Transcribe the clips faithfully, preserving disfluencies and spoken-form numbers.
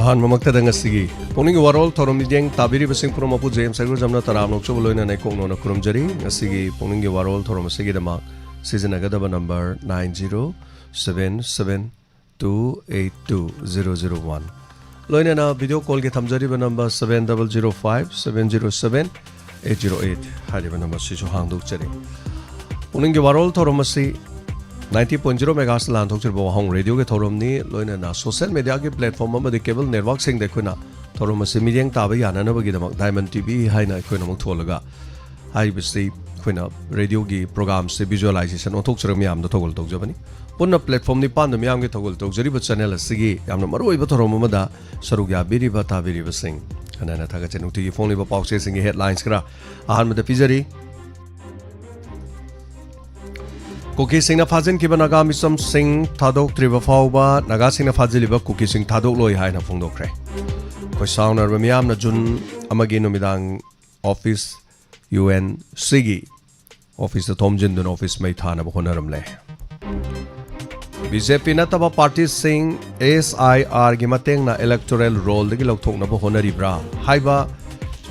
ꯑꯍꯥꯟꯕꯃꯛꯇꯗ ꯉꯁꯤꯒꯤ ꯄꯨꯛꯅꯤꯡꯒꯤ ꯋꯥꯔꯣꯜ ꯊꯧꯔꯝ ꯃꯤꯠꯌꯦꯡ ꯇꯥꯕꯤꯔꯤꯕꯁꯤꯡ ꯄꯨꯝꯅꯃꯛꯄꯨ ꯖꯦꯝꯁ ꯁꯔꯒꯨꯖꯝꯅ ꯇꯔꯥꯝꯅ ꯑꯣꯛꯆꯕ ꯂꯣꯏꯅꯅ ꯏꯀꯣꯛꯅꯣꯅ ꯈꯨꯔꯨꯝꯖꯔꯤ꯫ ꯉꯁꯤꯒꯤ ꯄꯨꯛꯅꯤꯡꯒꯤ ꯋꯥꯔꯣꯜ ꯊꯧꯔꯝ ꯑꯁꯤꯒꯤꯗꯃꯛ ꯁꯤꯖꯤꯟꯅꯒꯗꯕ number nine zero seven seven two eight two zero zero one, ꯂꯣꯏꯅꯅ ꯚꯤꯗꯤꯑꯣ ꯀꯣꯜꯒꯤ ꯊꯝꯖꯔꯤꯕ number seven double zero five seven zero seven eight zero eight ꯍꯥꯏꯔꯤꯕ ꯅꯝꯕꯔꯁꯤꯁꯨ ꯍꯥꯡꯗꯣꯛꯆꯔꯤ꯫ ꯄꯨꯛꯅꯤꯡꯒꯤ ꯋꯥꯔꯣꯜ ꯊꯧꯔꯝ ꯑꯁꯤ ninety point zero megahertz ꯂꯥꯟꯊꯣꯛꯆꯔꯤꯕ ꯋꯥꯍꯣꯡ ꯔꯦꯗꯤꯑꯣꯒꯤ ꯊꯧꯔꯝꯅꯤ꯫ ꯂꯣꯏꯅꯅ ꯁꯣꯁꯦꯜ ꯃꯦꯗꯤꯌꯥꯒꯤ ꯄ꯭ꯂꯦꯠꯐꯣꯝ ꯑꯃꯗꯤ ꯀꯦꯕꯜ ꯅꯦꯠꯋꯥꯛꯁꯤꯡꯗ ꯑꯩꯈꯣꯏꯅ ꯊꯧꯔꯝ ꯑꯁꯤ ꯃꯤꯠꯌꯦꯡ ꯇꯥꯕ ꯌꯥꯅꯅꯕꯒꯤꯗꯃꯛ ꯗꯥꯏꯃꯟ ꯇꯤ ꯚꯤ ꯍꯥꯏꯅ ꯑꯩꯈꯣꯏꯅ ꯑꯃꯨꯛ ꯊꯣꯜꯂꯒ ꯍꯥꯏꯔꯤꯕꯁꯤ ꯑꯩꯈꯣꯏꯅ ꯔꯦꯗꯤꯑꯣꯒꯤ ꯄ꯭ꯔꯣꯒꯥꯝꯁꯦ ꯚꯤꯖꯨꯑꯦꯂꯥꯏꯖꯦꯁꯟ ꯑꯣꯟꯊꯣꯛꯆꯔꯒ ꯃꯌꯥꯝꯗ ꯊꯧꯒꯜ ꯇꯧꯖꯕꯅꯤ꯫ ꯄꯨꯟꯅ ꯄ꯭ꯂꯦꯠꯐꯣꯝ ꯅꯤꯄꯥꯟꯗ ꯃꯤꯌꯥꯝꯒꯤ ꯊꯧꯒꯜ ꯇꯧꯖꯔꯤꯕ ꯆꯦꯅꯦꯜ ꯑꯁꯤꯒꯤ ꯌꯥꯝꯅ ꯃꯔꯨꯑꯣꯏꯕ ꯊꯧꯔꯝ ꯑꯃꯗ ꯁꯔꯨꯛ ꯌꯥꯕꯤꯔꯤꯕ ꯇꯥꯕꯤꯔꯤꯕꯁꯤꯡ ꯍꯟꯅ ꯍꯟꯅ ꯊꯥꯒꯠꯆꯔꯤ꯫ ꯅꯨꯡꯇꯤꯒꯤ ꯐꯣꯡꯂꯤꯕ ꯄꯥꯎꯆꯦꯁꯤꯡꯒꯤ ꯍꯦꯗꯂꯥꯏꯟꯁ ꯈꯔ ꯑꯍꯥꯟꯕꯗ ꯄꯤꯖꯔꯤ꯫ ꯀꯨꯀꯤꯁꯤꯡꯅ ꯐꯥꯖꯤꯟꯈꯤꯕ ꯅꯥꯒꯥ ꯃꯤꯆꯝꯁꯤꯡ ꯊꯥꯗꯣꯛꯇ꯭ꯔꯤꯕ ꯐꯥꯎꯕ ꯅꯥꯒꯥꯁꯤꯡꯅ ꯐꯥꯖꯤꯜꯂꯤꯕ ꯀꯨꯀꯤꯁꯤꯡ ꯊꯥꯗꯣꯛꯂꯣꯏ ꯍꯥꯏꯅ ꯐꯣꯡꯗꯣꯛꯈ꯭ꯔꯦ꯫ ꯑꯩꯈꯣꯏ ꯁꯥꯎꯅꯔꯕ ꯃꯤꯌꯥꯝꯅ ꯖꯨꯟ ꯑꯃꯒꯤ ꯅꯨꯃꯤꯗꯥꯡ ꯑꯣꯐꯤꯁ, ꯌꯨ ꯑꯦꯟ ꯁꯤꯒꯤ ꯑꯣꯐꯤꯁꯇ ꯊꯣꯝꯖꯤꯟꯗꯨꯅ ꯑꯣꯐꯤꯁ ꯃꯩ ꯊꯥꯅꯕ ꯍꯣꯠꯅꯔꯝꯂꯦ꯫ ꯕꯤ ꯖꯦ ꯄꯤ ꯅꯠꯇꯕ ꯄꯥꯔꯇꯤꯁꯤꯡ ꯑꯦꯁ ꯑꯥꯏ ꯑꯥꯔꯒꯤ ꯃꯇꯦꯡꯅ ꯏꯂꯦꯛꯇꯣꯔꯦꯜ ꯔꯣꯜꯗꯒꯤ ꯂꯧꯊꯣꯛꯅꯕ ꯍꯣꯠꯅꯔꯤꯕ꯭ꯔꯥ ꯍꯥꯏꯕ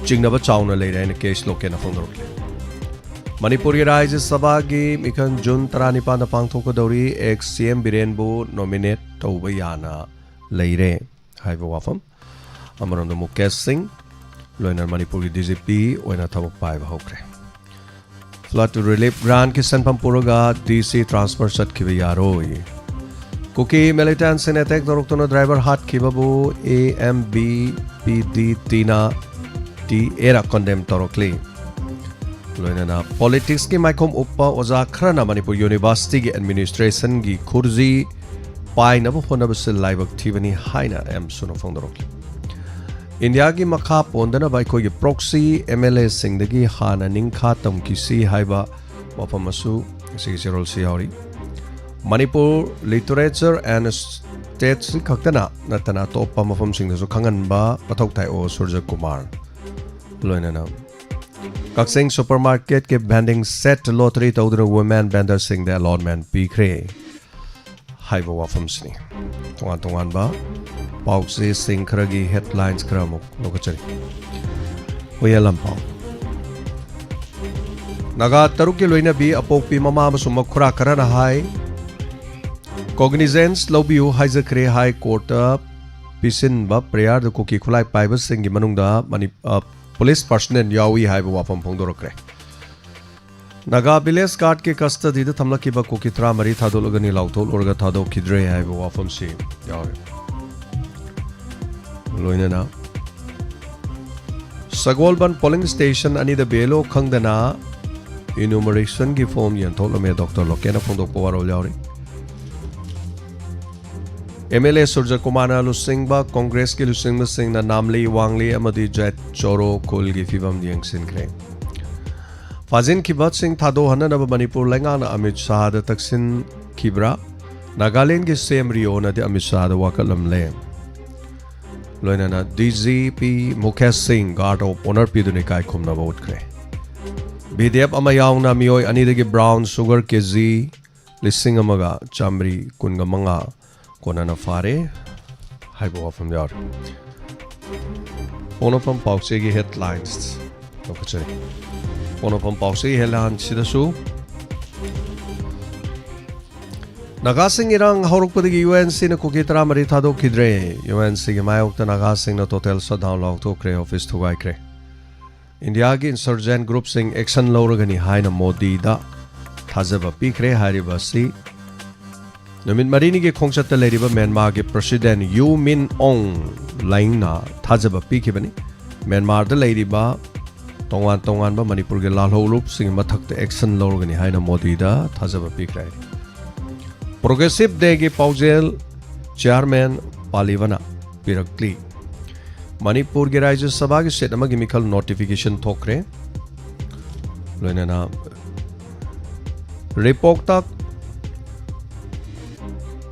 ꯆꯤꯡꯅꯕ ꯆꯥꯎꯅ ꯂꯩꯔꯦ ꯍꯥꯏꯅ ꯀꯦ ꯑꯦꯁ ꯂꯣꯀꯦꯟꯅ ꯐꯣꯡꯗꯣꯔꯛꯂꯤ꯫ ꯃꯅꯤꯄꯨꯔꯒꯤ ꯔꯥꯖ꯭ꯌ ꯁꯚꯥꯒꯤ ꯃꯤꯈꯜ ꯖꯨꯟ ꯇꯔꯥꯅꯤꯄꯥꯟꯗ ꯄꯥꯡꯊꯣꯛꯀꯗꯧꯔꯤ꯫ ꯑꯦꯛꯁ ꯁꯤ ꯑꯦꯝ ꯕꯤꯔꯦꯟꯕꯨ ꯅꯣꯃꯤꯅꯦꯠ ꯇꯧꯕ ꯌꯥꯅ ꯂꯩꯔꯦ ꯍꯥꯏꯕ ꯋꯥꯐꯝ꯫ ꯑꯃꯔꯣꯝꯗ ꯃꯨꯀꯦꯁ ꯁꯤꯡ ꯂꯣꯏꯅꯅ ꯃꯅꯤꯄꯨꯔꯒꯤ ꯗꯤ ꯖꯤ ꯄꯤ ꯑꯣꯏꯅ ꯊꯕꯛ ꯄꯥꯏꯕ ꯍꯧꯈ꯭ꯔꯦ꯫ ꯐ꯭ꯂꯠ ꯔꯤꯂꯤꯐ ꯒ꯭ꯔꯥꯟꯠꯀꯤ ꯁꯦꯟꯐꯝ ꯄꯨꯔꯒ ꯗꯤ ꯁꯤ ꯇ꯭ꯔꯥꯟꯁꯐꯔ ꯆꯠꯈꯤꯕ ꯌꯥꯔꯣꯏ꯫ ꯀꯨꯀꯤ ꯃꯤꯂꯤꯇꯦꯟꯠꯁꯤꯡꯅ ꯑꯦꯇꯦꯛ ꯇꯧꯔꯛꯇꯨꯅ ꯗ꯭ꯔꯥꯏꯚꯔ ꯍꯥꯠꯈꯤꯕꯕꯨ A M B P D ꯇꯤꯅ ꯇꯤ ꯑꯦꯅ ꯀꯟꯗꯦꯝ ꯇꯧꯔꯛꯂꯤ꯫ ꯂꯣꯏꯅꯅ ꯄꯣꯂꯤꯇꯤꯛꯁꯀꯤ ꯃꯥꯏꯈꯣꯝ ꯎꯞꯄ ꯑꯣꯖꯥ ꯈꯔꯅ ꯃꯅꯤꯄꯨꯔ ꯌꯨꯅꯤꯚꯔꯁꯤꯇꯤꯒꯤ ꯑꯦꯗꯃꯤꯅꯤꯁꯇ꯭ꯔꯦꯁꯟꯒꯤ ꯈꯨꯔꯖꯤ ꯄꯥꯏꯅꯕ ꯍꯣꯠꯅꯕꯁꯤ ꯂꯥꯏꯕꯛ ꯊꯤꯕꯅꯤ ꯍꯥꯏꯅ ꯑꯦꯝ ꯁꯨꯅ ꯐꯣꯡꯗꯣꯔꯛꯂꯤ꯫ ꯏꯟꯗꯤꯌꯥꯒꯤ ꯃꯈꯥ ꯄꯣꯟꯗꯅꯕ ꯑꯩꯈꯣꯏꯒꯤ ꯄ꯭ꯔꯣꯛꯁꯤ ꯑꯦꯝ ꯑꯦꯜ ꯑꯦꯁꯤꯡꯗꯒꯤ ꯍꯥꯟꯅ ꯅꯤꯡꯈꯥ ꯇꯝꯈꯤꯁꯤ ꯍꯥꯏꯕ ꯋꯥꯐꯝ ꯑꯃꯁꯨ ꯉꯁꯤꯒꯤ ꯆꯦꯔꯣꯜꯁꯤ ꯌꯥꯎꯔꯤ꯫ ꯃꯅꯤꯄꯨꯔ ꯂꯤꯇꯔꯦꯆꯔ ꯑꯦꯟ ꯁ꯭ꯇꯦꯠꯁꯤ ꯈꯛꯇꯅ ꯅꯠꯇꯅ ꯑꯇꯣꯞꯄ ꯃꯐꯝꯁꯤꯡꯗꯁꯨ ꯈꯪꯍꯟꯕ ꯃꯊꯧ ꯇꯥꯏ ꯑꯣ ꯁꯨꯔꯖ ꯀꯨꯃꯥꯔ꯫ ꯂꯣꯏꯅꯅ ꯀꯛꯆꯤꯡ ꯁꯨꯄꯔ ꯃꯥꯔꯀꯦꯠꯀꯤ ꯚꯦꯟꯗꯤꯡ ꯁꯦꯠ ꯂꯣꯇꯔꯤ ꯇꯧꯗꯨꯅ ꯋꯨꯃꯦꯟ ꯚꯦꯟꯗꯔꯁꯤꯡꯗ ꯑꯦꯂꯣꯠꯃꯦꯟ ꯄꯤꯈ꯭ꯔꯦ꯫ ꯍꯥꯏꯕ ꯋꯥꯐꯝꯁꯤꯅꯤ꯫ ꯇꯣꯉꯥꯟ ꯇꯣꯉꯥꯟꯕ ꯄꯥꯎꯆꯦꯁꯤꯡ ꯈꯔꯒꯤ headlines ꯈꯔ ꯑꯃꯨꯛ ꯂꯧꯈꯠꯆꯔꯤ꯫ ꯍꯨꯏꯌꯦꯟ ꯂꯥꯟꯄꯥꯎ꯫ ꯅꯥꯒꯥ ꯇꯔꯨꯛꯀꯤ ꯂꯣꯏꯅꯕꯤ ꯑꯄꯣꯛꯄꯤ ꯃꯃꯥ ꯑꯃꯁꯨꯡ ꯃꯈꯨꯔꯥ ꯈꯔꯅ ꯍꯥꯏ, cognizance ꯂꯧꯕꯤꯌꯨ ꯍꯥꯏꯖꯈ꯭ꯔꯦ꯫ High Courtꯇ ꯄꯤꯁꯤꯟꯕ prayerꯗ ꯀꯨꯀꯤ ꯈꯨꯠꯂꯥꯏ ꯄꯥꯏꯕꯁꯤꯡꯒꯤ ꯃꯅꯨꯡꯗ ꯃꯅꯤ-, ꯑ, police personnel ꯌꯥꯎꯏ ꯍꯥꯏꯕ ꯋꯥꯐꯝ ꯐꯣꯡꯗꯣꯔꯛꯈ꯭ꯔꯦ꯫ ꯅꯥꯒꯥ village guardꯀꯤ custodyꯗ ꯊꯝꯂꯛꯈꯤꯕ ꯀꯨꯀꯤ ꯇꯔꯥꯃꯔꯤ ꯊꯥꯗꯣꯛꯂꯒꯅꯤ, ꯂꯥꯎꯊꯣꯛꯂꯨꯔꯒ ꯊꯥꯗꯣꯛꯈꯤꯗ꯭ꯔꯦ ꯍꯥꯏꯕ ꯋꯥꯐꯝꯁꯤ ꯌꯥꯎꯔꯤ꯫ ꯂꯣꯏꯅꯅ ꯁꯒꯣꯜꯕꯟ polling station ꯑꯅꯤꯗ BLO ꯈꯪꯗꯅ enumerationꯒꯤ form ꯌꯦꯟꯊꯣꯛꯂꯝꯃꯦ, ꯗꯣꯛꯇꯔ ꯂꯣꯀꯦꯟꯅ ꯐꯣꯡꯗꯣꯛꯄ ꯋꯥꯔꯣꯜ ꯌꯥꯎꯔꯤ꯫ MLA ꯁꯨꯔꯖ ꯀꯨꯃꯥꯔꯅ ꯂꯨꯆꯤꯡꯕ ꯀꯣꯡꯒ꯭ꯔꯦꯁꯀꯤ ꯂꯨꯆꯤꯡꯕꯁꯤꯡꯅ ꯅꯥꯝꯂꯤ, ꯋꯥꯡꯂꯤ ꯑꯃꯗꯤ ꯖꯦꯠ ꯆꯣꯔꯣ ꯈꯨꯜꯒꯤ ꯐꯤꯕꯝ ꯌꯦꯡꯁꯤꯟꯈ꯭ꯔꯦ꯫ ꯐꯥꯖꯤꯟꯈꯤꯕꯁꯤꯡ ꯊꯥꯗꯣꯛꯍꯟꯅꯅꯕ ꯃꯅꯤꯄꯨꯔ ꯂꯩꯉꯥꯛꯅ ꯑꯃꯤꯠ ꯁꯥꯍꯗ ꯇꯛꯁꯤꯟꯈꯤꯕ꯭ꯔꯥ? ꯅꯥꯒꯥꯂꯦꯟꯗꯒꯤ CM ꯔꯤꯑꯣꯅꯗꯤ ꯑꯃꯤꯠ ꯁꯥꯍꯗ ꯋꯥꯀꯠꯂꯝꯂꯦ꯫ ꯂꯣꯏꯅꯅ DGP ꯃꯨꯈꯦꯁ ꯁꯤꯡ guard of honour ꯄꯤꯗꯨꯅ ꯏꯀꯥꯏ ꯈꯨꯝꯅꯕ ꯎꯠꯈ꯭ꯔꯦ꯫ VDF ꯑꯃ ꯌꯥꯎꯅ ꯃꯤꯑꯣꯏ ꯑꯅꯤꯗꯒꯤ brown sugar KG ꯂꯤꯁꯤꯡ ꯑꯃꯒ ꯆꯥꯃꯔꯤ ꯀꯨꯟꯒ ꯃꯉꯥ ꯀꯣꯟꯅꯅ ꯐꯥꯔꯦ ꯍꯥꯏꯕ ꯋꯥꯐꯝ ꯌꯥꯎꯔꯤ꯫ ꯄꯣꯛꯅꯐꯝ ꯄꯥꯎꯆꯦꯒꯤ headlines ꯂꯧꯈꯠꯆꯔꯤ꯫ ꯄꯣꯛꯅꯐꯝ ꯄꯥꯎꯆꯦꯒꯤ headlineꯁꯤꯗꯁꯨ ꯅꯥꯒꯥꯁꯤꯡ ꯏꯔꯥꯡ ꯍꯧꯔꯛꯄꯗꯒꯤ UNCꯅ ꯀꯨꯀꯤ ꯇꯔꯥꯃꯔꯤ ꯊꯥꯗꯣꯛꯈꯤꯗ꯭ꯔꯦ꯫ UNCꯒꯤ ꯃꯥꯌꯣꯛꯇ ꯅꯥꯒꯥꯁꯤꯡꯅ total shutdown ꯂꯥꯎꯊꯣꯛꯈ꯭ꯔꯦ, office ꯊꯨꯒꯥꯏꯈ꯭ꯔꯦ꯫ ꯏꯟꯗꯤꯌꯥꯒꯤ insurgent groupꯁꯤꯡ action ꯂꯧꯔꯒꯅꯤ ꯍꯥꯏꯅ ꯃꯣꯗꯤꯗ ꯊꯥꯖꯕ ꯄꯤꯈ꯭ꯔꯦ꯫ ꯍꯥꯏꯔꯤꯕ ꯑꯁꯤ ꯅꯨꯃꯤꯠ ꯃꯔꯤꯅꯤꯒꯤ ꯈꯣꯡꯆꯠꯇ ꯂꯩꯔꯤꯕ ꯃ꯭ꯌꯥꯟꯃꯥꯔꯒꯤ president ꯌꯨ ꯃꯤꯟ ꯑꯣꯡ ꯂꯥꯏꯡꯅ ꯊꯥꯖꯕ ꯄꯤꯈꯤꯕꯅꯤ꯫ ꯃ꯭ꯌꯥꯟꯃꯥꯔꯗ ꯂꯩꯔꯤꯕ ꯇꯣꯉꯥꯟ ꯇꯣꯉꯥꯟꯕ ꯃꯅꯤꯄꯨꯔꯒꯤ ꯂꯥꯜꯍꯧꯂꯨꯞꯁꯤꯡꯒꯤ ꯃꯊꯛꯇ action ꯂꯧꯔꯒꯅꯤ ꯍꯥꯏꯅ ꯃꯣꯗꯤꯗ ꯊꯥꯖꯕ ꯄꯤꯈ꯭ꯔꯦ꯫ Progressive Dayꯒꯤ ꯄꯥꯎꯖꯦꯜ chairman ꯄꯥꯂꯤꯕꯅ ꯄꯤꯔꯛꯂꯤ꯫ ꯃꯅꯤꯄꯨꯔꯒꯤ ꯔꯥꯖ꯭ꯌ ꯁꯚꯥꯒꯤ seat ꯑꯃꯒꯤ ꯃꯤꯈꯜ notification ꯊꯣꯛꯈ꯭ꯔꯦ꯫ ꯂꯣꯏꯅꯅ ꯔꯤꯄꯣꯔꯠꯇ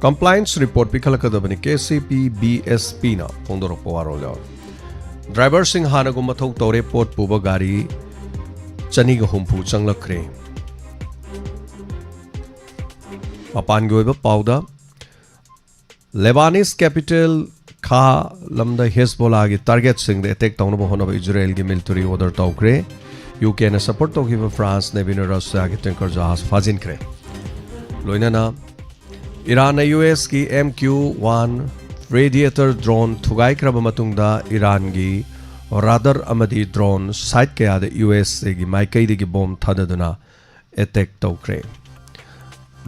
compliance report ꯄꯤꯈꯠꯂꯛꯀꯗꯕꯅꯤ, KCP BSPꯅ ꯐꯣꯡꯗꯣꯔꯛꯄ ꯋꯥꯔꯣꯜ ꯌꯥꯎꯔꯤ꯫ ꯗ꯭ꯔꯥꯏꯚꯔꯁꯤꯡ ꯍꯥꯟꯅꯒꯨꯝ ꯃꯊꯧ ꯇꯧꯔꯦ, ꯄꯣꯠ ꯄꯨꯕ ꯒꯥꯔꯤ ꯆꯅꯤꯒ ꯍꯨꯝꯐꯨ ꯆꯪꯂꯛꯈ꯭ꯔꯦ꯫ ꯃꯄꯥꯟꯒꯤ ꯑꯣꯏꯕ ꯄꯥꯎꯗ Lebanese capital ꯈꯥ ꯂꯝꯗ ꯍꯦꯖꯕꯣꯂꯥꯒꯤ ꯇꯥꯔꯒꯦꯠꯁꯤꯡꯗ ꯑꯦꯇꯦꯛ ꯇꯧꯅꯕ ꯍꯣꯠꯅꯕ ꯏꯖꯔꯦꯜꯒꯤ ꯃꯤꯂꯤꯇꯔꯤ ꯑꯣꯔꯗꯔ ꯇꯧꯈ꯭ꯔꯦ꯫ ꯌꯨ ꯀꯦꯅ ꯁꯄꯣꯔꯠ ꯇꯧꯈꯤꯕ ꯐ꯭ꯔꯥꯟꯁ ꯅꯦꯚꯤꯅ ꯔꯁꯤꯌꯥꯒꯤ ꯇꯦꯡꯀꯔ ꯖꯍꯥꯖ ꯐꯥꯖꯤꯟꯈ꯭ꯔꯦ꯫ ꯂꯣꯏꯅꯅ ꯏꯔꯥꯟꯅ ꯌꯨ ꯑꯦꯁꯀꯤ M Q one reaper drone ꯊꯨꯒꯥꯏꯈ꯭ꯔꯕ ꯃꯇꯨꯡꯗ ꯏꯔꯥꯟꯒꯤ ꯔꯥꯗꯔ ꯑꯃꯗꯤ ꯗ꯭ꯔꯣꯟ ꯁꯥꯏꯠ ꯀꯌꯥꯗ ꯌꯨ ꯑꯦꯁ ꯑꯦꯒꯤ ꯃꯥꯏꯀꯩꯗꯒꯤ ꯕꯣꯝ ꯊꯥꯗꯗꯨꯅ ꯑꯦꯇꯦꯛ ꯇꯧꯈ꯭ꯔꯦ꯫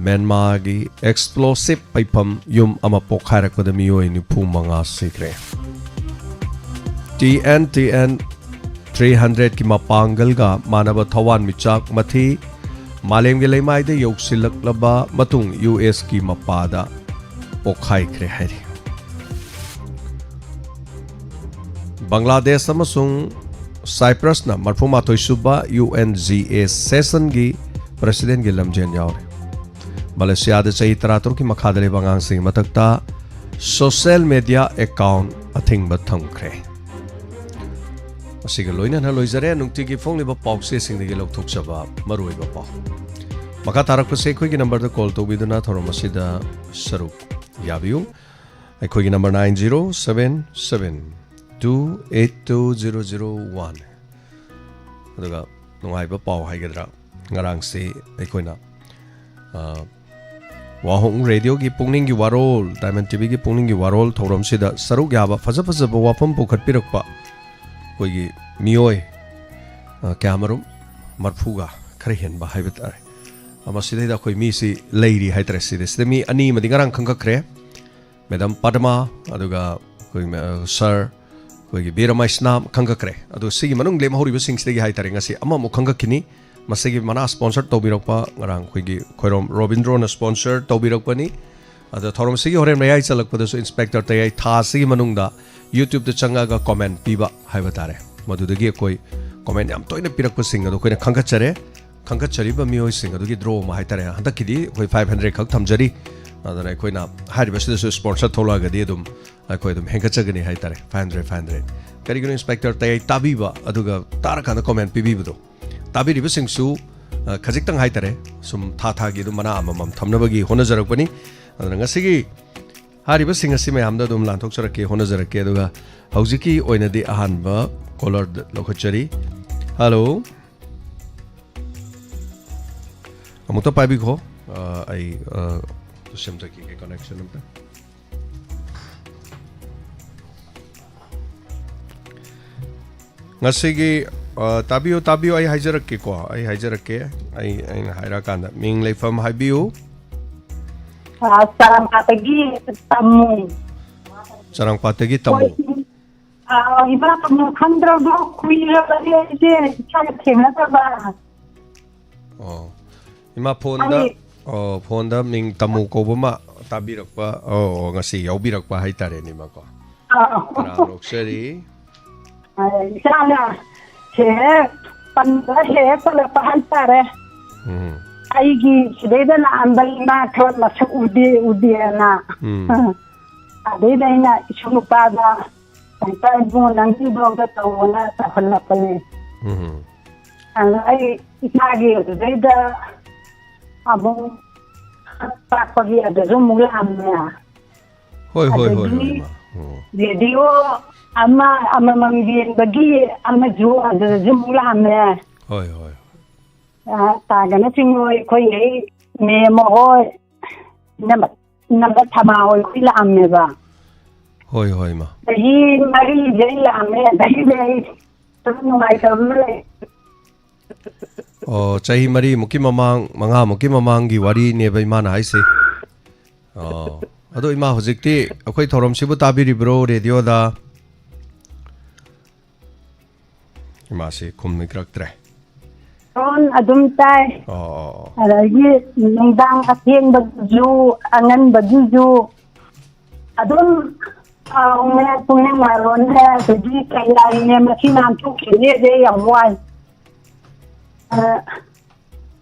ꯃ꯭ꯌꯥꯟꯃꯥꯔꯒꯤ ꯑꯦꯛꯁꯄ꯭ꯂꯣꯁꯤꯞ ꯄꯩꯐꯝ ꯌꯨꯝ ꯑꯃ ꯄꯣꯛꯈꯥꯏꯔꯛꯄꯗ ꯃꯤꯑꯣꯏ ꯅꯤꯐꯨ ꯃꯉꯥ ꯁꯤꯈ꯭ꯔꯦ꯫ T N T N three ꯍꯟꯗ꯭ꯔꯦꯠꯀꯤ ꯃꯄꯥꯡꯒꯜꯒ ꯃꯥꯟꯅꯕ ꯊꯋꯥꯟ ꯃꯤꯆꯥꯛ ꯃꯊꯤ ꯃꯥꯂꯦꯝꯒꯤ ꯂꯩꯃꯥꯏꯗ ꯌꯧꯁꯤꯜꯂꯛꯂꯕ ꯃꯇꯨꯡ ꯌꯨ ꯑꯦꯁꯀꯤ ꯃꯄꯥꯗ ꯄꯣꯛꯈꯥꯏꯈ꯭ꯔꯦ ꯍꯥꯏꯔꯤ꯫ ꯕꯪꯒ꯭ꯂꯥꯗꯦꯁ ꯑꯃꯁꯨꯡ ꯁꯥꯏꯄ꯭ꯔꯁꯅ ꯃꯔꯐꯨ ꯃꯥꯊꯣꯏ ꯁꯨꯕ ꯌꯨ ꯑꯦꯟ ꯖꯤ ꯑꯦ ꯁꯦꯁꯟꯒꯤ ꯄ꯭ꯔꯁꯤꯗꯦꯟꯒꯤ ꯂꯝꯖꯦꯟ ꯌꯥꯎꯔꯦ꯫ ꯃꯂꯦꯁꯤꯌꯥꯗ ꯆꯍꯤ ꯇꯔꯥꯇꯔꯨꯛꯀꯤ ꯃꯈꯥꯗ ꯂꯩꯕ ꯑꯉꯥꯡꯁꯤꯡꯒꯤ ꯃꯊꯛꯇ ꯁꯣꯁꯤꯌꯦꯜ ꯃꯦꯗꯤꯌꯥ ꯑꯦꯀꯥꯎꯟ ꯑꯊꯤꯡꯕ ꯊꯝꯈ꯭ꯔꯦ꯫ ꯑꯁꯤꯒ ꯂꯣꯏꯅꯅ ꯂꯣꯏꯖꯔꯦ ꯅꯨꯡꯇꯤꯒꯤ ꯐꯣꯡꯂꯤꯕ ꯄꯥꯎꯆꯦꯁꯤꯡꯗꯒꯤ ꯂꯧꯊꯣꯛꯆꯕ ꯃꯔꯨꯑꯣꯏꯕ ꯄꯥꯎ꯫ ꯃꯈꯥ ꯇꯥꯔꯛꯄꯁꯦ ꯑꯩꯈꯣꯏꯒꯤ ꯅꯝꯕꯔꯗ ꯀꯣꯜ ꯇꯧꯕꯤꯗꯨꯅ ꯊꯧꯔꯝ ꯑꯁꯤꯗ ꯁꯔꯨꯛ ꯌꯥꯕꯤꯌꯨ꯫ ꯑꯩꯈꯣꯏꯒꯤ number nine zero seven seven two eight two zero zero one꯫ ꯑꯗꯨꯒ ꯅꯨꯡꯉꯥꯏꯕ ꯄꯥꯎ ꯍꯥꯏꯒꯗ꯭ꯔꯥ, ꯉꯔꯥꯡꯁꯤ ꯑꯩꯈꯣꯏꯅ, ꯑ, ꯋꯥꯍꯣꯡ ꯔꯦꯗꯤꯑꯣꯒꯤ ꯄꯨꯛꯅꯤꯡꯒꯤ ꯋꯥꯔꯣꯜ, ꯗꯥꯏꯃꯟ ꯇꯤꯚꯤꯒꯤ ꯄꯨꯛꯅꯤꯡꯒꯤ ꯋꯥꯔꯣꯜ ꯊꯧꯔꯝꯁꯤꯗ ꯁꯔꯨꯛ ꯌꯥꯕ ꯐꯖ ꯐꯖꯕ ꯋꯥꯐꯝ ꯄꯨꯈꯠꯄꯤꯔꯛꯄ ꯑꯩꯈꯣꯏꯒꯤ ꯃꯤꯑꯣꯏ, ꯑ, ꯀꯌꯥꯃꯔꯨꯝ ꯃꯔꯐꯨꯒ ꯈꯔ ꯍꯦꯟꯕ ꯍꯥꯏꯕ ꯇꯥꯔꯦ꯫ ꯑ, ꯃꯁꯤꯗꯩꯗ ꯑꯩꯈꯣꯏ ꯃꯤꯁꯤ ꯂꯩꯔꯤ ꯍꯥꯏ ꯇꯥꯔꯦ꯫ ꯁꯤꯗꯩꯁꯤꯗ ꯃꯤ ꯑꯅꯤ ꯑꯃꯗꯤ ꯉꯔꯥꯡ ꯈꯪꯈꯛꯈ꯭ꯔꯦ꯫ ꯃꯦꯗꯥꯝ ꯄꯗꯃꯥ, ꯑꯗꯨꯒ ꯑꯩꯈꯣꯏ ꯃꯦ-, ꯁꯥꯔ, ꯑꯩꯈꯣꯏꯒꯤ ꯕꯤꯔ ꯃꯩꯁꯅꯥꯝ ꯈꯪꯒꯠꯈ꯭ꯔꯦ꯫ ꯑꯗꯣ ꯁꯤꯒꯤ ꯃꯅꯨꯡ ꯂꯦꯝꯍꯧꯔꯤꯕꯁꯤꯡꯁꯤꯗꯒꯤ ꯍꯥꯏꯇꯥꯔꯦ, ꯉꯁꯤ ꯑꯃꯃꯨꯛ ꯈꯪꯒꯠꯈꯤꯅꯤ꯫ ꯃꯁꯤꯒꯤ ꯃꯅꯥ ꯁ꯭ꯄꯣꯟꯁꯔ ꯇꯧꯕꯤꯔꯛꯄ ꯉꯔꯥꯡ ꯑꯩꯈꯣꯏꯒꯤ ꯈꯣꯏꯔꯣꯝ ꯔꯣꯕꯤꯟꯗ꯭ꯔꯣꯅ ꯁ꯭ꯄꯣꯟꯁꯔ ꯇꯧꯕꯤꯔꯛꯄꯅꯤ꯫ ꯑꯗꯣ ꯊꯧꯔꯝꯁꯤꯒꯤ ꯍꯣꯔꯦꯟ ꯃꯌꯥꯏ ꯆꯜꯂꯛꯄꯗꯁꯨ ꯏꯟꯁꯄꯦꯛꯇꯔ ꯇꯌꯥꯏ ꯊꯥ ꯑꯁꯤꯒꯤ ꯃꯅꯨꯡꯗ YouTube ꯇ ꯆꯪꯉꯒ ꯀꯣꯃꯦꯟ ꯄꯤꯕ ꯍꯥꯏꯕ ꯇꯥꯔꯦ꯫ ꯃꯗꯨꯗꯒꯤ ꯑꯩꯈꯣꯏ ꯀꯣꯃꯦꯟ ꯌꯥꯝ ꯇꯣꯏꯅ ꯄꯤꯔꯛꯄꯁꯤꯡ ꯑꯗꯣ ꯑꯩꯈꯣꯏꯅ ꯈꯪꯒꯠꯆꯔꯦ꯫ ꯈꯪꯒꯠꯆꯔꯤꯕ ꯃꯤꯑꯣꯏꯁꯤꯡ ꯑꯗꯨꯒꯤ ꯗ꯭ꯔꯣ ꯑꯃ ꯍꯥꯏꯇꯥꯔꯦ꯫ ꯍꯟꯗꯛꯀꯤꯗꯤ ꯑꯩꯈꯣꯏ five hundred ꯈꯛ ꯊꯝꯖꯔꯤ꯫ ꯑꯗꯨꯅ ꯑꯩꯈꯣꯏꯅ ꯍꯥꯏꯔꯤꯕꯁꯤꯗꯁꯨ ꯁ꯭ꯄꯣꯟꯁꯔ ꯊꯣꯛꯂꯛꯑꯒꯗꯤ ꯑꯗꯨꯝ ꯑꯩꯈꯣꯏ ꯑꯗꯨꯝ ꯍꯦꯟꯒꯠꯆꯒꯅꯤ ꯍꯥꯏꯇꯥꯔꯦ, five hundred, five hundred꯫ ꯀꯔꯤꯒꯤꯅꯣ ꯏꯟꯁꯄꯦꯛꯇꯔ ꯇꯌꯥꯏ ꯇꯥꯕꯤꯕ ꯑꯗꯨꯒ ꯇꯥꯔꯀꯥꯟꯗ ꯀꯣꯃꯦꯟ ꯄꯤꯕꯤꯕꯗꯣ? ꯇꯥꯕꯤꯔꯤꯕꯁꯤꯡꯁꯨ, ꯑ, ꯈꯖꯤꯛꯇꯪ ꯍꯥꯏꯇꯥꯔꯦ, ꯁꯨꯝ ꯊꯥ ꯊꯥꯒꯤ ꯑꯗꯨꯝ ꯃꯅꯥ ꯑꯃꯃꯝ ꯊꯝꯅꯕꯒꯤ ꯍꯣꯠꯅꯖꯔꯛꯄꯅꯤ꯫ ꯑꯗꯨꯅ ꯉꯁꯤꯒꯤ ꯍꯥꯏꯔꯤꯕꯁꯤꯡ ꯑꯁꯤ ꯃꯌꯥꯝꯗ ꯑꯗꯨꯝ ꯂꯥꯟꯊꯣꯛꯆꯔꯛꯀꯦ, ꯍꯣꯠꯅꯖꯔꯛꯀꯦ꯫ ꯑꯗꯨꯒ ꯍꯧꯖꯤꯛꯀꯤ ꯑꯣꯏꯅꯗꯤ ꯑꯍꯥꯟꯕ ꯀꯣꯂꯔꯗ ꯂꯧꯈꯠꯆꯔꯤ꯫ ꯍꯜꯂꯣ꯫ ꯑꯃꯨꯛꯇ ꯄꯥꯏꯕꯤꯈꯣ꯫ ꯑ, ꯑꯩ, ꯑ, ꯁꯦꯝꯖꯈꯤꯒꯦ ꯀꯅꯦꯛꯁꯟ ꯑꯝꯇ꯫ ꯉꯁꯤꯒꯤ, ꯑ, ꯇꯥꯕꯤꯌꯨ, ꯇꯥꯕꯤꯌꯨ, ꯑꯩ ꯍꯥꯏꯖꯔꯛꯀꯦꯀꯣ, ꯑꯩ ꯍꯥꯏꯖꯔꯛꯀꯦ꯫ ꯑꯩ, ꯑꯩꯅ ꯍꯥꯏꯔꯛꯑꯀꯥꯟꯗ ꯃꯤꯡ ꯂꯩꯐꯝ ꯍꯥꯏꯕꯤꯌꯨ꯫ ꯑ, ꯆꯥꯔꯥꯡꯄꯥꯠꯇꯒꯤ ꯇꯝꯃꯨ꯫ ꯆꯥꯔꯥꯡꯄꯥꯠꯇꯒꯤ ꯇꯝꯃꯨ꯫ ꯍꯣꯏ꯫ ꯑ, ꯏꯃꯥ ꯇꯥꯃꯣ ꯈꯪꯗ꯭ꯔꯕꯣ? ꯀꯨꯏꯔꯕꯅꯦ ꯑꯩꯁꯦ ꯏꯆꯥꯒ ꯊꯦꯡꯅꯗꯕ꯫ ꯑꯣ꯫ ꯏꯃꯥ ꯐꯣꯟꯗ, ꯑꯩ ꯑꯣ, ꯐꯣꯟꯗ ꯃꯤꯡ ꯇꯥꯃꯣ ꯀꯧꯕ ꯑꯃ ꯇꯥꯕꯤꯔꯛꯄ, ꯑꯣ, ꯑꯣ, ꯉꯁꯤ ꯌꯥꯎꯕꯤꯔꯛꯄ ꯍꯥꯏꯇꯥꯔꯦꯅꯦ, ꯏꯃꯥꯀꯣ꯫ ꯑꯥ꯫ ꯇꯔꯥꯝꯅ ꯑꯣꯛꯆꯔꯤ꯫ ꯑ, ꯏꯆꯥꯅ ꯍꯦꯛ ꯍꯦꯛ ꯄꯟꯕ ꯍꯦꯛ ꯍꯦꯛ ꯄꯜꯂꯛꯄ ꯍꯥꯏꯇꯥꯔꯦ꯫ ꯎꯝ꯫ ꯑꯩꯒꯤ ꯁꯤꯗꯩꯗ ꯂꯥꯛꯑꯝꯕ ꯏꯃꯥ ꯈꯔ ꯃꯁꯛ ꯎꯗꯦ, ꯎꯗꯦꯅ꯫ ꯎꯝ꯫ ꯑꯗꯩꯗ ꯑꯩꯅ ꯏꯁꯨ ꯅꯨꯄꯥꯗ, "ꯑꯝꯇ ꯏꯕꯨꯡꯉꯣ ꯅꯪꯒꯤꯗꯣ ꯑꯝꯇ ꯇꯧꯑꯣꯅ" ꯇꯧꯍꯜꯂꯛꯄꯅꯦ꯫ ꯎꯝ꯫ ꯑꯗ ꯑꯩ ꯏꯁꯥꯒꯤ ꯑꯗꯨꯗꯩꯗ ꯑꯃꯨꯛ ꯇꯥꯛꯄꯒꯤ ꯑꯗꯨꯁꯨ ꯑꯃꯨꯛ ꯂꯥꯛꯑꯝꯃꯦ꯫ ꯍꯣꯏ, ꯍꯣꯏ, ꯍꯣꯏ, ꯑꯗꯒꯤ ꯍꯣꯏ, ꯏꯃꯥ꯫ ꯎꯝ꯫ ꯔꯦꯗꯤꯑꯣ ꯑꯃ ꯑꯃꯃꯝ ꯌꯦꯡꯕꯒꯤ ꯑꯃꯁꯨ ꯑꯗꯨꯗꯁꯨ ꯑꯃꯨꯛ ꯂꯥꯛꯑꯝꯃꯦ꯫ ꯍꯣꯏ, ꯍꯣꯏ, ꯍꯣꯏ꯫ ꯑ, ꯇꯥꯗꯅ ꯆꯤꯡꯉꯣꯏ, ꯑꯩꯈꯣꯏ ꯍꯦꯛ ꯃꯦꯝꯃ ꯍꯣꯏ, ꯏꯅꯝꯃ, ꯏꯅꯝꯃ ꯊꯃꯥ ꯍꯣꯏ, ꯑꯩꯈꯣꯏ ꯂꯥꯛꯑꯝꯃꯦꯕ꯫ ꯍꯣꯏ, ꯍꯣꯏ, ꯏꯃꯥ꯫ ꯆꯍꯤ ꯃꯔꯤꯗꯩ ꯂꯥꯛꯑꯝꯃꯦ, ꯑꯗꯩꯗꯤ ꯑꯩ ꯁꯨꯝ ꯅꯨꯡꯉꯥꯏꯇꯕ ꯑꯃ ꯂꯩ꯫ ꯑꯣ, ꯆꯍꯤ ꯃꯔꯤꯃꯨꯛꯀꯤ ꯃꯃꯥꯡ, ꯃꯉꯥꯃꯨꯛꯀꯤ ꯃꯃꯥꯡꯒꯤ ꯋꯥꯔꯤꯅꯦꯕ ꯏꯃꯥꯅ ꯍꯥꯏꯁꯦ꯫ ꯑꯣ, ꯑꯗꯣ ꯏꯃꯥ, ꯍꯧꯖꯤꯛꯇꯤ ꯑꯩꯈꯣꯏ ꯊꯧꯔꯝꯁꯤꯕꯨ ꯇꯥꯕꯤꯔꯤꯕ꯭ꯔꯣ ꯔꯦꯗꯤꯑꯣꯗ? ꯏꯃꯥꯁꯤ ꯈꯨꯝꯕꯤꯔꯛꯇ꯭ꯔꯦ꯫ ꯐꯣꯟ ꯑꯗꯨꯝ ꯇꯥꯏ꯫ ꯑꯣ, ꯑꯣ, ꯑꯣ꯫ ꯑꯗꯒꯤ ꯅꯨꯡꯗꯥꯡ ꯑꯊꯦꯡꯕꯒꯤꯁꯨ, ꯑꯉꯟꯕꯒꯤꯁꯨ, ꯑꯗꯨꯝ, ꯑ, ꯄꯨꯡ ꯃꯉꯥ ꯃꯥꯔꯣꯟꯅꯦ, ꯑꯗꯒꯤ ꯀꯩ ꯂꯥꯏꯅꯦ, ꯃꯁꯤ ꯅꯥꯟꯊꯣꯛꯈꯤꯅꯦꯁꯦ ꯌꯥꯝ ꯋꯥꯏ꯫ ꯑ,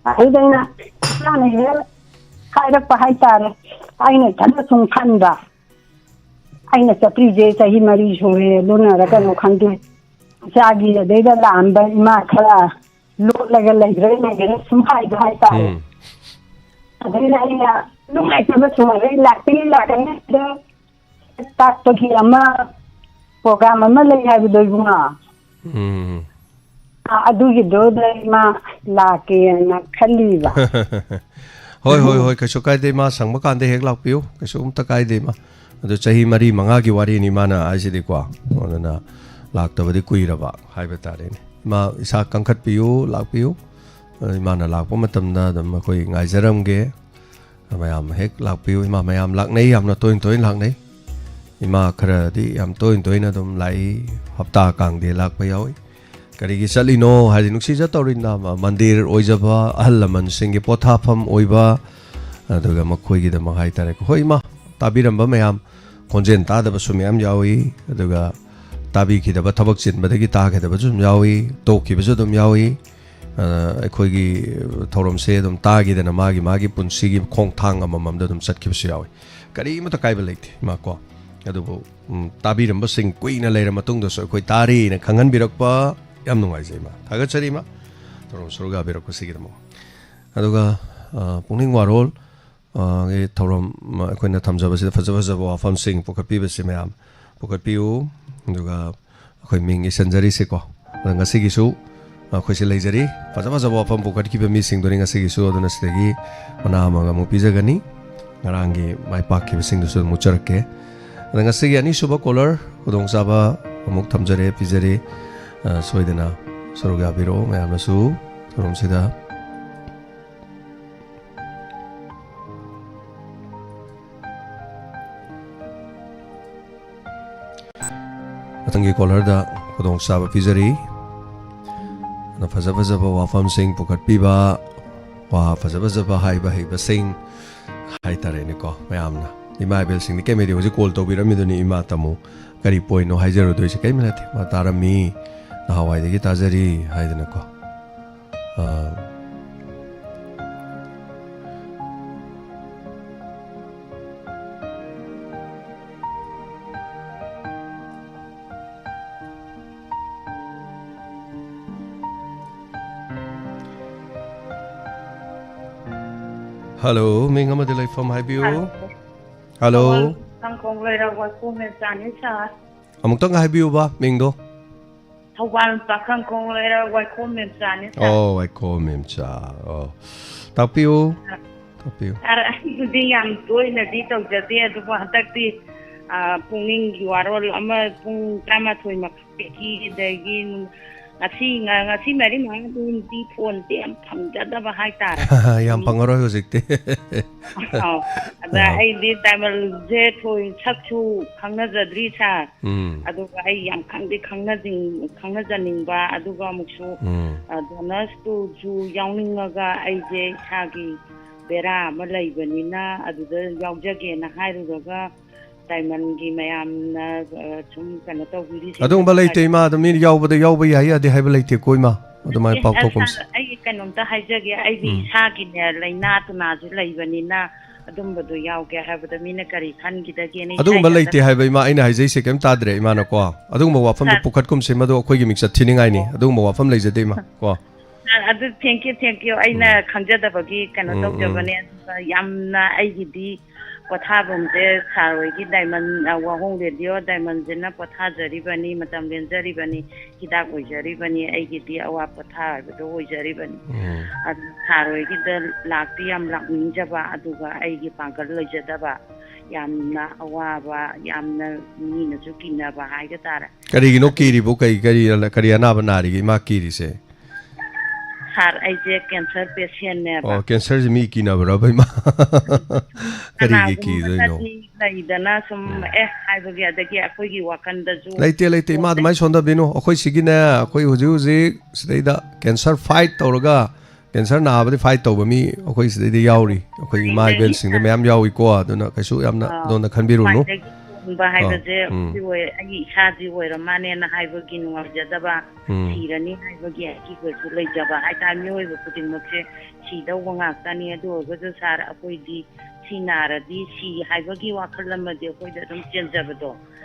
ꯑꯗꯩꯗ ꯑꯩꯅ ꯏꯆꯥꯅ ꯍꯦꯛ ꯍꯥꯏꯔꯛꯄ ꯍꯥꯏꯇꯥꯔꯦ꯫ ꯑꯩꯅ ꯏꯊꯟꯇ ꯁꯨꯝ ꯈꯟꯕ꯫ ꯑꯩꯅ ꯆꯠꯇ꯭ꯔꯤꯁꯦ ꯆꯍꯤ ꯃꯔꯤ ꯁꯨꯔꯦ, ꯑꯗꯨꯅꯔ ꯀꯩꯅꯣ ꯈꯪꯗꯦ꯫ ꯏꯆꯥꯒꯤ ꯑꯗꯩꯗ ꯂꯥꯛꯑꯝꯕ ꯏꯃꯥ ꯈꯔ ꯂꯣꯠꯂꯒ ꯂꯩꯈ꯭ꯔꯦ, ꯂꯩꯈ꯭ꯔꯦ ꯁꯨꯝ ꯍꯥꯏꯕ ꯍꯥꯏꯇꯥꯔꯦ꯫ ꯎꯝ꯫ ꯑꯗꯩꯗ ꯑꯩꯅ ꯅꯨꯡꯉꯥꯏꯇꯕ ꯁꯨꯃꯥꯏꯅ ꯂꯥꯛꯇꯤ ꯂꯥꯛꯀꯅꯤ, ꯑꯗꯣ ꯇꯥꯛꯄꯒꯤ ꯑꯃ ꯄ꯭ꯔꯣꯒ꯭ꯔꯥꯝ ꯑꯃ ꯂꯩ ꯍꯥꯏꯕꯗꯣ, ꯏꯕꯨꯡꯉꯣ꯫ ꯎꯝ꯫ ꯑ, ꯑꯗꯨꯒꯤꯗꯨꯗ ꯏꯃꯥ ꯂꯥꯛꯀꯦꯅ ꯈꯜꯂꯤꯕ꯫ ꯍꯣꯏ, ꯍꯣꯏ, ꯍꯣꯏ, ꯀꯩꯁꯨ ꯀꯥꯏꯗꯦ, ꯏꯃꯥ ꯁꯪꯕ ꯀꯥꯟꯗ ꯍꯦꯛ ꯂꯥꯛꯄꯤꯌꯨ, ꯀꯩꯁꯨꯝꯇ ꯀꯥꯏꯗꯦ, ꯏꯃꯥ꯫ ꯑꯗꯨ ꯆꯍꯤ ꯃꯔꯤ ꯃꯉꯥꯒꯤ ꯋꯥꯔꯤꯅꯤ ꯏꯃꯥꯅ ꯍꯥꯏꯁꯤꯗꯤꯀꯣ, ꯑꯗꯨꯅ ꯂꯥꯛꯇꯕꯗꯤ ꯀꯨꯏꯔꯕ ꯍꯥꯏꯕ ꯇꯥꯔꯦꯅꯦ꯫ ꯏꯃꯥ ꯏꯁꯥ ꯀꯟꯈꯠꯄꯤꯌꯨ, ꯂꯥꯛꯄꯤꯌꯨ꯫ ꯑ, ꯏꯃꯥꯅ ꯂꯥꯛꯄ ꯃꯇꯝꯗ ꯑꯗꯨꯝ ꯑꯩꯈꯣꯏ ꯉꯥꯏꯖꯔꯝꯒꯦ꯫ ꯃꯌꯥꯝ ꯍꯦꯛ ꯂꯥꯛꯄꯤꯌꯨ꯫ ꯏꯃꯥ ꯃꯌꯥꯝ ꯂꯥꯛꯅꯩ, ꯌꯥꯝꯅ ꯇꯣꯏꯅ ꯇꯣꯏꯅ ꯂꯥꯛꯅꯩ꯫ ꯏꯃꯥ ꯈꯔꯗꯤ ꯌꯥꯝ ꯇꯣꯏꯅ ꯇꯣꯏꯅ ꯑꯗꯨꯝ ꯂꯥꯛꯏ, ꯍꯞꯇꯥ ꯀꯥꯡꯗꯦ ꯂꯥꯛꯄ ꯌꯥꯎꯏ꯫ ꯀꯔꯤꯒꯤ ꯆꯠꯂꯤꯅꯣ ꯍꯥꯏꯗꯤ, ꯅꯨꯡꯁꯤꯖ ꯇꯧꯔꯤꯅ ꯃ-, ꯃꯟꯗꯤꯔ ꯑꯣꯏꯖꯕ, ꯑꯍꯜ ꯂꯃꯟꯁꯤꯡꯒꯤ ꯄꯣꯊꯥꯐꯝ ꯑꯣꯏꯕ, ꯑꯗꯨꯒ ꯃꯈꯣꯏꯒꯤꯗꯃꯛ ꯍꯥꯏꯇꯥꯔꯦꯀꯣ꯫ ꯍꯣꯏ ꯏꯃꯥ, ꯇꯥꯕꯤꯔꯝꯕ ꯃꯌꯥꯝ, ꯈꯣꯟꯖꯦꯜ ꯇꯥꯗꯕꯁꯨ ꯃꯌꯥꯝ ꯌꯥꯎꯏ, ꯑꯗꯨꯒ ꯇꯥꯕꯤꯈꯤꯗꯕ, ꯊꯕꯛ ꯆꯤꯟꯕꯗꯒꯤ ꯇꯥꯈꯤꯗꯕꯁꯨ ꯑꯗꯨꯝ ꯌꯥꯎꯏ, ꯇꯣꯛꯈꯤꯕꯁꯨ ꯑꯗꯨꯝ ꯌꯥꯎꯏ꯫ ꯑ, ꯑꯩꯈꯣꯏꯒꯤ ꯊꯧꯔꯝꯁꯦ ꯑꯗꯨꯝ ꯇꯥꯈꯤꯗꯅ ꯃꯥꯒꯤ ꯃꯥꯒꯤ ꯄꯨꯟꯁꯤꯒꯤ ꯈꯣꯡꯊꯥꯡ ꯑꯃꯃꯝꯗ ꯑꯗꯨꯝ ꯆꯠꯈꯤꯕꯁꯨ ꯌꯥꯎꯏ꯫ ꯀꯔꯤꯃꯠꯇ ꯀꯥꯏꯕ ꯂꯩꯇꯦ, ꯏꯃꯥ ꯀꯣ꯫ ꯑꯗꯨꯕꯨ, ꯎꯝ, ꯇꯥꯕꯤꯔꯝꯕꯁꯤꯡ ꯀꯨꯏꯅ ꯂꯩꯔ ꯃꯇꯨꯡꯗꯁꯨ ꯑꯩꯈꯣꯏ ꯇꯥꯔꯤꯅ ꯈꯪꯍꯟꯕꯤꯔꯛꯄ ꯌꯥꯝ ꯅꯨꯡꯉꯥꯏꯖꯩ, ꯏꯃꯥ꯫ ꯊꯥꯒꯠꯆꯔꯤ, ꯏꯃꯥ꯫ ꯊꯧꯔꯝ ꯁꯔꯨꯛ ꯌꯥꯕꯤꯔꯛꯄꯁꯤꯒꯤꯗꯃꯛ꯫ ꯑꯗꯨꯒ, ꯑ, ꯄꯨꯛꯅꯤꯡ ꯋꯥꯔꯣꯜ, ꯑ, ꯒꯤ ꯊꯧꯔꯝ, ꯑ, ꯑꯩꯈꯣꯏꯅ ꯊꯝꯖꯕꯁꯤꯗ ꯐꯖ ꯐꯖꯕ ꯋꯥꯐꯝꯁꯤꯡ ꯄꯨꯈꯠꯄꯤꯕꯁꯤ ꯃꯌꯥꯝ ꯄꯨꯈꯠꯄꯤꯌꯨ꯫ ꯑꯗꯨꯒ ꯑꯩꯈꯣꯏ ꯃꯤꯡ ꯏꯁꯟꯖꯔꯤꯁꯦꯀꯣ꯫ ꯑꯗ ꯉꯁꯤꯒꯤꯁꯨ ꯑꯩꯈꯣꯏꯁꯦ ꯂꯩꯖꯔꯤ꯫ ꯐꯖ ꯐꯖꯕ ꯋꯥꯐꯝ ꯄꯨꯈꯠꯈꯤꯕ ꯃꯤꯁꯤꯡꯗꯨꯅꯤ ꯉꯁꯤꯒꯤꯁꯨ꯫ ꯑꯗꯨꯅ ꯁꯤꯗꯒꯤ ꯃꯅꯥ ꯑꯃꯒ ꯑꯃꯨꯛ ꯄꯤꯖꯒꯅꯤ꯫ ꯉꯔꯥꯡꯒꯤ ꯃꯥꯏ ꯄꯥꯛꯈꯤꯕꯁꯤꯡꯗꯨꯁꯨ ꯑꯗꯨꯝ ꯎꯠꯆꯔꯛꯀꯦ꯫ ꯑꯗ ꯉꯁꯤꯒꯤ ꯑꯅꯤꯁꯨꯕ ꯀꯣꯂꯔ ꯈꯨꯗꯣꯡꯆꯥꯕ ꯑꯃꯨꯛ ꯊꯝꯖꯔꯦ, ꯄꯤꯖꯔꯤ꯫ ꯑ, ꯁꯣꯏꯗꯅ ꯁꯔꯨꯛ ꯌꯥꯕꯤꯔꯛꯑꯣ ꯃꯌꯥꯝꯅꯁꯨ ꯊꯧꯔꯝꯁꯤꯗ꯫ ꯃꯊꯪꯒꯤ ꯀꯣꯂꯔꯗ ꯈꯨꯗꯣꯡꯆꯥꯕ ꯄꯤꯖꯔꯤ꯫ ꯑꯗꯨꯅ ꯐꯖ ꯐꯖꯕ ꯋꯥꯐꯝꯁꯤꯡ ꯄꯨꯈꯠꯄꯤꯕ, ꯋꯥ ꯐꯖ ꯐꯖꯕ ꯍꯥꯏꯕ ꯍꯩꯕꯁꯤꯡ ꯍꯥꯏꯇꯥꯔꯦꯅꯦꯀꯣ, ꯃꯌꯥꯝꯅ꯫ ꯏꯃꯥ ꯏꯕꯦꯜꯁꯤꯡꯗꯤ ꯀꯩꯝ ꯂꯩꯇꯦ, ꯍꯧꯖꯤꯛ ꯀꯣꯜ ꯇꯧꯕꯤꯔꯝꯃꯤꯗꯨꯅꯤ, "ꯏꯃꯥ ꯇꯥꯃꯣ ꯀꯔꯤ ꯄꯣꯏꯟꯅꯣ ꯍꯥꯏꯖꯔꯨꯗꯣꯏꯁꯦ?" ꯀꯔꯤꯝ ꯅꯠꯇꯦ, "ꯃꯥ ꯇꯥꯔꯝꯃꯤ, ꯅꯍꯥꯟꯋꯥꯏꯗꯒꯤ ꯇꯥꯖꯔꯤ" ꯍꯥꯏꯗꯅꯀꯣ꯫ ꯑ, ꯍꯜꯂꯣ, ꯃꯤꯡ ꯑꯃꯗꯤ ꯂꯩꯐꯝ ꯍꯥꯏꯕꯤꯌꯨ꯫ ꯍꯜꯂꯣ꯫ ꯊꯧꯕꯥꯜ ꯈꯪꯈꯣꯡ ꯂꯩꯔꯛ ꯋꯥꯏꯈꯣꯝ ꯃꯦꯝꯆꯥꯅꯤ ꯁꯥꯔ꯫ ꯑꯃꯨꯛꯇꯪ ꯍꯥꯏꯕꯤꯌꯨꯕ ꯃꯤꯡꯗꯣ꯫ ꯊꯧꯕꯥꯜ ꯄꯥꯈꯪ ꯈꯣꯡ ꯂꯩꯔꯛ ꯋꯥꯏꯈꯣꯝ ꯃꯦꯝꯆꯥꯅꯤ ꯁꯥꯔ꯫ ꯑꯣ, ꯋꯥꯏꯈꯣꯝ ꯃꯦꯝꯆꯥ꯫ ꯑꯣ꯫ ꯇꯥꯛꯄꯤꯌꯨ꯫ ꯇꯥꯛꯄꯤꯌꯨ꯫ ꯁꯥꯔ, ꯑꯩꯕꯨꯗꯤ ꯌꯥꯝ ꯇꯣꯏꯅꯗꯤ ꯇꯧꯖꯗꯦ, ꯑꯗꯨꯕꯨ ꯍꯟꯗꯛꯇꯤ, ꯑ, ꯄꯨꯛꯅꯤꯡꯒꯤ ꯋꯥꯔꯣꯜ ꯑꯃ ꯄꯨꯡ ꯇꯔꯥꯃꯥꯊꯣꯏ ꯃꯈꯥꯏꯗꯒꯤ, ꯑꯗꯒꯤ ꯉꯁꯤ, ꯉ-, ꯉꯁꯤ ꯃꯔꯤ ꯃꯉꯥꯗꯤ ꯐꯣꯟꯁꯦ ꯌꯥꯝ ꯐꯪꯖꯗꯕ ꯍꯥꯏꯇꯥꯔꯦ꯫ ꯌꯥꯝ ꯐꯪꯉꯔꯣꯏ ꯍꯧꯖꯤꯛꯇꯤ꯫ ꯑꯧ꯫ ꯑꯗ ꯑꯧ꯫ ꯑꯩꯗꯤ ꯗꯥꯏꯃꯟꯁꯦ ꯊꯣꯏ ꯁꯛꯁꯨ ꯈꯪꯅꯖꯗ꯭ꯔꯤ ꯁꯥꯔ꯫ ꯎꯝ꯫ ꯑꯗꯨꯒ ꯑꯩ ꯌꯥꯝ ꯈꯪꯗꯤ ꯈꯪꯅꯖꯤꯡ-, ꯈꯪꯅꯖꯅꯤꯡꯕ, ꯑꯗꯨꯒ ꯑꯃꯨꯛꯁꯨ, ꯎꯝ꯫ ꯑ, ꯗꯣꯅꯔꯁꯇꯨꯁꯨ ꯌꯥꯎꯅꯤꯡꯉꯒ ꯑꯩꯁꯦ ꯏꯁꯥꯒꯤ ꯕꯦꯔꯥ ꯑꯃ ꯂꯩꯕꯅꯤꯅ ꯑꯗꯨꯗ ꯌꯥꯎꯖꯒꯦꯅ ꯍꯥꯏꯔꯨꯔꯒ ꯗꯥꯏꯃꯟꯒꯤ ꯃꯌꯥꯝꯅ, ꯑ, ꯁꯨꯝ ꯀꯩꯅꯣ ꯇꯧꯕꯤꯔꯤꯁꯤꯡꯗꯣ ꯑꯗꯨꯒꯨꯝꯕ ꯂꯩꯇꯦ, ꯏꯃꯥ꯫ ꯑꯗꯨ ꯃꯤꯅ ꯌꯥꯎꯕꯗ ꯌꯥꯎꯕ ꯌꯥꯏ ꯌꯥꯗꯦ ꯍꯥꯏꯕ ꯂꯩꯇꯦꯀꯣ, ꯏꯃꯥ꯫ ꯑꯗꯨꯃꯥꯏꯅ ꯅꯠꯇꯦ, ꯄꯥꯎꯊꯣꯛꯀꯨꯝꯁꯤ꯫ ꯁꯥꯔ, ꯑꯩ ꯀꯩꯅꯣꯝꯇ ꯍꯥꯏꯖꯒꯦ꯫ ꯑꯩꯗꯤ ꯎꯝ꯫ ꯏꯁꯥꯒꯤꯅꯦ ꯂꯥꯏꯅꯥ ꯇꯨꯅꯥꯁꯨ ꯂꯩꯕꯅꯤꯅ ꯑꯗꯨꯝꯕꯗꯣ ꯌꯥꯎꯒꯦ ꯍꯥꯏꯕꯗ ꯃꯤꯅ ꯀꯔꯤ ꯈꯟꯈꯤꯗꯒꯦꯅ ꯏꯁꯥ ꯑꯗꯨꯒꯨꯝꯕ ꯏꯊꯟꯇ ꯂꯩꯇꯦ ꯍꯥꯏꯕ, ꯏꯃꯥ꯫ ꯑꯩꯅ ꯍꯥꯏꯖꯩꯁꯦ ꯀꯩꯝ ꯇꯥꯗ꯭ꯔꯦ, ꯏꯃꯥꯅꯀꯣ꯫ ꯑꯗꯨꯒꯨꯝꯕ ꯋꯥꯐꯝꯗꯣ ꯁꯥꯔ꯫ ꯄꯨꯈꯠꯀꯨꯝꯁꯤ, ꯃꯗꯨ ꯑꯩꯈꯣꯏꯒꯤ ꯃꯤꯡꯆꯠ ꯊꯤꯅꯤꯡꯉꯥꯏꯅꯤ꯫ ꯑꯣ꯫ ꯑꯗꯨꯒꯨꯝꯕ ꯋꯥꯐꯝ ꯂꯩꯖꯗꯦ, ꯏꯃꯥ, ꯀꯣ꯫ ꯁꯥꯔ, ꯑꯗꯨ thank you, thank you꯫ ꯑꯩꯅ ꯎꯝ꯫ ꯈꯪꯖꯗꯕꯒꯤ ꯀꯩꯅꯣ ꯎꯝ, ꯎꯝ꯫ ꯇꯧꯖꯕꯅꯦ꯫ ꯑꯗꯨꯒ ꯌꯥꯝꯅ ꯑꯩꯒꯤꯗꯤ ꯄꯣꯊꯥꯐꯝꯁꯦ ꯁꯥꯔ ꯍꯣꯏꯒꯤ ꯗꯥꯏꯃꯟ, ꯑ, ꯋꯥꯍꯣꯡ ꯔꯦꯗꯤꯑꯣ ꯗꯥꯏꯃꯟꯁꯤꯅ ꯄꯣꯊꯥꯖꯔꯤꯕꯅꯤ, ꯃꯇꯝ ꯂꯦꯟꯖꯔꯤꯕꯅꯤ, ꯍꯤꯗꯥꯛ ꯑꯣꯏꯖꯔꯤꯕꯅꯤ, ꯑꯩꯒꯤꯗꯤ ꯑꯋꯥ ꯄꯣꯊꯥ ꯍꯥꯏꯕꯗꯣ ꯑꯣꯏꯖꯔꯤꯕꯅꯤ꯫ ꯎꯝ꯫ ꯑꯗꯨ ꯁꯥꯔ ꯍꯣꯏꯒꯤꯗ ꯂꯥꯛꯇꯤ ꯌꯥꯝ ꯂꯥꯛꯅꯤꯡꯖꯕ, ꯑꯗꯨꯒ ꯑꯩꯒꯤ ꯄꯥꯡꯒꯜ ꯂꯩꯖꯗꯕ, ꯌꯥꯝꯅ ꯑꯋꯥꯕ, ꯌꯥꯝꯅ ꯃꯤꯅꯁꯨ ꯀꯤꯅꯕ ꯍꯥꯏꯕ ꯇꯥꯔꯦ꯫ ꯀꯔꯤꯒꯤꯅꯣ ꯑꯗꯨ ꯀꯤꯔꯤꯕꯨ? ꯀꯔꯤ, ꯀꯔꯤ, ꯀꯔꯤ ꯑꯅꯥꯕ ꯅꯥꯔꯤꯒꯦ ꯏꯃꯥ ꯀꯤꯔꯤꯁꯦ? ꯁꯥꯔ, ꯑꯩꯁꯦ cancer patientꯅꯦꯕ꯫ ꯑꯣ, cancerꯁꯦ ꯃꯤ ꯀꯤꯅꯕ꯭ꯔꯕ, ꯏꯃꯥ? ꯀꯔꯤꯒꯤ ꯀꯤꯗꯣꯏꯅꯣ? ꯀꯅꯥꯒꯨꯝꯕꯅꯗꯤ ꯂꯩꯗꯅ ꯁꯨꯝ, ꯎꯝ꯫ ꯑꯦ, ꯍꯥꯏꯕꯒꯤ, ꯑꯗꯒꯤ ꯑꯩꯈꯣꯏꯒꯤ ꯋꯥꯈꯜꯗꯁꯨ ꯂꯩꯇꯦ, ꯂꯩꯇꯦ, ꯏꯃꯥ, ꯄꯣꯛꯑꯦ꯫ ꯑꯗꯨꯃꯥꯏꯅ ꯁꯣꯟꯗꯕꯤꯅꯨ꯫ ꯑꯩꯈꯣꯏ ꯁꯤꯒꯤꯅꯦ, ꯑꯩꯈꯣꯏ ꯍꯧꯖꯤꯛ ꯍꯧꯖꯤꯛ ꯁꯤꯗꯩꯗ cancer fight ꯇꯧꯔꯒ, cancer ꯅꯥꯕꯗꯤ fight ꯇꯧꯕ ꯃꯤ ꯑꯩꯈꯣꯏ ꯁꯤꯗꯩꯗ ꯌꯥꯎꯔꯤ꯫ ꯑꯩꯈꯣꯏ ꯏꯃꯥ ꯂꯩ, ꯏꯕꯦꯟꯁꯤꯡꯗ ꯁꯥꯔ꯫ ꯃꯌꯥꯝ ꯌꯥꯎꯏꯀꯣ, ꯑꯗꯨꯅ ꯀꯩꯁꯨ ꯌꯥꯝꯅ ꯑꯥ, ꯂꯣꯟꯅ ꯈꯟꯕꯤꯔꯨꯅꯨ꯫ ꯈ꯭ꯋꯥꯏꯗꯒꯤ ꯇꯣꯡꯕ ꯑꯣ, ꯍꯥꯏꯕꯁꯦ ꯎꯝ꯫ ꯁꯤ ꯑꯣꯏ, ꯑꯩꯒꯤ ꯏꯁꯥꯁꯤ ꯑꯣꯏꯔ ꯃꯥꯅꯦꯅ ꯍꯥꯏꯕꯒꯤ ꯅꯨꯡꯉꯥꯏꯖꯗꯕ, ꯎꯝ꯫ ꯁꯤꯔꯅꯤ ꯍꯥꯏꯕꯒꯤ ꯑꯀꯤꯕꯁꯨ ꯂꯩꯖꯕ ꯍꯥꯏꯇꯥꯔꯦ꯫ ꯃꯤꯑꯣꯏꯕ ꯈꯨꯗꯤꯡꯃꯛꯁꯦ ꯁꯤꯗꯧꯕ ꯉꯥꯛꯇꯅꯤ꯫ ꯑꯗꯨ ꯑꯣꯏꯔꯒꯁꯨ ꯁꯥꯔ, ꯑꯩꯈꯣꯏꯗꯤ ꯁꯤ ꯅꯥꯔꯗꯤ ꯁꯤ ꯍꯥꯏꯕꯒꯤ ꯋꯥꯈꯜ ꯑꯃꯗꯤ ꯑꯩꯈꯣꯏꯗ ꯑꯗꯨꯝ ꯆꯦꯟꯖꯕꯗꯣ꯫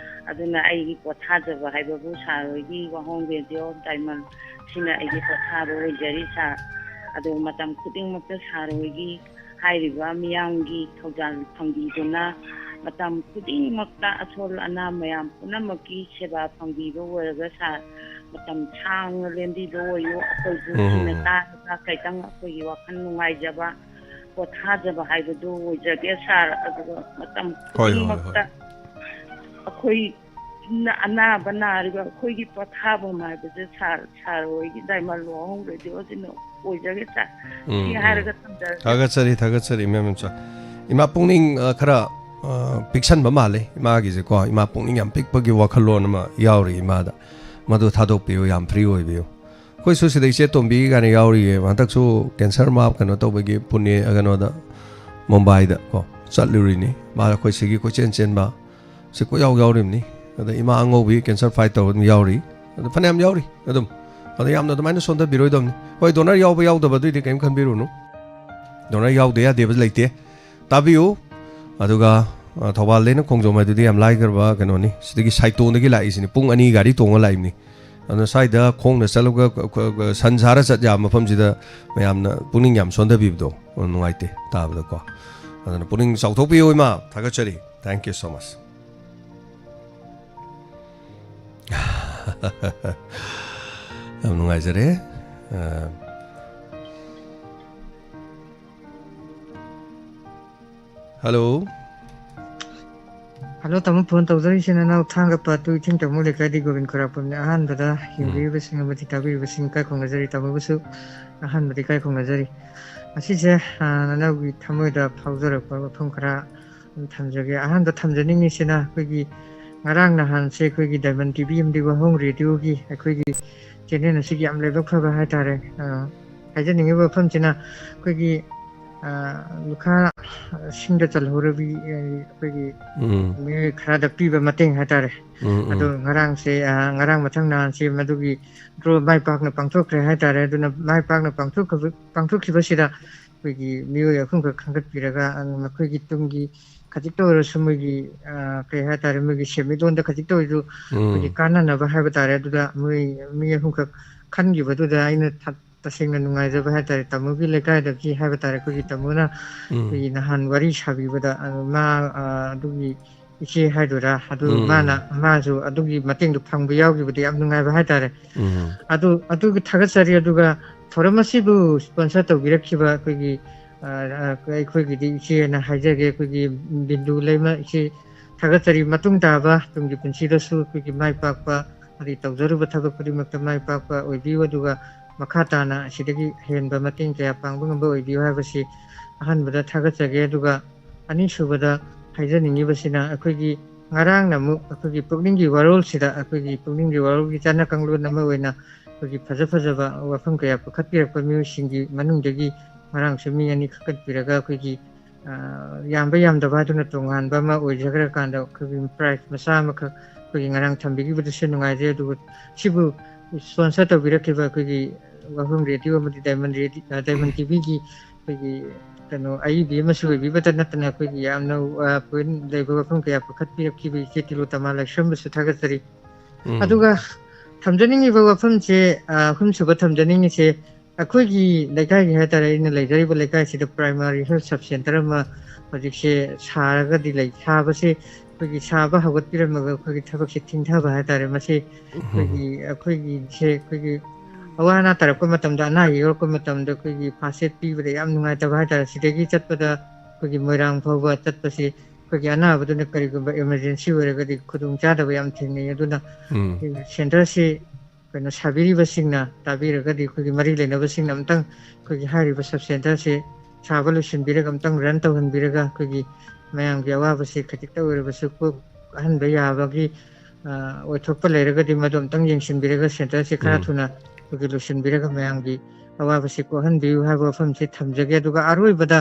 ꯑꯗꯨꯅ ꯑꯩꯒꯤ ꯄꯣꯊꯥꯖꯕ ꯍꯥꯏꯕꯕꯨ ꯁꯥꯔ ꯍꯣꯏꯒꯤ ꯋꯥꯍꯣꯡ ꯔꯦꯗꯤꯑꯣ ꯗꯥꯏꯃꯟ ꯁꯤꯅ ꯑꯩꯒꯤ ꯄꯣꯊꯥꯕ ꯑꯣꯏꯖꯔꯤ ꯁꯥꯔ꯫ ꯑꯗꯨ ꯃꯇꯝ ꯈꯨꯗꯤꯡꯃꯛꯇ ꯁꯥꯔ ꯍꯣꯏꯒꯤ ꯍꯥꯏꯔꯤꯕ ꯃꯤꯌꯥꯝꯒꯤ ꯊꯧꯖꯥꯜ ꯐꯪꯕꯤꯗꯨꯅ ꯃꯇꯝ ꯈꯨꯗꯤꯡꯃꯛꯇ ꯑꯁꯣꯜ ꯑꯅꯥ ꯃꯌꯥꯝ ꯄꯨꯝꯅꯃꯛꯀꯤ ꯁꯦꯕꯥ ꯐꯪꯕꯤꯕ ꯑꯣꯏꯔꯒ ꯁꯥꯔ ꯃꯇꯝ ꯁꯥꯡꯅ ꯂꯦꯟꯕꯤꯕ ꯑꯣꯏꯌꯨ꯫ ꯑꯩꯈꯣꯏꯁꯨ ꯎꯝ꯫ ꯁꯤꯅ ꯇꯥꯔꯒ ꯈꯤꯇꯪ ꯑꯩꯈꯣꯏꯒꯤ ꯋꯥꯈꯜ ꯅꯨꯡꯉꯥꯏꯖꯕ, ꯄꯣꯊꯥꯖꯕ ꯍꯥꯏꯕꯗꯨ ꯑꯣꯏꯖꯒꯦ ꯁꯥꯔ꯫ ꯑꯗꯨꯒ ꯃꯇꯝ ꯍꯣꯏ, ꯍꯣꯏ, ꯍꯣꯏ꯫ ꯈꯨꯗꯤꯡꯃꯛꯇ ꯑꯩꯈꯣꯏ ꯅ-, ꯑꯅꯥꯕ ꯅꯥꯔꯤꯕ ꯑꯩꯈꯣꯏꯒꯤ ꯄꯣꯊꯥꯐꯝ ꯍꯥꯏꯕꯁꯦ ꯁꯥꯔ, ꯁꯥꯔ ꯍꯣꯏꯒꯤ ꯗꯥꯏꯃꯟ ꯋꯥꯍꯣꯡ ꯔꯦꯗꯤꯑꯣꯁꯤꯅ ꯑꯣꯏꯖꯒꯦ ꯁꯥꯔ꯫ ꯎꯝ, ꯁꯤ ꯎꯝ꯫ ꯍꯥꯏꯔꯒ ꯊꯝꯖꯔꯒꯦ꯫ ꯊꯥꯒꯠꯆꯔꯤ, ꯊꯥꯒꯠꯆꯔꯤ, ꯃꯦꯝ ꯏꯝꯆꯥ꯫ ꯏꯃꯥ ꯄꯨꯛꯅꯤꯡ, ꯑ, ꯈꯔ, ꯑ, ꯄꯤꯛꯁꯟꯕ ꯃꯥꯜꯂꯦ ꯏꯃꯥꯒꯤꯁꯦꯀꯣ꯫ ꯏꯃꯥ ꯄꯨꯛꯅꯤꯡ ꯌꯥꯝ ꯄꯤꯛꯄꯒꯤ ꯋꯥꯈꯜꯂꯣꯟ ꯑꯃ ꯌꯥꯎꯔꯤ ꯏꯃꯥꯗ꯫ ꯃꯗꯨ ꯊꯥꯗꯣꯛꯄꯤꯌꯨ, ꯌꯥꯝ ꯐ꯭ꯔꯤ ꯑꯣꯏꯕꯤꯌꯨ꯫ ꯑꯩꯈꯣꯏꯁꯨ ꯁꯤꯗ ꯏꯆꯦ ꯇꯣꯝꯕꯤ ꯀꯥꯏꯅ ꯌꯥꯎꯔꯤꯌꯦ꯫ ꯍꯟꯗꯛꯁꯨ ꯀꯦꯟꯁꯔ ꯃꯥ ꯀꯩꯅꯣ ꯇꯧꯕꯒꯤ ꯄꯨꯅꯦ, ꯑ, ꯀꯩꯅꯣꯗ, ꯃꯨꯝꯕꯥꯏꯗ ꯀꯣ ꯆꯠꯂꯨꯔꯤꯅꯤ꯫ ꯃꯥ ꯑꯩꯈꯣꯏ ꯁꯤꯒꯤ ꯀꯣꯏꯆꯦꯟ ꯆꯦꯟꯕ ꯁꯤ ꯀꯣꯏꯌꯥꯎ ꯌꯥꯎꯔꯤꯕꯅꯤ꯫ ꯑꯗ ꯏꯃꯥ ꯑꯉꯧꯕꯤ ꯀꯦꯟꯁꯔ ꯐꯥꯏꯠ ꯇꯧꯕ ꯑꯗꯨꯝ ꯌꯥꯎꯔꯤ꯫ ꯑꯗ ꯐꯅꯌꯥꯝ ꯌꯥꯎꯔꯤ ꯑꯗꯨꯝ꯫ ꯑꯗ ꯌꯥꯝꯅ ꯑꯗꯨꯃꯥꯏꯅ ꯁꯣꯟꯊꯕꯤꯔꯣꯏꯗꯕꯅꯤ꯫ ꯍꯣꯏ, ꯗꯣꯅꯔ ꯌꯥꯎꯕ ꯌꯥꯎꯗꯕ ꯑꯗꯨꯏꯗꯤ ꯀꯔꯤꯝ ꯈꯟꯕꯤꯔꯨꯅꯨ꯫ ꯗꯣꯅꯔ ꯌꯥꯎꯗ ꯌꯥꯗꯦꯕ ꯂꯩꯇꯦ꯫ ꯇꯥꯕꯤꯌꯨ꯫ ꯑꯗꯨꯒ, ꯑ, ꯊꯧꯕꯥꯜꯗꯩꯅ ꯈꯣꯡꯖꯣꯝ ꯍꯥꯏꯗꯨꯗꯤ ꯌꯥꯝ ꯂꯥꯏꯈ꯭ꯔꯕ ꯀꯩꯅꯣꯅꯤ꯫ ꯁꯤꯗꯒꯤ ꯁꯥꯏꯇꯣꯟꯗꯒꯤ ꯂꯥꯛꯏꯁꯤꯅꯤ꯫ ꯄꯨꯡ ꯑꯅꯤ ꯒꯥꯔꯤ ꯇꯣꯡꯉ ꯂꯥꯛꯏꯕꯅꯤ꯫ ꯑꯗꯨꯅ ꯁ꯭ꯋꯥꯏꯗ ꯈꯣꯡꯅ ꯆꯠꯂꯒ, ꯈ-, ꯈ-, ꯈ-, ꯁꯟ ꯁꯥꯔ ꯆꯠ ꯌꯥꯕ ꯃꯐꯝꯁꯤꯗ ꯃꯌꯥꯝꯅ ꯄꯨꯛꯅꯤꯡ ꯌꯥꯝ ꯁꯣꯟꯊꯕꯤꯕꯗꯣ, ꯑ, ꯅꯨꯡꯉꯥꯏꯇꯦ ꯇꯥꯕꯗꯀꯣ꯫ ꯑꯗꯨꯅ ꯄꯨꯛꯅꯤꯡ ꯆꯥꯎꯊꯣꯛꯄꯤꯌꯨ ꯏꯃꯥ꯫ ꯊꯥꯒꯠꯆꯔꯤ꯫ Thank you so much꯫ ꯌꯥꯝ ꯅꯨꯡꯉꯥꯏꯖꯔꯦ꯫ ꯑ, ꯍꯜꯂꯣ꯫ ꯍꯜꯂꯣ, ꯇꯥꯃꯣ, ꯐꯣꯟ ꯇꯧꯖꯔꯛꯏꯁꯦ ꯅꯅꯥꯎ ꯊꯥꯡꯒ ꯄꯥꯠꯇꯨ ꯏꯊꯤꯡ ꯇꯝꯃꯨ ꯂꯩꯀꯥꯏꯗꯒꯤ ꯒꯣꯕꯤꯟ ꯈꯨꯔꯥꯛꯄꯝꯅꯤ꯫ ꯑꯍꯥꯟꯕꯗ ꯎꯝ꯫ ꯌꯦꯡꯕꯤꯔꯤꯕꯁꯤꯡ ꯑꯃꯗꯤ ꯇꯥꯕꯤꯔꯤꯕꯁꯤꯡ ꯏꯀꯥꯏ ꯈꯨꯝꯅꯖꯔꯤ꯫ ꯇꯥꯃꯣꯕꯨꯁꯨ ꯑꯍꯥꯟꯕꯗ ꯏꯀꯥꯏ ꯈꯨꯝꯅꯖꯔꯤ꯫ ꯑꯁꯤꯁꯦ, ꯑ, ꯅꯅꯥꯎꯒꯤ ꯊꯃꯣꯏꯗ ꯐꯥꯎꯖꯔꯛꯄ ꯋꯥꯐꯝ ꯈꯔ ꯊꯝꯖꯒꯦ꯫ ꯑꯍꯥꯟꯕ ꯊꯝꯖꯅꯤꯡꯉꯤꯁꯤꯅ ꯑꯩꯈꯣꯏꯒꯤ ꯉꯔꯥꯡ ꯅꯍꯥꯟꯁꯦ ꯑꯩꯈꯣꯏꯒꯤ ꯗꯥꯏꯃꯟ ꯇꯤ ꯚꯤ ꯑꯃꯗꯤ ꯋꯥꯍꯣꯡ ꯔꯦꯗꯤꯑꯣꯒꯤ ꯑꯩꯈꯣꯏꯒꯤ ꯆꯦꯅꯦꯜ ꯑꯁꯤꯒꯤ ꯌꯥꯝ ꯂꯥꯏꯕꯛ ꯐꯕ ꯍꯥꯏꯇꯥꯔꯦ꯫ ꯑ, ꯍꯥꯏꯖꯅꯤꯡꯉꯤꯕ ꯋꯥꯐꯝꯁꯤꯅ ꯑꯩꯈꯣꯏꯒꯤ, ꯑ, ꯂꯨꯈꯥ ꯁꯤꯡꯗ ꯆꯜꯍꯧꯔꯕꯤ, ꯑ, ꯑꯩꯈꯣꯏꯒꯤ ꯎꯝ꯫ ꯃꯤꯑꯣꯏ ꯈꯔꯗ ꯄꯤꯕ ꯃꯇꯦꯡ ꯍꯥꯏꯇꯥꯔꯦ꯫ ꯎꯝ, ꯎꯝ꯫ ꯑꯗꯣ ꯉꯔꯥꯡꯁꯦ, ꯑ, ꯉꯔꯥꯡ ꯃꯊꯪ ꯅꯍꯥꯟꯁꯦ ꯃꯗꯨꯒꯤ ꯗ꯭ꯔꯣ ꯃꯥꯏ ꯄꯥꯛꯅ ꯄꯥꯡꯊꯣꯛꯈ꯭ꯔꯦ ꯍꯥꯏꯇꯥꯔꯦ꯫ ꯑꯗꯨꯅ ꯃꯥꯏ ꯄꯥꯛꯅ ꯄꯥꯡꯊꯣꯛꯈꯤꯕ-, ꯄꯥꯡꯊꯣꯛꯈꯤꯕꯁꯤꯗ ꯑꯩꯈꯣꯏꯒꯤ ꯃꯤꯑꯣꯏ ꯑꯍꯨꯝꯈꯛ ꯈꯟꯒꯠꯄꯤꯔꯒ, ꯑ, ꯃꯈꯣꯏꯒꯤ ꯇꯨꯡꯒꯤ ꯈꯖꯤꯛꯇ ꯑꯣꯏꯔꯁꯨ ꯃꯣꯏꯒꯤ, ꯑ, ꯀꯩ ꯍꯥꯏꯇꯥꯔꯦ, ꯃꯣꯏꯒꯤ ꯁꯦꯟꯃꯤꯠꯂꯣꯟꯗ ꯈꯖꯤꯛꯇ ꯑꯣꯏꯔꯁꯨ ꯑꯩꯈꯣꯏꯒꯤ ꯎꯝ꯫ ꯀꯥꯟꯅꯅꯕ ꯍꯥꯏꯕ ꯇꯥꯔꯦ꯫ ꯑꯗꯨꯗ ꯃꯣꯏ ꯃꯤ ꯑꯍꯨꯝꯈꯛ ꯈꯟꯈꯤꯕꯗꯨꯗ ꯑꯩꯅ ꯊ-, ꯇꯁꯦꯡꯅ ꯅꯨꯡꯉꯥꯏꯖꯕ ꯍꯥꯏꯇꯥꯔꯦ꯫ ꯇꯥꯃꯣꯒꯤ ꯂꯩꯀꯥꯏꯗꯒꯤ ꯍꯥꯏꯕ ꯇꯥꯔꯦ, ꯑꯩꯈꯣꯏꯒꯤ ꯇꯥꯃꯣꯅ ꯑꯩꯈꯣꯏꯒꯤ ꯅꯍꯥꯟ ꯋꯥꯔꯤ ꯁꯥꯕꯤꯕꯗ, ꯑ, ꯃꯥ, ꯑ, ꯑꯗꯨꯒꯤ ꯏꯆꯦ ꯍꯥꯏꯗꯣꯏꯔꯥ, ꯑꯗꯨ ꯎꯝ, ꯃꯥꯅ, ꯎꯝ꯫ ꯃꯥꯁꯨ ꯑꯗꯨꯒꯤ ꯃꯇꯦꯡꯗꯣ ꯐꯪꯕ ꯌꯥꯎꯈꯤꯕꯗ ꯌꯥꯝ ꯅꯨꯡꯉꯥꯏꯕ ꯍꯥꯏꯇꯥꯔꯦ꯫ ꯎꯝ꯫ ꯑꯗꯨ, ꯑꯗꯨꯒꯤ ꯊꯥꯒꯠꯆꯔꯤ꯫ ꯑꯗꯨꯒ ꯊꯧꯔꯝ ꯑꯁꯤꯕꯨ sponsor ꯇꯧꯕꯤꯔꯛꯈꯤꯕ ꯑꯩꯈꯣꯏꯒꯤ, ꯑ, ꯑ, ꯑꯩꯈꯣꯏꯒꯤꯗꯤ ꯏꯆꯦꯅ ꯍꯥꯏꯖꯒꯦ, ꯑꯩꯈꯣꯏꯒꯤ ꯕꯤꯟꯗꯨ ꯂꯩꯃ ꯏꯆꯦ ꯊꯥꯒꯠꯆꯔꯤ꯫ ꯃꯇꯨꯡ ꯇꯥꯕ ꯇꯨꯡꯒꯤ ꯄꯨꯟꯁꯤꯗꯁꯨ ꯑꯩꯈꯣꯏꯒꯤ ꯃꯥꯏ ꯄꯥꯛꯄ, ꯑꯗꯩ ꯇꯧꯖꯔꯨꯕ ꯊꯕꯛ ꯈꯨꯗꯤꯡꯃꯛꯇ ꯃꯥꯏ ꯄꯥꯛꯄ ꯑꯣꯏꯕꯤꯌꯨ꯫ ꯑꯗꯨꯒ ꯃꯈꯥ ꯇꯥꯅ ꯑꯁꯤꯗꯒꯤ ꯍꯦꯟꯕ ꯃꯇꯦꯡ ꯀꯌꯥ ꯄꯥꯡꯕ ꯉꯝꯕ ꯑꯣꯏꯕꯤꯌꯨ ꯍꯥꯏꯕꯁꯤ ꯑꯍꯥꯟꯕꯗ ꯊꯥꯒꯠꯆꯒꯦ꯫ ꯑꯗꯨꯒ ꯑꯅꯤꯁꯨꯕꯗ ꯍꯥꯏꯖꯅꯤꯡꯉꯤꯕꯁꯤꯅ, ꯑꯩꯈꯣꯏꯒꯤ ꯉꯔꯥꯡꯅ ꯑꯃꯨꯛ ꯑꯩꯈꯣꯏꯒꯤ ꯄꯨꯛꯅꯤꯡꯒꯤ ꯋꯥꯔꯣꯜꯁꯤꯗ, ꯑꯩꯈꯣꯏꯒꯤ ꯄꯨꯛꯅꯤꯡꯒꯤ ꯋꯥꯔꯣꯜꯒꯤ ꯆꯠꯅ ꯀꯥꯡꯂꯣꯟ ꯑꯃ ꯑꯣꯏꯅ ꯑꯩꯈꯣꯏꯒꯤ ꯐꯖ ꯐꯖꯕ ꯋꯥꯐꯝ ꯀꯌꯥ ꯄꯨꯈꯠꯄꯤꯔꯛꯄ ꯃꯤꯑꯣꯏꯁꯤꯡꯒꯤ ꯃꯅꯨꯡꯗꯒꯤ ꯉꯔꯥꯡꯁꯨ ꯃꯤ ꯑꯅꯤ ꯈꯛꯀꯠꯄꯤꯔꯒ ꯑꯩꯈꯣꯏꯒꯤ, ꯑ, ꯌꯥꯝꯕ ꯌꯥꯝꯗꯕ ꯍꯥꯏꯗꯨꯅ ꯇꯣꯉꯥꯟꯕ ꯑꯃ ꯑꯣꯏꯖꯈ꯭ꯔꯀꯥꯟꯗ ꯑꯩꯈꯣꯏꯒꯤ prize ꯃꯆꯥ ꯑꯃꯈꯛ ꯑꯩꯈꯣꯏꯒꯤ ꯉꯔꯥꯡ ꯊꯝꯕꯤꯈꯤꯕꯗꯨꯁꯨ ꯅꯨꯡꯉꯥꯏꯖꯩ꯫ ꯑꯗꯨꯒ ꯁꯤꯕꯨ sponsor ꯇꯧꯕꯤꯔꯛꯈꯤꯕ ꯑꯩꯈꯣꯏꯒꯤ ꯋꯥꯐꯝ ꯔꯦꯗꯤꯑꯣ ꯑꯃꯗꯤ ꯗꯥꯏꯃꯟ ꯔꯦꯗꯤ-, ꯑ, ꯗꯥꯏꯃꯟ ꯇꯤꯚꯤꯒꯤ ꯑꯩꯈꯣꯏꯒꯤ ꯀꯩꯅꯣ ꯑꯏꯕꯤ ꯑꯃꯁꯨ ꯑꯣꯏꯕꯤꯕꯇ ꯅꯠꯇꯅ ꯑꯩꯈꯣꯏꯒꯤ ꯌꯥꯝꯅ, ꯑ, point ꯂꯩꯕ ꯋꯥꯐꯝ ꯀꯌꯥ ꯄꯨꯈꯠꯄꯤꯔꯛꯈꯤꯕ ꯏꯆꯦ ꯇꯤꯂꯣꯇꯃꯥ ꯂꯥꯏꯁ꯭ꯔꯝꯕꯨꯁꯨ ꯊꯥꯒꯠꯆꯔꯤ꯫ ꯎꯝ꯫ ꯑꯗꯨꯒ ꯊꯝꯖꯅꯤꯡꯉꯤꯕ ꯋꯥꯐꯝꯁꯦ, ꯑ, ꯑꯍꯨꯝꯁꯨꯕ ꯊꯝꯖꯅꯤꯡꯉꯤꯁꯦ, ꯑꯩꯈꯣꯏꯒꯤ ꯂꯩꯀꯥꯏꯒꯤ ꯍꯥꯏꯇꯥꯔꯦ, ꯑꯩꯅ ꯂꯩꯖꯔꯤꯕ ꯂꯩꯀꯥꯏꯁꯤꯗ primary health sub center ꯑꯃ ꯍꯧꯖꯤꯛꯁꯦ ꯁꯥꯔꯒꯗꯤ ꯂꯩ꯫ ꯁꯥꯕꯁꯦ ꯑꯩꯈꯣꯏꯒꯤ ꯁꯥꯕ ꯍꯧꯒꯠꯄꯤꯔꯝꯃꯒ ꯑꯩꯈꯣꯏꯒꯤ ꯊꯕꯛꯁꯦ ꯊꯤꯡꯊꯕ ꯍꯥꯏꯇꯥꯔꯦ꯫ ꯃꯁꯤ ꯑꯩꯈꯣꯏꯒꯤ, ꯎꯝ꯫ ꯑꯩꯈꯣꯏꯒꯤꯁꯦ ꯑꯩꯈꯣꯏꯒꯤ ꯑꯋꯥ ꯑꯅꯥ ꯇꯥꯔꯛꯄ ꯃꯇꯝꯗ, ꯑꯅꯥ ꯑꯌꯦꯛ ꯌꯥꯎꯔꯛꯄ ꯃꯇꯝꯗ ꯑꯩꯈꯣꯏꯒꯤ first aid ꯄꯤꯕꯗ ꯌꯥꯝ ꯅꯨꯡꯉꯥꯏꯇꯕ ꯍꯥꯏꯇꯥꯔꯦ꯫ ꯁꯤꯗꯒꯤ ꯆꯠꯄꯗ ꯑꯩꯈꯣꯏꯒꯤ ꯃꯣꯏꯔꯥꯡ ꯐꯥꯎꯕ ꯆꯠꯄꯁꯤ ꯑꯩꯈꯣꯏꯒꯤ ꯑꯅꯥꯕꯗꯨꯅ ꯀꯔꯤꯒꯨꯝꯕ emergency ꯑꯣꯏꯔꯒꯗꯤ ꯈꯨꯗꯣꯡꯆꯥꯗꯕ ꯌꯥꯝ ꯊꯦꯡꯅꯩ꯫ ꯑꯗꯨꯅ ꯎꯝ꯫ ꯑꯩꯈꯣꯏꯒꯤ centreꯁꯤ ꯀꯩꯅꯣ ꯁꯥꯕꯤꯔꯤꯕꯁꯤꯡꯅ ꯇꯥꯕꯤꯔꯒꯗꯤ, ꯑꯩꯈꯣꯏꯒꯤ ꯃꯔꯤ ꯂꯩꯅꯕꯁꯤꯡꯅ ꯑꯝꯇꯪ ꯑꯩꯈꯣꯏꯒꯤ ꯍꯥꯏꯔꯤꯕ sub centreꯁꯦ ꯁꯥꯕ ꯂꯣꯏꯁꯤꯟꯕꯤꯔꯒ ꯑꯝꯇꯪ run ꯇꯧꯍꯟꯕꯤꯔꯒ ꯑꯩꯈꯣꯏꯒꯤ ꯃꯌꯥꯝꯒꯤ ꯑꯋꯥꯕꯁꯤ ꯈꯖꯤꯛꯇ ꯑꯣꯏꯔꯕꯁꯨ ꯀꯣꯛꯍꯟꯕ ꯌꯥꯕꯒꯤ, ꯑ, ꯑꯣꯏꯊꯣꯛꯄ ꯂꯩꯔꯒꯗꯤ ꯃꯗꯨ ꯑꯝꯇꯪ ꯌꯦꯡꯁꯤꯟꯕꯤꯔꯒ centreꯁꯦ ꯈꯔ ꯎꯝ꯫ ꯊꯨꯅ ꯑꯩꯈꯣꯏꯒꯤ ꯂꯣꯏꯁꯤꯟꯕꯤꯔꯒ ꯃꯌꯥꯝꯒꯤ ꯑꯋꯥꯕꯁꯤ ꯀꯣꯛꯍꯟꯕꯤꯌꯨ ꯍꯥꯏꯕ ꯋꯥꯐꯝꯁꯤ ꯊꯝꯖꯒꯦ꯫ ꯑꯗꯨꯒ ꯑꯔꯣꯏꯕꯗ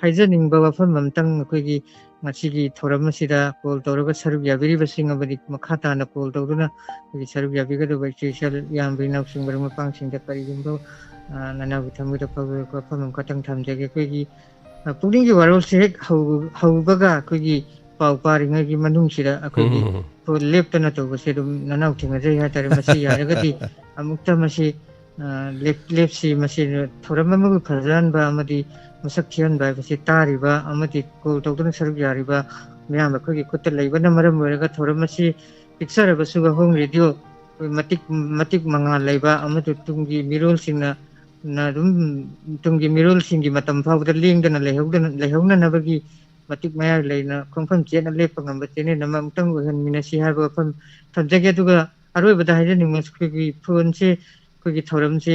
ꯍꯥꯏꯖꯅꯤꯡꯕ ꯋꯥꯐꯝ ꯑꯝꯇꯪ, ꯑꯩꯈꯣꯏꯒꯤ ꯉꯁꯤꯒꯤ ꯊꯧꯔꯝ ꯑꯁꯤꯗ call ꯇꯧꯔꯒ ꯁꯔꯨꯛ ꯌꯥꯕꯤꯔꯤꯕꯁꯤꯡ ꯑꯃꯗꯤ ꯃꯈꯥ ꯇꯥꯅ call ꯇꯧꯗꯨꯅ ꯑꯩꯈꯣꯏꯒꯤ ꯁꯔꯨꯛ ꯌꯥꯕꯤꯒꯗꯕ ꯏꯆꯦ ꯏꯆꯜ ꯏꯌꯥꯝꯕ ꯏꯅꯥꯎꯁꯤꯡ ꯃꯔꯨꯞ ꯃꯄꯥꯡꯁꯤꯡꯗ ꯀꯔꯤꯒꯨꯝꯕ, ꯑ, ꯅꯅꯥꯎꯒꯤ ꯊꯃꯣꯏꯗ ꯐꯥꯎꯕ ꯋꯥꯐꯝ ꯑꯃꯈꯛꯇꯪ ꯊꯝꯖꯒꯦ꯫ ꯑꯩꯈꯣꯏꯒꯤ, ꯑ, ꯄꯨꯛꯅꯤꯡꯒꯤ ꯋꯥꯔꯣꯜꯁꯦ ꯍꯦꯛ ꯍꯧ-, ꯍꯧꯕꯒ ꯑꯩꯈꯣꯏꯒꯤ ꯄꯥꯎ ꯄꯥꯔꯤꯉꯩꯒꯤ ꯃꯅꯨꯡꯁꯤꯗ ꯑꯩꯈꯣꯏꯒꯤ ꯎꯝ꯫ ꯂꯦꯞꯇꯅ ꯇꯧꯕꯁꯦ ꯑꯗꯨꯝ ꯅꯅꯥꯎ ꯊꯦꯡꯅꯖꯩ ꯍꯥꯏꯇꯥꯔꯦ꯫ ꯃꯁꯤ ꯌꯥꯔꯒꯗꯤ ꯑꯃꯨꯛꯇ ꯃꯁꯤ ꯂꯦꯞꯁꯤ꯫ ꯃꯁꯤ ꯊꯧꯔꯝ ꯑꯃꯕꯨ ꯐꯖꯍꯟꯕ ꯑꯃꯗꯤ ꯃꯁꯛ ꯊꯤꯍꯟꯕ ꯍꯥꯏꯕꯁꯤ ꯇꯥꯔꯤꯕ ꯑꯃꯗꯤ ꯀꯣꯜ ꯇꯧꯗꯨꯅ ꯁꯔꯨꯛ ꯌꯥꯔꯤꯕ ꯃꯌꯥꯝ ꯑꯩꯈꯣꯏꯒꯤ ꯈꯨꯠꯇ ꯂꯩꯕꯅ ꯃꯔꯝ ꯑꯣꯏꯔꯒ ꯊꯧꯔꯝ ꯑꯁꯤ ꯄꯤꯛꯆꯔꯕꯁꯨ ꯋꯥꯍꯣꯡ ꯔꯦꯗꯤꯑꯣ ꯃꯇꯤꯛ ꯃꯇꯤꯛ ꯃꯉꯥꯜ ꯂꯩꯕ ꯑꯃꯗꯤ ꯇꯨꯡꯒꯤ ꯃꯤꯔꯣꯜꯁꯤꯡꯅ ꯅ ꯑꯗꯨꯝ ꯇꯨꯡꯒꯤ ꯃꯤꯔꯣꯜꯁꯤꯡꯒꯤ ꯃꯇꯝ ꯐꯥꯎꯕꯗ ꯂꯦꯡꯗꯅ ꯂꯩꯍꯧꯗꯅ ꯂꯩꯍꯧꯅꯅꯕꯒꯤ ꯃꯇꯤꯛ ꯃꯌꯥꯏ ꯂꯩꯅ ꯈꯣꯡꯐꯝ ꯆꯦꯠꯅ ꯂꯦꯞꯄ ꯉꯝꯕ ꯆꯦꯅꯦꯜ ꯑꯃ ꯑꯃꯨꯛꯇꯪ ꯑꯣꯏꯍꯟꯃꯤꯟꯅꯁꯤ ꯍꯥꯏꯕ ꯋꯥꯐꯝ ꯊꯝꯖꯒꯦ꯫ ꯑꯗꯨꯒ ꯑꯔꯣꯏꯕꯗ ꯍꯥꯏꯖꯅꯤꯡꯕ ꯑꯩꯈꯣꯏꯒꯤ ꯐꯣꯟꯁꯦ ꯑꯩꯈꯣꯏꯒꯤ ꯊꯧꯔꯝꯁꯦ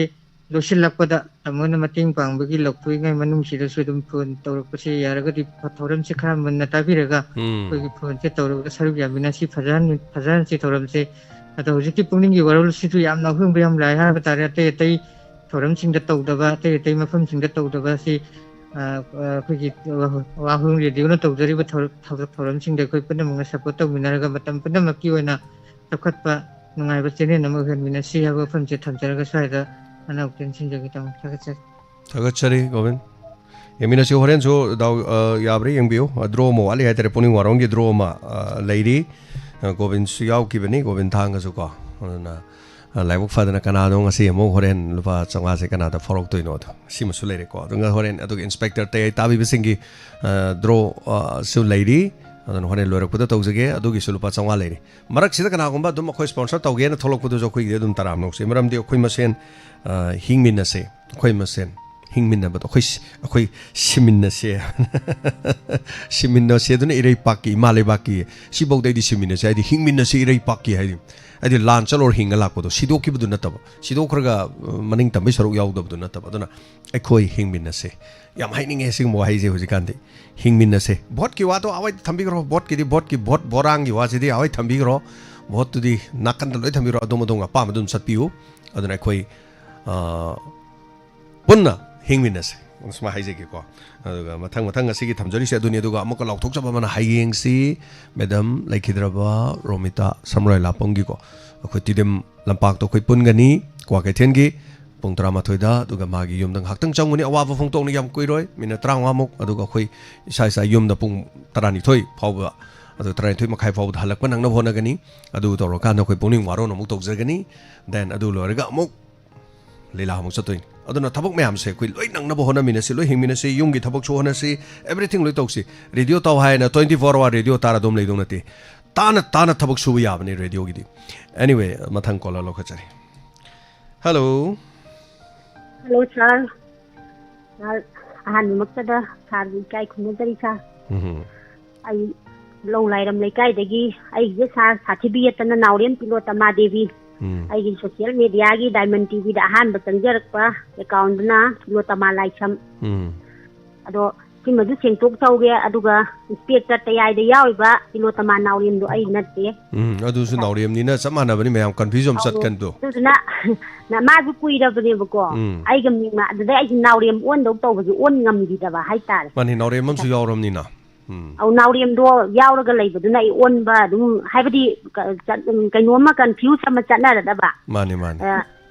ꯂꯣꯏꯁꯤꯜꯂꯛꯄꯗ ꯇꯥꯃꯣꯅ ꯃꯇꯦꯡ ꯄꯥꯡꯕꯒꯤ ꯂꯧꯊꯣꯛꯏꯉꯩ ꯃꯅꯨꯡꯁꯤꯗꯁꯨ ꯑꯗꯨꯝ ꯐꯣꯟ ꯇꯧꯔꯛꯄꯁꯦ ꯌꯥꯔꯒꯗꯤ ꯊꯧꯔꯝꯁꯦ ꯈꯔ ꯃꯨꯟꯅ ꯇꯥꯕꯤꯔꯒ ꯎꯝ꯫ ꯑꯩꯈꯣꯏꯒꯤ ꯐꯣꯟꯁꯦ ꯇꯧꯔꯒ ꯁꯔꯨꯛ ꯌꯥꯃꯤꯟꯅꯁꯤ ꯐꯖꯍꯟ ꯐꯖꯍꯟꯁꯤ ꯊꯧꯔꯝꯁꯦ꯫ ꯑꯗꯣ ꯍꯧꯖꯤꯛꯀꯤ ꯄꯨꯛꯅꯤꯡꯒꯤ ꯋꯥꯔꯣꯜꯁꯤꯁꯨ ꯌꯥꯝꯅ ꯑꯍꯣꯡꯕ ꯌꯥꯝ ꯂꯥꯛꯑꯦ ꯍꯥꯏꯕ ꯇꯥꯔꯦ꯫ ꯑꯇꯩ ꯑꯇꯩ ꯊꯧꯔꯝꯁꯤꯡꯗ ꯇꯧꯗꯕ ꯑꯇꯩ ꯑꯇꯩ ꯃꯐꯝꯁꯤꯡꯗ ꯇꯧꯗꯕ ꯑꯁꯤ ꯑ, ꯑ, ꯑꯩꯈꯣꯏꯒꯤ ꯋꯥꯍꯣꯡ ꯔꯦꯗꯤꯑꯣꯅ ꯇꯧꯖꯔꯤꯕ ꯊꯧꯔꯝ ꯊꯧꯔꯝꯁꯤꯡꯗ ꯑꯩꯈꯣꯏ ꯄꯨꯝꯅꯃꯛꯅ ꯁꯞꯄꯣꯔꯠ ꯇꯧꯃꯤꯟꯅꯔꯒ ꯃꯇꯝ ꯄꯨꯝꯅꯃꯛꯀꯤ ꯑꯣꯏꯅ ꯆꯥꯎꯈꯠꯄ ꯅꯨꯡꯉꯥꯏꯕ ꯆꯦꯅꯦꯜ ꯑꯃ ꯑꯣꯏꯍꯟꯃꯤꯟꯅꯁꯤ ꯍꯥꯏꯕ ꯋꯥꯐꯝꯁꯦ ꯊꯝꯖꯔꯒ ꯁ꯭ꯋꯥꯏꯗ ꯑꯅꯧꯕ ꯇꯦꯟꯁꯤꯟꯖꯒꯦ ꯇꯥꯃꯣ꯫ ꯊꯥꯒꯠꯆꯔꯤ꯫ ꯊꯥꯒꯠꯆꯔꯤ ꯒꯣꯕꯤꯟ꯫ ꯌꯦꯡꯃꯤꯟꯅꯁꯤ꯫ ꯍꯣꯔꯦꯟꯁꯨ ꯗꯥꯎ, ꯑ, ꯌꯥꯕ꯭ꯔꯥ ꯌꯦꯡꯕꯤꯌꯨ꯫ ꯑ, ꯗ꯭ꯔꯣ ꯑꯃ ꯋꯥꯠꯂꯤ ꯍꯥꯏꯇꯥꯔꯦ꯫ ꯄꯨꯛꯅꯤꯡ ꯋꯥꯔꯣꯡꯒꯤ ꯗ꯭ꯔꯣ ꯑꯃ, ꯑ, ꯂꯩꯔꯤ꯫ ꯑ, ꯒꯣꯕꯤꯟꯁꯨ ꯌꯥꯎꯈꯤꯕꯅꯤ, ꯒꯣꯕꯤꯟ ꯊꯥꯡꯒꯁꯨ ꯀꯣ꯫ ꯑꯗꯨꯅ, ꯑ, ꯂꯥꯏꯕꯛ ꯐꯗꯅ ꯀꯅꯥꯅꯣ ꯉꯁꯤ ꯑꯃꯨꯛ ꯍꯣꯔꯦꯟ ꯂꯨꯄꯥ ꯆꯥꯝꯃꯉꯥꯁꯦ ꯀꯅꯥꯗ ꯐꯥꯎꯔꯛꯇꯣꯏꯅꯣ ꯑꯗꯣ ꯁꯤꯃꯁꯨ ꯂꯩꯔꯦꯀꯣ꯫ ꯑꯗꯨꯒ ꯍꯣꯔꯦꯟ ꯑꯗꯨꯒ ꯏꯟꯁꯄꯦꯛꯇꯔ ꯇꯌꯥꯏ ꯇꯥꯕꯤꯕꯁꯤꯡꯒꯤ, ꯑ, ꯗ꯭ꯔꯣ, ꯑ, ꯁꯨ ꯂꯩꯔꯤ꯫ ꯑꯗꯨꯅ ꯍꯣꯔꯦꯟ ꯂꯣꯏꯔꯛꯄꯗ ꯇꯧꯖꯒꯦ꯫ ꯑꯗꯨꯒꯤꯁꯨ ꯂꯨꯄꯥ ꯆꯥꯝꯃꯉꯥ ꯂꯩꯔꯤ꯫ ꯃꯔꯛꯁꯤꯗ ꯀꯅꯥꯒꯨꯝꯕ ꯑꯗꯨꯝ ꯑꯩꯈꯣꯏ ꯁ꯭ꯄꯣꯟꯁꯔ ꯇꯧꯒꯦꯅ ꯊꯣꯛꯂꯛꯄꯗꯨꯁꯨ ꯑꯩꯈꯣꯏꯒꯤꯗꯤ ꯑꯗꯨꯝ ꯇꯔꯥꯝꯅ ꯑꯣꯛꯆꯩ꯫ ꯃꯔꯝꯗꯤ ꯑꯩꯈꯣꯏ ꯃꯁꯦꯟ, ꯑ, ꯍꯤꯡꯃꯤꯟꯅꯁꯦ꯫ ꯑꯩꯈꯣꯏ ꯃꯁꯦꯟ ꯍꯤꯡꯃꯤꯟꯅꯕꯗꯣ ꯑꯩꯈꯣꯏ ꯁꯤ-, ꯑꯩꯈꯣꯏ ꯁꯤꯃꯤꯟꯅꯁꯦ꯫ ꯁꯤꯃꯤꯟꯅꯁꯦ ꯑꯗꯨꯅ ꯏꯔꯩꯄꯥꯛꯀꯤ ꯏꯃꯥ ꯂꯩꯕꯥꯛꯀꯤ ꯁꯤꯐꯧꯗ ꯑꯩꯗꯤ ꯁꯤꯃꯤꯟꯅꯁꯦ ꯍꯥꯏꯗꯤ ꯍꯤꯡꯃꯤꯟꯅꯁꯦ ꯏꯔꯩꯄꯥꯛꯀꯤ ꯍꯥꯏꯗꯤ, ꯍꯥꯏꯗꯤ ꯂꯥꯟ ꯆꯠꯂꯨꯔ ꯍꯤꯡꯉ ꯂꯥꯛꯄꯗꯣ ꯁꯤꯗꯣꯛꯈꯤꯕꯗꯨ ꯅꯠꯇꯕ, ꯁꯤꯗꯣꯛꯈ꯭ꯔꯒ, ꯑ, ꯃꯅꯤꯡ ꯇꯝꯕꯩ ꯁꯔꯨꯛ ꯌꯥꯎꯗꯕꯗꯨ ꯅꯠꯇꯕ꯫ ꯑꯗꯨꯅ ꯑꯩꯈꯣꯏ ꯍꯤꯡꯃꯤꯟꯅꯁꯦ꯫ ꯌꯥꯝ ꯍꯥꯏꯅꯤꯡꯉꯦ ꯁꯤꯒꯨꯝꯕ ꯋꯥꯍꯩꯁꯦ ꯍꯧꯖꯤꯛꯀꯥꯟꯗꯤ꯫ ꯍꯤꯡꯃꯤꯟꯅꯁꯦ꯫ ꯚꯣꯠꯀꯤ ꯋꯥꯗꯣ ꯑꯋꯥꯏꯗ ꯊꯝꯕꯤꯈ꯭ꯔꯣ꯫ ꯚꯣꯠꯀꯤꯗꯤ ꯚꯣꯠꯀꯤ ꯚꯣꯠ ꯕꯣꯔꯥꯡꯒꯤ ꯋꯥꯁꯤꯗꯤ ꯑꯋꯥꯏ ꯊꯝꯕꯤꯈ꯭ꯔꯣ꯫ ꯚꯣꯠꯇꯨꯗꯤ ꯅꯥꯀꯟꯗ ꯂꯣꯏ ꯊꯝꯕꯤꯈ꯭ꯔꯣ꯫ ꯑꯗꯣꯝ ꯑꯗꯣꯝ ꯑꯄꯥꯝꯕ ꯑꯗꯨꯝ ꯆꯠꯄꯤꯌꯨ꯫ ꯑꯗꯨꯅ ꯑꯩꯈꯣꯏ, ꯑ, ꯄꯨꯟꯅ ꯍꯤꯡꯃꯤꯟꯅꯁꯦ꯫ ꯁꯨꯃꯥꯏꯅ ꯍꯥꯏꯖꯒꯦꯀꯣ꯫ ꯑꯗꯨꯒ ꯃꯊꯪ ꯃꯊꯪ ꯉꯁꯤꯒꯤ ꯊꯝꯖꯔꯤꯁꯦ ꯑꯗꯨꯅꯤ꯫ ꯑꯗꯨꯒ ꯑꯃꯨꯛꯀ ꯂꯥꯎꯊꯣꯛꯆꯕ ꯑꯃꯅ ꯍꯌꯦꯡꯁꯤ ꯃꯦꯗꯝ ꯂꯩꯈꯤꯗ꯭ꯔꯕ ꯔꯣꯃꯤꯇꯥ ꯁꯝꯔꯣꯏ ꯂꯥꯄꯝꯒꯤꯀꯣ, ꯑꯩꯈꯣꯏ ꯇꯤꯗꯤꯝ ꯂꯝꯄꯥꯛꯇ ꯑꯩꯈꯣꯏ ꯄꯨꯟꯒꯅꯤ ꯀ꯭ꯋꯥꯀꯩꯊꯦꯜꯒꯤ ꯄꯨꯡ ꯇꯔꯥꯃꯥꯊꯣꯏꯗ꯫ ꯑꯗꯨꯒ ꯃꯥꯒꯤ ꯌꯨꯝꯗ ꯉꯥꯏꯍꯥꯛꯇꯪ ꯆꯪꯒꯅꯤ꯫ ꯑꯋꯥꯕ ꯐꯣꯡꯗꯣꯛꯅ ꯌꯥꯝ ꯀꯨꯏꯔꯣꯏ, ꯃꯤꯅꯠ ꯇꯔꯥꯃꯉꯥꯃꯨꯛ꯫ ꯑꯗꯨꯒ ꯑꯩꯈꯣꯏ ꯏꯁꯥ ꯏꯁꯥ ꯌꯨꯝꯗ ꯄꯨꯡ ꯇꯔꯥꯅꯤꯊꯣꯏ ꯐꯥꯎꯕ, ꯑꯗꯨ ꯇꯔꯥꯅꯤꯊꯣꯏ ꯃꯈꯥꯏ ꯐꯥꯎꯕꯗ ꯍꯜꯂꯛꯄ ꯅꯪꯅꯕ ꯍꯣꯠꯅꯒꯅꯤ꯫ ꯑꯗꯨ ꯇꯧꯔꯀꯥꯟꯗ ꯑꯩꯈꯣꯏ ꯄꯨꯛꯅꯤꯡ ꯋꯥꯔꯣꯟ ꯑꯃꯨꯛ ꯇꯧꯖꯒꯅꯤ꯫ Then ꯑꯗꯨ ꯂꯣꯏꯔꯒ ꯑꯃꯨꯛ ꯂꯤꯂꯥ ꯑꯃꯨꯛ ꯆꯠꯇꯣꯏꯅꯤ꯫ ꯑꯗꯨꯅ ꯊꯕꯛ ꯃꯌꯥꯝꯁꯦ ꯑꯩꯈꯣꯏ ꯂꯣꯏ ꯅꯪꯅꯕ ꯍꯣꯠꯅꯃꯤꯟꯅꯁꯤ, ꯂꯣꯏ ꯍꯤꯡꯃꯤꯟꯅꯁꯤ, ꯌꯨꯝꯒꯤ ꯊꯕꯛꯁꯨ ꯍꯣꯠꯅꯁꯤ, everything ꯂꯣꯏ ꯇꯧꯁꯤ꯫ ꯔꯦꯗꯤꯑꯣ ꯇꯥꯎ ꯍꯥꯏꯅ twenty four hour ꯔꯦꯗꯤꯑꯣ ꯇꯥꯔ ꯑꯗꯨꯝ ꯂꯩꯗꯧ ꯅꯠꯇꯦ꯫ ꯇꯥꯅ ꯇꯥꯅ ꯊꯕꯛ ꯁꯨꯕ ꯌꯥꯕꯅꯤ ꯔꯦꯗꯤꯑꯣꯒꯤꯗꯤ꯫ Anyway, ꯃꯊꯪ ꯀꯣꯂꯔ ꯂꯧꯈꯠꯆꯔꯤ꯫ ꯍꯜꯂꯣ꯫ ꯍꯜꯂꯣ ꯁꯥꯔ꯫ ꯁꯥꯔ, ꯑꯍꯥꯟꯕꯃꯛꯇꯗ ꯁꯥꯔꯕꯨ ꯏꯀꯥꯏ ꯈꯨꯝꯅꯖꯔꯤ ꯁꯥꯔ꯫ ꯎꯝ꯫ ꯑꯩ ꯂꯧ ꯂꯥꯏꯔꯝ ꯂꯩꯀꯥꯏꯗꯒꯤ, ꯑꯩꯒꯤꯁꯦ ꯁꯥꯔ ꯁꯥꯊꯤꯕꯤ ꯌꯦꯠꯇꯅ ꯅꯥꯎꯔꯦꯝ ꯇꯤꯂꯣꯇꯃꯥ ꯗꯦꯕꯤ꯫ ꯎꯝ꯫ ꯑꯩꯒꯤ ꯁꯣꯁꯤꯌꯦꯜ ꯃꯦꯗꯤꯌꯥꯒꯤ ꯗꯥꯏꯃꯟ ꯇꯤꯚꯤꯗ ꯑꯍꯥꯟꯕ ꯆꯪꯖꯔꯛꯄ ꯑꯦꯀꯥꯎꯟꯗꯨꯅ ꯇꯤꯂꯣꯇꯃꯥ ꯂꯥꯏꯁ꯭ꯔꯝ꯫ ꯎꯝ꯫ ꯑꯗꯣ ꯁꯤꯃꯁꯨ ꯁꯦꯡꯇꯣꯛ ꯇꯧꯒꯦ, ꯑꯗꯨꯒ ꯏꯟꯁꯄꯦꯛꯇꯔ ꯇꯌꯥꯏꯗ ꯌꯥꯎꯔꯤꯕ ꯇꯤꯂꯣꯇꯃꯥ ꯅꯥꯎꯔꯦꯝꯗꯣ ꯑꯩ ꯅꯠꯇꯦ꯫ ꯎꯝ, ꯑꯗꯨꯁꯨ ꯅꯥꯎꯔꯦꯝꯅꯤꯅ ꯆꯞ ꯃꯥꯟꯅꯕꯅꯤ, ꯃꯌꯥꯝ ꯀꯟꯐ꯭ꯌꯨꯖ ꯑꯃ ꯑꯧ, ꯆꯠꯀꯟꯗꯣ꯫ ꯑꯗꯨꯗꯨꯅ ꯅ-, ꯃꯥꯁꯨ ꯀꯨꯏꯔꯕꯅꯦꯕꯀꯣ꯫ ꯎꯝ꯫ ꯑꯩꯒ ꯃꯤꯡ ꯃꯥ-, ꯑꯗꯨꯗꯩ ꯑꯩꯁꯦ ꯅꯥꯎꯔꯦꯝ ꯑꯣꯟꯗꯧ ꯇꯧꯕꯁꯦ ꯑꯣꯟ ꯉꯝꯈꯤꯗꯕ ꯍꯥꯏꯇꯥꯔꯦ꯫ ꯃꯥꯅꯤ, ꯅꯥꯎꯔꯦꯝ ꯑꯃꯁꯨ ꯌꯥꯎꯔꯕꯅꯤꯅ꯫ ꯎꯝ꯫ ꯑꯧ, ꯅꯥꯎꯔꯦꯝꯗꯣ ꯌꯥꯎꯔꯒ ꯂꯩꯕꯗꯨꯅ ꯑꯩ ꯑꯣꯟꯕ ꯑꯗꯨꯝ, ꯍꯥꯏꯕꯗꯤ, ꯀ-, ꯆꯠ-, ꯎꯝ, ꯀꯩꯅꯣꯝꯃ ꯀꯟꯐ꯭ꯌꯨꯖ ꯑꯃ ꯆꯠꯅꯔꯗꯕ꯫ ꯃꯥꯅꯤ, ꯃꯥꯅꯤ꯫ ꯑ,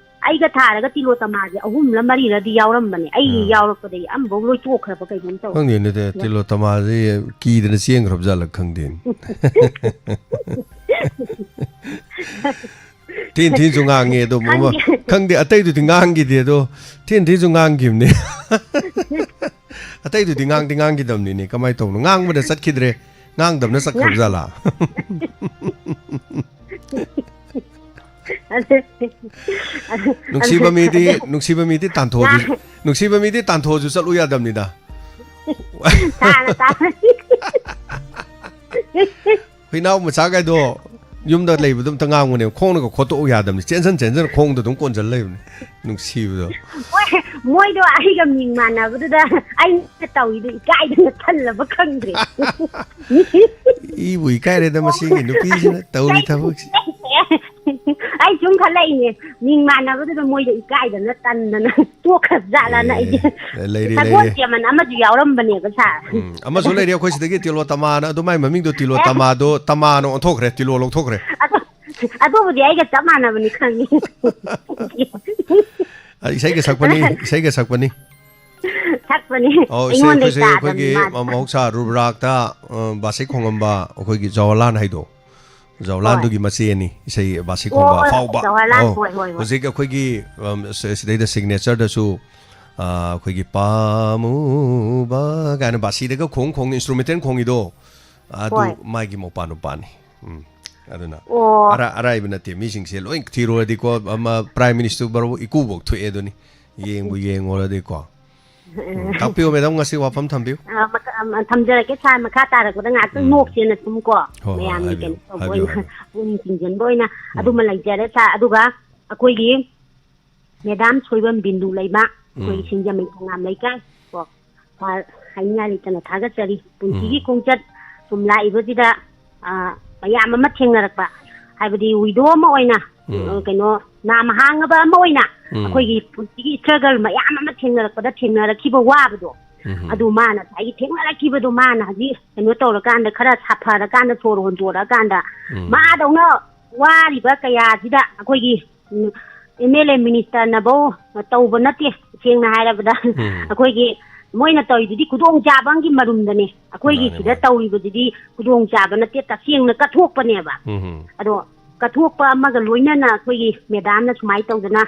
ꯑꯩꯒ ꯊꯥꯔꯒ ꯇꯤꯂꯣꯇꯃꯥꯁꯦ ꯑꯍꯨꯝꯂ ꯃꯔꯤꯔꯗꯤ ꯌꯥꯎꯔꯝꯕꯅꯦ꯫ ꯑꯩ ꯎꯝ꯫ ꯌꯥꯎꯔꯛꯄꯗꯩ ꯑꯃꯐꯥꯎ ꯂꯣꯏ ꯇꯣꯛꯈ꯭ꯔꯕ ꯀꯩꯅꯣꯝ ꯇꯧꯔꯦ꯫ ꯈꯪꯗꯦꯅꯦ, ꯇꯦ-, ꯇꯤꯂꯣꯇꯃꯥꯁꯦ ꯀꯤꯗꯅ ꯆꯦꯟꯈ꯭ꯔꯕ ꯖꯥꯠꯂ ꯈꯪꯗꯦꯅꯦ꯫ ꯊꯤꯟ ꯊꯤꯟꯁꯨ ꯉꯥꯡꯉꯦ ꯑꯗꯣ, ꯃꯃ-, ꯈꯪꯗꯦ꯫ ꯈꯪꯗꯦ, ꯑꯇꯩꯗꯨꯗꯤ ꯉꯥꯡꯈꯤꯗꯦ ꯑꯗꯣ, ꯊꯤꯟ ꯊꯤꯟꯁꯨ ꯉꯥꯡꯈꯤꯕꯅꯦ꯫ ꯑꯇꯩꯗꯨꯗꯤ ꯉꯥꯡꯗꯤ ꯉꯥꯡꯈꯤꯗꯕꯅꯤꯅꯦ, ꯀꯃꯥꯏꯅ ꯇꯧꯕꯅꯣ? ꯉꯥꯡꯕꯅ ꯆꯠꯈꯤꯗ꯭ꯔꯦ, ꯉꯥꯡꯗꯕꯅ ꯆꯠꯈ꯭ꯔꯕ ꯖꯥꯠꯂꯥ? ꯑꯗꯨ, ꯑꯗꯨ, ꯅꯨꯡꯁꯤꯕ ꯃꯤꯗꯤ, ꯑꯗꯨ, ꯅꯨꯡꯁꯤꯕ ꯃꯤꯗꯤ ꯇꯥꯟꯊꯣꯛꯑꯁꯨ, ꯉꯥ-, ꯅꯨꯡꯁꯤꯕ ꯃꯤꯗꯤ ꯇꯥꯟꯊꯣꯛꯑꯁꯨ ꯆꯠꯂꯨ ꯌꯥꯗꯕꯅꯤꯗ꯫ ꯇꯥꯅ, ꯇꯥꯅ꯫ ꯍꯨꯏꯅꯥꯎ ꯃꯆꯥꯈꯩꯗꯣ ꯌꯨꯝꯗ ꯂꯩꯕꯗꯣ ꯑꯝꯇ ꯉꯥꯡꯉꯨꯅꯦ, ꯈꯣꯡꯅꯒ ꯈꯣꯠꯇꯣꯛꯎ ꯌꯥꯗꯕꯅꯤ, ꯆꯦꯟꯁꯟ ꯆꯦꯟꯁꯟ ꯈꯣꯡꯗ ꯑꯗꯨꯝ ꯀꯣꯟꯁꯤꯜ ꯂꯩꯕꯅꯤ, ꯅꯨꯡꯁꯤꯕꯗꯣ꯫ ꯃꯣꯏ-, ꯃꯣꯏꯗꯣ ꯑꯩꯒ ꯃꯤꯡ ꯃꯥꯟꯅꯕꯗꯨꯗ ꯑꯩꯅ ꯇꯧꯔꯤꯗꯣ ꯏꯀꯥꯏꯗꯅ ꯊꯜꯂꯕ ꯈꯪꯗ꯭ꯔꯦ꯫ ꯏꯕꯨ ꯏꯀꯥꯏꯔꯦꯗ ꯃꯁꯤꯒꯤ ꯅꯨꯄꯤꯁꯤꯅ ꯇꯧꯔꯤ ꯊꯕꯛꯁꯤ꯫ ꯑꯩ ꯁꯨꯝ ꯈꯜꯂꯛꯏꯅꯦ, ꯃꯤꯡ ꯃꯥꯟꯅꯕꯗꯨꯗ ꯃꯣꯏꯗ ꯏꯀꯥꯏꯗꯅ ꯇꯟꯗꯅ ꯇꯣꯛꯈ꯭ꯔꯕ ꯖꯥꯠꯂꯅ ꯑꯩꯗꯤ꯫ ꯑꯦ, ꯂꯩꯔꯦ, ꯁꯒꯣꯜ ꯂꯩꯔꯦ꯫ ꯆꯦꯃꯟ ꯑꯃꯁꯨ ꯌꯥꯎꯔꯝꯕꯅꯦꯕ ꯁꯥꯔ꯫ ꯎꯝ, ꯑꯃꯁꯨ ꯂꯩꯔꯦ ꯑꯩꯈꯣꯏ ꯁꯤꯗꯒꯤ ꯇꯤꯂꯣ ꯇꯃꯥꯅ, ꯑꯗꯨ ꯃꯥꯏ ꯃꯃꯤꯡꯗꯣ ꯇꯤꯂꯣ ꯑꯦ? ꯇꯃꯥꯗꯣ ꯇꯃꯥꯅ ꯑꯣꯟꯊꯣꯛꯈ꯭ꯔꯦ, ꯇꯤꯂꯣ ꯂꯧꯊꯣꯛꯈ꯭ꯔꯦ꯫ ꯑꯗꯨ, ꯑꯗꯨꯕꯨꯗꯤ ꯑꯩꯒ ꯆꯞ ꯃꯥꯟꯅꯕꯅꯤ ꯈꯪꯉꯤ꯫ ꯑ, ꯏꯁꯩꯒ ꯁꯛꯄꯅꯤ, ꯏꯁꯩꯒ ꯁꯛꯄꯅꯤ꯫ ꯁꯛꯄꯅꯤ꯫ ꯑꯧ, ꯏꯁꯩ ꯑꯩꯉꯣꯟꯗꯩ ꯑꯩꯈꯣꯏꯁꯦ ꯇꯥꯗꯕꯅꯤ ꯑꯩꯈꯣꯏꯒꯤ ꯃꯥꯗꯤ꯫ ꯃꯍꯧꯁꯥ ꯔꯨꯕ꯭ꯔꯥꯛꯇ, ꯑ, ꯕꯥꯁꯤ ꯈꯣꯡꯉꯝꯕ ꯑꯩꯈꯣꯏꯒꯤ ꯖꯋꯥꯍꯔꯂꯥꯜ ꯍꯥꯏꯗꯣ꯫ ꯖꯋꯥꯍꯔꯂꯥꯜꯗꯨꯒꯤ ꯃꯆꯦꯅꯤ, ꯏꯁꯩ ꯕꯥꯁꯤ ꯈꯣꯡꯕ ꯑꯣ, ꯑꯐꯥꯎꯕ꯫ ꯖꯋꯥꯍꯔꯂꯥꯜ, ꯑꯣ, ꯍꯣꯏ, ꯍꯣꯏ, ꯍꯣꯏ꯫ ꯍꯧꯖꯤꯛ ꯑꯩꯈꯣꯏꯒꯤ, ꯑꯝ, ꯁ-, ꯁꯤꯗꯩꯗ signature ꯗꯁꯨ, ꯑ, ꯑꯩꯈꯣꯏꯒꯤ "ꯄꯥꯝꯃꯨꯕ" ꯀꯥꯏꯅ ꯕꯥꯁꯤꯗꯒ ꯈꯣꯡ ꯈꯣꯡ instrumental ꯈꯣꯡꯉꯤꯗꯣ, ꯑꯗꯨ ꯍꯣꯏ꯫ ꯃꯥꯒꯤ ꯃꯧꯄꯥ ꯅꯨꯄꯥꯅꯤ꯫ ꯎꯝ, ꯑꯗꯨꯅ ꯑꯣ꯫ ꯑꯔꯥ-, ꯑꯔꯥꯏꯕ ꯅꯠꯇꯦ꯫ ꯃꯤꯁꯤꯡꯁꯦ ꯂꯣꯏ ꯊꯤꯔꯨꯔꯗꯤꯀꯣ, ꯑꯃ Prime Minister ꯕꯥꯎ ꯏꯀꯨꯕꯣꯛ ꯊꯣꯛꯑꯦ ꯑꯗꯨꯅꯤ꯫ ꯌꯦꯡꯕꯨ ꯌꯦꯡꯉꯨꯔꯗꯤꯀꯣ꯫ ꯎꯝ, ꯇꯥꯛꯄꯤꯌꯨ, madam, ꯉꯁꯤ ꯋꯥꯐꯝ ꯊꯝꯕꯤꯌꯨ꯫ ꯑ, ꯃꯈ-, ꯑ, ꯊꯝꯖꯔꯛꯀꯦ, sir, ꯃꯈꯥ ꯇꯥꯔꯛꯄꯗ ꯉꯥꯏꯍꯥꯛꯇꯪ ꯎꯝ꯫ ꯅꯣꯛꯁꯦꯅ ꯁꯨꯝ ꯀꯣ, ꯍꯣꯏ, ꯍꯣꯏ, ꯃꯌꯥꯝꯒꯤ ꯍꯥꯏꯕꯤꯌꯨ, ꯀꯩꯅꯣ ꯇꯧꯕ ꯍꯥꯏꯕꯤꯌꯨ, ꯑꯣꯏꯅ, ꯍꯥꯏꯕꯤꯌꯨ꯫ ꯄꯨꯛꯅꯤꯡ ꯆꯤꯡꯁꯤꯟꯕ ꯑꯣꯏꯅ ꯎꯝ꯫ ꯑꯗꯨꯃ ꯂꯩꯖꯔꯦ, sir꯫ ꯑꯗꯨꯒ ꯑꯩꯈꯣꯏꯒꯤ madam ꯁꯣꯏꯕꯝ ꯕꯤꯟꯗꯨ ꯂꯩꯃ, ꯑꯩꯈꯣꯏꯒꯤ ꯎꯝ꯫ ꯁꯤꯡꯖꯃꯩ ꯊꯣꯉꯥꯝ ꯂꯩꯀꯥꯏ ꯀꯣ, sir, ꯍꯥꯏꯅꯤꯡꯉꯥꯏ ꯂꯩꯇꯅ ꯊꯥꯒꯠꯆꯔꯤ꯫ ꯄꯨꯟꯁꯤꯒꯤ ꯎꯝ꯫ ꯈꯣꯡꯆꯠ ꯁꯨꯝ ꯂꯥꯛꯏꯕꯁꯤꯗ, ꯑ, ꯃꯌꯥꯝ ꯑꯃ ꯊꯦꯡꯅꯔꯛꯄ, ꯍꯥꯏꯕꯗꯤ widow ꯑꯃ ꯑꯣꯏꯅ, ꯎꯝ꯫ ꯑ, ꯀꯩꯅꯣ, ꯅꯥꯝ ꯍꯥꯡꯉꯕ ꯑꯃ ꯑꯣꯏꯅ ꯎꯝ꯫ ꯑꯩꯈꯣꯏꯒꯤ ꯄꯨꯟꯁꯤꯒꯤ struggle ꯃꯌꯥꯝ ꯑꯃ ꯊꯦꯡꯅꯔꯛꯄꯗ ꯊꯦꯡꯅꯔꯛꯈꯤꯕ ꯋꯥꯕꯗꯣ, ꯎꯝ꯫ ꯑꯗꯨ ꯃꯥꯅ ꯉꯁꯥꯏꯒꯤ ꯊꯦꯡꯅꯔꯛꯈꯤꯕꯗꯣ, ꯃꯥꯅ ꯍꯧꯖꯤꯛ ꯀꯩꯅꯣ ꯇꯧꯔꯀꯥꯟꯗ, ꯈꯔ ꯁꯥꯐꯔꯀꯥꯟꯗ, ꯁꯣꯔ ꯍꯣꯟꯗꯣꯔꯛꯑꯀꯥꯟꯗ, ꯎꯝ꯫ ꯃꯥꯗꯧꯅ ꯋꯥꯔꯤꯕ ꯀꯌꯥꯁꯤꯗ ꯑꯩꯈꯣꯏꯒꯤ, ꯎꯝ, M L A minister ꯅꯐꯧ ꯇꯧꯕ ꯅꯠꯇꯦ, ꯁꯦꯡꯅ ꯍꯥꯏꯔꯕꯗ꯫ ꯎꯝ꯫ ꯑꯩꯈꯣꯏꯒꯤ ꯃꯣꯏꯅ ꯇꯧꯔꯤꯗꯨꯗꯤ ꯈꯨꯗꯣꯡꯆꯥꯕ ꯑꯃꯒꯤ ꯃꯔꯨꯝꯗꯅꯦ꯫ ꯑꯩꯈꯣꯏꯒꯤ ꯃꯥꯅꯦ, ꯁꯤꯗ ꯃꯥꯅꯦ꯫ ꯇꯧꯔꯤꯕꯁꯤꯗꯤ ꯈꯨꯗꯣꯡꯆꯥꯕ ꯅꯠꯇꯦ, ꯇꯁꯦꯡꯅ ꯀꯠꯊꯣꯛꯄꯅꯦꯕ꯫ ꯎꯝ꯫ ꯑꯗꯣ ꯀꯠꯊꯣꯛꯄ ꯑꯃꯒ ꯂꯣꯏꯅꯅ ꯑꯩꯈꯣꯏꯒꯤ madam ꯅ ꯁꯨꯃꯥꯏꯅ ꯇꯧꯗꯅ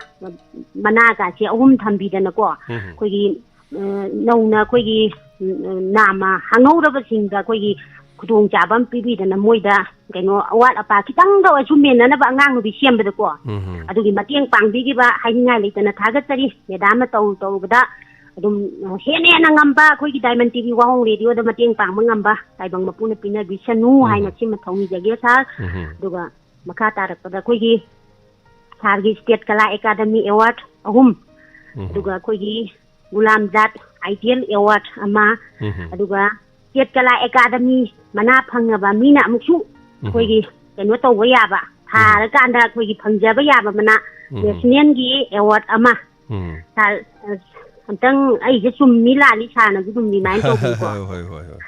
ꯃꯅꯥꯒꯁꯦ ꯑꯍꯨꯝ ꯊꯝꯕꯤꯗꯅꯀꯣ, ꯎꯝ꯫ ꯑꯩꯈꯣꯏꯒꯤ, ꯑ, ꯅꯧꯅ ꯑꯩꯈꯣꯏꯒꯤ, ꯎꯝ, ꯅꯥꯝꯃ ꯍꯥꯡꯍꯧꯔꯕꯁꯤꯡꯗ ꯑꯩꯈꯣꯏꯒꯤ ꯈꯨꯗꯣꯡꯆꯥꯕ ꯑꯃ ꯄꯤꯕꯤꯗꯅ, ꯃꯣꯏꯗ ꯀꯩꯅꯣ, ꯑꯋꯥꯠ ꯑꯄꯥ ꯈꯤꯇꯪꯗ ꯑꯣꯏꯔꯁꯨ ꯃꯦꯟꯅꯅꯕ ꯑꯉꯥꯡ ꯅꯨꯄꯤ ꯁꯦꯝꯕꯗꯀꯣ, ꯎꯝ꯫ ꯑꯗꯨꯒꯤ ꯃꯇꯦꯡ ꯄꯥꯡꯕꯤꯈꯤꯕ ꯍꯥꯏꯅꯤꯡꯉꯥꯏ ꯂꯩꯇꯅ ꯊꯥꯒꯠꯆꯔꯤ꯫ Madam ꯅ ꯇꯧꯔꯨ ꯇꯧꯔꯨꯕꯗ ꯑꯗꯨꯝ ꯍꯦꯟꯅ ꯍꯦꯟꯅ ꯉꯝꯕ ꯑꯩꯈꯣꯏꯒꯤ Diamond T V ꯋꯥꯍꯣꯡ radio ꯗ ꯃꯇꯦꯡ ꯄꯥꯡꯕ ꯉꯝꯕ ꯇꯥꯏꯕꯪ ꯃꯄꯨꯅ ꯄꯤꯅꯕꯤꯁꯅꯨ ꯎꯝ꯫ ꯍꯥꯏꯅ ꯁꯤꯃ ꯊꯧꯅꯤꯖꯒꯦ, sir꯫ ꯎꯝ꯫ ꯑꯗꯨꯒ ꯃꯈꯥ ꯇꯥꯔꯛꯄꯗ ꯑꯩꯈꯣꯏꯒꯤ sir ꯒꯤ State Kala Academy Award ꯑꯍꯨꯝ, ꯎꯝ꯫ ꯑꯗꯨꯒ ꯑꯩꯈꯣꯏꯒꯤ ꯒꯨꯂꯥꯝ ꯖꯥꯠ Ideal Award ꯑꯃ, ꯎꯝ꯫ ꯑꯗꯨꯒ State Kala Academy ꯃꯅꯥ ꯐꯪꯉꯕ ꯃꯤꯅ ꯑꯃꯨꯛꯁꯨ ꯎꯝ꯫ ꯑꯩꯈꯣꯏꯒꯤ ꯀꯩꯅꯣ ꯇꯧꯕ ꯌꯥꯕ, ꯎꯝ꯫ ꯊꯥꯔꯀꯥꯟꯗ ꯑꯩꯈꯣꯏꯒꯤ ꯐꯪꯖꯕ ꯌꯥꯕ ꯃꯅꯥ, ꯎꯝ꯫ National ꯒꯤ award ꯑꯃ꯫ ꯎꯝ꯫ Sir, ꯑ, ꯑꯝꯇꯪ ꯑꯩꯁꯦ ꯆꯨꯝꯃꯤ ꯂꯥꯜꯂꯤ, sir ꯅꯁꯨ ꯑꯗꯨꯝ remind ꯇꯧꯕꯤꯀꯣ꯫ ꯍꯣꯏ, ꯍꯣꯏ, ꯍꯣꯏ, ꯍꯣꯏ꯫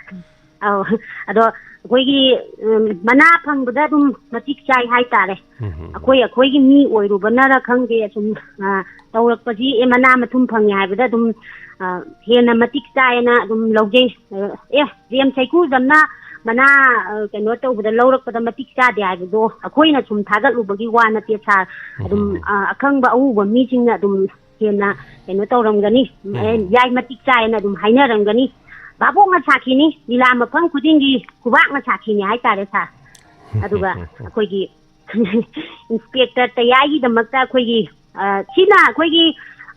ꯑꯧ, ꯑꯗꯣ ꯑꯩꯈꯣꯏꯒꯤ, ꯎꯝ, ꯃꯅꯥ ꯐꯪꯕꯗ ꯑꯗꯨꯝ ꯃꯇꯤꯛ ꯆꯥꯏ ꯍꯥꯏꯇꯥꯔꯦ꯫ ꯎꯝ, ꯎꯝ, ꯎꯝ꯫ ꯑꯩꯈꯣꯏ, ꯑꯩꯈꯣꯏꯒꯤ ꯃꯤ ꯑꯣꯏꯔꯨꯕꯅꯔ ꯈꯪꯗꯦ, ꯁꯨꯝ, ꯑ, ꯇꯧꯔꯛꯄꯁꯤ, ꯑꯦ, ꯃꯅꯥ ꯃꯊꯨꯝ ꯐꯪꯉꯦ ꯍꯥꯏꯕꯗ ꯑꯗꯨꯝ, ꯑ, ꯍꯦꯟꯅ ꯃꯇꯤꯛ ꯆꯥꯏꯅ ꯑꯗꯨꯝ ꯂꯧꯖꯩ꯫ ꯑ, ꯑꯦ, ꯖꯦꯝꯁ ꯍꯩꯀ꯭ꯔꯨꯖꯝꯅ ꯃꯅꯥ, ꯑ, ꯀꯩꯅꯣ ꯇꯧꯕꯗ, ꯂꯧꯔꯛꯄꯗ ꯃꯇꯤꯛ ꯆꯥꯗꯦ ꯍꯥꯏꯕꯗꯣ ꯑꯩꯈꯣꯏꯅ ꯁꯨꯝ ꯊꯥꯒꯠꯂꯨꯕꯒꯤ ꯋꯥ ꯅꯠꯇꯦ ꯁꯥꯔ꯫ ꯑꯗꯨꯝ, ꯎꯝ꯫ ꯑ, ꯑꯈꯪꯕ ꯑꯎꯕ ꯃꯤꯁꯤꯡꯅ ꯑꯗꯨꯝ ꯍꯦꯟꯅ ꯀꯩꯅꯣ ꯇꯧꯔꯝꯒꯅꯤ, ꯎꯝ꯫ ꯑꯦ, ꯌꯥꯏ, ꯃꯇꯤꯛ ꯆꯥꯏꯅ ꯑꯗꯨꯝ ꯍꯥꯏꯅꯔꯝꯒꯅꯤ꯫ ꯚꯥꯕꯣꯛꯅ ꯁꯥꯈꯤꯅꯤ, ꯂꯤꯂꯥ ꯃꯐꯝ ꯈꯨꯗꯤꯡꯒꯤ ꯈꯨꯕꯥꯛꯅ ꯁꯥꯈꯤꯅꯤ ꯍꯥꯏꯇꯥꯔꯦ ꯁꯥꯔ꯫ ꯑꯗꯨꯒ ꯑꯩꯈꯣꯏꯒꯤ ꯏꯟꯁꯄꯦꯛꯇꯔ ꯇꯌꯥꯏꯒꯤꯗꯃꯛꯇ ꯑꯩꯈꯣꯏꯒꯤ, ꯑ, ꯁꯤꯅ ꯑꯩꯈꯣꯏꯒꯤ,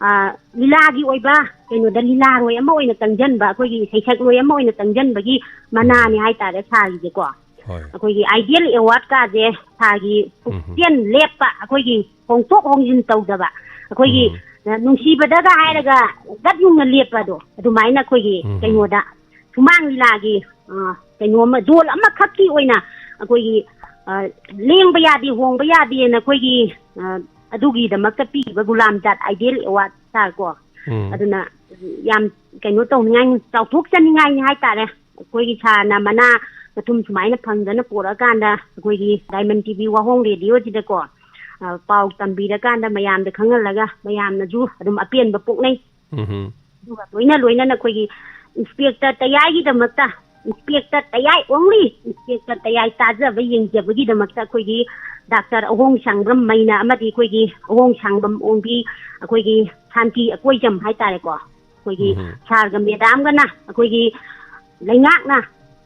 ꯑ, ꯂꯤꯂꯥꯒꯤ ꯑꯣꯏꯕ ꯀꯩꯅꯣꯗ ꯂꯤꯂꯥꯔꯣꯏ ꯑꯃ ꯑꯣꯏꯅ ꯆꯪꯁꯤꯟꯕ, ꯑꯩꯈꯣꯏꯒꯤ ꯁꯩꯁꯛꯂꯣꯏ ꯑꯃ ꯑꯣꯏꯅ ꯆꯪꯁꯤꯟꯕꯒꯤ ꯃꯅꯥꯅꯤ ꯍꯥꯏꯇꯥꯔꯦ ꯁꯥꯔꯒꯤꯁꯦꯀꯣ꯫ ꯍꯣꯏ꯫ ꯑꯩꯈꯣꯏꯒꯤ ꯑꯥꯏꯗꯤꯌꯦꯜ ꯑꯦꯋꯥꯔꯗꯀꯥꯁꯦ ꯁꯥꯔꯒꯤ ꯎꯝ꯫ ꯄꯨꯛꯆꯦꯜ ꯂꯦꯞꯄ, ꯑꯩꯈꯣꯏꯒꯤ ꯍꯣꯡꯗꯣꯛ ꯍꯣꯡꯖꯤꯟ ꯇꯧꯗꯕ, ꯑꯩꯈꯣꯏꯒꯤ, ꯎꯝ꯫ ꯑ, ꯅꯨꯡꯁꯤꯕꯗꯒ ꯍꯥꯏꯔꯒ ꯒꯠ ꯌꯨꯡꯅ ꯂꯦꯞꯄꯗꯣ, ꯑꯗꯨꯃꯥꯏꯅ ꯑꯩꯈꯣꯏꯒꯤ ꯎꯝ꯫ ꯀꯩꯅꯣꯗ ꯁꯨꯃꯥꯡ ꯂꯤꯂꯥꯒꯤ, ꯑ, ꯀꯩꯅꯣ ꯑꯃ, ꯖꯣꯟ ꯑꯃꯈꯛꯀꯤ ꯑꯣꯏꯅ ꯑꯩꯈꯣꯏꯒꯤ, ꯑ, ꯂꯦꯡꯕ ꯌꯥꯗꯦ, ꯍꯣꯡꯕ ꯌꯥꯗꯦꯅ ꯑꯩꯈꯣꯏꯒꯤ, ꯑ, ꯑꯗꯨꯒꯤꯗꯃꯛꯇ ꯄꯤꯈꯤꯕ ꯒꯨꯂꯥꯝ ꯖꯥꯠ ꯑꯥꯏꯗꯤꯌꯦꯜ ꯑꯦꯋꯥꯔꯗ ꯁꯥꯔꯀꯣ꯫ ꯎꯝ꯫ ꯑꯗꯨꯅ ꯌꯥꯝ ꯀꯩꯅꯣ ꯇꯧꯅꯤꯡꯉꯥꯏꯅꯤ, ꯆꯥꯎꯊꯣꯛꯆꯅꯤꯡꯉꯥꯏꯅꯤ ꯍꯥꯏꯇꯥꯔꯦ꯫ ꯑꯩꯈꯣꯏꯒꯤ ꯁꯥꯔꯅ ꯃꯅꯥ ꯃꯊꯨꯝ ꯁꯨꯃꯥꯏꯅ ꯐꯪꯗꯅ ꯄꯨꯔꯛꯑꯀꯥꯟꯗ ꯑꯩꯈꯣꯏꯒꯤ ꯗꯥꯏꯃꯟ ꯇꯤ ꯚꯤ ꯋꯥꯍꯣꯡ ꯔꯦꯗꯤꯑꯣꯁꯤꯗꯀꯣ, ꯑ, ꯄꯥꯎ ꯇꯝꯕꯤꯔꯀꯥꯟꯗ ꯃꯌꯥꯝꯗ ꯈꯪꯍꯜꯂꯒ ꯃꯌꯥꯝꯅꯁꯨ ꯑꯗꯨꯝ ꯑꯄꯦꯟꯕ ꯄꯣꯛꯅꯩ꯫ ꯎꯝ꯫ ꯑꯗꯨꯒ ꯂꯣꯏꯅ ꯂꯣꯏꯅꯅ ꯑꯩꯈꯣꯏꯒꯤ ꯏꯟꯁꯄꯦꯛꯇꯔ ꯇꯌꯥꯏꯒꯤꯗꯃꯛꯇ, ꯏꯟꯁꯄꯦꯛꯇꯔ ꯇꯌꯥꯏ ꯑꯣꯡꯂꯤ, ꯏꯟꯁꯄꯦꯛꯇꯔ ꯇꯌꯥꯏ ꯇꯥꯖꯕ ꯌꯦꯡꯖꯕꯒꯤꯗꯃꯛꯇ ꯑꯩꯈꯣꯏꯒꯤ ꯗꯥꯛꯇꯔ ꯑꯍꯣꯡ ꯁꯥꯡꯕ꯭ꯔꯝ ꯃꯩꯅ ꯑꯃꯗꯤ ꯑꯩꯈꯣꯏꯒꯤ ꯑꯍꯣꯡ ꯁꯥꯡꯕ꯭ꯔꯝ ꯑꯣꯡꯕꯤ, ꯑꯩꯈꯣꯏꯒꯤ ꯁꯥꯟꯇꯤ ꯑꯀꯣꯏꯖꯝ ꯍꯥꯏꯇꯥꯔꯦꯀꯣ, ꯑꯩꯈꯣꯏꯒꯤ ꯎꯝ꯫ ꯁꯥꯔꯒ ꯃꯦꯗꯥꯝꯒꯅ ꯑꯩꯈꯣꯏꯒꯤ ꯂꯩꯉꯥꯛꯅ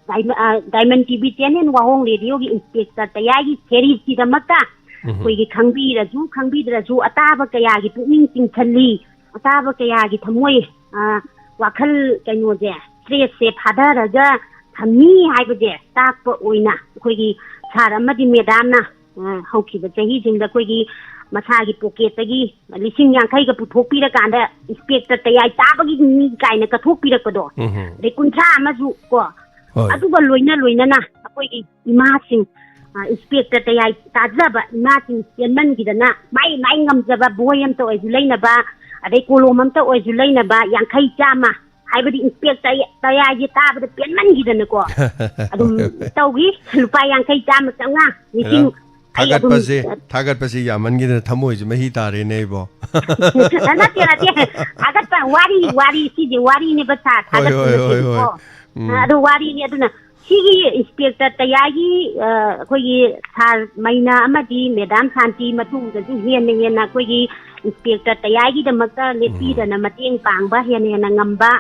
ꯗꯥꯏꯃ-, ꯑ, Diamond T V channel Wahong ꯔꯦꯗꯤꯑꯣꯒꯤ ꯏꯟꯁꯄꯦꯛꯇꯔ ꯇꯌꯥꯏꯒꯤ ꯁꯦꯔꯤꯁꯀꯤꯗꯃꯛꯇ ꯎꯝ꯫ ꯑꯩꯈꯣꯏꯒꯤ ꯈꯪꯕꯤꯔꯁꯨ ꯈꯪꯕꯤꯗ꯭ꯔꯁꯨ ꯑꯇꯥꯕ ꯀꯌꯥꯒꯤ ꯄꯨꯛꯅꯤꯡ ꯆꯤꯡꯁꯤꯜꯂꯤ, ꯑꯇꯥꯕ ꯀꯌꯥꯒꯤ ꯊꯃꯣꯏ, ꯑ, ꯋꯥꯈꯜ ꯀꯩꯅꯣꯁꯦ, ꯁ꯭ꯇ꯭ꯔꯦꯁꯁꯦ ꯐꯥꯊꯔꯒ ꯊꯝꯃꯤ ꯍꯥꯏꯕꯁꯦ ꯇꯥꯛꯄ ꯑꯣꯏꯅ ꯑꯩꯈꯣꯏꯒꯤ ꯁꯥꯔ ꯑꯃꯗꯤ ꯃꯦꯗꯥꯝꯅ, ꯑ, ꯍꯧꯈꯤꯕ ꯆꯍꯤꯁꯤꯡꯗ ꯑꯩꯈꯣꯏꯒꯤ ꯃꯁꯥꯒꯤ ꯄꯣꯀꯦꯠꯇꯒꯤ ꯂꯤꯁꯤꯡ ꯌꯥꯡꯈꯩꯒ ꯄꯨꯊꯣꯛꯄꯤꯔꯀꯥꯟꯗ ꯏꯟꯁꯄꯦꯛꯇꯔ ꯇꯌꯥꯏ ꯇꯥꯕꯒꯤ ꯃꯤ ꯀꯥꯏꯅ ꯀꯠꯊꯣꯛꯄꯤꯔꯛꯄꯗꯣ, ꯎꯝ꯫ ꯑꯗꯩ ꯀꯨꯟꯊ꯭ꯔꯥ ꯑꯃꯁꯨ ꯀꯣ, ꯍꯣꯏ꯫ ꯑꯗꯨꯒ ꯂꯣꯏꯅ ꯂꯣꯏꯅꯅ ꯑꯩꯈꯣꯏꯒꯤ ꯏꯃꯥꯁꯤꯡ, ꯑ, ꯏꯟꯁꯄꯦꯛꯇꯔ ꯇꯌꯥꯏ ꯇꯥꯖꯕ ꯏꯃꯥꯁꯤꯡ ꯆꯦꯟꯃꯟꯈꯤꯗꯅ ꯃꯥꯏ ꯃꯥꯏ ꯉꯝꯖꯕ ꯕꯣꯏ ꯑꯝꯇ ꯑꯣꯏꯁꯨ ꯂꯩꯅꯕ, ꯑꯗꯩ ꯀꯣꯂꯣꯝ ꯑꯝꯇ ꯑꯣꯏꯁꯨ ꯂꯩꯅꯕ, ꯌꯥꯡꯈꯩ ꯆꯥꯝꯃ, ꯍꯥꯏꯕꯗꯤ ꯏꯟꯁꯄꯦꯛꯇꯔ ꯇꯌꯥꯏꯁꯦ ꯇꯥꯕꯗ ꯄꯦꯟꯃꯟꯈꯤꯗꯅꯀꯣ ꯑꯗꯨꯝ ꯇꯧꯈꯤ꯫ ꯂꯨꯄꯥ ꯌꯥꯡꯈꯩ, ꯆꯥꯝꯃ, ꯆꯥꯝꯃꯉꯥ, ꯂꯤꯁꯤꯡ, ꯑꯩ ꯑꯗꯨꯝ, ꯊꯥꯒꯠꯄꯁꯦ, ꯊꯥꯒꯠꯄꯁꯦ ꯌꯥꯝꯃꯟꯈꯤꯗꯅ ꯊꯃꯣꯏꯁꯦ ꯃꯍꯤ ꯇꯥꯔꯦꯅꯦ ꯑꯩꯕꯣ꯫ ꯅꯠꯇꯦ, ꯅꯠꯇꯦ꯫ ꯊꯥꯒꯠꯄ ꯋꯥꯔꯤ, ꯋꯥꯔꯤ, ꯁꯤꯁꯦ ꯋꯥꯔꯤꯅꯦꯕ ꯁꯥꯔ, ꯍꯣꯏ, ꯍꯣꯏ, ꯍꯣꯏ, ꯊꯥꯒꯠꯄ ꯍꯣꯏ꯫ ꯅꯠꯇꯦꯕꯀꯣ꯫ ꯎꯝ꯫ ꯑꯗꯨ ꯋꯥꯔꯤꯅꯤ꯫ ꯑꯗꯨꯅ ꯁꯤꯒꯤ ꯏꯟꯁꯄꯦꯛꯇꯔ ꯇꯌꯥꯏꯒꯤ, ꯑ, ꯑꯩꯈꯣꯏꯒꯤ ꯁꯥꯔ ꯃꯩꯅꯥ ꯑꯃꯗꯤ ꯃꯦꯗꯥꯝ ꯁꯥꯟꯇꯤ ꯃꯇꯨꯡꯗꯁꯨ ꯍꯦꯟꯅ ꯍꯦꯟꯅ ꯑꯩꯈꯣꯏꯒꯤ ꯏꯟꯁꯄꯦꯛꯇꯔ ꯇꯌꯥꯏꯒꯤꯗꯃꯛꯇ ꯂꯦꯞꯄꯤꯗꯅ ꯃꯇꯦꯡ ꯄꯥꯡꯕ ꯍꯦꯟꯅ ꯍꯦꯟꯅ ꯉꯝꯕ,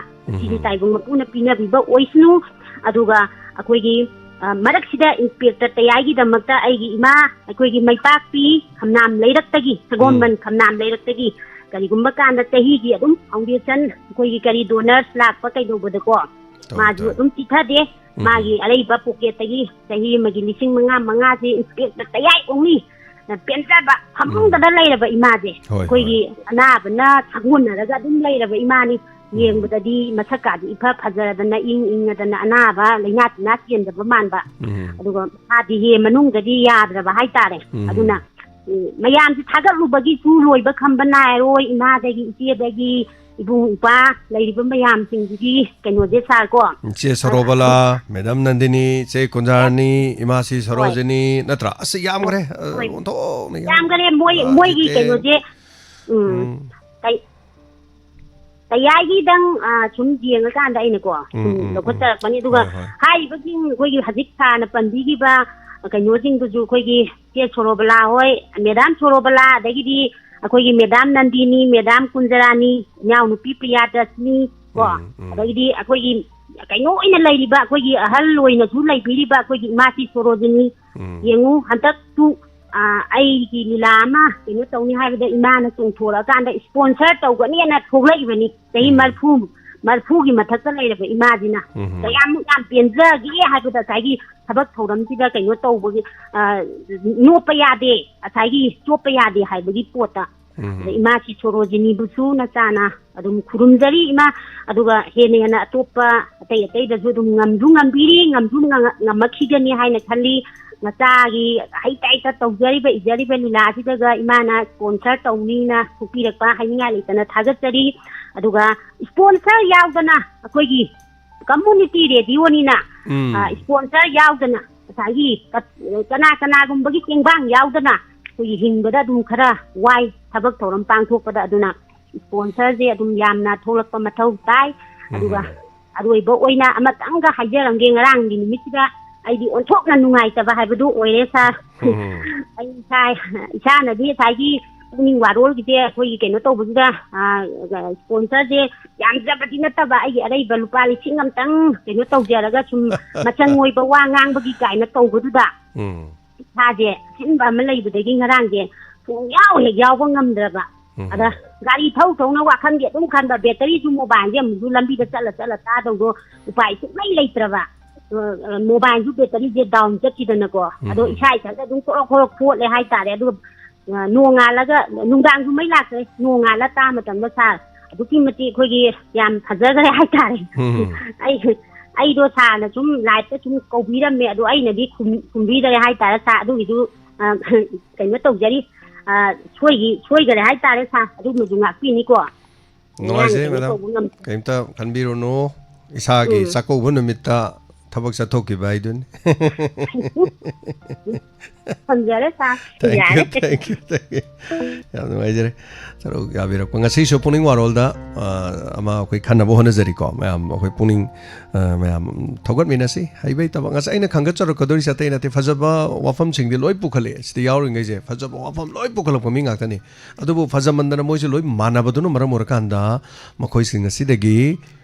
ꯁꯤꯁꯨ ꯇꯥꯏꯕꯪ ꯃꯄꯨꯅ ꯄꯤꯅꯕꯤꯕ ꯑꯣꯏꯁꯅꯨ꯫ ꯑꯗꯨꯒ ꯑꯩꯈꯣꯏꯒꯤ, ꯑ, ꯃꯔꯛꯁꯤꯗ ꯏꯟꯁꯄꯦꯛꯇꯔ ꯇꯌꯥꯏꯒꯤꯗꯃꯛꯇ ꯑꯩꯒꯤ ꯏꯃꯥ, ꯑꯩꯈꯣꯏꯒꯤ ꯃꯩꯄꯥꯛꯄꯤ ꯈꯝꯅꯥꯝ ꯂꯩꯔꯛꯇꯒꯤ, ꯁꯒꯣꯜꯕꯟ ꯈꯝꯅꯥꯝ ꯂꯩꯔꯛꯇꯒꯤ, ꯀꯔꯤꯒꯨꯝꯕ ꯀꯥꯟꯗ ꯆꯍꯤꯒꯤ ꯑꯗꯨꯝ ꯐꯥꯎꯟꯗꯦꯁꯟ, ꯑꯩꯈꯣꯏꯒꯤ ꯀꯔꯤ ꯗꯣꯅꯔꯁ ꯂꯥꯛꯄ ꯀꯩꯗꯧꯕꯗꯀꯣ, ꯇꯧ, ꯃꯥꯁꯨ ꯇꯧ꯫ ꯑꯗꯨꯝ ꯆꯤꯊꯗꯦ꯫ ꯃꯥꯒꯤ ꯑꯔꯩꯕ ꯄꯣꯀꯦꯠꯇꯒꯤ ꯆꯍꯤ ꯑꯃꯒꯤ ꯂꯤꯁꯤꯡ ꯃꯉꯥ ꯃꯉꯥꯁꯤ ꯏꯟꯁꯄꯦꯛꯇꯔ ꯇꯌꯥꯏ ꯑꯣꯡꯂꯤ ꯄꯦꯟꯖꯕ ꯐꯃꯨꯡꯗꯗ ꯂꯩꯔꯕ ꯏꯃꯥꯁꯦ, ꯍꯣꯏ, ꯑꯩꯈꯣꯏꯒꯤ ꯍꯣꯏ꯫ ꯑꯅꯥꯕꯅ ꯁꯥꯒꯣꯟꯅꯔꯒ ꯑꯗꯨꯝ ꯂꯩꯔꯕ ꯏꯃꯥꯅꯤ꯫ ꯌꯦꯡꯕꯗꯗꯤ ꯃꯁꯛꯀꯥꯗꯤ ꯏꯐ ꯐꯖꯔꯗꯅ ꯏꯪ ꯏꯪꯉꯗꯅ ꯑꯅꯥꯕ ꯂꯥꯏꯅꯥ ꯇꯤꯟꯅꯥ ꯆꯦꯟꯗꯕ ꯃꯥꯟꯕ꯫ ꯎꯝ꯫ ꯑꯗꯨꯒ ꯃꯥꯗꯤ ꯍꯦ ꯃꯅꯨꯡꯗꯗꯤ ꯌꯥꯗ꯭ꯔꯕ ꯍꯥꯏꯇꯥꯔꯦ꯫ ꯎꯝ꯫ ꯑꯗꯨꯅ, ꯎꯝ, ꯃꯌꯥꯝꯁꯤ ꯊꯥꯒꯠꯂꯨꯕꯒꯤꯁꯨ ꯂꯣꯏꯕ ꯈꯝꯕ ꯅꯥꯏꯔꯣꯏ꯫ ꯏꯃꯥꯗꯒꯤ, ꯏꯆꯦꯗꯒꯤ, ꯏꯕꯨꯡ ꯏꯄ꯭ꯋꯥ ꯂꯩꯔꯤꯕ ꯃꯌꯥꯝꯁꯤꯡꯁꯤꯒꯤ ꯀꯩꯅꯣꯁꯦ ꯁꯥꯔꯀꯣ꯫ ꯏꯆꯦ ꯁꯔꯣꯕꯂꯥ, ꯃꯦꯗꯥꯝ ꯅꯟꯗꯤꯅꯤ, ꯏꯆꯦ ꯀꯨꯟꯖꯥꯔꯥꯅꯤ, ꯏꯃꯥꯁꯤ ꯍꯣꯏ꯫ ꯁꯔꯣꯖꯤꯅꯤ, ꯅꯠꯇ꯭ꯔꯥ? ꯑꯁ, ꯌꯥꯝꯈ꯭ꯔꯦ꯫ ꯑ, ꯍꯣꯏ꯫ ꯑꯣꯟꯊꯣꯛꯅ ꯌꯥꯝ-, ꯌꯥꯝꯈꯔꯦ꯫ ꯃꯣꯏ, ꯑ, ꯃꯣꯏꯒꯤ ꯖꯤꯇꯦꯟ꯫ ꯀꯩꯅꯣꯁꯦ, ꯎꯝ, ꯎꯝ꯫ ꯀꯩ-, ꯇꯌꯥꯏꯒꯤꯗꯪ, ꯑ, ꯁꯨꯝ ꯌꯦꯡꯉꯀꯥꯟꯗ ꯑꯩꯅꯀꯣ, ꯎꯝ, ꯁꯨꯝ ꯎꯝ, ꯎꯝ꯫ ꯂꯧꯈꯠꯆꯔꯛꯄꯅꯤ꯫ ꯑꯗꯨꯒ ꯍꯣꯏ, ꯍꯣꯏ꯫ ꯍꯥꯏꯔꯤꯕꯁꯤꯡ ꯑꯩꯈꯣꯏꯒꯤ ꯍꯧꯖꯤꯛ ꯁꯥꯔꯅ ꯄꯟꯕꯤꯈꯤꯕ ꯀꯩꯅꯣꯁꯤꯡꯗꯨꯁꯨ ꯑꯩꯈꯣꯏꯒꯤ ꯏꯆꯦ ꯁꯣꯔꯣꯕꯂꯥ ꯍꯣꯏ, ꯃꯦꯗꯥꯝ ꯁꯣꯔꯣꯕꯂꯥ, ꯑꯗꯒꯤꯗꯤ ꯑꯩꯈꯣꯏꯒꯤ ꯃꯦꯗꯥꯝ ꯅꯟꯗꯤꯅꯤ, ꯃꯦꯗꯥꯝ ꯀꯨꯟꯖꯔꯥꯅꯤ, ꯏꯅꯥꯎꯅꯨꯄꯤ ꯄ꯭ꯔꯤꯌꯥꯗꯔꯁꯤꯅꯤ ꯀꯣ, ꯎꯝ, ꯎꯝ꯫ ꯑꯗꯒꯤꯗꯤ ꯑꯩꯈꯣꯏꯒꯤ ꯀꯩꯅꯣ ꯑꯣꯏꯅ ꯂꯩꯔꯤꯕ ꯑꯩꯈꯣꯏꯒꯤ ꯑꯍꯜ ꯑꯣꯏꯅꯁꯨ ꯂꯩꯕꯤꯔꯤꯕ ꯑꯩꯈꯣꯏꯒꯤ ꯏꯃꯥꯁꯤ ꯁꯣꯔꯣꯖꯤꯅꯤ꯫ ꯎꯝ꯫ ꯌꯦꯡꯉꯨ, ꯍꯟꯗꯛꯁꯨ, ꯑ, ꯑꯩꯒꯤ ꯂꯤꯂꯥ ꯑꯃ ꯀꯩꯅꯣ ꯇꯧꯅꯤ ꯍꯥꯏꯕꯗ ꯏꯃꯥꯅ ꯆꯣꯡꯊꯣꯔꯛꯑꯀꯥꯟꯗ sponsor ꯇꯧꯒꯅꯤꯅ ꯊꯣꯛꯂꯛꯏꯕꯅꯤ꯫ ꯆꯍꯤ ꯎꯝ꯫ ꯃꯔꯤꯐꯨ, ꯃꯔꯤꯐꯨꯒꯤ ꯃꯊꯛꯇ ꯂꯩꯔꯕ ꯏꯃꯥꯁꯤꯅ ꯎꯝ꯫ ꯀꯌꯥꯃꯨꯛ ꯌꯥꯝ ꯄꯦꯟꯖꯒꯦ ꯍꯥꯏꯕꯗ ꯉꯁꯥꯏꯒꯤ ꯊꯕꯛ ꯊꯧꯔꯝꯁꯤꯗ ꯀꯩꯅꯣ ꯇꯧꯕꯒꯤ, ꯑ, ꯅꯣꯞꯄ ꯌꯥꯗꯦ, ꯉꯁꯥꯏꯒꯤ ꯆꯣꯞꯄ ꯌꯥꯗꯦ ꯍꯥꯏꯕꯒꯤ ꯄꯣꯠꯇ꯫ ꯎꯝ꯫ ꯑꯗ ꯏꯃꯥꯁꯤ ꯁꯣꯔꯣꯖꯤꯅꯤꯕꯨꯁꯨ ꯅꯆꯥꯅ ꯑꯗꯨꯝ ꯈꯨꯔꯨꯝꯖꯔꯤ ꯏꯃꯥ, ꯑꯗꯨꯒ ꯍꯦꯟꯅ ꯍꯦꯟꯅ ꯑꯇꯣꯞꯄ ꯑꯇꯩ ꯑꯇꯩꯗꯁꯨ ꯑꯗꯨꯝ ꯉꯝꯁꯨ ꯉꯝꯕꯤꯔꯤ, ꯉꯝꯁꯨ ꯉꯝ-, ꯉꯝꯃꯛꯈꯤꯒꯅꯤ ꯍꯥꯏꯅ ꯈꯜꯂꯤ꯫ ꯃꯆꯥꯒꯤ ꯍꯩꯇ ꯍꯩꯇ ꯇꯧꯖꯔꯤꯕ, ꯏꯖꯔꯤꯕ ꯂꯤꯂꯥꯁꯤꯗꯒ ꯏꯃꯥꯅ sponsor ꯇꯧꯅꯤꯅ ꯊꯣꯛꯄꯤꯔꯛꯄ ꯍꯥꯏꯅꯤꯡꯉꯥꯏ ꯂꯩꯇꯅ ꯊꯥꯒꯠꯆꯔꯤ꯫ ꯑꯗꯨꯒ sponsor ꯌꯥꯎꯗꯅ ꯑꯩꯈꯣꯏꯒꯤ community radioꯅꯤꯅ, ꯎꯝ꯫ ꯑ, sponsor ꯌꯥꯎꯗꯅ, ꯉꯁꯥꯏꯒꯤ ꯀ-, ꯀꯅꯥ ꯀꯅꯥꯒꯨꯝꯕꯒꯤ ꯇꯦꯡꯕꯥꯡ ꯌꯥꯎꯗꯅ ꯑꯩꯈꯣꯏꯒꯤ ꯍꯤꯡꯕꯗ ꯑꯗꯨꯝ ꯈꯔ ꯋꯥꯏ, ꯊꯕꯛ ꯊꯧꯔꯝ ꯄꯥꯡꯊꯣꯛꯄꯗ꯫ ꯑꯗꯨꯅ sponsorꯁꯦ ꯑꯗꯨꯝ ꯌꯥꯝꯅ ꯊꯣꯛꯂꯛꯄ ꯃꯊꯧ ꯇꯥꯏ꯫ ꯑꯗꯨꯒ ꯎꯝ꯫ ꯑꯔꯣꯏꯕ ꯑꯣꯏꯅ ꯑꯃꯇꯪꯒ ꯍꯥꯏꯖꯔꯝꯒꯦ, ꯉꯔꯥꯡꯒꯤ ꯅꯨꯃꯤꯠꯁꯤꯗ ꯑꯩꯗꯤ ꯑꯣꯟꯊꯣꯛꯅ ꯅꯨꯡꯉꯥꯏꯇꯕ ꯍꯥꯏꯕꯗꯨ ꯑꯣꯏꯔꯦ ꯁꯥꯔ꯫ ꯎꯝ꯫ ꯑꯩ ꯏꯁꯥ, ꯏꯁꯥꯅꯗꯤ ꯉꯁꯥꯏꯒꯤ ꯄꯨꯛꯅꯤꯡ ꯋꯥꯔꯣꯜꯒꯤꯁꯦ ꯑꯩꯈꯣꯏꯒꯤ ꯀꯩꯅꯣ ꯇꯧꯕꯁꯤꯗ, ꯑ, ꯁ꯭ꯄꯣꯟꯁꯔꯁꯦ ꯌꯥꯝꯖꯕꯗꯤ ꯅꯠꯇꯕ, ꯑꯩꯒꯤ ꯑꯔꯩꯕ ꯂꯨꯄꯥ ꯂꯤꯁꯤꯡ ꯑꯃꯇꯪ ꯀꯩꯅꯣ ꯇꯧꯖꯔꯒ ꯁꯨꯝ ꯃꯆꯪ ꯑꯣꯏꯕ ꯋꯥ ꯉꯥꯡꯕꯒꯤ ꯀꯥꯏꯅ ꯇꯧꯕꯗꯨꯗ ꯎꯝ꯫ ꯏꯁꯥꯁꯦ ꯑꯁꯤꯟꯕ ꯑꯃ ꯂꯩꯕꯗꯒꯤ ꯉꯔꯥꯡꯁꯦ ꯁꯨꯡꯌꯥꯎ ꯍꯦꯛ ꯌꯥꯎꯕ ꯉꯝꯗ꯭ꯔꯕ꯫ ꯎꯝ꯫ ꯑꯗ ꯒꯥꯔꯤ ꯊꯧ ꯊꯧꯅ ꯋꯥꯈꯜꯗꯤ ꯑꯗꯨꯝ ꯈꯟꯕ, ꯕꯦꯇꯔꯤꯁꯨ ꯃꯣꯕꯥꯏꯜꯁꯦ ꯑꯃꯨꯛꯁꯨ ꯂꯝꯕꯤꯗ ꯆꯠꯂ ꯆꯠꯂ ꯇꯥꯗꯧꯗꯣ ꯎꯄꯥꯏ ꯁꯨꯡꯂꯩ ꯂꯩꯇ꯭ꯔꯕ꯫ ꯑ, ꯃꯣꯕꯥꯏꯜꯁꯨ ꯕꯦꯇꯔꯤꯁꯦ ꯗꯥꯎꯟ ꯆꯠꯈꯤꯗꯅꯀꯣ꯫ ꯑꯗꯣ ꯎꯝ꯫ ꯏꯁꯥ ꯏꯊꯟꯇ ꯑꯗꯨꯝ ꯀ꯭ꯔꯣꯛ ꯀ꯭ꯔꯣꯛ ꯈꯣꯠꯂꯦ ꯍꯥꯏꯇꯥꯔꯦ꯫ ꯑꯗꯨꯒ ꯑ, ꯅꯣꯡꯉꯥꯜꯂꯒ, ꯅꯨꯡꯗꯥꯡꯁꯨ ꯃꯩ ꯂꯥꯛꯇ꯭ꯔꯦ, ꯅꯣꯡꯉꯥꯜꯂ ꯇꯥ ꯃꯇꯝꯗ ꯁꯥꯔ ꯑꯗꯨꯛꯀꯤ ꯃꯇꯤꯛ ꯑꯩꯈꯣꯏꯒꯤ ꯌꯥꯝ ꯐꯖꯈ꯭ꯔꯦ ꯍꯥꯏꯇꯥꯔꯦ꯫ ꯎꯝ꯫ ꯑꯩ, ꯑꯩꯗꯣ ꯁꯥꯔꯅ ꯁꯨꯝ ꯂꯥꯏꯞꯇ ꯁꯨꯝ ꯀꯧꯕꯤꯔꯝꯃꯦ, ꯑꯗꯣ ꯑꯩꯅꯗꯤ ꯈꯨꯝ-, ꯈꯨꯝꯕꯤꯗꯔꯦ ꯍꯥꯏꯇꯥꯔꯦ ꯁꯥꯔ꯫ ꯑꯗꯨꯒꯤꯁꯨ, ꯑ, ꯀꯩꯅꯣ ꯇꯧꯖꯔꯤ, ꯑ, ꯁꯣꯏꯈꯤ-, ꯁꯣꯏꯈꯔꯦ ꯍꯥꯏꯇꯥꯔꯦ ꯁꯥꯔ, ꯑꯗꯨꯃꯁꯨ ꯉꯥꯛꯄꯤꯅꯤꯀꯣ꯫ ꯉꯔꯥꯡ ꯅꯨꯡꯉꯥꯏꯖꯩ, ꯀꯩꯅꯣ ꯃꯦꯗꯥꯝ꯫ ꯇꯧꯕ ꯉꯝ- ꯀꯩꯝꯇ ꯈꯟꯕꯤꯔꯨꯅꯨ, ꯏꯁꯥꯒꯤ ꯎꯝ꯫ ꯆꯥꯛꯀꯧꯕ ꯅꯨꯃꯤꯠꯇ ꯊꯕꯛ ꯆꯠꯊꯣꯛꯈꯤꯕ ꯍꯥꯏꯗꯨꯅꯤ꯫ ꯊꯝꯖꯔꯦ ꯁꯥꯔ꯫ Thank you, ꯌꯥꯔꯦ꯫ Thank you, thank you꯫ ꯌꯥꯝ ꯅꯨꯡꯉꯥꯏꯖꯔꯦ ꯁꯔꯨꯛ ꯌꯥꯕꯤꯔꯛꯄ꯫ ꯉꯁꯤꯁꯨ ꯄꯨꯛꯅꯤꯡ ꯋꯥꯔꯣꯜꯗ, ꯑ, ꯑꯃ ꯑꯩꯈꯣꯏ ꯈꯟꯅꯕ ꯍꯣꯠꯅꯖꯔꯤꯀꯣ꯫ ꯃꯌꯥꯝ ꯑꯩꯈꯣꯏ ꯄꯨꯛꯅꯤꯡ, ꯑ, ꯃꯌꯥꯝ ꯊꯧꯒꯠꯃꯤꯟꯅꯁꯤ꯫ ꯍꯩꯕ ꯍꯩꯇꯕ ꯉꯁꯥꯏ ꯑꯩꯅ ꯈꯪꯒꯠꯆꯔꯛꯀꯗꯧꯔꯤꯁꯦ ꯑꯇꯩ ꯅꯠꯇꯦ꯫ ꯐꯖꯕ ꯋꯥꯐꯝꯁꯤꯡꯗꯤ ꯂꯣꯏ ꯄꯨꯈꯠꯂꯛꯑꯦ꯫ ꯁꯤꯗ ꯌꯥꯎꯔꯤꯉꯩꯁꯦ ꯐꯖꯕ ꯋꯥꯐꯝ ꯂꯣꯏ ꯄꯨꯈꯠꯂꯛꯄ ꯃꯤ ꯉꯥꯛꯇꯅꯤ꯫ ꯑꯗꯨꯕꯨ ꯐꯖꯃꯟꯗꯅ ꯃꯣꯏꯁꯦ ꯂꯣꯏ ꯃꯥꯟꯅꯕꯗꯨꯅ ꯃꯔꯝ ꯑꯣꯏꯔꯀꯥꯟꯗ ꯃꯈꯣꯏꯁꯤꯡ ꯑꯁꯤꯗꯒꯤ,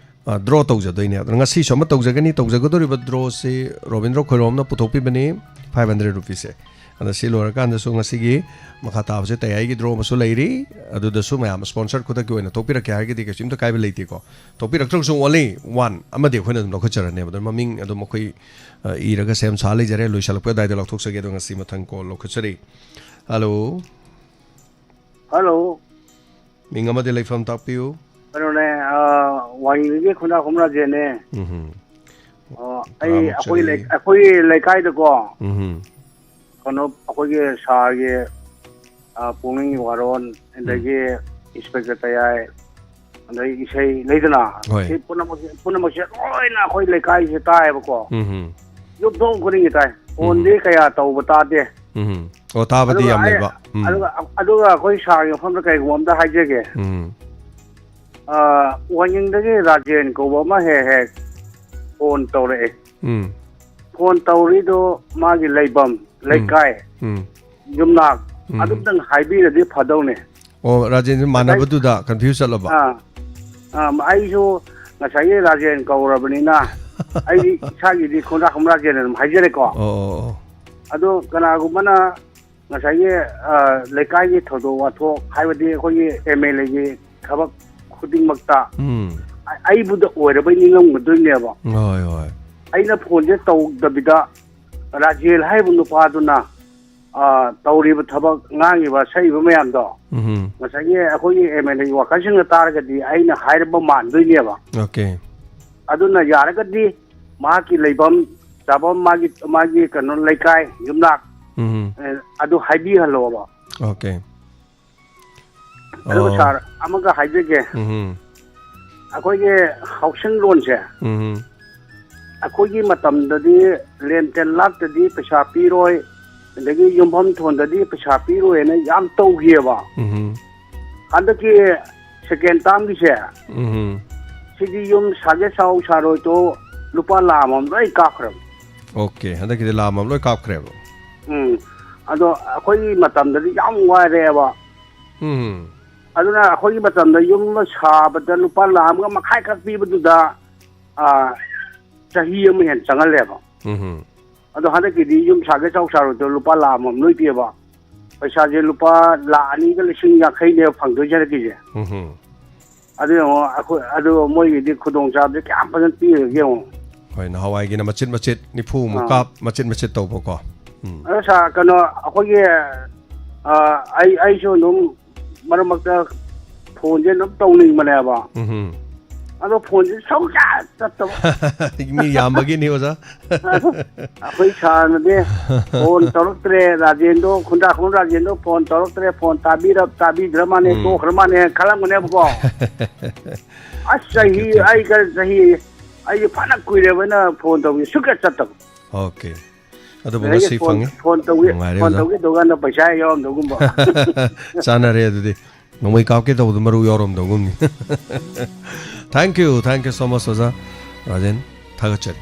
ꯑ, draw ꯇꯧꯖꯗꯣꯏꯅꯦ꯫ ꯑꯗꯨꯅ ꯉꯁꯤꯁꯨ ꯑꯃ ꯇꯧꯖꯒꯅꯤ꯫ ꯇꯧꯖꯒꯗꯧꯔꯤꯕ drawꯁꯤ ꯔꯣꯕꯤꯟꯗ꯭ꯔꯣ ꯈꯣꯏꯔꯣꯝꯅ ꯄꯨꯊꯣꯛꯄꯤꯕꯅꯤ, five hundred rupeesꯁꯦ꯫ ꯑꯗ ꯁꯤ ꯂꯣꯏꯔꯀꯥꯟꯗꯁꯨ ꯉꯁꯤꯒꯤ ꯃꯈꯥ ꯇꯥꯕꯁꯦ ꯇꯌꯥꯏꯒꯤ draw ꯑꯃꯁꯨ ꯂꯩꯔꯤ꯫ ꯑꯗꯨꯗꯁꯨ ꯃꯌꯥꯝ sponsor ꯈꯨꯗꯛꯀꯤ ꯑꯣꯏꯅ ꯊꯣꯛꯄꯤꯔꯛꯀꯦ ꯍꯥꯏꯔꯒꯗꯤ ꯀꯩꯁꯨꯝꯇ ꯀꯥꯏꯕ ꯂꯩꯇꯦꯀꯣ꯫ ꯊꯣꯛꯄꯤꯔꯛꯇ꯭ꯔꯒꯁꯨ only one ꯑꯃꯗꯤ ꯑꯩꯈꯣꯏꯅ ꯑꯗꯨꯝ ꯂꯧꯈꯠꯆꯔꯅꯦꯕ꯫ ꯑꯗꯨꯅ ꯃꯃꯤꯡ ꯑꯗꯨꯝ ꯑꯩꯈꯣꯏ, ꯑ, ꯏꯔꯒ ꯁꯦꯝ ꯁꯥ ꯂꯩꯖꯔꯦ꯫ ꯂꯣꯏꯁꯤꯜꯂꯛꯄ ꯑꯗꯨꯋꯥꯏꯗ ꯂꯧꯊꯣꯛꯆꯒꯦ꯫ ꯑꯗꯣ ꯉꯁꯤ ꯃꯊꯪ call ꯂꯧꯈꯠꯆꯔꯤ꯫ Hello꯫ Hello꯫ ꯃꯤꯡ ꯑꯃꯗꯤ ꯂꯩꯐꯝ ꯇꯥꯛꯄꯤꯌꯨ꯫ ꯀꯩꯅꯣꯅꯦ, ꯑ, ꯋꯥꯡꯖꯤꯡꯗꯒꯤ ꯈꯨꯟꯗ꯭ꯔꯥꯛꯄꯝ ꯔꯥꯖꯦꯟꯅꯦ꯫ ꯎꯝꯍꯨꯝ꯫ ꯑꯣ, ꯑꯩ ꯇꯔꯥꯃꯨꯛ ꯑꯩꯈꯣꯏ ꯂꯩ-, ꯆꯠꯂꯤ꯫ ꯑꯩꯈꯣꯏ ꯂꯩꯀꯥꯏꯗꯀꯣ, ꯎꯝꯍꯨꯝ꯫ ꯀꯩꯅꯣ, ꯑꯩꯈꯣꯏꯒꯤ ꯁꯥꯔꯒꯤ, ꯑ, ꯄꯨꯛꯅꯤꯡꯒꯤ ꯋꯥꯔꯣꯜ, ꯎꯝ꯫ ꯑꯗꯒꯤ ꯏꯟꯁꯄꯦꯛꯇꯔ ꯇꯌꯥꯏ, ꯑꯗꯩ ꯏꯁꯩ ꯂꯩꯗꯅ, ꯍꯣꯏ꯫ ꯁꯤ ꯄꯨꯝꯅꯃꯛꯁꯦ, ꯄꯨꯝꯅꯃꯛꯁꯦ ꯂꯣꯏꯅ ꯑꯩꯈꯣꯏ ꯂꯩꯀꯥꯏꯁꯦ ꯇꯥꯏꯌꯦꯕꯀꯣ꯫ ꯎꯝꯍꯨꯝ꯫ ꯌꯨꯝꯊꯣꯡ ꯈꯨꯗꯤꯡꯒꯤ ꯇꯥꯏ꯫ ꯎꯝꯍꯨꯝ꯫ ꯐꯣꯟꯗꯤ ꯀꯌꯥ ꯇꯧꯕ ꯇꯥꯗꯦ꯫ ꯎꯝꯍꯨꯝ꯫ ꯑꯣ, ꯇꯥꯕꯗꯤ ꯑꯗꯨꯒ ꯌꯥꯝ ꯑꯩ, ꯂꯩꯕ꯫ ꯎꯝ꯫ ꯑꯗꯨꯒ, ꯑꯗꯨꯒ ꯑꯩꯈꯣꯏ ꯁꯥꯔꯒꯤ ꯃꯐꯝꯗ ꯀꯩꯒꯨꯝꯕ ꯑꯝꯇ ꯍꯥꯏꯖꯒꯦ꯫ ꯎꯝ꯫ ꯑꯥ, ꯋꯥꯌꯦꯡꯗꯒꯤ ꯔꯥꯖꯦꯟ ꯀꯧꯕ ꯑꯃ ꯍꯦꯛ ꯍꯦꯛ ꯐꯣꯟ ꯇꯧꯔꯛꯑꯦ꯫ ꯎꯝ꯫ ꯐꯣꯟ ꯇꯧꯔꯤꯗꯣ ꯃꯥꯒꯤ ꯂꯩꯐꯝ, ꯎꯝ꯫ ꯂꯩꯀꯥꯏ, ꯎꯝ꯫ ꯌꯨꯝꯅꯥꯛ, ꯎꯝ꯫ ꯑꯗꯨꯝꯇꯪ ꯍꯥꯏꯕꯤꯔꯗꯤ ꯐꯗꯧꯅꯦ꯫ ꯑꯣ, ꯔꯥꯖꯦꯟ ꯉꯁꯥꯏ-, ꯃꯥꯟꯅꯕꯗꯨꯗ confuse ꯆꯠꯂꯕ? ꯑꯥ, ꯑꯥ, ꯑꯩꯁꯨ ꯉꯁꯥꯏꯒꯤ ꯔꯥꯖꯦꯟ ꯀꯧꯔꯕꯅꯤꯅ ꯑꯩꯗꯤ ꯏꯁꯥꯒꯤꯗꯤ ꯈꯣꯡꯗꯥ ꯈꯣꯡ ꯔꯥꯖꯦꯟ ꯑꯗꯨꯝ ꯍꯥꯏꯖꯔꯦꯀꯣ꯫ ꯑꯣ, ꯑꯣ, ꯑꯣ꯫ ꯑꯗꯣ ꯀꯅꯥꯒꯨꯝꯕꯅ ꯉꯁꯥꯏꯒꯤ, ꯑ, ꯂꯩꯀꯥꯏꯒꯤ ꯊꯧꯗꯣꯛ ꯋꯥꯊꯣꯛ, ꯍꯥꯏꯕꯗꯤ ꯑꯩꯈꯣꯏꯒꯤ MLAꯒꯤ ꯊꯕꯛ ꯈꯨꯗꯤꯡꯃꯛꯇ ꯎꯝ꯫ ꯑ-, ꯑꯩꯕꯨꯗ ꯑꯣꯏꯔꯕꯣꯏ ꯅꯤꯡꯉꯝꯒꯗꯣꯏꯅꯦꯕ꯫ ꯍꯣꯏ, ꯍꯣꯏ꯫ ꯑꯩꯅ ꯐꯣꯟꯁꯦ ꯇꯧꯗꯕꯤꯗ ꯔꯥꯖꯦꯜ ꯍꯥꯏꯔꯤꯕ ꯅꯨꯄꯥꯗꯨꯅ, ꯑ, ꯇꯧꯔꯤꯕ ꯊꯕꯛ, ꯉꯥꯡꯉꯤꯕ ꯁꯛꯏꯕ ꯃꯌꯥꯝꯗꯣ ꯎꯝ꯫ ꯉꯁꯥꯏꯒꯤ ꯑꯩꯈꯣꯏꯒꯤ MLAꯒꯤ workerꯁꯤꯡꯅ ꯇꯥꯔꯒꯗꯤ ꯑꯩꯅ ꯍꯥꯏꯔꯕ ꯃꯥꯟꯗꯣꯏꯅꯦꯕ꯫ OK꯫ ꯑꯗꯨꯅ ꯌꯥꯔꯒꯗꯤ ꯃꯍꯥꯛꯀꯤ ꯂꯩꯐꯝ ꯆꯥꯐꯝ, ꯃꯥꯒꯤ, ꯃꯥꯒꯤ ꯀꯩꯅꯣ, ꯂꯩꯀꯥꯏ, ꯌꯨꯝꯅꯥꯛ, ꯎꯝ꯫ ꯑꯦ, ꯑꯗꯨ ꯍꯥꯏꯕꯤꯍꯜꯂꯣꯕ꯫ OK꯫ ꯑꯗꯨꯒ ꯑꯣ꯫ Sir, ꯑꯃꯒ ꯍꯥꯏꯖꯒꯦ꯫ ꯎꯝ꯫ ꯑꯩꯈꯣꯏꯒꯤ housing loanꯁꯦ, ꯎꯝ꯫ ꯑꯩꯈꯣꯏꯒꯤ ꯃꯇꯝꯗꯗꯤ land ten lakhꯇꯗꯤ ꯄꯩꯁꯥ ꯄꯤꯔꯣꯏ, ꯑꯗꯒꯤ ꯌꯨꯝꯐꯝ ꯊꯣꯟꯗꯗꯤ ꯄꯩꯁꯥ ꯄꯤꯔꯣꯏꯅ ꯌꯥꯝ ꯇꯧꯈꯤꯑꯕ꯫ ꯎꯝ꯫ ꯍꯟꯗꯛꯀꯤ second termꯒꯤꯁꯦ, ꯎꯝ꯫ ꯁꯤꯗꯤ ꯌꯨꯝ ꯁꯥꯒꯦ ꯁꯥꯎ ꯁꯥꯔꯣꯏꯗꯣ ꯂꯨꯄꯥ ꯂꯥꯈ ꯑꯃ ꯂꯣꯏ ꯀꯥꯞꯈ꯭ꯔꯕ꯫ OK, ꯍꯟꯗꯛꯀꯤꯗꯤ ꯂꯥꯈ ꯑꯃ ꯂꯣꯏ ꯀꯥꯞꯈ꯭ꯔꯦꯕ꯫ ꯎꯝ꯫ ꯑꯗꯣ ꯑꯩꯈꯣꯏꯒꯤ ꯃꯇꯝꯗꯗꯤ ꯌꯥꯝ ꯋꯥꯏꯔꯦꯕ꯫ ꯎꯝ꯫ ꯑꯗꯨꯅ ꯑꯩꯈꯣꯏꯒꯤ ꯃꯇꯝꯗ ꯌꯨꯝ ꯑꯃ ꯁꯥꯕꯗ ꯂꯨꯄꯥ ꯂꯥꯈ ꯑꯃꯒ ꯃꯈꯥꯏ ꯈꯛ ꯄꯤꯕꯗꯨꯗ, ꯑꯥ, ꯆꯍꯤ ꯑꯃ ꯍꯦꯟꯅ ꯆꯪꯍꯜꯂꯦꯕ꯫ ꯎꯝ꯫ ꯑꯗꯣ ꯍꯟꯗꯛꯀꯤꯗꯤ ꯌꯨꯝ ꯁꯥꯒꯦ ꯆꯥꯎ ꯁꯥꯔꯣꯏꯗꯣ ꯂꯨꯄꯥ ꯂꯥꯈ ꯑꯃꯃꯝ ꯂꯣꯏ ꯄꯤꯑꯕ꯫ ꯄꯩꯁꯥꯁꯦ ꯂꯨꯄꯥ ꯂꯥꯈ ꯑꯅꯤꯒ ꯂꯤꯁꯤꯡ ꯌꯥꯡꯈꯩꯅꯦꯕ ꯐꯪꯗꯣꯏꯁꯦ ꯍꯟꯗꯛꯀꯤꯁꯦ꯫ ꯎꯝ꯫ ꯑꯗꯨ ꯌꯦꯡꯉꯣ, ꯑꯩꯈꯣꯏ, ꯑꯗꯨ ꯃꯣꯏꯒꯤꯗꯤ ꯈꯨꯗꯣꯡꯆꯥꯕꯁꯦ ꯀꯌꯥꯝ ꯐꯖꯅ ꯄꯤꯔꯒꯦ ꯌꯦꯡꯉꯣ꯫ ꯍꯣꯏ, ꯅꯍꯥꯟꯋꯥꯏꯒꯤꯅ ꯃꯆꯤꯠ ꯃꯆꯤꯠ, ꯅꯤꯐꯨꯃꯨꯛ ꯑꯥ꯫ ꯀꯥꯞ, ꯃꯆꯤꯠ ꯃꯆꯤꯠ ꯇꯧꯕꯀꯣ꯫ ꯎꯝ꯫ ꯑꯗꯣ sir, ꯀꯩꯅꯣ, ꯑꯩꯈꯣꯏꯒꯤ, ꯑ, ꯑꯩ, ꯑꯩꯁꯨ ꯑꯗꯨꯝ ꯃꯔꯛ ꯃꯔꯛꯇ ꯐꯣꯟꯁꯦ ꯑꯗꯨꯝ ꯇꯧꯅꯤꯡꯕꯅꯦꯕ꯫ ꯎꯝ꯫ ꯑꯗꯣ ꯐꯣꯟꯁꯦ ꯁꯨꯡꯆꯠ ꯆꯠꯇꯕ꯫ ꯃꯤ ꯌꯥꯝꯕꯒꯤꯅꯤ, ꯑꯣꯖꯥ꯫ ꯑꯩꯈꯣꯏ sirꯅꯗꯤ ꯐꯣꯟ ꯇꯧꯔꯛꯇ꯭ꯔꯦ, ꯔꯥꯖꯦꯟꯗꯣ, ꯈꯨꯟꯗ꯭ꯔꯥꯛꯈꯣꯡ ꯔꯥꯖꯦꯟꯗꯣ ꯐꯣꯟ ꯇꯧꯔꯛꯇ꯭ꯔꯦ, ꯐꯣꯟ ꯇꯥꯕꯤꯔ-, ꯇꯥꯕꯤꯗ꯭ꯔ ꯃꯥꯅꯦ, ꯎꯝ꯫ ꯇꯣꯛꯈ꯭ꯔ ꯃꯥꯅꯦ ꯈꯜꯂꯝꯒꯅꯦꯕꯀꯣ꯫ ꯑꯁ, ꯊꯦꯡꯀ꯭ꯌꯨ, ꯆꯍꯤ, ꯊꯦꯡꯀ꯭ꯌꯨ꯫ ꯑꯩ ꯀ-, ꯆꯍꯤ, ꯑꯩꯁꯦ ꯐꯅ ꯀꯨꯏꯔꯦꯕ ꯑꯩꯅ ꯐꯣꯟ ꯇꯧꯕꯁꯦ, ꯁꯨꯡꯆꯠ ꯆꯠꯇꯕ꯫ OK꯫ ꯑꯗꯨꯕꯨ ꯑꯗꯒꯤ ꯉꯁꯤ ꯐꯣꯟ, ꯐꯪꯉꯤ꯫ ꯐꯣꯟ ꯇꯧꯒꯦ, ꯅꯨꯡꯉꯥꯏꯔꯦ, ꯐꯣꯟ ꯑꯣꯖꯥ꯫ ꯇꯧꯒꯦ ꯇꯧꯀꯥꯟꯗ ꯄꯩꯁꯥ ꯍꯦꯛ ꯌꯥꯎꯔꯝꯗꯕꯒꯨꯝꯕ꯫ ꯆꯥꯟꯅꯔꯦ ꯑꯗꯨꯗꯤ꯫ ꯅꯣꯡꯃꯩ ꯀꯥꯞꯀꯦ ꯇꯧꯕꯗ ꯃꯔꯨ ꯌꯥꯎꯔꯝꯗꯧꯒꯨꯝꯅꯤ꯫ Thank you, thank you so much ꯑꯣꯖꯥ ꯔꯥꯖꯦꯟ, ꯊꯥꯒꯠꯆꯔꯤ꯫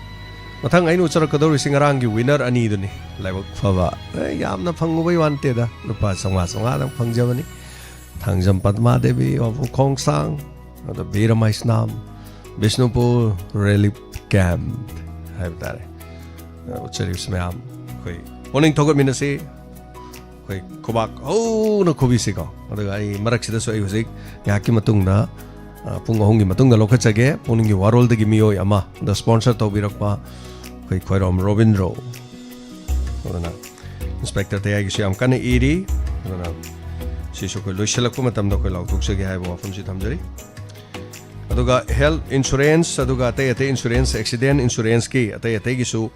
ꯃꯊꯪ ꯑꯩꯅ ꯎꯠꯆꯔꯛꯀꯗꯧꯔꯤꯁꯤ ꯉꯔꯥꯡꯒꯤ winner ꯑꯅꯤꯗꯨꯅꯤ꯫ ꯂꯥꯏꯕꯛ ꯐꯕ, ꯑꯦ, ꯌꯥꯝꯅ ꯐꯪꯉꯨꯕꯩ ꯋꯥ ꯅꯠꯇꯦꯗ, ꯂꯨꯄꯥ ꯆꯥꯝꯃꯉꯥ ꯆꯥꯝꯃꯉꯥꯗꯪ ꯐꯪꯖꯕꯅꯤ꯫ ꯊꯥꯡꯖꯝ ꯄꯗꯃꯥ ꯗꯦꯕꯤ, ꯋꯥꯡꯕ꯭ꯔꯣꯛ ꯈꯣꯡꯁꯥꯡ, ꯑꯗ ꯕꯤꯔ ꯃꯩꯁꯅꯥꯝ, ꯕꯤꯁꯅꯨꯄꯨꯔ ꯔꯤꯂꯤꯐ ꯀꯦꯝꯞ ꯍꯥꯏꯕ ꯇꯥꯔꯦ꯫ ꯑ, ꯎꯠꯆꯔꯤꯕꯁꯤ ꯃꯌꯥꯝ ꯑꯩꯈꯣꯏ ꯄꯨꯛꯅꯤꯡ ꯊꯧꯒꯠꯃꯤꯟꯅꯁꯤ꯫ ꯑꯩꯈꯣꯏ ꯈꯨꯕꯥꯛ ꯍꯧꯅ ꯈꯨꯕꯤꯁꯤꯀꯣ꯫ ꯑꯗꯨꯒ ꯑꯩ ꯃꯔꯛꯁꯤꯗꯁꯨ ꯑꯩ ꯍꯧꯖꯤꯛ ꯉꯥꯏꯍꯥꯛꯀꯤ ꯃꯇꯨꯡꯗ, ꯑ, ꯄꯨꯡ ꯑꯍꯨꯝꯒꯤ ꯃꯇꯨꯡꯗ ꯂꯧꯈꯠꯆꯒꯦ꯫ ꯄꯨꯛꯅꯤꯡꯒꯤ ꯋꯥꯔꯣꯜꯗꯒꯤ ꯃꯤꯑꯣꯏ ꯑꯃ, ꯑꯗ sponsor ꯇꯧꯕꯤꯔꯛꯄ ꯑꯩꯈꯣꯏ ꯈ꯭ꯋꯥꯏꯔꯣꯝ ꯔꯣꯕꯤꯟꯗ꯭ꯔꯣ꯫ ꯑꯗꯨꯅ Inspector ꯇꯌꯥꯏꯒꯤꯁꯨ ꯌꯥꯝ ꯀꯟꯅ ꯏꯔꯤ꯫ ꯑꯗꯨꯅ ꯁꯤꯁꯨ ꯑꯩꯈꯣꯏ ꯂꯣꯏꯁꯤꯜꯂꯛꯄ ꯃꯇꯝꯗ ꯑꯩꯈꯣꯏ ꯂꯥꯎꯊꯣꯛꯆꯒꯦ ꯍꯥꯏꯕ ꯋꯥꯐꯝꯁꯤ ꯊꯝꯖꯔꯤ꯫ ꯑꯗꯨꯒ health insurance, ꯑꯗꯨꯒ ꯑꯇꯩ ꯑꯇꯩ insurance, accident insuranceꯀꯤ ꯑꯇꯩ ꯑꯇꯩꯒꯤꯁꯨ,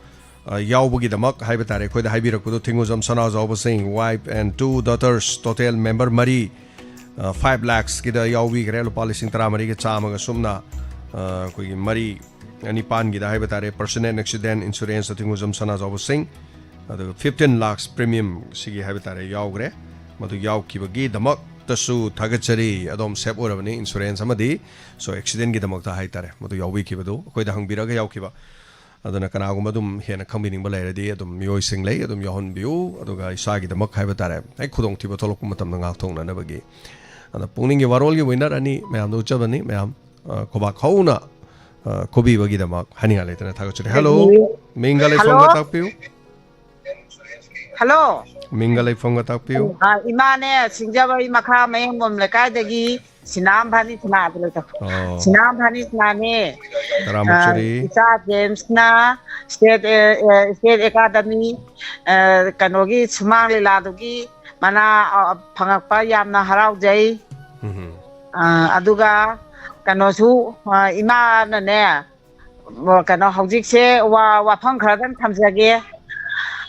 ꯑ, ꯌꯥꯎꯕꯒꯤꯗꯃꯛ ꯍꯥꯏꯕ ꯇꯥꯔꯦ, ꯑꯩꯈꯣꯏꯗ ꯍꯥꯏꯕꯤꯔꯛꯄꯗꯣ, ꯊꯤꯡꯉꯨꯖꯝ ꯁꯅꯥꯖꯥꯎꯕ ꯁꯤꯡ, wife and two daughters, total member ꯃꯔꯤ, ꯑ, five lakhsꯀꯤꯗ ꯌꯥꯎꯕꯤꯈ꯭ꯔꯦ, ꯂꯨꯄꯥ ꯂꯤꯁꯤꯡ ꯇꯔꯥꯃꯔꯤꯒ ꯆꯥꯝꯃꯒ ꯁꯨꯞꯅ, ꯑ, ꯑꯩꯈꯣꯏꯒꯤ ꯃꯔꯤ ꯅꯤꯄꯥꯟꯒꯤꯗ ꯍꯥꯏꯕ ꯇꯥꯔꯦ, personal accident insuranceꯇ ꯊꯤꯡꯉꯨꯖꯝ ꯁꯅꯥꯖꯥꯎꯕ ꯁꯤꯡ꯫ ꯑꯗꯨꯒ fifteen lakhs premium ꯁꯤꯒꯤ ꯍꯥꯏꯕ ꯇꯥꯔꯦ ꯌꯥꯎꯈ꯭ꯔꯦ꯫ ꯃꯗꯨ ꯌꯥꯎꯈꯤꯕꯒꯤꯗꯃꯛꯇꯁꯨ ꯊꯥꯒꯠꯆꯔꯤ꯫ ꯑꯗꯣꯝ safe ꯑꯣꯏꯔꯕꯅꯤ, insurance ꯑꯃꯗꯤ꯫ So, accidentꯒꯤꯗꯃꯛꯇ ꯍꯥꯏ ꯇꯥꯔꯦ, ꯃꯗꯨ ꯌꯥꯎꯕꯤꯈꯤꯕꯗꯨ ꯑꯩꯈꯣꯏꯗ ꯍꯪꯕꯤꯔꯒ ꯌꯥꯎꯈꯤꯕ꯫ ꯑꯗꯨꯅ ꯀꯅꯥꯒꯨꯝꯕ ꯑꯗꯨꯝ ꯍꯦꯟꯅ ꯈꯪꯕꯤꯅꯤꯡꯕ ꯂꯩꯔꯗꯤ ꯑꯗꯨꯝ ꯃꯤꯑꯣꯏꯁꯤꯡ ꯂꯩ, ꯑꯗꯨꯝ ꯌꯥꯎꯍꯟꯕꯤꯌꯨ꯫ ꯑꯗꯨꯒ ꯏꯁꯥꯒꯤꯗꯃꯛ ꯍꯥꯏꯕ ꯇꯥꯔꯦ, ꯍꯦꯛ ꯈꯨꯗꯣꯡꯊꯤꯕ ꯊꯣꯛꯂꯛꯄ ꯃꯇꯝꯗ ꯉꯥꯛꯊꯣꯛꯅꯅꯕꯒꯤ꯫ ꯑꯗ ꯄꯨꯛꯅꯤꯡꯒꯤ ꯋꯥꯔꯣꯜꯒꯤ winner ꯑꯅꯤ ꯃꯌꯥꯝꯗ ꯎꯠꯆꯕꯅꯤ꯫ ꯃꯌꯥꯝ, ꯑ, ꯈꯨꯕꯥꯛ ꯍꯧꯅ, ꯑ, ꯈꯨꯕꯤꯕꯒꯤꯗꯃꯛ ꯍꯥꯏꯅꯤꯡꯉꯥꯏ ꯂꯩꯇꯅ ꯊꯥꯒꯠꯆꯔꯤ꯫ Hello, ꯃꯤꯡꯒ ꯂꯩꯐꯝꯒ ꯍꯜꯂꯣ꯫ ꯇꯥꯛꯄꯤꯌꯨ꯫ ꯍꯜꯂꯣ꯫ ꯃꯤꯡꯒ ꯂꯩꯐꯝꯒ ꯇꯥꯛꯄꯤꯌꯨ꯫ ꯑ, ꯏꯃꯥꯅꯦ, ꯁꯤꯡꯖꯃꯩ ꯃꯈꯥ ꯃꯌꯥꯡꯕꯝ ꯂꯩꯀꯥꯏꯗꯒꯤ ꯁꯤꯅꯥꯝ ꯚꯥꯅꯤ ꯁꯅꯥꯗ ꯂꯩꯇꯧ꯫ ꯑꯣ꯫ ꯁꯤꯅꯥꯝ ꯚꯥꯅꯤ ꯁꯅꯥꯅꯦ꯫ ꯇꯔꯥꯃꯨꯛ ꯑ, ꯆꯨꯔꯤ꯫ ꯏꯆꯥ ꯖꯦꯝꯁꯅ state, ꯑ, ꯑ, state academy, ꯑ, ꯀꯩꯅꯣꯒꯤ ꯁꯨꯃꯥꯡ ꯂꯤꯂꯥꯗꯨꯒꯤ ꯃꯅꯥ, ꯑ, ꯐꯪꯉꯛꯄ ꯌꯥꯝꯅ ꯍꯔꯥꯎꯖꯩ꯫ ꯎꯝ꯫ ꯑ, ꯑꯗꯨꯒ ꯀꯩꯅꯣꯁꯨ, ꯑ, ꯏꯃꯥꯅꯅꯦ, ꯑ, ꯀꯩꯅꯣ, ꯍꯧꯖꯤꯛꯁꯦ ꯋꯥ-, ꯋꯥꯐꯝ ꯈꯔꯗꯪ ꯊꯝꯖꯒꯦ꯫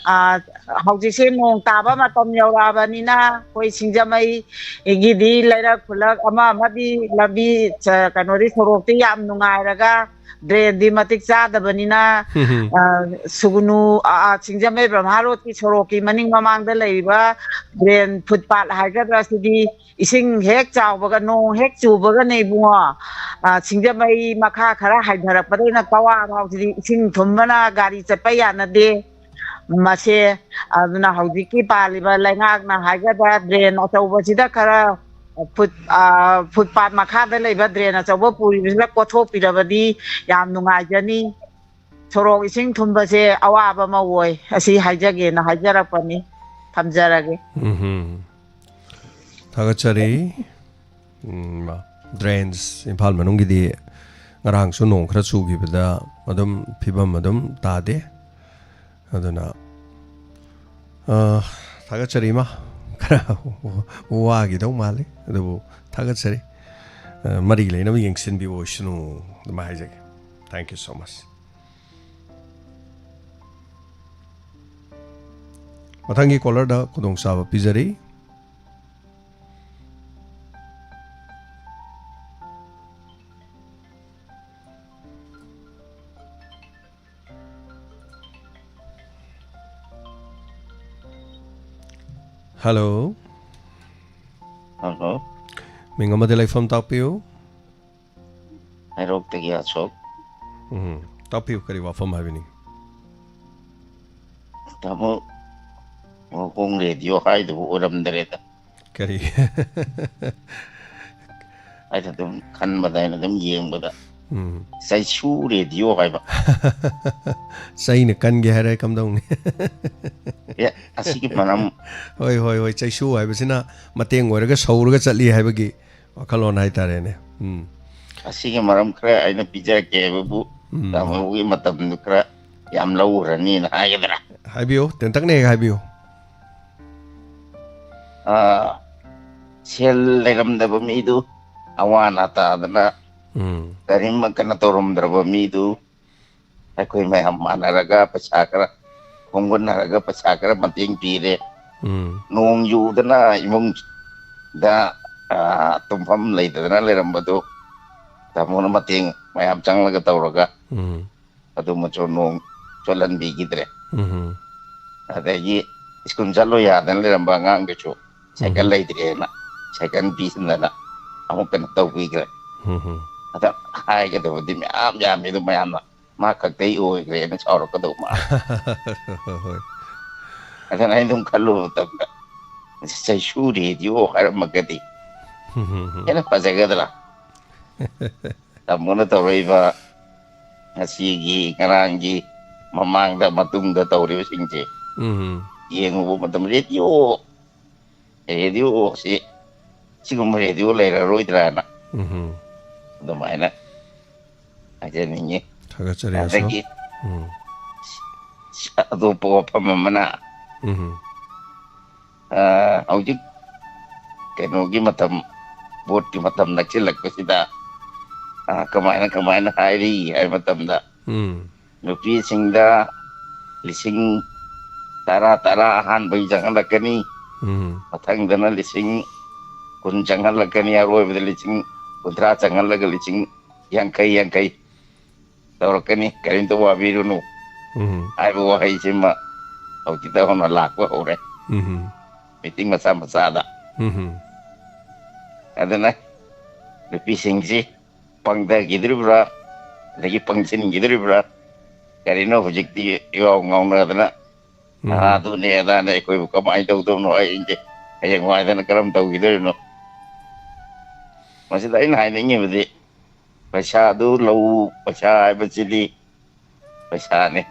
ꯑ, ꯍꯧꯖꯤꯛꯁꯦ ꯅꯣꯡ ꯇꯥꯕ ꯃꯇꯝ ꯌꯧꯔꯛꯑꯕꯅꯤꯅ ꯑꯩꯈꯣꯏ ꯁꯤꯡꯖꯃꯩꯒꯤꯗꯤ ꯂꯩꯔꯛ ꯈꯨꯜꯂꯛ ꯑꯃ ꯑꯃꯗꯤ ꯂꯝꯕꯤ, ꯆ-, ꯀꯩꯅꯣꯗꯤ ꯁꯣꯔꯣꯛꯇꯤ ꯌꯥꯝ ꯅꯨꯡꯉꯥꯏꯔꯒ ꯗ꯭ꯔꯦꯟꯗꯤ ꯃꯇꯤꯛ ꯆꯥꯗꯕꯅꯤꯅ, ꯎꯝ꯫ ꯑ, ꯁꯨꯒꯨꯅꯨ, ꯑ, ꯑ, ꯁꯤꯡꯖꯃꯩ ꯕ꯭ꯔꯍ꯭ꯃꯥ ꯔꯣꯗꯀꯤ ꯁꯣꯔꯣꯛꯀꯤ ꯃꯅꯤꯡ ꯃꯃꯥꯡꯗ ꯂꯩꯔꯤꯕ ꯗ꯭ꯔꯦꯟ, ꯐꯨꯠꯄꯥꯠ ꯍꯥꯏꯒꯗ꯭ꯔꯥ, ꯁꯤꯗꯤ ꯏꯁꯤꯡ ꯍꯦꯛ ꯆꯥꯎꯕꯒ, ꯅꯣꯡ ꯍꯦꯛ ꯆꯨꯕꯒꯅꯦ ꯏꯕꯨꯡꯉꯣ, ꯑ, ꯁꯤꯡꯖꯃꯩ ꯃꯈꯥ ꯈꯔ ꯍꯥꯏꯊꯔꯛꯄꯗꯩꯅ ꯀꯋꯥ ꯐꯥꯎꯁꯤꯗꯤ ꯏꯁꯤꯡ ꯊꯨꯝꯕꯅ ꯒꯥꯔꯤ ꯆꯠꯄ ꯌꯥꯅꯗꯦ꯫ ꯃꯁꯦ, ꯑꯗꯨꯅ ꯍꯧꯖꯤꯛꯀꯤ ꯄꯥꯜꯂꯤꯕ ꯂꯩꯉꯥꯛꯅ ꯍꯥꯏꯒꯗ꯭ꯔꯥ, ꯗ꯭ꯔꯦꯟ ꯑꯆꯧꯕꯁꯤꯗ ꯈꯔ ꯐꯨꯠ, ꯑ, ꯐꯨꯠꯄꯥꯠ ꯃꯈꯥꯗ ꯂꯩꯕ ꯗ꯭ꯔꯦꯟ ꯑꯆꯧꯕ ꯄꯨꯔꯤꯕꯁꯤꯅ ꯀꯣꯠꯊꯣꯛꯄꯤꯔꯕꯗꯤ ꯌꯥꯝ ꯅꯨꯡꯉꯥꯏꯖꯅꯤ꯫ ꯁꯣꯔꯣꯛ ꯏꯁꯤꯡ ꯊꯨꯝꯕꯁꯦ ꯑꯋꯥꯕ ꯑꯃ ꯑꯣꯏ꯫ ꯑꯁꯤ ꯍꯥꯏꯖꯒꯦꯅ ꯍꯥꯏꯖꯔꯛꯄꯅꯤ꯫ ꯊꯝꯖꯔꯒꯦ꯫ ꯎꯝꯍꯨꯝ꯫ ꯊꯥꯒꯠꯆꯔꯤ꯫ ꯎꯝ, ꯃꯥ, drains, ꯏꯝꯐꯥꯜ ꯃꯅꯨꯡꯒꯤꯗꯤ ꯉꯔꯥꯡꯁꯨ ꯅꯣꯡ ꯈꯔ ꯆꯨꯈꯤꯕꯗ ꯑꯗꯨꯝ ꯐꯤꯕꯝ ꯑꯗꯨꯝ ꯇꯥꯗꯦ꯫ ꯑꯗꯨꯅ, ꯑ, ꯊꯥꯒꯠꯆꯔꯤ ꯏꯃꯥ꯫ ꯈꯔ ꯋꯥꯈꯤꯗꯧ ꯃꯥꯜꯂꯤ, ꯑꯗꯨꯕꯨ ꯊꯥꯒꯠꯆꯔꯤ꯫ ꯑ, ꯃꯔꯤ ꯂꯩꯅꯕ ꯌꯦꯡꯁꯤꯟꯕꯤꯌꯨ ꯑꯣꯏꯁꯅꯨ, ꯑꯗꯨꯃꯥꯏꯅ ꯍꯥꯏꯖꯒꯦ꯫ Thank you so much꯫ ꯃꯊꯪꯒꯤ caller ꯗ ꯈꯨꯗꯣꯡꯆꯥꯕ ꯄꯤꯖꯔꯤ꯫ Hello꯫ Hello꯫ ꯃꯤꯡ ꯑꯃꯗꯤ ꯂꯩꯐꯝ ꯇꯥꯛꯄꯤꯌꯨ꯫ ꯍꯩꯔꯣꯛꯇꯒꯤ ꯑꯁꯣꯛ꯫ ꯎꯝ, ꯇꯥꯛꯄꯤꯌꯨ, ꯀꯔꯤ ꯋꯥꯐꯝ ꯍꯥꯏꯕꯤꯅꯤꯡ? ꯇꯥꯃꯣ, ꯃꯈꯣꯡ ꯔꯦꯗꯤꯑꯣ ꯍꯥꯏꯗꯨꯕꯨ ꯑꯣꯏꯔꯝꯗ꯭ꯔꯦꯗ꯫ ꯀꯔꯤ? ꯑꯩꯅ ꯑꯗꯨꯝ ꯈꯟꯕꯗ, ꯑꯩꯅ ꯑꯗꯨꯝ ꯌꯦꯡꯕꯗ, ꯎꯝ꯫ ꯆꯩꯁꯨ ꯔꯦꯗꯤꯑꯣ ꯍꯥꯏꯕ꯫ ꯆꯩꯅ ꯀꯟꯒꯦ ꯍꯥꯏꯔꯦ, ꯀꯝꯗꯧꯅꯤ? ꯑꯦ, ꯑꯁꯤꯒꯤ ꯃꯔꯝ ꯍꯣꯏ, ꯍꯣꯏ, ꯍꯣꯏ, ꯆꯩꯁꯨ ꯍꯥꯏꯕꯁꯤꯅ ꯃꯇꯦꯡ ꯑꯣꯏꯔꯒ ꯁꯧꯔꯒ ꯆꯠꯂꯤ ꯍꯥꯏꯕꯒꯤ ꯋꯥꯈꯜꯂꯣꯟ ꯍꯥꯏꯇꯥꯔꯦꯅꯦ꯫ ꯎꯝ꯫ ꯑꯁꯤꯒꯤ ꯃꯔꯝ ꯈꯔ ꯑꯩꯅ ꯄꯤꯖꯔꯛꯀꯦ ꯍꯥꯏꯕꯕꯨ, ꯎꯝ꯫ ꯇꯥꯃꯣꯒꯤ ꯃꯇꯝꯗꯨ ꯈꯔ ꯌꯥꯝ ꯂꯧꯈ꯭ꯔꯅꯤꯅ ꯍꯥꯏꯒꯗ꯭ꯔꯥ? ꯍꯥꯏꯕꯤꯌꯨ, ꯇꯦꯟꯇꯛꯅ ꯍꯦꯛ ꯍꯥꯏꯕꯤꯌꯨ꯫ ꯑꯥ, ꯁꯦꯜ ꯂꯩꯔꯝꯗꯕ ꯃꯤꯗꯨ, ꯑꯋꯥ ꯑꯅꯥ ꯇꯥꯗꯅ, ꯎꯝ꯫ ꯀꯔꯤꯝ ꯀꯩꯅꯣ ꯇꯧꯔꯝꯗ꯭ꯔꯕ ꯃꯤꯗꯨ, ꯑꯩꯈꯣꯏ ꯃꯌꯥꯝ ꯃꯥꯟꯅꯔꯒ ꯄꯩꯁꯥ ꯈꯔ ꯈꯣꯝꯒꯠꯅꯔꯒ ꯄꯩꯁꯥ ꯈꯔ ꯃꯇꯦꯡ ꯄꯤꯔꯦ꯫ ꯎꯝ꯫ ꯅꯣꯡ ꯌꯨꯗꯅ ꯏꯃꯨꯡꯗ, ꯑꯥ, ꯇꯨꯝꯐꯝ ꯂꯩꯇꯗꯅ ꯂꯩꯔꯝꯕꯗꯨ ꯇꯥꯃꯣꯅ ꯃꯇꯦꯡ ꯃꯌꯥꯝ ꯆꯪꯂꯒ ꯇꯧꯔꯒ, ꯎꯝ ꯑꯗꯨꯃꯁꯨ ꯅꯣꯡ ꯆꯣꯠꯍꯟꯕꯤꯈꯤꯗ꯭ꯔꯦ꯫ ꯎꯝ ꯑꯗꯒꯤ ꯁ꯭ꯀꯨꯜ ꯆꯠꯂꯣ ꯌꯥꯗꯅ ꯂꯩꯔꯝꯕ ꯑꯉꯥꯡꯗꯨꯁꯨ ꯁꯥꯏꯀꯜ ꯂꯩꯇ꯭ꯔꯦꯅ ꯁꯥꯏꯀꯜ ꯄꯤꯁꯤꯟꯗꯅ ꯑꯃꯨꯛ ꯀꯩꯅꯣ ꯇꯧꯕꯤꯈ꯭ꯔꯦ꯫ ꯎꯝ ꯑꯗ ꯍꯥꯏꯒꯗꯕꯗꯤ ꯃꯌꯥꯝ ꯌꯥꯝꯃꯤ, ꯑꯗꯨ ꯃꯌꯥꯝꯅ ꯃꯥ ꯈꯛꯇꯩ ꯑꯣꯏꯈ꯭ꯔꯦꯅ ꯁꯥꯎꯔꯛꯀꯗꯧꯕ ꯃꯥꯜꯂꯦ꯫ ꯍꯣꯏ ꯍꯣꯏ ꯑꯗꯨꯅ ꯑꯩ ꯑꯗꯨꯝ ꯈꯜꯂꯨꯕ ꯃꯇꯝꯗ, "ꯆꯩꯁꯨ ꯔꯦꯗꯤꯑꯣ ꯍꯥꯏꯔꯝꯃꯒꯗꯤ ꯍꯦꯟꯅ ꯐꯖꯒꯗ꯭ꯔꯥ?" ꯇꯥꯃꯣꯅ ꯇꯧꯔꯛꯏꯕ ꯉꯁꯤꯒꯤ, ꯉꯔꯥꯡꯒꯤ, ꯃꯃꯥꯡꯗ, ꯃꯇꯨꯡꯗ ꯇꯧꯔꯤꯕꯁꯤꯡꯁꯦ ꯎꯝ ꯌꯦꯡꯉꯨꯕ ꯃꯇꯝꯗ, ꯔꯦꯗꯤꯑꯣ, ꯔꯦꯗꯤꯑꯣꯁꯤ, ꯁꯤꯒꯨꯝꯕ ꯔꯦꯗꯤꯑꯣ ꯂꯩꯔꯔꯣꯏꯗ꯭ꯔꯥꯅ ꯎꯝ ꯑꯗꯨꯃꯥꯏꯅ ꯍꯥꯏꯖꯅꯤꯡꯉꯤ꯫ ꯊꯥꯒꯠꯆꯔꯤ ꯑꯁꯣꯛ꯫ ꯑꯗꯒꯤ ꯎꯝ ꯑꯇꯣꯞꯄ ꯋꯥꯐꯝ ꯑꯃꯅ, ꯎꯝ ꯑ, ꯍꯧꯖꯤꯛ ꯀꯩꯅꯣꯒꯤ ꯃꯇꯝ, ꯚꯣꯠꯀꯤ ꯃꯇꯝ ꯅꯛꯁꯤꯜꯂꯛꯄꯁꯤꯗ, ꯑ, ꯀꯃꯥꯏꯅ ꯀꯃꯥꯏꯅ ꯍꯥꯏꯔꯤ ꯍꯥꯏꯕ ꯃꯇꯝꯗ, ꯎꯝ ꯅꯨꯄꯤꯁꯤꯡꯗ ꯂꯤꯁꯤꯡ ꯇꯔꯥ ꯇꯔꯥ ꯑꯍꯥꯟꯕꯒꯤ ꯆꯪꯍꯜꯂꯛꯀꯅꯤ, ꯎꯝ ꯃꯊꯪꯗꯅ ꯂꯤꯁꯤꯡ ꯀꯨꯟ ꯆꯪꯍꯜꯂꯛꯀꯅꯤ, ꯑꯔꯣꯏꯕꯗ ꯂꯤꯁꯤꯡ ꯀꯨꯟꯊ꯭ꯔꯥ ꯆꯪꯍꯜꯂꯒ ꯂꯤꯁꯤꯡ ꯌꯥꯡꯈꯩ, ꯌꯥꯡꯈꯩ ꯇꯧꯔꯛꯀꯅꯤ, ꯀꯔꯤꯝꯇ ꯋꯥꯕꯤꯔꯨꯅꯨ ꯎꯝ ꯍꯥꯏꯕ ꯋꯥꯍꯩꯁꯤꯃ ꯍꯧꯖꯤꯛꯇ ꯍꯧꯅ ꯂꯥꯛꯄ ꯍꯧꯔꯦ, ꯎꯝ ꯃꯤꯇꯤꯡ ꯃꯆꯥ ꯃꯆꯥꯗ꯫ ꯎꯝ ꯑꯗꯨꯅ ꯅꯨꯄꯤꯁꯤꯡꯁꯤ ꯄꯪꯊꯈꯤꯗꯣꯔꯤꯕ꯭ꯔꯥ, ꯑꯗꯒꯤ ꯄꯪꯁꯤꯟꯈꯤꯗꯣꯔꯤꯕ꯭ꯔꯥ, ꯀꯔꯤꯅꯣ ꯍꯧꯖꯤꯛꯇꯤ ꯏꯋꯥꯎ ꯉꯥꯎꯅꯗꯅ, ꯎꯝ "ꯑꯥ, ꯑꯗꯨꯅꯦ ꯑꯗꯥꯅꯦ, ꯑꯩꯈꯣꯏꯕꯨ ꯀꯃꯥꯏꯅ ꯇꯧꯗꯧꯅꯣ, ꯑꯩꯁꯦ ꯍꯌꯦꯡꯋꯥꯏꯗꯅ ꯀꯔꯝ ꯇꯧꯈꯤꯗꯣꯔꯤꯅꯣ?" ꯃꯁꯤꯗ ꯑꯩꯅ ꯍꯥꯏꯅꯤꯡꯉꯤꯕꯗꯤ, ꯄꯩꯁꯥꯗꯨ ꯂꯧ, ꯄꯩꯁꯥ ꯍꯥꯏꯕꯁꯤꯗꯤ ꯄꯩꯁꯥꯅꯤ꯫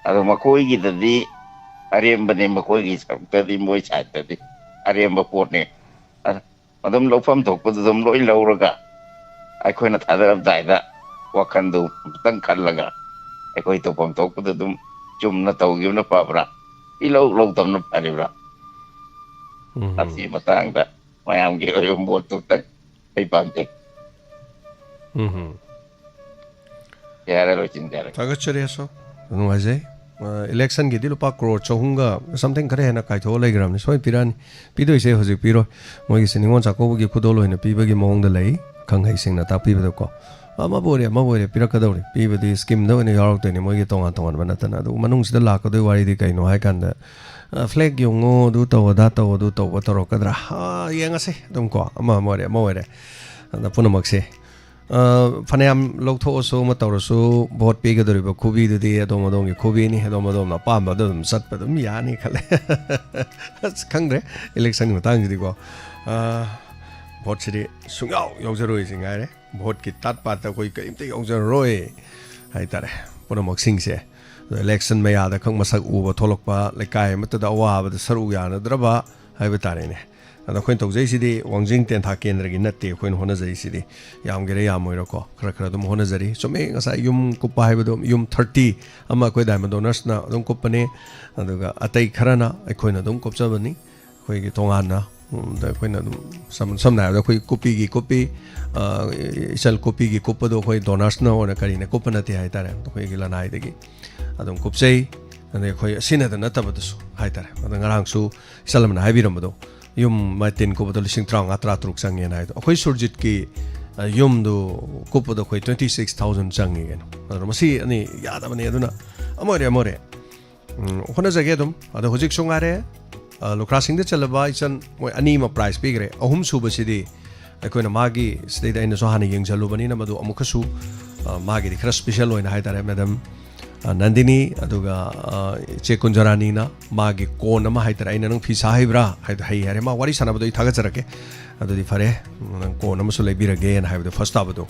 ꯑꯗꯣ ꯃꯈꯣꯏꯒꯤꯗꯗꯤ ꯑꯔꯦꯝꯕꯅꯤ, ꯃꯈꯣꯏꯒꯤ ꯁꯔꯨꯛꯇꯗꯤ, ꯃꯣꯏ ꯁꯥꯏꯠꯇꯗꯤ ꯑꯔꯦꯝꯕ ꯄꯣꯠꯅꯤ꯫ ꯑ-, ꯑꯗꯨꯝ ꯂꯧꯐꯝ ꯊꯣꯛꯄꯗꯨ ꯑꯗꯨꯝ ꯂꯣꯏ ꯂꯧꯔꯒ, ꯑꯩꯈꯣꯏꯅ ꯊꯥꯗꯔꯝꯗꯥꯏꯗ ꯋꯥꯈꯜꯗꯨ ꯑꯃꯨꯛꯇꯪ ꯈꯜꯂꯒ, ꯑꯩꯈꯣꯏ ꯇꯧꯐꯝ ꯊꯣꯛꯄꯗꯨ ꯑꯗꯨꯝ ꯆꯨꯝꯅ ꯇꯧꯈꯤꯕꯅ ꯐꯕ꯭ꯔꯥ, ꯏꯂꯧ ꯂꯧꯗꯕꯅ ꯐꯔꯤꯕ꯭ꯔꯥ? ꯎꯝ ꯑꯁꯤꯒꯤ ꯃꯇꯥꯡꯗ ꯃꯌꯥꯝꯒꯤ ꯑꯣꯏꯕ ꯃꯣꯠꯇꯨ ꯑꯝꯇꯪ ꯑꯩ ꯄꯥꯝꯖꯩ꯫ ꯎꯝ ꯌꯥꯔꯦ, ꯂꯣꯏꯁꯤꯟꯖꯔꯒꯦ꯫ ꯊꯥꯒꯠꯆꯔꯤ ꯑꯁꯣꯛ, ꯅꯨꯡꯉꯥꯏꯖꯩ꯫ ꯏꯂꯦꯛꯁꯟꯒꯤꯗꯤ ꯂꯨꯄꯥ ꯀ꯭ꯔꯣꯔ ꯆꯍꯨꯝꯒ ꯁꯝꯊꯤꯡ ꯈꯔ ꯍꯦꯟꯅ ꯀꯥꯏꯊꯣꯛꯑ ꯂꯩꯈ꯭ꯔꯕꯅꯤ꯫ ꯁꯣꯏ ꯄꯤꯔꯛꯑꯅꯤ꯫ ꯄꯤꯗꯣꯏꯁꯦ ꯍꯧꯖꯤꯛ ꯄꯤꯔꯣꯏ꯫ ꯃꯣꯏꯒꯤꯁꯦ ꯅꯤꯉꯣꯜ ꯆꯥꯛꯀꯧꯕꯒꯤ ꯈꯨꯗꯣꯜ ꯑꯣꯏꯅ ꯄꯤꯕꯒꯤ ꯃꯑꯣꯡꯗ ꯂꯩ, ꯈꯪꯍꯩꯁꯤꯡꯅ ꯇꯥꯛꯄꯤꯕꯗꯀꯣ꯫ ꯑꯃꯕꯨ ꯑꯣꯏꯔꯦ, ꯑꯃꯕꯨ ꯑꯣꯏꯔꯦ, ꯄꯤꯔꯛꯀꯗꯧꯔꯤ꯫ ꯄꯤꯕꯗꯤ ꯁ꯭ꯀꯤꯝꯗ ꯑꯣꯏꯅ ꯌꯥꯎꯔꯛꯇꯣꯏꯅꯤ, ꯃꯣꯏꯒꯤ ꯇꯣꯉꯥꯟ ꯇꯣꯉꯥꯟꯕ ꯅꯠꯇꯅ꯫ ꯑꯗꯨ ꯃꯅꯨꯡꯁꯤꯗ ꯂꯥꯛꯀꯗꯣꯏ ꯋꯥꯔꯤꯗꯤ ꯀꯩꯅꯣ ꯍꯥꯏ ꯀꯥꯟꯗ, ꯑ, ꯐ꯭ꯂꯦꯛ ꯌꯨꯡꯉꯨ, ꯑꯗꯨ ꯇꯧ, ꯑꯗꯥ ꯇꯧ, ꯑꯗꯨ ꯇꯧꯕ ꯇꯧꯔꯛꯀꯗ꯭ꯔꯥ? ꯑ, ꯌꯦꯡꯉꯁꯤ ꯑꯗꯨꯝ ꯀꯣ, ꯑꯃ ꯑꯃ ꯑꯣꯏꯔꯦ, ꯑꯃ ꯑꯣꯏꯔꯦ꯫ ꯑꯗ ꯄꯨꯝꯅꯃꯛꯁꯦ, ꯑ, ꯐꯅꯌꯥꯝ ꯂꯧꯊꯣꯛꯑꯁꯨ ꯑꯃ ꯇꯧꯔꯁꯨ, ꯚꯣꯠ ꯄꯤꯒꯗꯧꯔꯤꯕ ꯈꯨꯕꯤꯗꯨꯗꯤ ꯑꯗꯣꯝ ꯑꯗꯣꯝꯒꯤ ꯈꯨꯕꯤꯅꯤ, ꯑꯗꯣꯝ ꯑꯗꯣꯝꯅ ꯑꯄꯥꯝꯕꯗ ꯑꯗꯨꯝ ꯆꯠꯄ ꯑꯗꯨꯝ ꯌꯥꯅꯤ ꯈꯜꯂꯦ꯫ ꯑꯁ, ꯈꯪꯗ꯭ꯔꯦ, ꯏꯂꯦꯛꯁꯟꯒꯤ ꯃꯇꯥꯡꯁꯤꯗꯤꯀꯣ꯫ ꯑ, ꯚꯣꯠꯁꯤꯗꯤ ꯁꯨꯡꯌꯥꯎ ꯌꯥꯎꯖꯔꯣꯏꯁꯤ ꯉꯥꯏꯔꯦ꯫ ꯚꯣꯠꯀꯤ ꯇꯥꯠ ꯄꯥꯠꯇ ꯑꯩꯈꯣꯏ ꯀꯔꯤꯝꯇ ꯌꯥꯎꯖꯔꯔꯣꯏ ꯍꯥꯏꯇꯥꯔꯦ꯫ ꯄꯨꯝꯅꯃꯛꯁꯤꯡꯁꯦ, ꯑꯗꯣ ꯏꯂꯦꯛꯁꯟ ꯃꯌꯥꯗ ꯈꯛ ꯃꯁꯛ ꯎꯕ ꯊꯣꯛꯂꯛꯄ, ꯂꯩꯀꯥꯏ ꯑꯃꯠꯇꯗ ꯑꯋꯥꯕꯗ ꯁꯔꯨꯛ ꯌꯥꯅꯗ꯭ꯔꯕ ꯍꯥꯏꯕ ꯇꯥꯔꯦꯅꯦ꯫ ꯑꯗꯣ ꯑꯩꯈꯣꯏꯅ ꯇꯧꯖꯩꯁꯤꯗꯤ ꯋꯥꯡꯖꯤꯡ ꯇꯦꯟꯊꯥ ꯀꯦꯟꯗ꯭ꯔꯒꯤ ꯅꯠꯇꯦ꯫ ꯑꯩꯈꯣꯏꯅ ꯍꯣꯠꯅꯖꯩꯁꯤꯗꯤ ꯌꯥꯝꯒꯦꯔꯥ ꯌꯥꯝꯃꯣꯏꯔꯀꯣ, ꯈꯔ ꯈꯔ ꯑꯗꯨꯝ ꯍꯣꯠꯅꯖꯔꯤ꯫ ꯆꯨꯝꯃꯤ, ꯉꯁꯥꯏ ꯌꯨꯝ ꯀꯨꯞꯄ ꯍꯥꯏꯕꯗꯣ, ꯌꯨꯝ ꯊꯥꯔꯇꯤ ꯑꯃ ꯑꯩꯈꯣꯏ ꯗꯥꯏꯃꯟ ꯗꯣꯅꯔꯁꯅ ꯑꯗꯨꯝ ꯀꯨꯞꯄꯅꯤ, ꯑꯗꯨꯒ ꯑꯇꯩ ꯈꯔꯅ ꯑꯩꯈꯣꯏꯅ ꯑꯗꯨꯝ ꯀꯨꯞꯆꯕꯅꯤ꯫ ꯑꯩꯈꯣꯏꯒꯤ ꯇꯣꯉꯥꯟꯅ, ꯎꯝ, ꯑꯗ ꯑꯩꯈꯣꯏꯅ ꯑꯗꯨꯝ ꯁꯝ-, ꯁꯝꯅ ꯍꯥꯏꯔꯕꯗ ꯑꯩꯈꯣꯏ ꯀꯨꯞꯄꯤꯒꯤ ꯀꯨꯞꯄꯤ, ꯑ, ꯏꯆꯜ ꯀꯨꯞꯄꯤꯒꯤ ꯀꯨꯞꯄꯗꯣ ꯑꯩꯈꯣꯏ ꯗꯣꯅꯔꯁꯅ ꯑꯣꯏꯅ ꯀꯔꯤꯅ ꯀꯨꯞꯄ ꯅꯠꯇꯦ ꯍꯥꯏꯇꯥꯔꯦ, ꯑꯩꯈꯣꯏꯒꯤ ꯂꯅꯥꯏꯗꯒꯤ ꯑꯗꯨꯝ ꯀꯨꯞꯆꯩ꯫ ꯑꯗꯩ ꯑꯩꯈꯣꯏ ꯑꯁꯤꯅꯗ ꯅꯠꯇꯕꯗꯁꯨ ꯍꯥꯏꯇꯥꯔꯦ꯫ ꯑꯗ ꯉꯔꯥꯡꯁꯨ ꯏꯆꯜ ꯑꯃꯅ ꯍꯥꯏꯕꯤꯔꯝꯕꯗꯣ, ꯌꯨꯝ ꯃꯇꯤꯟ ꯀꯨꯞꯄꯗꯣ ꯂꯤꯁꯤꯡ ꯇꯔꯥꯃꯉꯥ, ꯇꯔꯥꯇꯔꯨꯛ ꯆꯪꯉꯦꯅ ꯍꯥꯏꯗꯣ, ꯑꯩꯈꯣꯏ ꯁꯨꯔꯖꯤꯠꯀꯤ, ꯑ, ꯌꯨꯝꯗꯨ ꯀꯨꯞꯄꯗꯣ ꯑꯩꯈꯣꯏ twenty six thousand ꯆꯪꯉꯤ ꯀꯩꯅꯣ꯫ ꯑꯗꯨꯅ ꯃꯁꯤ ꯑꯅꯤ ꯌꯥꯗꯕꯅꯤ꯫ ꯑꯗꯨꯅ ꯑꯃ ꯑꯣꯏꯔꯦ, ꯑꯃ ꯑꯣꯏꯔꯦ꯫ ꯎꯝ, ꯍꯣꯠꯅꯖꯒꯦ ꯑꯗꯨꯝ꯫ ꯑꯗꯣ ꯍꯧꯖꯤꯛꯁꯨ ꯉꯥꯏꯔꯦ, ꯑ, ꯂꯨꯈ꯭ꯔꯥꯁꯤꯡꯗ ꯆꯜꯂꯕ ꯏꯆꯟ ꯃꯣꯏ ꯑꯅꯤ ꯑꯃ ꯄ꯭ꯔꯥꯏꯖ ꯄꯤꯈ꯭ꯔꯦ꯫ ꯑꯍꯨꯝ ꯁꯨꯕꯁꯤꯗꯤ ꯑꯩꯈꯣꯏꯅ ꯃꯥꯒꯤ ꯁꯤꯗꯩꯗ ꯑꯩꯅꯁꯨ ꯍꯥꯟꯅ ꯌꯦꯡꯁꯜꯂꯨꯕꯅꯤꯅ ꯃꯗꯨ ꯑꯃꯨꯛꯀꯁꯨ, ꯑ, ꯃꯥꯒꯤꯗꯤ ꯈꯔ ꯁ꯭ꯄꯤꯁꯦꯜ ꯑꯣꯏꯅ ꯍꯥꯏꯇꯥꯔꯦ, ꯃꯦꯗꯝ, ꯑ, ꯅꯟꯗꯤꯅꯤ, ꯑꯗꯨꯒ, ꯑ, ꯏꯆꯦ ꯀꯨꯟꯖꯔꯥꯅꯤꯅ ꯃꯥꯒꯤ ꯀꯣꯟ ꯑꯃ ꯍꯥꯏꯇꯥꯔꯦ, ꯑꯩꯅ "ꯅꯪ ꯐꯤ ꯁꯥ ꯍꯩꯕ꯭ꯔꯥ?" ꯍꯥꯏꯗꯣ ꯍꯩ ꯍꯥꯏꯔꯦ꯫ ꯃꯥ ꯋꯥꯔꯤ ꯁꯥꯟꯅꯕꯗꯣ ꯑꯩ ꯊꯥꯒꯠꯆꯔꯛꯀꯦ꯫ ꯑꯗꯨꯗꯤ ꯐꯔꯦ, ꯅꯪ ꯀꯣꯟ ꯑꯃꯁꯨ ꯂꯩꯕꯤꯔꯒꯦꯅ ꯍꯥꯏꯕꯗꯣ ꯐꯥꯔꯁ ꯇꯥꯕꯗꯣ,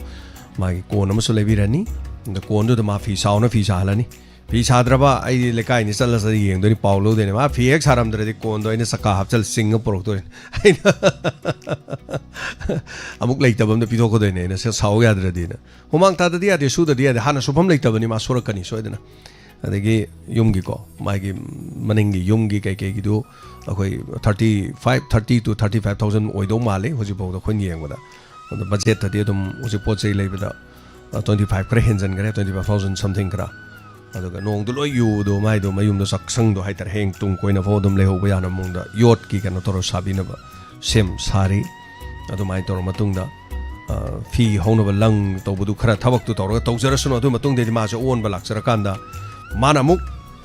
ꯃꯥꯒꯤ ꯀꯣꯟ ꯑꯃꯁꯨ ꯂꯩꯕꯤꯔꯅꯤ꯫ ꯑꯗ ꯀꯣꯟꯗꯨꯗ ꯃꯥ ꯐꯤ ꯁꯥꯎꯅ ꯐꯤ ꯁꯥꯍꯜꯂꯅꯤ꯫ ꯐꯤ ꯁꯥꯗ꯭ꯔꯕ ꯑꯩꯗꯤ ꯂꯩꯀꯥꯏꯅꯤ ꯆꯠꯂ ꯆꯠꯂ ꯌꯦꯡꯗꯣꯏꯅꯤ, ꯄꯥꯎ ꯂꯧꯗꯣꯏꯅꯤ꯫ ꯃꯥ ꯐꯤ ꯍꯦꯛ ꯁꯥꯔꯝꯗ꯭ꯔꯗꯤ ꯀꯣꯟꯗꯣ ꯑꯩꯅ ꯆꯀꯥ ꯍꯥꯞꯆꯜꯂ ꯆꯤꯡꯉ ꯄꯨꯔꯛꯇꯣꯏꯅꯤ꯫ ꯑꯩꯅ ꯑꯃꯨꯛ ꯂꯩꯇꯕ ꯑꯝꯗ ꯄꯤꯊꯣꯛꯀꯗꯣꯏꯅꯤ ꯑꯩꯅ, "ꯁꯦ, ꯁꯥꯎ ꯌꯥꯗ꯭ꯔꯗꯤꯅ"꯫ ꯍꯨꯃꯥꯡ ꯇꯥꯗꯗꯤ ꯌꯥꯗꯦ, ꯁꯨꯗꯗꯤ ꯌꯥꯗꯦ꯫ ꯍꯥꯟꯅ ꯁꯨꯐꯝ ꯂꯩꯇꯕꯅꯤ, ꯃꯥ ꯁꯨꯔꯛꯀꯅꯤ ꯁꯣꯏꯗꯅ꯫ ꯑꯗꯒꯤ ꯌꯨꯝꯒꯤꯀꯣ, ꯃꯥꯒꯤ ꯃꯅꯤꯡꯒꯤ ꯌꯨꯝꯒꯤ ꯀꯩꯀꯩꯒꯤꯗꯨ ꯑꯩꯈꯣꯏ thirty five, thirty to thirty five thousand ꯑꯣꯏꯗꯧ ꯃꯥꯜꯂꯤ ꯍꯧꯖꯤꯛꯐꯥꯎꯗ ꯑꯩꯈꯣꯏꯅ ꯌꯦꯡꯕꯗ꯫ ꯑꯗꯣ ꯕꯖꯦꯠꯇꯗꯤ ꯑꯗꯨꯝ ꯍꯧꯖꯤꯛ ꯄꯣꯠ ꯆꯩ ꯂꯩꯕꯗ, ꯑ, twenty five ꯈꯔ ꯍꯦꯟꯖꯟꯈ꯭ꯔꯦ, twenty five thousand something ꯈꯔ꯫ ꯑꯗꯨꯒ ꯅꯣꯡꯗꯨ ꯂꯣꯏ ꯌꯨꯗꯣ, ꯃꯥꯏꯗꯣ ꯃꯌꯨꯝꯗꯣ, ꯆꯥꯛꯁꯪꯗꯣ ꯍꯥꯏꯇꯥꯔꯦ, ꯍꯌꯦꯡ ꯇꯨꯡ ꯀꯣꯏꯅ ꯐꯥꯎ ꯑꯗꯨꯝ ꯂꯩꯍꯧꯕ ꯌꯥꯅꯕ ꯃꯑꯣꯡꯗ ꯌꯣꯠꯀꯤ ꯀꯩꯅꯣ ꯇꯧꯔ ꯁꯥꯕꯤꯅꯕ ꯁꯦꯝ ꯁꯥꯔꯤ꯫ ꯑꯗꯨꯃꯥꯏꯅ ꯇꯧꯔ ꯃꯇꯨꯡꯗ ꯑ, ꯐꯤ ꯍꯧꯅꯕ ꯂꯪ ꯇꯧꯕꯗꯨ ꯈꯔ ꯊꯕꯛꯇꯨ ꯇꯧꯔꯒ ꯇꯧꯖꯔꯁꯅꯨ, ꯑꯗꯨ ꯃꯇꯨꯡꯗꯩꯗꯤ ꯃꯥꯁꯨ ꯑꯑꯣꯟꯕ ꯂꯥꯛꯆꯔꯀꯥꯟꯗ ꯃꯥꯅ ꯑꯃꯨꯛ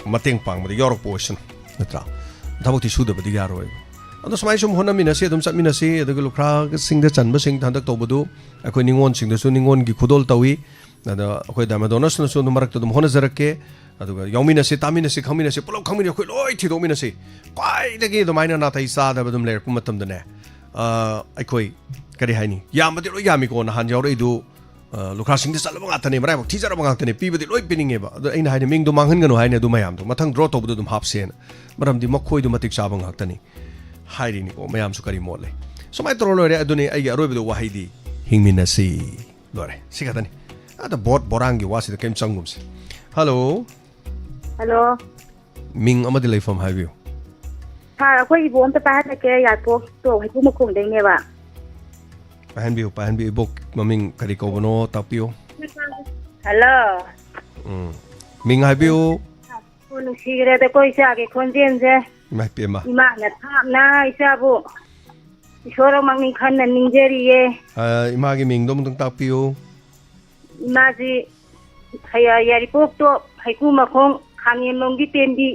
ꯃꯇꯦꯡ ꯄꯥꯡꯕꯗ ꯌꯥꯎꯔꯛꯄ ꯑꯣꯏꯁꯅꯨ, ꯅꯠꯇ꯭ꯔꯥ? ꯊꯕꯛꯇꯤ ꯁꯨꯗꯕꯗꯤ ꯌꯥꯔꯣꯏꯕ꯫ ꯑꯗꯣ ꯁꯨꯃꯥꯏꯅ ꯁꯨꯝ ꯍꯣꯠꯅꯃꯤꯟꯅꯁꯤ, ꯑꯗꯨꯝ ꯆꯠꯃꯤꯟꯅꯁꯤ꯫ ꯑꯗꯨꯒ ꯂꯨꯈ꯭ꯔꯥꯁꯤꯡꯗ ꯆꯟꯕꯁꯤꯡ ꯍꯟꯗꯛ ꯇꯧꯕꯗꯨ ꯑꯩꯈꯣꯏ ꯅꯤꯉꯣꯜꯁꯤꯡꯗꯁꯨ ꯅꯤꯉꯣꯜꯒꯤ ꯈꯨꯗꯣꯜ ꯇꯧꯏ꯫ ꯑꯗ ꯑꯩꯈꯣꯏ ꯗꯥꯏꯃꯟ ꯗꯣꯅꯔꯁꯅꯁꯨ ꯑꯗꯨꯝ ꯃꯔꯛꯇ ꯑꯗꯨꯝ ꯍꯣꯠꯅꯖꯔꯛꯀꯦ꯫ ꯑꯗꯨꯒ ꯌꯥꯎꯃꯤꯟꯅꯁꯤ, ꯇꯥꯃꯤꯟꯅꯁꯤ, ꯈꯪꯃꯤꯟꯅꯁꯤ, ꯄꯨꯂꯞ ꯈꯪꯃꯤꯟꯅꯁꯤ, ꯑꯩꯈꯣꯏ ꯂꯣꯏ ꯊꯤꯗꯣꯛꯃꯤꯟꯅꯁꯤ꯫ ꯈ꯭ꯋꯥꯏꯗꯒꯤ ꯑꯗꯨꯃꯥꯏꯅ ꯅꯥꯇꯩ ꯆꯥꯗꯕ ꯑꯗꯨꯝ ꯂꯩꯔꯛꯄ ꯃꯇꯝꯗꯅꯦ, ꯑ, ꯑꯩꯈꯣꯏ, ꯀꯔꯤ ꯍꯥꯏꯅꯤ, ꯌꯥꯝꯕꯗꯤ ꯂꯣꯏ ꯌꯥꯝꯃꯤꯀꯣ꯫ ꯅꯍꯥꯟ ꯌꯥꯎꯔꯛꯏꯗꯨ, ꯑ, ꯂꯨꯈ꯭ꯔꯥꯁꯤꯡꯗ ꯆꯠꯂꯕ ꯉꯥꯛꯇꯅꯦ, ꯃꯔꯥꯏꯕꯛ ꯊꯤꯖꯔꯕ ꯉꯥꯛꯇꯅꯦ, ꯄꯤꯕꯗꯤ ꯂꯣꯏ ꯄꯤꯅꯤꯡꯉꯦꯕ꯫ ꯑꯗꯣ ꯑꯩꯅ ꯍꯥꯏꯅ ꯃꯤꯡꯗꯣ ꯃꯥꯡꯍꯟꯒꯅꯨ ꯍꯥꯏꯅ ꯑꯗꯨ ꯃꯌꯥꯝꯗꯣ ꯃꯊꯪ ꯗ꯭ꯔꯣ ꯇꯧꯕꯗ ꯑꯗꯨꯝ ꯍꯥꯞꯁꯦꯅ, ꯃꯔꯝꯗꯤ ꯃꯈꯣꯏꯗꯣ ꯃꯇꯤꯛ ꯆꯥꯕ ꯉꯥꯛꯇꯅꯤ ꯍꯥꯏꯔꯤꯅꯤꯀꯣ꯫ ꯃꯌꯥꯝꯁꯨ ꯀꯔꯤ ꯃꯣꯠ ꯂꯩ? ꯁꯨꯃꯥꯏꯅ ꯇꯧꯔ ꯂꯣꯏꯔꯦ꯫ ꯑꯗꯨꯅꯤ ꯑꯩꯒꯤ ꯑꯔꯣꯏꯕꯗ ꯋꯥꯍꯩꯗꯤ, ꯍꯤꯡꯃꯤꯟꯅꯁꯤ꯫ ꯂꯣꯏꯔꯦ, ꯁꯤ ꯈꯛꯇꯅꯤ꯫ ꯑꯗ ꯕꯣꯠ ꯕꯣꯔꯥꯡꯒꯤ ꯋꯥꯁꯤꯗ ꯀꯔꯤꯝ ꯆꯪꯒꯨꯝꯁꯦ꯫ ꯍꯜꯂꯣ꯫ ꯍꯜꯂꯣ꯫ ꯃꯤꯡ ꯑꯃꯗꯤ ꯂꯩꯐꯝ ꯍꯥꯏꯕꯤꯌꯨ꯫ ꯁꯥꯔ, ꯑꯩꯈꯣꯏ ꯏꯕꯣ ꯑꯝꯇ ꯄꯥꯏꯍꯜꯂꯛꯀꯦ, ꯌꯥꯏꯄꯣꯛꯇꯣ ꯍꯩꯀꯨ ꯃꯈꯣꯡꯗꯩꯅꯦꯕ꯫ ꯄꯥꯏꯍꯟꯕꯤꯌꯨ, ꯄꯥꯏꯍꯟꯕꯤꯌꯨ꯫ ꯏꯕꯣꯛ ꯃꯃꯤꯡ ꯀꯔꯤ ꯀꯧꯕꯅꯣ ꯇꯥꯛꯄꯤꯌꯨ꯫ ꯍꯜꯂꯣ꯫ ꯎꯝ꯫ ꯃꯤꯡ ꯍꯥꯏꯕꯤꯌꯨ꯫ ꯑꯣ, ꯅꯨꯡꯁꯤꯈ꯭ꯔꯦꯗꯀꯣ ꯏꯆꯥꯒꯤ ꯈꯣꯟꯖꯦꯜꯁꯦ꯫ ꯏꯃꯥ ꯏꯄꯦꯝꯃ꯫ ꯏꯃꯥꯅ ꯊꯥꯞꯅ ꯏꯆꯥꯕꯨ ꯏꯁꯣꯔꯃꯛꯅꯤ ꯈꯟꯅ ꯅꯤꯡꯖꯔꯤꯌꯦ꯫ ꯑ, ꯏꯃꯥꯒꯤ ꯃꯤꯡꯗꯣ ꯑꯃꯨꯛꯇꯪ ꯇꯥꯛꯄꯤꯌꯨ꯫ ꯏꯃꯥꯁꯤ ꯍꯌꯥ-, ꯌꯥꯏꯔꯤꯄꯣꯛꯇꯣ ꯍꯩꯀꯨ ꯃꯈꯣꯡ ꯈꯥꯉꯦꯝꯂꯣꯡꯒꯤ ꯇꯦꯝꯕꯤ꯫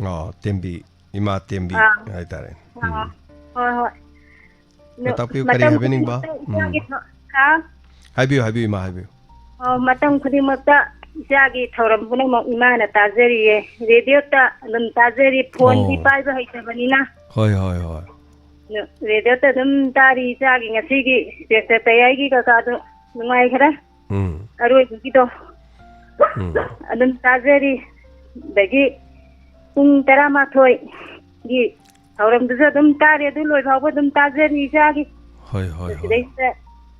ꯑꯣ, ꯇꯦꯝꯕꯤ꯫ ꯏꯃꯥ ꯇꯦꯝꯕꯤ ꯑꯥ꯫ ꯍꯥꯏꯇꯥꯔꯦ꯫ ꯑꯥ꯫ ꯎꯝ꯫ ꯍꯣꯏ, ꯍꯣꯏ꯫ ꯅ-, ꯇꯥꯛꯄꯤꯌꯨ, ꯀꯔꯤ ꯃꯇꯝ ꯍꯥꯏꯕꯤꯅꯤꯡꯕ? ꯈꯨꯗꯤꯡꯃꯛꯇ ꯎꯝ꯫ ꯏꯆꯥꯒꯤ ꯊ-, ꯍꯥ? ꯍꯥꯏꯕꯤꯌꯨ, ꯍꯥꯏꯕꯤꯌꯨ, ꯏꯃꯥ, ꯍꯥꯏꯕꯤꯌꯨ꯫ ꯑꯣ, ꯃꯇꯝ ꯈꯨꯗꯤꯡꯃꯛꯇ ꯏꯆꯥꯒꯤ ꯊꯧꯔꯝ ꯄꯨꯝꯅꯃꯛ ꯏꯃꯥꯅ ꯇꯥꯖꯔꯤꯌꯦ꯫ ꯔꯦꯗꯤꯑꯣꯗ ꯑꯗꯨꯝ ꯇꯥꯖꯔꯤ, ꯐꯣꯟꯗꯤ ꯑꯣ꯫ ꯄꯥꯏꯕ ꯍꯩꯇꯕꯅꯤꯅ꯫ ꯍꯣꯏ, ꯍꯣꯏ, ꯍꯣꯏ꯫ ꯑꯗꯨ ꯔꯦꯗꯤꯑꯣꯗ ꯑꯗꯨꯝ ꯇꯥꯔꯤ ꯏꯆꯥꯒꯤ ꯉꯁꯤꯒꯤ ꯏꯟꯁꯄꯦꯛꯇꯔ ꯇꯌꯥꯏꯒꯤ ꯀꯀꯥꯗꯣ ꯅꯨꯡꯉꯥꯏꯈ꯭ꯔꯦ꯫ ꯎꯝ꯫ ꯑꯔꯣꯏꯕꯒꯤꯗꯣ꯫ ꯎꯝ꯫ ꯑꯗꯨꯝ ꯇꯥꯖꯔꯤ꯫ ꯑꯗꯒꯤ ꯄꯨꯡ ꯇꯔꯥꯃꯥꯊꯣꯏꯒꯤ ꯊꯧꯔꯝꯗꯨꯁꯨ ꯑꯗꯨꯝ ꯇꯥꯔꯤ, ꯑꯗꯨ ꯂꯣꯏ ꯐꯥꯎꯕ ꯑꯗꯨꯝ ꯇꯥꯖꯔꯤ ꯏꯆꯥꯒꯤ꯫ ꯍꯣꯏ, ꯍꯣꯏ, ꯍꯣꯏ꯫ ꯁꯤꯗꯩꯁꯤꯗ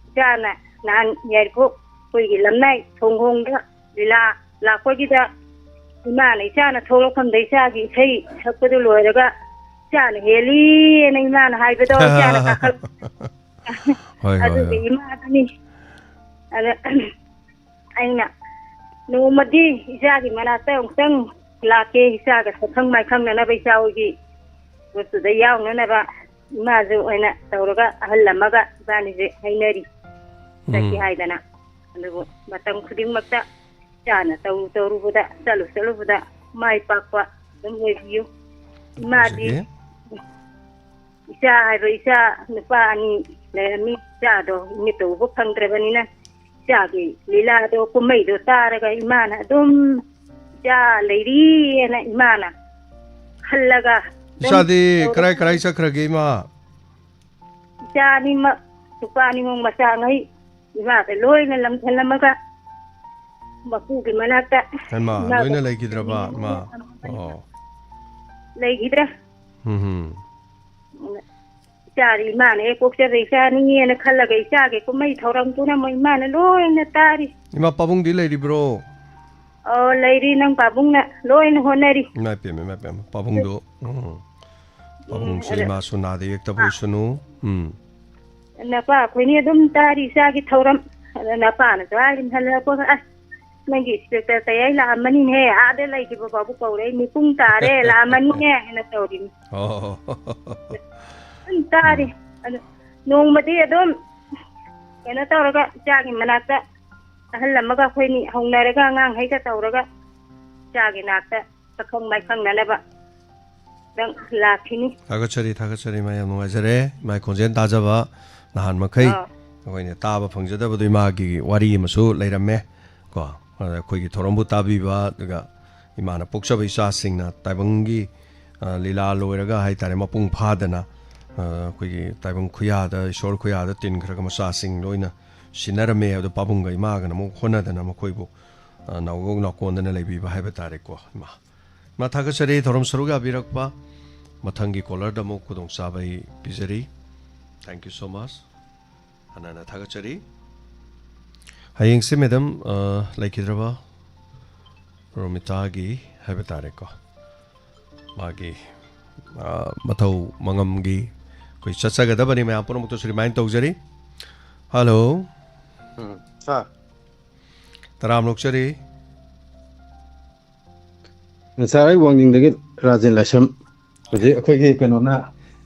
ꯏꯆꯥꯅ ꯅꯍꯥꯟ ꯌꯥꯏꯔꯤꯄꯣꯛ ꯑꯩꯈꯣꯏꯒꯤ ꯂꯝꯅꯥꯏ ꯊꯣꯡꯈꯣꯡꯗ ꯂꯤꯂꯥ ꯂꯥꯛꯄꯒꯤꯗ ꯏꯃꯥꯅ ꯏꯆꯥꯅ ꯊꯣꯛꯂꯛꯐꯝꯗ ꯏꯆꯥꯒꯤ ꯏꯁꯩ ꯁꯛꯄꯗꯨ ꯂꯣꯏꯔꯒ ꯏꯆꯥꯅ ꯍꯦꯜꯂꯤꯅ ꯏꯃꯥꯅ ꯍꯥꯏꯕꯗꯣ ꯏꯆꯥꯅ ꯀꯥꯈꯠ-, ꯍꯣꯏ, ꯍꯣꯏ, ꯑꯗꯨꯒꯤ ꯍꯣꯏ꯫ ꯏꯃꯥꯗꯨꯅꯤ꯫ ꯑꯗ ꯑꯩꯅ ꯅꯣꯡꯃꯗꯤ ꯏꯆꯥꯒꯤ ꯃꯅꯥꯛꯇ ꯑꯃꯨꯛꯇꯪ ꯂꯥꯛꯀꯦ, ꯏꯆꯥꯒ ꯁꯛꯈꯪ ꯃꯥꯏꯈꯪꯅꯅꯕ, ꯏꯆꯥ ꯍꯣꯏꯒꯤ ꯒ꯭ꯔꯨꯞꯇꯨꯗ ꯌꯥꯎꯅꯅꯕ ꯏꯃꯥꯁꯨ ꯑꯣꯏꯅ ꯇꯧꯔꯒ ꯑꯍꯜ ꯑꯃꯒ ꯏꯕꯥꯅꯤꯁꯦ ꯍꯥꯏꯅꯔꯤ꯫ ꯆꯠꯀꯦ ꯎꯝ꯫ ꯍꯥꯏꯗꯅ꯫ ꯑꯗꯨꯕꯨ ꯃꯇꯝ ꯈꯨꯗꯤꯡꯃꯛꯇ ꯏꯆꯥꯅ ꯇꯧꯔꯨ ꯇꯧꯔꯨꯕꯗ, ꯆꯠꯂꯨ ꯆꯠꯂꯨꯕꯗ ꯃꯥꯏ ꯄꯥꯛꯄ ꯑꯗꯨꯝ ꯑꯣꯏꯕꯤꯌꯨ꯫ ꯏꯃꯥꯗꯤ ꯅꯨꯡꯁꯤꯌꯦ꯫ ꯏꯆꯥ ꯍꯥꯏꯕ ꯏꯆꯥ ꯅꯨꯄꯥ ꯑꯅꯤ ꯂꯩꯔꯝꯃꯤ꯫ ꯏꯆꯥꯗꯣ ꯃꯤꯠꯇ ꯎꯕ ꯐꯪꯗ꯭ꯔꯕꯅꯤꯅ ꯏꯆꯥꯒꯤ ꯂꯤꯂꯥꯗꯣ, ꯀꯨꯝꯍꯩꯗꯣ ꯇꯥꯔꯒ ꯏꯃꯥꯅ ꯑꯗꯨꯝ ꯏꯆꯥ ꯂꯩꯔꯤꯑꯅ ꯏꯃꯥꯅ ꯈꯜꯂꯒ ꯑꯗꯨꯝ ꯏꯆꯥꯗꯤ ꯇꯧꯔ ꯀꯔꯥꯏ ꯀꯔꯥꯏ ꯆꯠꯈ꯭ꯔꯒꯦ, ꯏꯃꯥ? ꯏꯆꯥ ꯑꯅꯤꯃꯛ, ꯅꯨꯄꯥ ꯑꯅꯤꯃꯛ ꯃꯆꯥꯉꯩ ꯏꯃꯥꯗ ꯂꯣꯏꯅ ꯂꯝꯖꯤꯡꯂꯝꯃꯒ ꯃꯄꯨꯒꯤ ꯃꯅꯥꯛꯇ ꯍꯩꯃꯥ, ꯏꯃꯥꯒ ꯂꯣꯏꯅ ꯂꯩꯈꯤꯗ꯭ꯔꯕ, ꯏꯃꯥ? ꯑꯣ꯫ ꯂꯩꯈꯤꯗ꯭ꯔꯦ꯫ ꯎꯝ ꯍꯨꯝ꯫ ꯏꯆꯥꯗꯤ ꯏꯃꯥꯅ ꯍꯦꯛ ꯄꯣꯛꯆꯕ ꯏꯆꯥꯅꯤꯅꯦꯅ ꯈꯜꯂꯒ ꯏꯆꯥꯒꯤ ꯀꯨꯝꯍꯩ ꯊꯧꯔꯝ ꯄꯨꯝꯅꯃꯛ ꯏꯃꯥꯅ ꯂꯣꯏꯅ ꯇꯥꯔꯤ꯫ ꯏꯃꯥ ꯄꯥꯕꯨꯡꯗꯤ ꯂꯩꯔꯤꯕ꯭ꯔꯣ? ꯑꯣ, ꯂꯩꯔꯤ꯫ ꯅꯪ ꯄꯥꯕꯨꯡꯅ ꯂꯣꯏꯅ ꯍꯣꯠꯅꯔꯤ꯫ ꯏꯃꯥ ꯏꯄꯦꯝꯃ, ꯏꯃꯥ ꯏꯄꯦꯝꯃ꯫ ꯄꯥꯕꯨꯡꯗꯣ, ꯎꯝ꯫ ꯎꯝ, ꯄꯥꯕꯨꯡꯁꯨ ꯑꯗ ꯏꯃꯥꯁꯨ ꯅꯥꯗ ꯌꯦꯛꯇꯕ ꯑꯣꯏꯁꯅꯨ꯫ ꯎꯝ꯫ ꯅꯄꯥ ꯑꯩꯈꯣꯏꯅꯤ ꯑꯗꯨꯝ ꯇꯥꯔꯤ ꯏꯆꯥꯒꯤ ꯊꯧꯔꯝ꯫ ꯑꯗ ꯅꯄꯥꯅꯁꯨ ꯍꯥꯏꯔꯤꯅꯤ ꯍꯜꯂꯛꯄꯒ, "ꯑꯁ, ꯅꯪꯒꯤ ꯏꯟꯁꯄꯦꯛꯇꯔ ꯇꯌꯥꯏ ꯂꯥꯛꯑꯝꯃꯅꯤꯅꯦ, ꯑꯥꯗ ꯂꯩꯈꯤꯕ ꯐꯥꯎꯕ ꯀꯧꯔꯛꯏ, ꯃꯤꯄꯨꯡ ꯇꯥꯔꯦ, ꯂꯥꯛꯑꯝꯃꯅꯤꯅꯦ" ꯍꯥꯏꯅ ꯇꯧꯔꯤꯅꯤ꯫ ꯑꯣ꯫ ꯑꯗꯨꯝ ꯇꯥꯔꯤ꯫ ꯎꯝ꯫ ꯑꯗꯨ ꯅꯣꯡꯃꯗꯤ ꯑꯗꯨꯝ ꯀꯩꯅꯣ ꯇꯧꯔꯒ ꯏꯆꯥꯒꯤ ꯃꯅꯥꯛꯇ ꯑꯍꯜ ꯑꯃꯒ ꯑꯩꯈꯣꯏꯅꯤ ꯍꯧꯅꯔꯒ ꯑꯉꯥꯡꯈꯩꯒ ꯇꯧꯔꯒ ꯏꯆꯥꯒꯤ ꯅꯥꯛꯇ ꯁꯛꯈꯪ ꯃꯥꯏꯈꯪꯅꯅꯕ ꯅꯪ ꯂꯥꯛꯈꯤꯅꯤ꯫ ꯊꯥꯒꯠꯆꯔꯤ, ꯊꯥꯒꯠꯆꯔꯤ, ꯏꯃꯥ, ꯌꯥꯝ ꯅꯨꯡꯉꯥꯏꯖꯔꯦ꯫ ꯏꯃꯥꯒꯤ ꯈꯣꯟꯖꯦꯜ ꯇꯥꯖꯕ ꯅꯍꯥꯟ ꯃꯈꯩ ꯑꯥ꯫ ꯑꯩꯈꯣꯏꯅ ꯇꯥꯕ ꯐꯪꯖꯗꯕꯗꯣ ꯏꯃꯥꯒꯤ ꯋꯥꯔꯤ ꯑꯃꯁꯨ ꯂꯩꯔꯝꯃꯦ ꯀꯣ꯫ ꯑꯗ ꯑꯩꯈꯣꯏꯒꯤ ꯊꯧꯔꯝꯕꯨ ꯇꯥꯕꯤꯕ, ꯑꯗꯨꯒ ꯏꯃꯥꯅ ꯄꯣꯛꯆꯕ ꯏꯆꯥꯁꯤꯡꯅ ꯇꯥꯏꯕꯪꯒꯤ, ꯑ, ꯂꯤꯂꯥ ꯂꯣꯏꯔꯒ ꯍꯥꯏꯇꯥꯔꯦ, ꯃꯄꯨꯡ ꯐꯥꯗꯅ, ꯑ, ꯑꯩꯈꯣꯏꯒꯤ ꯇꯥꯏꯕꯪ ꯈꯨꯌꯥꯗ, ꯏꯁꯣꯔ ꯈꯨꯌꯥꯗ ꯇꯤꯟꯈ꯭ꯔꯒ ꯃꯆꯥꯁꯤꯡ ꯂꯣꯏꯅ ꯁꯤꯟꯅꯔꯝꯃꯦ ꯍꯥꯏꯕꯗꯣ ꯄꯥꯕꯨꯡꯒ ꯏꯃꯥꯒꯅ ꯑꯃꯨꯛ ꯍꯣꯠꯅꯗꯅ ꯃꯈꯣꯏꯕꯨ, ꯑ, ꯅꯥꯎꯌꯣꯛ ꯅꯥꯎꯀꯣꯟꯗꯅ ꯂꯩꯕꯤꯕ ꯍꯥꯏꯕ ꯇꯥꯔꯦꯀꯣ, ꯏꯃꯥ꯫ ꯏꯃꯥ, ꯊꯥꯒꯠꯆꯔꯤ ꯊꯧꯔꯝ ꯁꯔꯨꯛ ꯌꯥꯕꯤꯔꯛꯄ꯫ ꯃꯊꯪꯒꯤ caller ꯗ ꯑꯃꯨꯛ ꯈꯨꯗꯣꯡꯆꯥꯕ ꯑꯩ ꯄꯤꯖꯔꯤ꯫ Thank you so much꯫ ꯍꯟꯅ ꯍꯟꯅ ꯊꯥꯒꯠꯆꯔꯤ꯫ ꯍꯌꯦꯡꯁꯦ madam, ꯑ, ꯂꯩꯈꯤꯗ꯭ꯔꯕ ꯔꯣꯃꯤꯇꯥꯒꯤ ꯍꯥꯏꯕ ꯇꯥꯔꯦꯀꯣ, ꯃꯥꯒꯤ, ꯑ, ꯃꯊꯧ ꯃꯉꯝꯒꯤ ꯑꯩꯈꯣꯏ ꯆꯠꯆꯒꯗꯕꯅꯤ꯫ ꯃꯌꯥꯝ ꯄꯨꯝꯅꯃꯛꯇꯁꯨ remind ꯇꯧꯖꯔꯤ꯫ Hello꯫ ꯎꯝ, sir꯫ ꯇꯔꯥꯝ ꯑꯣꯛꯆꯔꯤ꯫ ꯉꯁꯥꯏ ꯋꯥꯡꯖꯤꯡꯗꯒꯤ ꯔꯥꯖꯦꯟ ꯂꯥꯏꯁ꯭ꯔꯝ꯫ ꯍꯧꯖꯤꯛ ꯑꯩꯈꯣꯏꯒꯤ ꯀꯩꯅꯣꯅ,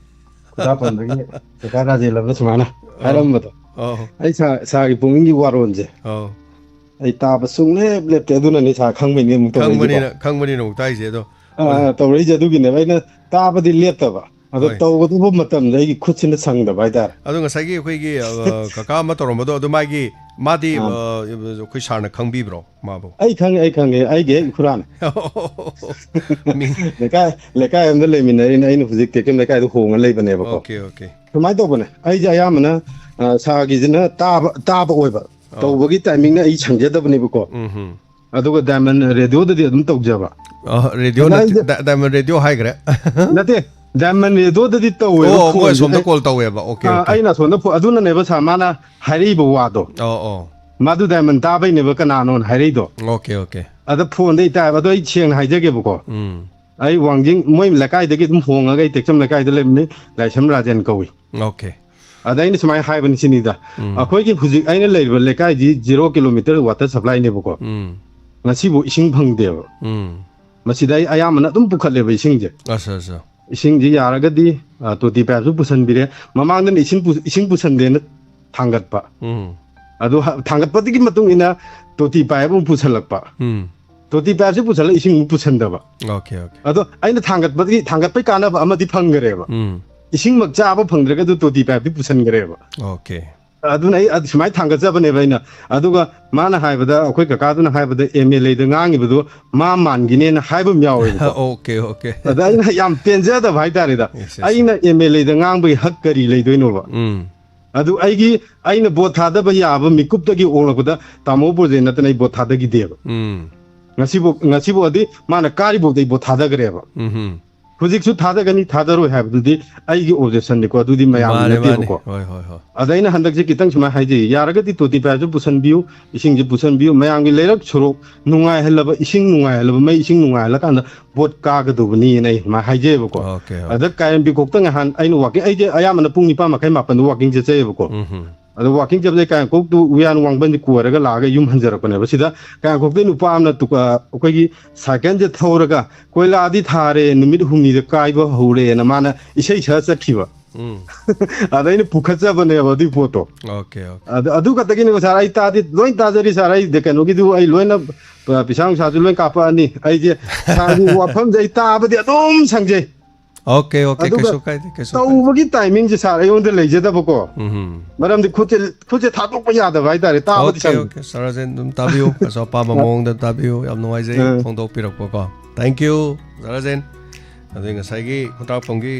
ꯈꯨꯗꯥꯄꯝꯗꯒꯤ ꯀꯀꯥ ꯔꯥꯖꯦꯟ ꯑꯃꯅ ꯁꯨꯃꯥꯏꯅ ꯑꯥ꯫ ꯍꯥꯏꯔꯝꯕꯗꯣ꯫ ꯑꯧ꯫ ꯑꯩ ꯁꯥ- ꯁꯥꯔꯒꯤ ꯄꯨꯛꯅꯤꯡꯒꯤ ꯋꯥꯔꯣꯜꯁꯦ ꯑꯧ꯫ ꯑꯩ ꯇꯥꯕ ꯁꯨꯡꯂꯦꯞ ꯂꯦꯞꯇꯦ꯫ ꯑꯗꯨꯅꯅꯤ ꯁꯥꯔ ꯈꯪꯕꯩꯅꯦ ꯑꯃꯨꯛ ꯇꯧꯔꯛꯏꯁꯦꯀꯣ꯫ ꯈꯪꯕꯅꯤꯅ ꯈꯪꯕꯅꯤꯅ ꯑꯃꯨꯛ ꯇꯥꯏꯁꯦ ꯑꯗꯣ꯫ ꯑꯥ, ꯇꯧꯔꯛꯏꯁꯦ ꯑꯗꯨꯒꯤꯅꯦꯕ꯫ ꯑꯩꯅ ꯇꯥꯕꯗꯤ ꯂꯦꯞꯇꯕ, ꯑꯗꯣ ꯍꯣꯏ꯫ ꯇꯧꯒꯗꯕ ꯃꯇꯝꯗ ꯑꯩꯒꯤ ꯈꯨꯠꯁꯤꯅ ꯁꯪꯗꯕ ꯍꯥꯏꯇꯥꯔꯦ꯫ ꯑꯗꯣ ꯉꯁꯥꯏꯒꯤ ꯑꯩꯈꯣꯏꯒꯤ ꯑ, ꯀꯀꯥ ꯑꯃ ꯇꯧꯔꯝꯕꯗꯣ ꯑꯗꯨ ꯃꯥꯒꯤ ꯃꯥꯗꯤ ꯑꯥ꯫ ꯑ, ꯑꯩꯈꯣꯏ ꯁꯥꯔꯅ ꯈꯪꯕꯤꯕ꯭ꯔꯣ ꯃꯥꯕꯨ? ꯑꯩ ꯈꯪꯉꯦ, ꯑꯩ ꯈꯪꯉꯦ, ꯑꯩꯒꯤ ꯍꯦꯛ ꯏꯈꯨꯔꯥꯅꯦ꯫ ꯃꯤ- ꯂꯩꯀꯥꯏ ꯂꯩꯀꯥꯏ ꯑꯃꯗ ꯂꯩꯃꯤꯟꯅꯔꯤꯅꯦ꯫ ꯑꯩꯅ ꯍꯧꯖꯤꯛ ꯇꯦꯛꯆꯝ ꯂꯩꯀꯥꯏꯗ ꯍꯣꯡꯉ ꯂꯩꯕꯅꯦꯕꯀꯣ꯫ Okay okay. ꯁꯨꯃꯥꯏꯅ ꯇꯧꯕꯅꯦ, ꯑꯩꯁꯦ ꯑꯌꯥꯝꯕꯅ ꯑ, ꯁꯥꯔꯒꯤꯁꯤꯅ ꯇꯥꯕ ꯇꯥꯕ ꯑꯣꯏꯕ, ꯑꯥ꯫ ꯇꯧꯕꯒꯤ ꯇꯥꯏꯃꯤꯡꯅ ꯑꯩ ꯁꯪꯖꯗꯕꯅꯦꯕꯀꯣ꯫ ꯎꯝ ꯍꯝ꯫ ꯑꯗꯨꯒ ꯗꯥꯏꯃꯟ ꯔꯦꯗꯤꯑꯣꯗꯗꯤ ꯑꯗꯨꯝ ꯇꯧꯖꯕ꯫ ꯑ, ꯔꯦꯗꯤꯑꯣ ꯑꯗ ꯅꯠꯇꯦ, ꯑꯩꯁꯦ- ꯗꯥ- ꯗꯥꯏꯃꯟ ꯔꯦꯗꯤꯑꯣ ꯍꯥꯏꯈ꯭ꯔꯦ꯫ ꯅꯠꯇꯦ, ꯗꯥꯏꯃꯟ ꯔꯦꯗꯤꯑꯣꯗꯗꯤ ꯇꯧꯋꯦꯕ ꯑꯣ, ꯃꯣꯏ ꯐꯣꯟꯁꯦ꯫ ꯑꯁꯣꯝꯗ ꯑꯩ- ꯀꯣꯜ ꯇꯧꯋꯦꯕ꯫ ꯑꯣꯀꯦ ꯑꯥ, ꯑꯣꯀꯦ꯫ ꯑꯩꯅ ꯑꯁꯣꯝꯗ ꯐꯣꯟ, ꯑꯗꯨꯅꯅꯦꯕ ꯁꯥꯔ ꯃꯥꯅ ꯍꯥꯏꯔꯛꯏꯕ ꯋꯥꯗꯣ꯫ ꯑꯣ ꯑꯣ꯫ ꯃꯥꯗꯨ ꯗꯥꯏꯃꯟ ꯇꯥꯕꯩꯅꯦꯕ ꯀꯅꯥꯅꯣꯅ ꯍꯥꯏꯔꯛꯏꯗꯣ꯫ Okay okay. ꯑꯗ ꯐꯣꯟꯗ ꯑꯩ ꯇꯥꯏꯕ꯫ ꯑꯗꯣ ꯑꯩ ꯁꯦꯡꯅ ꯍꯥꯏꯖꯒꯦꯕꯀꯣ, ꯎꯝ꯫ ꯑꯩ ꯋꯥꯡꯖꯤꯡ ꯃꯣꯏ ꯂꯩꯀꯥꯏꯗꯒꯤ ꯑꯗꯨꯝ ꯍꯣꯡꯉꯒ ꯑꯩ ꯇꯦꯛꯆꯝ ꯂꯩꯀꯥꯏꯗ ꯂꯩꯕꯅꯤ, ꯂꯥꯏꯁ꯭ꯔꯝ ꯔꯥꯖꯦꯟ ꯀꯧꯏ꯫ ꯑꯣꯀꯦ꯫ ꯑꯗ ꯑꯩꯅ ꯁꯨꯃꯥꯏꯅ ꯍꯥꯏꯕꯅꯤ ꯁꯤꯅꯤꯗ, ꯎꯝ꯫ ꯑꯩꯈꯣꯏꯒꯤ ꯍꯧꯖꯤꯛ ꯑꯩꯅ ꯂꯩꯔꯤꯕ ꯂꯩꯀꯥꯏꯁꯤ ꯖꯤꯔꯣ ꯀꯤꯂꯣꯃꯤꯇꯔ ꯋꯥꯇꯔ ꯁꯄ꯭ꯂꯥꯏꯅꯦꯕꯀꯣ꯫ ꯎꯝ꯫ ꯉꯁꯤꯕꯨ ꯏꯁꯤꯡ ꯐꯪꯗꯦꯕ꯫ ꯎꯝ꯫ ꯃꯁꯤꯗ ꯑꯩ ꯑꯌꯥꯝꯕꯅ ꯑꯗꯨꯝ ꯄꯨꯈꯠꯂꯦꯕ ꯏꯁꯤꯡꯁꯦ꯫ ꯑꯠꯆꯥ ꯑꯠꯆꯥ꯫ ꯏꯁꯤꯡꯁꯤ ꯌꯥꯔꯒꯗꯤ ꯑ, ꯇꯣꯇꯤ ꯄꯥꯏꯞꯁꯨ ꯄꯨꯁꯟꯕꯤꯔꯦ꯫ ꯃꯃꯥꯡꯗꯅ ꯏꯁꯤꯡ ꯄꯨ- ꯏꯁꯤꯡ ꯄꯨꯁꯟꯗꯦꯅ ꯊꯥꯡꯒꯠꯄ꯫ ꯎꯝ꯫ ꯑꯗꯨ ꯍ- ꯊꯥꯡꯒꯠꯄꯗꯨꯒꯤ ꯃꯇꯨꯡ ꯏꯟꯅ ꯇꯣꯇꯤ ꯄꯥꯏꯞ ꯑꯃꯨꯛ ꯄꯨꯁꯜꯂꯛꯄ꯫ ꯎꯝ꯫ ꯇꯣꯇꯤ ꯄꯥꯏꯞꯁꯤ ꯄꯨꯁꯜꯂꯒ ꯏꯁꯤꯡ ꯑꯃꯨꯛ ꯄꯨꯁꯟꯗꯕ꯫ Okay okay. ꯑꯗꯣ ꯑꯩꯅ ꯊꯥꯡꯒꯠꯄꯗꯒꯤ ꯊꯥꯡꯒꯠꯄꯩ ꯀꯥꯟꯅꯕ ꯑꯃꯗꯤ ꯐꯪꯈꯔꯦꯕ꯫ ꯎꯝ꯫ ꯏꯁꯤꯡꯃꯛ ꯆꯥꯕ ꯐꯪꯗ꯭ꯔꯒꯁꯨ ꯇꯣꯇꯤ ꯄꯥꯏꯞꯇꯤ ꯄꯨꯁꯟꯈ꯭ꯔꯦꯕ꯫ ꯑꯣꯀꯦ꯫ ꯑꯗꯨꯅ ꯑꯩ ꯑꯗꯨ ꯁꯨꯃꯥꯏꯅ ꯊꯥꯡꯒꯠꯆꯕꯅꯦꯕ ꯑꯩꯅ꯫ ꯑꯗꯨꯒ ꯃꯥꯅ ꯍꯥꯏꯕꯗ, ꯑꯩꯈꯣꯏ ꯀꯀꯥꯗꯨꯅ ꯍꯥꯏꯕꯗ, ꯑꯦꯝ ꯑꯦꯜ ꯑꯦꯗ ꯉꯥꯡꯉꯤꯕꯗꯣ ꯃꯥ ꯃꯥꯟꯈꯤꯅꯦꯅ ꯍꯥꯏꯕ ꯑꯃ ꯌꯥꯎꯋꯦꯕꯀꯣ꯫ Okay okay. ꯑꯗ ꯑꯩꯅ ꯌꯥꯝ ꯄꯦꯟꯖꯗꯕ ꯍꯥꯏꯇꯥꯔꯦꯗ꯫ Yes, yes, ꯑꯩꯅ ꯑꯦꯝ ꯑꯦꯜ ꯑꯦꯗ ꯉꯥꯡꯕꯒꯤ ꯍꯛ ꯀꯔꯤ ꯂꯩꯗꯣꯏꯅꯣꯕ? ꯎꯝ꯫ ꯑꯗꯨ ꯑꯩꯒꯤ ꯑꯩꯅ ꯚꯣꯠ ꯊꯥꯗꯕ ꯌꯥꯕ ꯃꯤꯀꯨꯞꯇꯒꯤ ꯑꯣꯜꯂꯛꯄꯗ ꯇꯥꯃꯣ ꯕ꯭ꯔꯣꯖꯦꯟ ꯅꯠꯇꯅ ꯑꯩ ꯚꯣꯠ ꯊꯥꯗꯈꯤꯗꯦꯕ꯫ ꯎꯝ꯫ ꯉꯁꯤꯐꯥꯎ ꯉꯁꯤꯐꯥꯎꯗꯤ ꯃꯥꯅ ꯀꯥꯔꯤꯐꯥꯎꯗ ꯑꯩ ꯚꯣꯠ ꯊꯥꯗꯈ꯭ꯔꯦꯕ꯫ ꯎꯝ꯫ ꯍꯧꯖꯤꯛꯁꯨ ꯊꯥꯗꯒꯅꯤ ꯊꯥꯗꯔꯣꯏ ꯍꯥꯏꯕꯗꯨꯗꯤ ꯑꯩꯒꯤ ꯑꯣꯕꯖꯦꯛꯁꯟꯅꯤꯀꯣ, ꯑꯗꯨꯗꯤ ꯃꯌꯥꯝꯒꯤ ꯃꯥꯅꯦ ꯃꯥꯅꯦ꯫ ꯅꯠꯇꯦꯕꯀꯣ꯫ ꯍꯣꯏ ꯍꯣꯏ ꯍꯣꯏ꯫ ꯑꯗ ꯑꯩꯅ ꯍꯟꯗꯛꯁꯦ ꯈꯤꯇꯪ ꯁꯨꯃꯥꯏꯅ ꯍꯥꯏꯖꯩ, ꯌꯥꯔꯒꯗꯤ ꯇꯣꯇꯤ ꯄꯥꯏꯞꯁꯨ ꯄꯨꯁꯟꯕꯤꯌꯨ, ꯏꯁꯤꯡꯁꯨ ꯄꯨꯁꯟꯕꯤꯌꯨ, ꯃꯌꯥꯝꯒꯤ ꯂꯩꯔꯛ ꯁꯣꯔꯣꯛ ꯅꯨꯡꯉꯥꯏꯍꯜꯂꯕ, ꯏꯁꯤꯡ ꯅꯨꯡꯉꯥꯏꯍꯜꯂꯕ, ꯃꯩ ꯏꯁꯤꯡ ꯅꯨꯡꯉꯥꯏꯍꯜꯂꯀꯥꯟꯗ ꯚꯣꯠ ꯀꯥꯒꯗꯧꯕꯅꯤꯅ ꯑꯩ ꯁꯨꯃꯥꯏꯅ ꯍꯥꯏꯖꯩꯕꯀꯣ꯫ Okay okay. ꯑꯗ ꯀꯥꯏꯔꯦꯝꯕꯤ ꯈꯣꯛꯇ ꯉꯍꯥꯟ ꯑꯩꯅ ꯋꯥꯀꯤꯡ, ꯑꯩꯁꯦ ꯑꯌꯥꯝꯕꯅ ꯄꯨꯡ ꯅꯤꯄꯥꯟ ꯃꯈꯥꯏ ꯃꯥꯄꯟꯗ ꯋꯥꯀꯤꯡ ꯆꯠꯆꯩꯌꯦꯕꯀꯣ꯫ ꯎꯝ꯫ ꯑꯗꯣ ꯋꯥꯀꯤꯡ ꯆꯠꯄꯁꯦ ꯀꯥꯏꯔꯦꯝꯈꯣꯛꯇꯨ ꯎꯌꯥꯟ ꯋꯥꯡꯕꯟꯁꯦ ꯀꯣꯏꯔꯒ ꯂꯥꯛꯑꯒ ꯌꯨꯝ ꯍꯟꯖꯔꯛꯄꯅꯦꯕ꯫ ꯁꯤꯗ ꯀꯥꯏꯔꯦꯝꯈꯣꯛꯇꯩ ꯅꯨꯄꯥ ꯑꯃꯅ ꯇꯨ- ꯑ, ꯑꯩꯈꯣꯏꯒꯤ ꯁꯥꯏꯀꯜꯁꯦ ꯊꯧꯔꯒ "ꯀꯣꯏꯂꯥꯗꯤ ꯊꯥꯔꯦ, ꯅꯨꯃꯤꯠ ꯍꯨꯝꯅꯤꯗ ꯀꯥꯏꯕ ꯍꯧꯔꯦꯅ" ꯃꯥꯅ ꯏꯁꯩ ꯁꯛꯑ ꯆꯠꯈꯤꯕ꯫ ꯎꯝ꯫ ꯑꯗ ꯑꯩꯅ ꯄꯨꯈꯠꯆꯕꯅꯦꯕ ꯑꯗꯨꯒꯤ ꯄꯣꯠꯇꯣ꯫ Okay, okay. ꯑꯗꯨ, ꯑꯗꯨ ꯈꯛꯇꯒꯤꯅꯦꯕ ꯁꯥꯔ, ꯑꯩ ꯇꯥꯗꯤ ꯂꯣꯏ ꯇꯥꯖꯔꯤ ꯁꯥꯔ, ꯑꯩ ꯀꯩꯅꯣꯒꯤꯗꯨ ꯑꯩ ꯂꯣꯏꯅ, ꯑ, ꯄꯩꯁꯥ ꯅꯨꯡꯁꯥꯁꯨ ꯂꯣꯏ ꯀꯥꯞꯄꯛꯑꯅꯤ꯫ ꯑꯩꯁꯦ ꯁꯥꯔꯒꯤ ꯋꯥꯐꯝꯁꯦ ꯑꯩ ꯇꯥꯕꯗꯤ ꯑꯗꯨꯝ ꯁꯪꯖꯩ꯫ ꯑꯣꯀꯦ, ꯑꯣꯀꯦ, ꯑꯗꯨꯒ ꯀꯩꯁꯨ ꯀꯥꯏꯗꯦ, ꯀꯩꯁꯨ ꯀꯥꯏꯗꯦ꯫ ꯇꯧꯕꯒꯤ ꯇꯥꯏꯃꯤꯡꯁꯦ ꯁꯥꯔ ꯑꯩꯉꯣꯟꯗ ꯂꯩꯖꯗꯕꯀꯣ꯫ ꯎꯝ꯫ ꯃꯔꯝꯗꯤ ꯈꯨꯠꯁꯦ, ꯈꯨꯠꯁꯦ ꯊꯥꯗꯣꯛꯄ ꯌꯥꯗꯕ ꯍꯥꯏꯇꯥꯔꯦ, ꯇꯥꯕꯗꯤ ꯑꯣꯀꯦ, ꯁꯪꯉꯤ꯫ ꯑꯣꯀꯦ, ꯁꯥꯔ ꯔꯥꯖꯦꯟ ꯑꯗꯨꯝ ꯇꯥꯕꯤꯌꯨ, ꯀꯩꯁꯨ ꯑꯄꯥꯝꯕ ꯃꯑꯣꯡꯗ ꯇꯥꯕꯤꯌꯨ, ꯌꯥꯝ ꯅꯨꯡꯉꯥꯏꯖꯩ ꯎꯝ꯫ ꯐꯣꯡꯗꯣꯛꯄꯤꯔꯛꯄꯀꯣ꯫ Thank you, ꯁꯥꯔ ꯔꯥꯖꯦꯟ꯫ ꯑꯗꯩ ꯉꯁꯥꯏꯒꯤ ꯈꯨꯟꯗ꯭ꯔꯥꯛꯄꯝꯒꯤ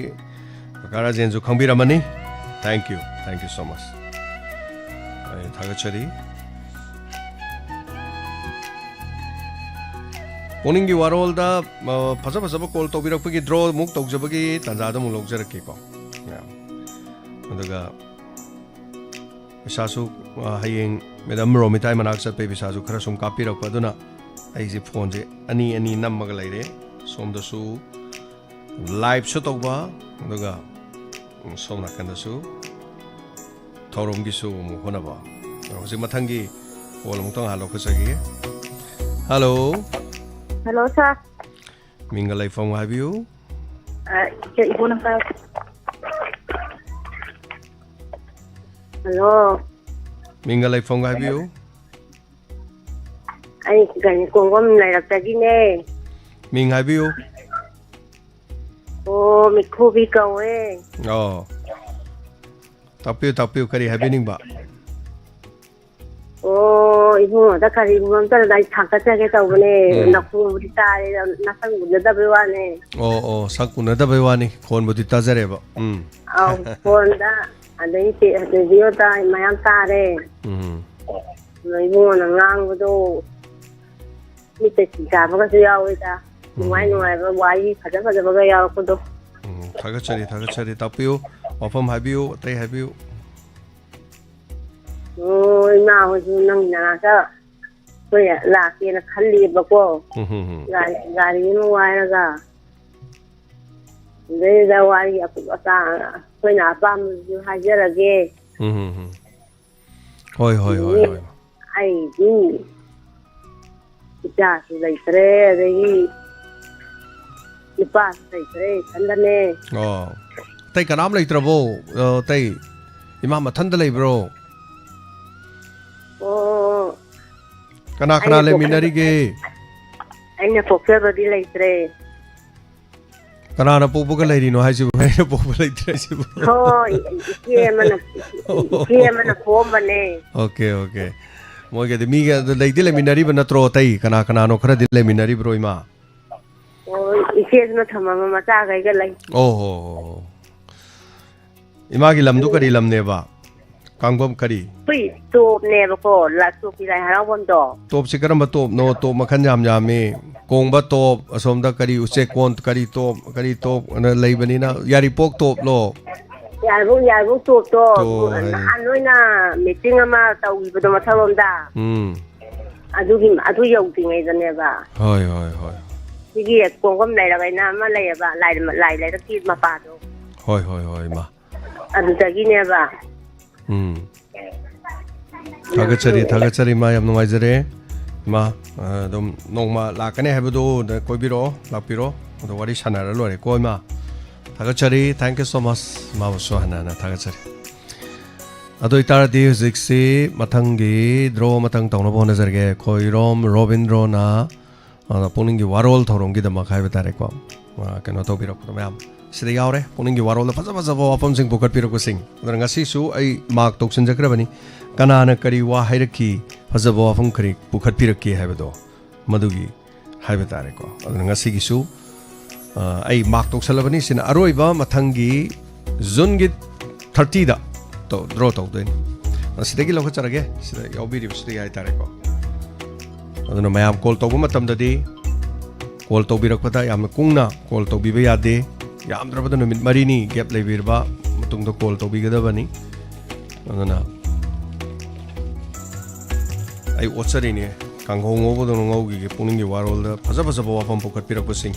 ꯀꯀꯥ ꯔꯥꯖꯦꯟꯁꯨ ꯈꯪꯕꯤꯔꯝꯃꯅꯤ꯫ Thank you, thank you so much꯫ ꯑꯩ ꯊꯥꯒꯠꯆꯔꯤ꯫ ꯄꯨꯛꯅꯤꯡꯒꯤ ꯋꯥꯔꯣꯜꯗ, ꯑ, ꯐꯖ ꯐꯖꯕ ꯀꯣꯜ ꯇꯧꯕꯤꯔꯛꯄꯒꯤ ꯗ꯭ꯔꯣ ꯑꯃꯨꯛ ꯇꯧꯖꯕꯒꯤ ꯇꯥꯟꯖꯥꯗꯣ ꯑꯃꯨꯛ ꯂꯧꯖꯔꯛꯀꯦꯀꯣ꯫ ꯑꯗꯨꯒ ꯄꯩꯁꯥꯁꯨ, ꯑ, ꯍꯌꯦꯡ ꯃꯦꯗꯥꯝ ꯔꯣꯃꯤꯇꯥꯏ ꯃꯅꯥꯛ ꯆꯠꯄꯩ ꯄꯩꯁꯥꯁꯨ ꯈꯔ ꯁꯨꯝ ꯀꯥꯞꯄꯤꯔꯛꯄ ꯑꯗꯨꯅ ꯑꯩꯁꯦ ꯐꯣꯟꯁꯦ ꯑꯅꯤ ꯑꯅꯤ ꯅꯝꯃꯒ ꯂꯩꯔꯦ꯫ ꯁꯣꯝꯗꯁꯨ ꯂꯥꯏꯚꯁꯨ ꯇꯧꯕ, ꯑꯗꯨꯒ ꯁꯣꯝ ꯅꯥꯀꯟꯗꯁꯨ ꯊꯧꯔꯝꯒꯤꯁꯨ ꯑꯃꯨꯛ ꯍꯣꯠꯅꯕ꯫ ꯍꯧꯖꯤꯛ ꯃꯊꯪꯒꯤ ꯀꯣꯜ ꯑꯃꯨꯛꯇꯪ ꯍꯥꯟ ꯂꯧꯈꯠꯆꯈꯤꯒꯦ꯫ ꯍꯜꯂꯣ꯫ ꯍꯜꯂꯣ, ꯁꯥꯔ꯫ ꯃꯤꯡꯒ ꯂꯩꯐꯝꯒ ꯍꯥꯏꯕꯤꯌꯨ꯫ ꯑ, ꯏꯆꯦ, ꯏꯕꯣꯅ ꯄꯥꯏ-, ꯍꯜꯂꯣ꯫ ꯃꯤꯡꯒ ꯂꯩꯐꯝꯒ ꯍꯥꯏꯕꯤꯌꯨ꯫ ꯑꯩ ꯀꯩꯅꯣ, ꯀꯣꯡꯕꯝ ꯂꯩꯔꯛꯇꯒꯤꯅꯦ꯫ ꯃꯤꯡ ꯍꯥꯏꯕꯤꯌꯨ꯫ ꯑꯣ, ꯃꯤꯈꯨꯕꯤ ꯀꯧꯋꯦ꯫ ꯑꯣ꯫ ꯇꯥꯛꯄꯤꯌꯨ, ꯇꯥꯛꯄꯤꯌꯨ, ꯀꯔꯤ ꯍꯥꯏꯕꯤꯅꯤꯡꯕ? ꯑꯣ, ꯏꯕꯨꯡꯉꯣꯗ ꯀꯔꯤꯒꯨꯝꯕ ꯑꯝꯇ ꯑꯩ ꯊꯥꯡꯒꯠꯆꯒꯦ ꯇꯧꯕꯅꯦ꯫ ꯎꯝ꯫ ꯅꯈꯣꯟꯕꯨꯗꯤ ꯇꯥꯔꯦ, ꯅꯁꯛ ꯎꯅꯗꯕꯩ ꯋꯥꯅꯦ꯫ ꯑꯣ, ꯑꯣ, ꯁꯛ ꯎꯅꯗꯕꯩ ꯋꯥꯅꯤ, ꯈꯣꯟꯕꯨꯗꯤ ꯇꯥꯖꯔꯦꯕ꯫ ꯎꯝ꯫ ꯑꯧ, ꯐꯣꯟꯗ, ꯑꯗꯩ ꯇꯦ-, ꯔꯦꯗꯤꯑꯣꯗ ꯃꯌꯥꯝ ꯇꯥꯔꯦ꯫ ꯎꯝ꯫ ꯑꯗꯣ ꯏꯕꯨꯡꯉꯣꯅ ꯉꯥꯡꯕꯗꯣ ꯃꯤꯠꯇ ꯆꯤ ꯀꯥꯕꯒꯁꯨ ꯌꯥꯎꯋꯤꯗ꯫ ꯅꯨꯡꯉꯥꯏ ꯎꯝ꯫ ꯅꯨꯡꯉꯥꯏꯕ ꯋꯥꯔꯤ ꯐꯖ ꯐꯖꯕꯒ ꯌꯥꯎꯔꯛꯄꯗꯣ꯫ ꯎꯝ, ꯊꯥꯒꯠꯆꯔꯤ, ꯊꯥꯒꯠꯆꯔꯤ꯫ ꯇꯥꯛꯄꯤꯌꯨ, ꯋꯥꯐꯝ ꯍꯥꯏꯕꯤꯌꯨ, ꯑꯇꯩ ꯍꯥꯏꯕꯤꯌꯨ꯫ ꯑꯣ, ꯏꯃꯥ ꯍꯣꯏꯁꯨ ꯅꯪꯒꯤ ꯅꯅꯥꯛꯇ ꯑꯩꯈꯣꯏ ꯂꯥꯛꯀꯦꯅ ꯈꯜꯂꯤꯕꯀꯣ꯫ ꯎꯝ, ꯎꯝ, ꯎꯝ꯫ ꯒꯥꯔꯤ, ꯒꯥꯔꯤ ꯑꯃ ꯋꯥꯏꯔꯒ꯫ ꯑꯗꯩꯗ ꯋꯥꯔꯤ ꯑꯀꯨꯞ ꯑꯇꯥ ꯑꯩꯈꯣꯏꯅ ꯑꯄꯥꯝꯕꯗꯨꯁꯨ ꯍꯥꯏꯖꯔꯒꯦ꯫ ꯎꯝ, ꯎꯝ, ꯎꯝ꯫ ꯍꯣꯏ, ꯍꯣꯏ, ꯍꯣꯏ, ꯑꯗꯒꯤ ꯍꯣꯏ꯫ ꯑꯩꯗꯤ ꯏꯆꯥꯁꯨ ꯂꯩꯇ꯭ꯔꯦ, ꯑꯗꯒꯤ ꯅꯨꯄꯥꯁꯨ ꯂꯩꯇ꯭ꯔꯦ, ꯏꯊꯟꯗꯅꯦ꯫ ꯑꯣ꯫ ꯑꯇꯩ ꯀꯅꯥꯝ ꯂꯩꯇ꯭ꯔꯕꯣ? ꯑ, ꯑꯇꯩ ꯏꯃꯥ ꯃꯊꯟꯗ ꯂꯩꯕ꯭ꯔꯣ? ꯑꯣ, ꯀꯅꯥ ꯀꯅꯥ ꯑꯩꯅ ꯂꯩꯃꯤꯟꯅꯔꯤꯒꯦ? ꯑꯩꯅ ꯄꯣꯛꯆꯕꯗꯤ ꯂꯩꯇ꯭ꯔꯦ꯫ ꯀꯅꯥꯅ ꯄꯣꯛꯄꯒ ꯂꯩꯔꯤꯅꯣ ꯍꯥꯏꯁꯤꯕꯨ? ꯑꯩꯅ ꯄꯣꯛꯄ ꯂꯩꯇ꯭ꯔꯦ ꯍꯥꯏꯁꯤꯕꯨ? ꯍꯣꯏ, ꯏꯆꯦ ꯑꯃꯅ, ꯏꯆꯦ ꯑꯃꯅ ꯄꯣꯛꯑꯝꯕꯅꯦ꯫ Okay, okay. ꯃꯣꯏꯒꯗꯤ ꯃꯤꯒ ꯑꯗꯨ ꯂꯩꯗꯤ ꯂꯩꯃꯤꯟꯅꯔꯤꯕ ꯅꯠꯇ꯭ꯔꯣ? ꯑꯇꯩ ꯀꯅꯥ ꯀꯅꯥꯅꯣ ꯈꯔꯗꯤ ꯂꯩꯃꯤꯟꯅꯔꯤꯕ꯭ꯔꯣ, ꯏꯃꯥ? ꯑꯣ, ꯏꯆꯦꯗꯨꯅ ꯊꯝꯃꯝꯕ ꯃꯆꯥꯈꯩꯒ ꯂꯩ꯫ ꯑꯣ ꯍꯣ ꯍꯣ ꯍꯣ꯫ ꯏꯃꯥꯒꯤ ꯂꯝꯗꯨ ꯀꯔꯤ ꯂꯝꯅꯦꯕ? ꯀꯥꯡꯕꯝ ꯀꯔꯤ? ꯑꯩꯈꯣꯏ ꯇꯣꯞꯅꯦꯕꯀꯣ, ꯂꯥ-, ꯇꯣꯞꯀꯤ ꯂꯥꯏ ꯍꯔꯥꯎꯐꯝꯗꯣ꯫ ꯇꯣꯞꯁꯤ ꯀꯔꯝꯕ ꯇꯣꯞꯅꯣ? ꯇꯣꯞ ꯃꯈꯜ ꯌꯥꯝ ꯌꯥꯝꯃꯤ꯫ ꯀꯣꯡꯕ ꯇꯣꯞ, ꯑꯁꯣꯝꯗ ꯀꯔꯤ ꯎꯆꯦꯛ ꯀꯣꯟ, ꯀꯔꯤ ꯇꯣꯞ, ꯀꯔꯤ ꯇꯣꯞ ꯑꯅ ꯂꯩꯕꯅꯤꯅ, ꯌꯥꯔꯤꯄꯣꯛ ꯇꯣꯞꯂꯣ? ꯌꯥꯔꯤꯄꯣꯛ, ꯌꯥꯔꯤꯄꯣꯛ ꯇꯣꯞꯇꯣ ꯇꯣ ꯍꯥꯏꯅꯤ꯫ ꯅꯍꯥꯟ ꯅꯣꯏꯅ ꯃꯤꯇꯤꯡ ꯑꯃ ꯇꯧꯈꯤꯕꯗꯣ ꯃꯊꯛꯂꯣꯝꯗ꯫ ꯎꯝ꯫ ꯑꯗꯨꯒꯤ, ꯑꯗꯨ ꯌꯧꯗ꯭ꯔꯤꯉꯩꯗꯅꯦꯕ꯫ ꯍꯣꯏ, ꯍꯣꯏ, ꯍꯣꯏ꯫ ꯁꯤꯒꯤ ꯀꯣꯡꯕꯝ ꯂꯩꯔꯛ ꯍꯥꯏꯅ ꯑꯃ ꯂꯩꯌꯦꯕ, ꯂꯥꯏ, ꯂꯥꯏ ꯂꯩꯔꯛꯀꯤ ꯃꯄꯥꯗꯣ꯫ ꯍꯣꯏ, ꯍꯣꯏ, ꯍꯣꯏ, ꯏꯃꯥ꯫ ꯑꯗꯨꯗꯒꯤꯅꯦꯕ꯫ ꯎꯝ꯫ ꯊꯥꯒꯠꯆꯔꯤ, ꯊꯥꯒꯠꯆꯔꯤ, ꯏꯃꯥ, ꯌꯥꯝ ꯅꯨꯡꯉꯥꯏꯖꯔꯦ꯫ ꯏꯃꯥ, ꯑ, ꯑꯗꯨꯝ ꯅꯣꯡꯃ ꯂꯥꯛꯀꯅꯤ ꯍꯥꯏꯕꯗꯨ ꯀꯣꯏꯕꯤꯔꯛꯑꯣ, ꯂꯥꯛꯄꯤꯔꯣ꯫ ꯑꯗꯣ ꯋꯥꯔꯤ ꯁꯥꯟꯅꯔ ꯂꯣꯏꯔꯦꯀꯣ, ꯏꯃꯥ꯫ ꯊꯥꯒꯠꯆꯔꯤ, thank you so much, ꯏꯃꯥꯕꯨꯁꯨ ꯍꯟꯅ ꯍꯟꯅ ꯊꯥꯒꯠꯆꯔꯤ꯫ ꯑꯗꯨ ꯑꯣꯏꯇꯥꯔꯗꯤ ꯍꯧꯖꯤꯛꯁꯤ ꯃꯊꯪꯒꯤ draw ꯃꯊꯪ ꯇꯧꯅꯕ ꯍꯣꯠꯅꯖꯔꯒꯦ꯫ ꯈꯣꯏꯔꯣꯝ ꯔꯣꯕꯤꯟꯗ꯭ꯔꯣꯅ ꯑꯗ ꯄꯨꯛꯅꯤꯡꯒꯤ ꯋꯥꯔꯣꯜ ꯊꯧꯔꯝꯒꯤꯗꯃꯛ ꯍꯥꯏꯕ ꯇꯥꯔꯦꯀꯣ, ꯑ, ꯀꯩꯅꯣ ꯇꯧꯕꯤꯔꯛꯄꯗꯣ ꯃꯌꯥꯝ ꯁꯤꯗ ꯌꯥꯎꯔꯦ꯫ ꯄꯨꯛꯅꯤꯡꯒꯤ ꯋꯥꯔꯣꯜꯗ ꯐꯖ ꯐꯖꯕ ꯋꯥꯐꯝꯁꯤꯡ ꯄꯨꯈꯠꯄꯤꯔꯛꯄꯁꯤꯡ꯫ ꯑꯗꯨꯅ ꯉꯁꯤꯁꯨ ꯑꯩ ꯃꯥꯔꯛ ꯇꯧꯁꯤꯟꯖꯈ꯭ꯔꯕꯅꯤ, ꯀꯅꯥꯅ ꯀꯔꯤ ꯋꯥ ꯍꯥꯏꯔꯛꯈꯤ, ꯐꯖꯕ ꯋꯥꯐꯝ ꯀꯔꯤ ꯄꯨꯈꯠꯄꯤꯔꯛꯈꯤ ꯍꯥꯏꯕꯗꯣ, ꯃꯗꯨꯒꯤ ꯍꯥꯏꯕ ꯇꯥꯔꯦꯀꯣ꯫ ꯑꯗꯨꯅ ꯉꯁꯤꯒꯤꯁꯨ, ꯑ, ꯑꯩ ꯃꯥꯔꯛ ꯇꯧꯁꯜꯂꯕꯅꯤ꯫ ꯁꯤꯅ ꯑꯔꯣꯏꯕ, ꯃꯊꯪꯒꯤ ꯖꯨꯟꯒꯤ ꯊꯥꯔꯇꯤꯗ ꯇꯧ-, draw ꯇꯧꯗꯣꯏꯅꯤ꯫ ꯑꯗ ꯁꯤꯗꯒꯤ ꯂꯧꯈꯠꯆꯔꯒꯦ, ꯁꯤꯗ ꯌꯥꯎꯕꯤꯔꯤꯕꯁꯤꯗꯒꯤ ꯍꯥꯏꯇꯥꯔꯦꯀꯣ꯫ ꯑꯗꯨꯅ ꯃꯌꯥꯝ call ꯇꯧꯕ ꯃꯇꯝꯗꯗꯤ call ꯇꯧꯕꯤꯔꯛꯄꯗ ꯌꯥꯝꯅ ꯀꯨꯡꯅ call ꯇꯧꯕꯤꯕ ꯌꯥꯗꯦ꯫ ꯌꯥꯝꯗ꯭ꯔꯕꯗ ꯅꯨꯃꯤꯠ ꯃꯔꯤꯅꯤ gap ꯂꯩꯕꯤꯔꯕ ꯃꯇꯨꯡꯗ call ꯇꯧꯕꯤꯒꯗꯕꯅꯤ꯫ ꯑꯗꯨꯅ ꯑꯩ ꯑꯣꯠꯆꯔꯤꯅꯦ, ꯀꯥꯡꯍꯧ ꯉꯧꯕꯗꯧꯅ ꯉꯧꯈꯤꯒꯦ꯫ ꯄꯨꯛꯅꯤꯡꯒꯤ ꯋꯥꯔꯣꯜꯗ ꯐꯖ ꯐꯖꯕ ꯋꯥꯐꯝ ꯄꯨꯈꯠꯄꯤꯔꯛꯄꯁꯤꯡ,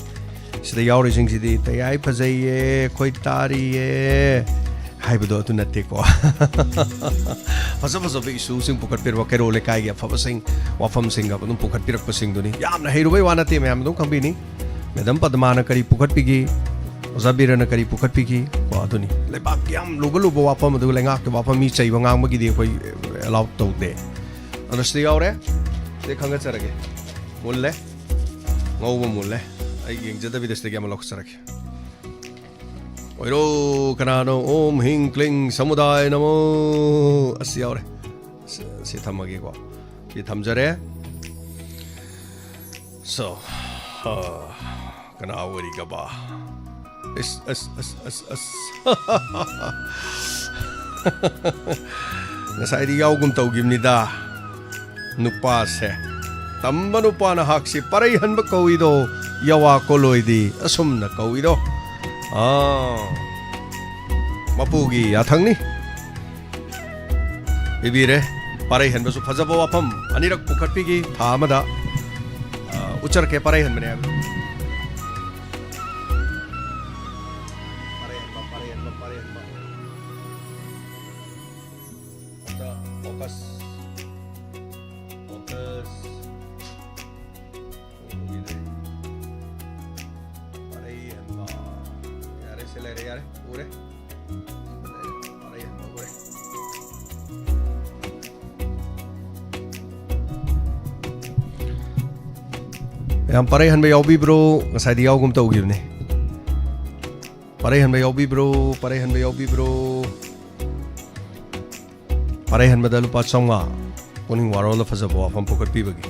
ꯁꯤꯗ ꯌꯥꯎꯔꯤꯁꯤꯡꯁꯤꯗꯤ "ꯇꯌꯥꯏ ꯐꯖꯩꯌꯦ, ꯑꯩꯈꯣꯏ ꯇꯥꯔꯤꯌꯦ" ꯍꯥꯏꯕꯗꯣ ꯑꯗꯨ ꯅꯠꯇꯦꯀꯣ꯫ ꯐꯖ ꯐꯖꯕ ꯏꯁꯨꯁꯤꯡ ꯄꯨꯈꯠꯄꯤꯔꯛꯄ, ꯀꯩꯔꯣꯜ ꯂꯩꯀꯥꯏꯒꯤ ꯑꯐꯕꯁꯤꯡ, ꯋꯥꯐꯝꯁꯤꯡꯒ ꯑꯗꯨꯝ ꯄꯨꯈꯠꯄꯤꯔꯛꯄꯁꯤꯡꯗꯨꯅꯤ꯫ ꯌꯥꯝꯅ ꯍꯩꯔꯨꯕꯩ ꯋꯥ ꯅꯠꯇꯦ, ꯃꯌꯥꯝ ꯑꯗꯨꯝ ꯈꯪꯕꯤꯅꯤ꯫ ꯃꯦꯗꯝ ꯄꯗꯃꯥꯅ ꯀꯔꯤ ꯄꯨꯈꯠꯄꯤꯒꯦ? ꯑꯣꯖꯥ ꯕꯤꯔꯅ ꯀꯔꯤ ꯄꯨꯈꯠꯄꯤꯈꯤ? ꯀꯣ, ꯑꯗꯨꯅꯤ꯫ ꯂꯩꯕꯥꯛꯀꯤ ꯌꯥꯝ ꯂꯨꯕ ꯂꯨꯕ ꯋꯥꯐꯝ, ꯑꯗꯨꯒ ꯂꯩꯉꯥꯛꯀꯤ ꯋꯥꯐꯝ, ꯃꯤ ꯆꯩꯕ ꯉꯥꯡꯕꯒꯤꯗꯤ ꯑꯩꯈꯣꯏ allow ꯇꯧꯗꯦ꯫ ꯑꯗꯣ ꯁꯤꯗ ꯌꯥꯎꯔꯦ꯫ ꯁꯤꯗ ꯈꯪꯒꯠꯆꯔꯒꯦ꯫ ꯃꯨꯜꯂꯦ꯫ ꯉꯧꯕ ꯃꯨꯜꯂꯦ꯫ ꯑꯩ ꯌꯦꯡꯖꯗꯕꯤꯗ ꯁꯤꯗꯒꯤ ꯑꯃ ꯂꯧꯈꯠꯆꯔꯒꯦ꯫ ꯑꯣꯏꯔꯣ, ꯀꯅꯥꯅꯣ? ॐ ह्रीं क्लीं समुदाय नमो। ꯑꯁ, ꯌꯥꯎꯔꯦ꯫ ꯁꯤ, ꯁꯤ ꯊꯝꯃꯒꯦꯀꯣ꯫ ꯁꯤ ꯊꯝꯖꯔꯦ꯫ So, ꯑ, ꯀꯅꯥ ꯑꯣꯏꯔꯤꯒꯕ? ꯑꯁ, ꯑꯁ, ꯑꯁ, ꯑꯁ, ꯑꯁ꯫ ꯉꯁꯥꯏꯗꯤ ꯌꯥꯎꯒꯨꯝ ꯇꯧꯈꯤꯕꯅꯤꯗ꯫ ꯅꯨꯄꯥꯁꯦ꯫ ꯇꯝꯕ ꯅꯨꯄꯥ ꯅꯍꯥꯛꯁꯤ ꯄꯔꯩ ꯍꯟꯕ ꯀꯧꯏꯗꯣ, ꯌꯥꯋꯥ ꯀꯣꯂꯣꯏꯗꯤ ꯑꯁꯨꯝꯅ ꯀꯧꯏꯗꯣ꯫ ꯑꯥ, ꯃꯄꯨꯒꯤ ꯌꯥꯊꯪꯅꯤ꯫ ꯄꯤꯕꯤꯔꯦ꯫ ꯄꯔꯩ ꯍꯟꯕꯁꯨ ꯐꯖꯕ ꯋꯥꯐꯝ ꯑꯅꯤꯔꯛ ꯄꯨꯈꯠꯄꯤꯈꯤ ꯊꯥ ꯑꯃꯗ꯫ ꯑꯥ, ꯎꯆꯔꯀꯦ ꯄꯔꯩ ꯍꯟꯕꯅꯦ ꯍꯥꯏꯕ꯫ ꯄꯔꯩ ꯍꯟꯕ, ꯄꯔꯩ ꯍꯟꯕ, ꯄꯔꯩ ꯍꯟꯕ꯫ ꯑꯝꯇ focus꯫ Focus꯫ ꯎꯈꯤꯗ꯭ꯔꯦ꯫ ꯄꯔꯩ ꯍꯟꯕ꯫ ꯌꯥꯔꯦ, ꯁꯤ ꯂꯩꯔꯦ, ꯌꯥꯔꯦ꯫ ꯎꯔꯦ꯫ ꯄꯔꯩ ꯍꯟꯕ ꯎꯔꯦ꯫ ꯃꯌꯥꯝ ꯄꯔꯩ ꯍꯟꯕ ꯌꯥꯎꯕꯤꯕ꯭ꯔꯣ? ꯉꯁꯥꯏꯗꯤ ꯌꯥꯎꯒꯨꯝ ꯇꯧꯈꯤꯕꯅꯤ꯫ ꯄꯔꯩ ꯍꯟꯕ ꯌꯥꯎꯕꯤꯕ꯭ꯔꯣ? ꯄꯔꯩ ꯍꯟꯕ ꯌꯥꯎꯕꯤꯕ꯭ꯔꯣ? ꯄꯔꯩ ꯍꯟꯕꯗ ꯂꯨꯄꯥ ꯆꯥꯝꯃꯉꯥ꯫ ꯄꯨꯛꯅꯤꯡ ꯋꯥꯔꯣꯜꯗ ꯐꯖꯕ ꯋꯥꯐꯝ ꯄꯨꯈꯠꯄꯤꯕꯒꯤ꯫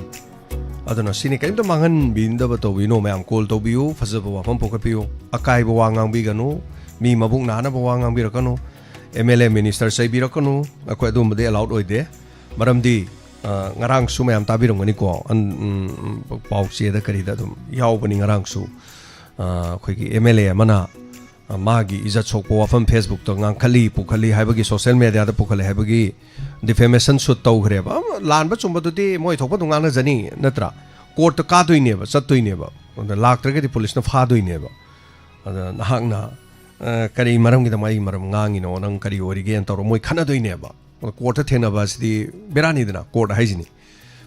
ꯑꯗꯨꯅ ꯁꯤꯅꯤ, ꯀꯔꯤꯝꯇ ꯃꯥꯡꯍꯟꯕꯤꯗꯕ ꯇꯧꯕꯤꯅꯨ꯫ ꯃꯌꯥꯝ call ꯇꯧꯕꯤꯌꯨ, ꯐꯖꯕ ꯋꯥꯐꯝ ꯄꯨꯈꯠꯄꯤꯌꯨ꯫ ꯑꯀꯥꯏꯕ ꯋꯥ ꯉꯥꯡꯕꯤꯒꯅꯨ, ꯃꯤ ꯃꯕꯨꯛ ꯅꯥꯅꯕ ꯋꯥ ꯉꯥꯡꯕꯤꯔꯛꯀꯅꯨ, MLA minister ꯆꯩꯕꯤꯔꯛꯀꯅꯨ꯫ ꯑꯩꯈꯣꯏ ꯑꯗꯨꯒꯨꯝꯕꯗꯤ allowed ꯑꯣꯏꯗꯦ꯫ ꯃꯔꯝꯗꯤ, ꯑ, ꯉꯔꯥꯡꯁꯨ ꯃꯌꯥꯝ ꯇꯥꯕꯤꯔꯝꯒꯅꯤꯀꯣ, ꯑꯟ-, ꯎꯝ, ꯄꯥꯎ ꯆꯦꯗ ꯀꯔꯤꯗ ꯑꯗꯨꯝ ꯌꯥꯎꯕꯅꯤ ꯉꯔꯥꯡꯁꯨ꯫ ꯑ, ꯑꯩꯈꯣꯏꯒꯤ MLA ꯑꯃꯅ, ꯑ, ꯃꯥꯒꯤ ꯏꯖꯠ ꯁꯣꯛꯄ ꯋꯥꯐꯝ Facebookꯇ ꯉꯥꯡꯈꯠꯂꯤ, ꯄꯨꯈꯠꯂꯤ ꯍꯥꯏꯕꯒꯤ, social mediaꯗ ꯄꯨꯈꯠꯂꯤ ꯍꯥꯏꯕꯒꯤ defamation suit ꯇꯧꯈ꯭ꯔꯦꯕ꯫ ꯑꯃ ꯂꯥꯟꯕ ꯆꯨꯝꯕꯗꯨꯗꯤ ꯃꯣꯏ ꯊꯣꯛꯄ ꯑꯗꯨꯝ ꯉꯥꯡꯅꯖꯅꯤ, ꯅꯠꯇ꯭ꯔꯥ? Courtꯇ ꯀꯥꯗꯣꯏꯅꯦꯕ, ꯆꯠꯇꯣꯏꯅꯦꯕ꯫ ꯑꯗ ꯂꯥꯛꯇ꯭ꯔꯒꯗꯤ ꯄꯨꯂꯤꯁꯅ ꯐꯥꯗꯣꯏꯅꯦꯕ꯫ ꯑꯗ ꯅꯍꯥꯛꯅ, ꯑ, ꯀꯔꯤ ꯃꯔꯝꯒꯤꯗꯃꯛ ꯑꯩꯒꯤ ꯃꯔꯝ ꯉꯥꯡꯉꯤꯅꯣ, ꯅꯪ ꯀꯔꯤ ꯑꯣꯏꯔꯤꯒꯦꯅ ꯇꯧꯔ ꯃꯣꯏ ꯈꯠꯅꯗꯣꯏꯅꯦꯕ꯫ ꯑꯗ courtꯇ ꯊꯦꯡꯅꯕ ꯑꯁꯤꯗꯤ ꯕꯦꯔꯥꯅꯤꯗꯅ, court ꯍꯥꯏꯁꯤꯅꯤ꯫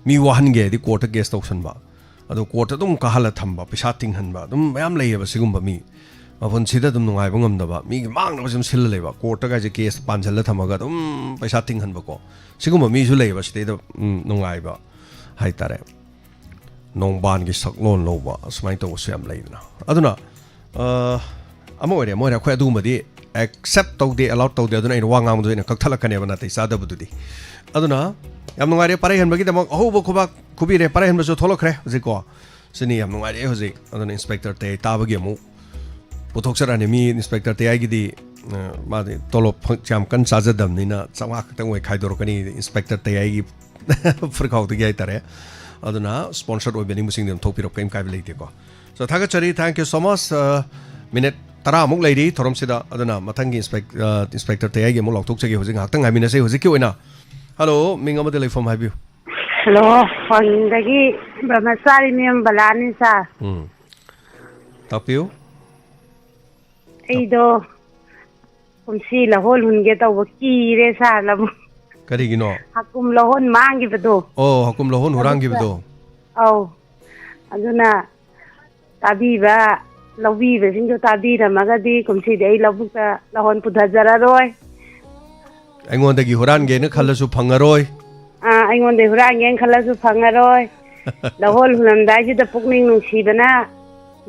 ꯃꯤ ꯋꯥꯍꯟꯒꯦ ꯍꯥꯏꯗꯤ courtꯇ case ꯇꯧꯁꯟꯕ꯫ ꯑꯗꯣ courtꯇ ꯑꯗꯨꯝ ꯀꯥꯍꯜꯂ ꯊꯝꯕ, ꯄꯩꯁꯥ ꯇꯤꯡꯍꯟꯕ, ꯑꯗꯨꯝ ꯃꯌꯥꯝ ꯂꯩꯌꯦꯕ ꯁꯤꯒꯨꯝꯕ ꯃꯤ꯫ ꯃꯄꯨꯟꯁꯤꯗ ꯑꯗꯨꯝ ꯅꯨꯡꯉꯥꯏꯕ ꯉꯝꯗꯕ, ꯃꯤꯒꯤ ꯃꯥꯡꯅꯕ ꯁꯨꯝ ꯁꯤꯜꯂ ꯂꯩꯕ, ꯀꯣꯔꯠꯇ ꯀꯥꯏꯁꯦ ꯀꯦꯁ ꯄꯥꯟꯁꯤꯜꯂ ꯊꯝꯃꯒ ꯑꯗꯨꯝ ꯄꯩꯁꯥ ꯇꯤꯡꯍꯟꯕꯀꯣ, ꯁꯤꯒꯨꯝꯕ ꯃꯤꯁꯨ ꯂꯩꯌꯦꯕ꯫ ꯁꯤꯗꯩꯗ ꯎꯝ, ꯅꯨꯡꯉꯥꯏꯕ ꯍꯥꯏꯇꯥꯔꯦ, ꯅꯣꯡꯕꯥꯟꯒꯤ ꯁꯛꯂꯣꯟ ꯂꯧꯕ, ꯑꯁꯨꯃꯥꯏꯅ ꯇꯧꯕꯁꯨ ꯌꯥꯝ ꯂꯩꯗꯅ꯫ ꯑꯗꯨꯅ ꯑ, ꯑꯃ ꯑꯣꯏꯔꯦ, ꯑꯃ ꯑꯣꯏꯔꯦ, ꯑꯩꯈꯣꯏ ꯑꯗꯨꯒꯨꯝꯕꯗꯤ ꯑꯦꯛꯁꯦꯞ ꯇꯧꯗꯦ, ꯑꯦꯂꯥꯎꯠ ꯇꯧꯗꯦ꯫ ꯑꯗꯨꯅ ꯑꯩꯅ ꯋꯥ ꯉꯥꯡꯕꯗꯣ ꯑꯩꯅ ꯀꯛꯊꯠꯂꯛꯀꯅꯦꯕ, ꯅꯥꯇꯩ ꯆꯥꯗꯕꯗꯨꯗꯤ꯫ ꯑꯗꯨꯅ ꯌꯥꯝ ꯅꯨꯡꯉꯥꯏꯔꯦ, ꯄꯥꯔꯩꯍꯟꯕꯒꯤꯗꯃꯛ ꯑꯍꯧꯕ ꯈꯨꯕꯥꯛ ꯈꯨꯕꯤꯔꯦ꯫ ꯄꯥꯔꯩꯍꯟꯕꯁꯨ ꯊꯣꯛꯂꯛꯈ꯭ꯔꯦ ꯍꯧꯖꯤꯛꯀꯣ꯫ ꯁꯤꯅꯤ ꯌꯥꯝ ꯅꯨꯡꯉꯥꯏꯔꯦ ꯍꯧꯖꯤꯛ꯫ ꯑꯗꯨꯅ ꯏꯟꯁꯄꯦꯛꯇꯔ ꯇꯌꯥꯏ ꯇꯥꯕꯒꯤ ꯑꯃꯨꯛ ꯄꯨꯊꯣꯛꯆꯔꯛꯑꯅꯤ꯫ ꯃꯤ ꯏꯟꯁꯄꯦꯛꯇꯔ ꯇꯌꯥꯏꯒꯤꯗꯤ, ꯑ, ꯃꯥꯗꯤ ꯇꯣꯂꯣꯞ ꯐꯪ-, ꯌꯥꯝ ꯀꯟꯅ ꯆꯥꯖꯗꯕꯅꯤꯅ ꯆꯥꯝꯃꯉꯥ ꯈꯛꯇꯪ ꯑꯣꯏ ꯈꯥꯏꯗꯣꯔꯛꯀꯅꯤ ꯏꯟꯁꯄꯦꯛꯇꯔ ꯇꯌꯥꯏꯒꯤ ꯐꯨꯔꯤꯈꯥꯎꯗꯒꯤ ꯍꯥꯏꯇꯥꯔꯦ꯫ ꯑꯗꯨꯅ ꯁ꯭ꯄꯣꯟꯁꯔ ꯑꯣꯏꯕꯤꯅꯤꯡꯕꯁꯤꯡꯗꯤ ꯑꯗꯨꯝ ꯊꯣꯛꯄꯤꯔꯛꯄ, ꯀꯩꯝ ꯀꯥꯏꯕ ꯂꯩꯇꯦꯀꯣ꯫ So, ꯊꯥꯒꯠꯆꯔꯤ, thank you so much꯫ ꯑ, ꯃꯤꯅꯤꯠ ꯇꯔꯥꯃꯨꯛ ꯂꯩꯔꯤ ꯊꯧꯔꯝꯁꯤꯗ, ꯑꯗꯨꯅ ꯃꯊꯪꯒꯤ ꯏꯟꯁꯄꯦꯛ-, ꯑ, ꯏꯟꯁꯄꯦꯛꯇꯔ ꯇꯌꯥꯏꯒꯤ ꯑꯃꯨꯛ ꯂꯥꯎꯊꯣꯛꯆꯒꯦ꯫ ꯍꯧꯖꯤꯛ ꯉꯥꯏꯍꯥꯛꯇꯪ ꯉꯥꯏꯃꯤꯟꯅꯁꯦ꯫ ꯍꯧꯖꯤꯛꯀꯤ ꯑꯣꯏꯅ, ꯍꯜꯂꯣ, ꯃꯤꯡ ꯑꯃꯗꯤ ꯂꯩꯐꯝ ꯍꯥꯏꯕꯤꯌꯨ꯫ ꯍꯜꯂꯣ, ꯐꯣꯟꯗꯒꯤ ꯕ꯭ꯔꯍ꯭ꯃꯆꯥꯔꯤ ꯃꯌꯨꯝ ꯕꯂꯥꯅꯤ ꯁꯥꯔ꯫ ꯎꯝ, ꯇꯥꯛꯄꯤꯌꯨ꯫ ꯑꯩꯗꯣ ꯀꯨꯝꯁꯤ ꯂꯧꯍꯣꯟ ꯍꯨꯟꯒꯦ ꯇꯧꯕ ꯀꯤꯔꯦ ꯁꯥꯔ, ꯂꯧꯕꯨꯛ꯫ ꯀꯔꯤꯒꯤꯅꯣ? ꯍꯀꯨꯝ ꯂꯧꯍꯣꯟ ꯃꯥꯡꯈꯤꯕꯗꯣ꯫ ꯑꯣ, ꯍꯀꯨꯝ ꯂꯧꯍꯣꯟ ꯂꯧꯕꯨꯛꯇ꯫ ꯍꯨꯔꯥꯟꯈꯤꯕꯗꯣ꯫ ꯑꯧ꯫ ꯑꯗꯨꯅ ꯇꯥꯕꯤꯕ, ꯂꯧꯕꯤꯕꯁꯤꯡꯗꯣ ꯇꯥꯕꯤꯔꯝꯃꯒꯗꯤ ꯀꯨꯝꯁꯤꯗꯤ ꯑꯩ ꯂꯧꯕꯨꯛꯇ ꯂꯧꯍꯣꯟ ꯄꯨꯊꯖꯔꯔꯣꯏ꯫ ꯑꯩꯉꯣꯟꯗꯒꯤ ꯍꯨꯔꯥꯟꯒꯦꯅ ꯈꯜꯂꯁꯨ ꯐꯪꯉꯔꯣꯏ꯫ ꯑꯥ, ꯑꯩꯉꯣꯟꯗꯒꯤ ꯍꯨꯔꯥꯟꯒꯦꯅ ꯈꯜꯂꯁꯨ ꯐꯪꯉꯔꯣꯏ꯫ ꯂꯧꯍꯣꯟ ꯍꯨꯜꯂꯝꯗꯥꯏꯁꯤꯗ ꯄꯨꯛꯅꯤꯡ ꯅꯨꯡꯁꯤꯕꯅ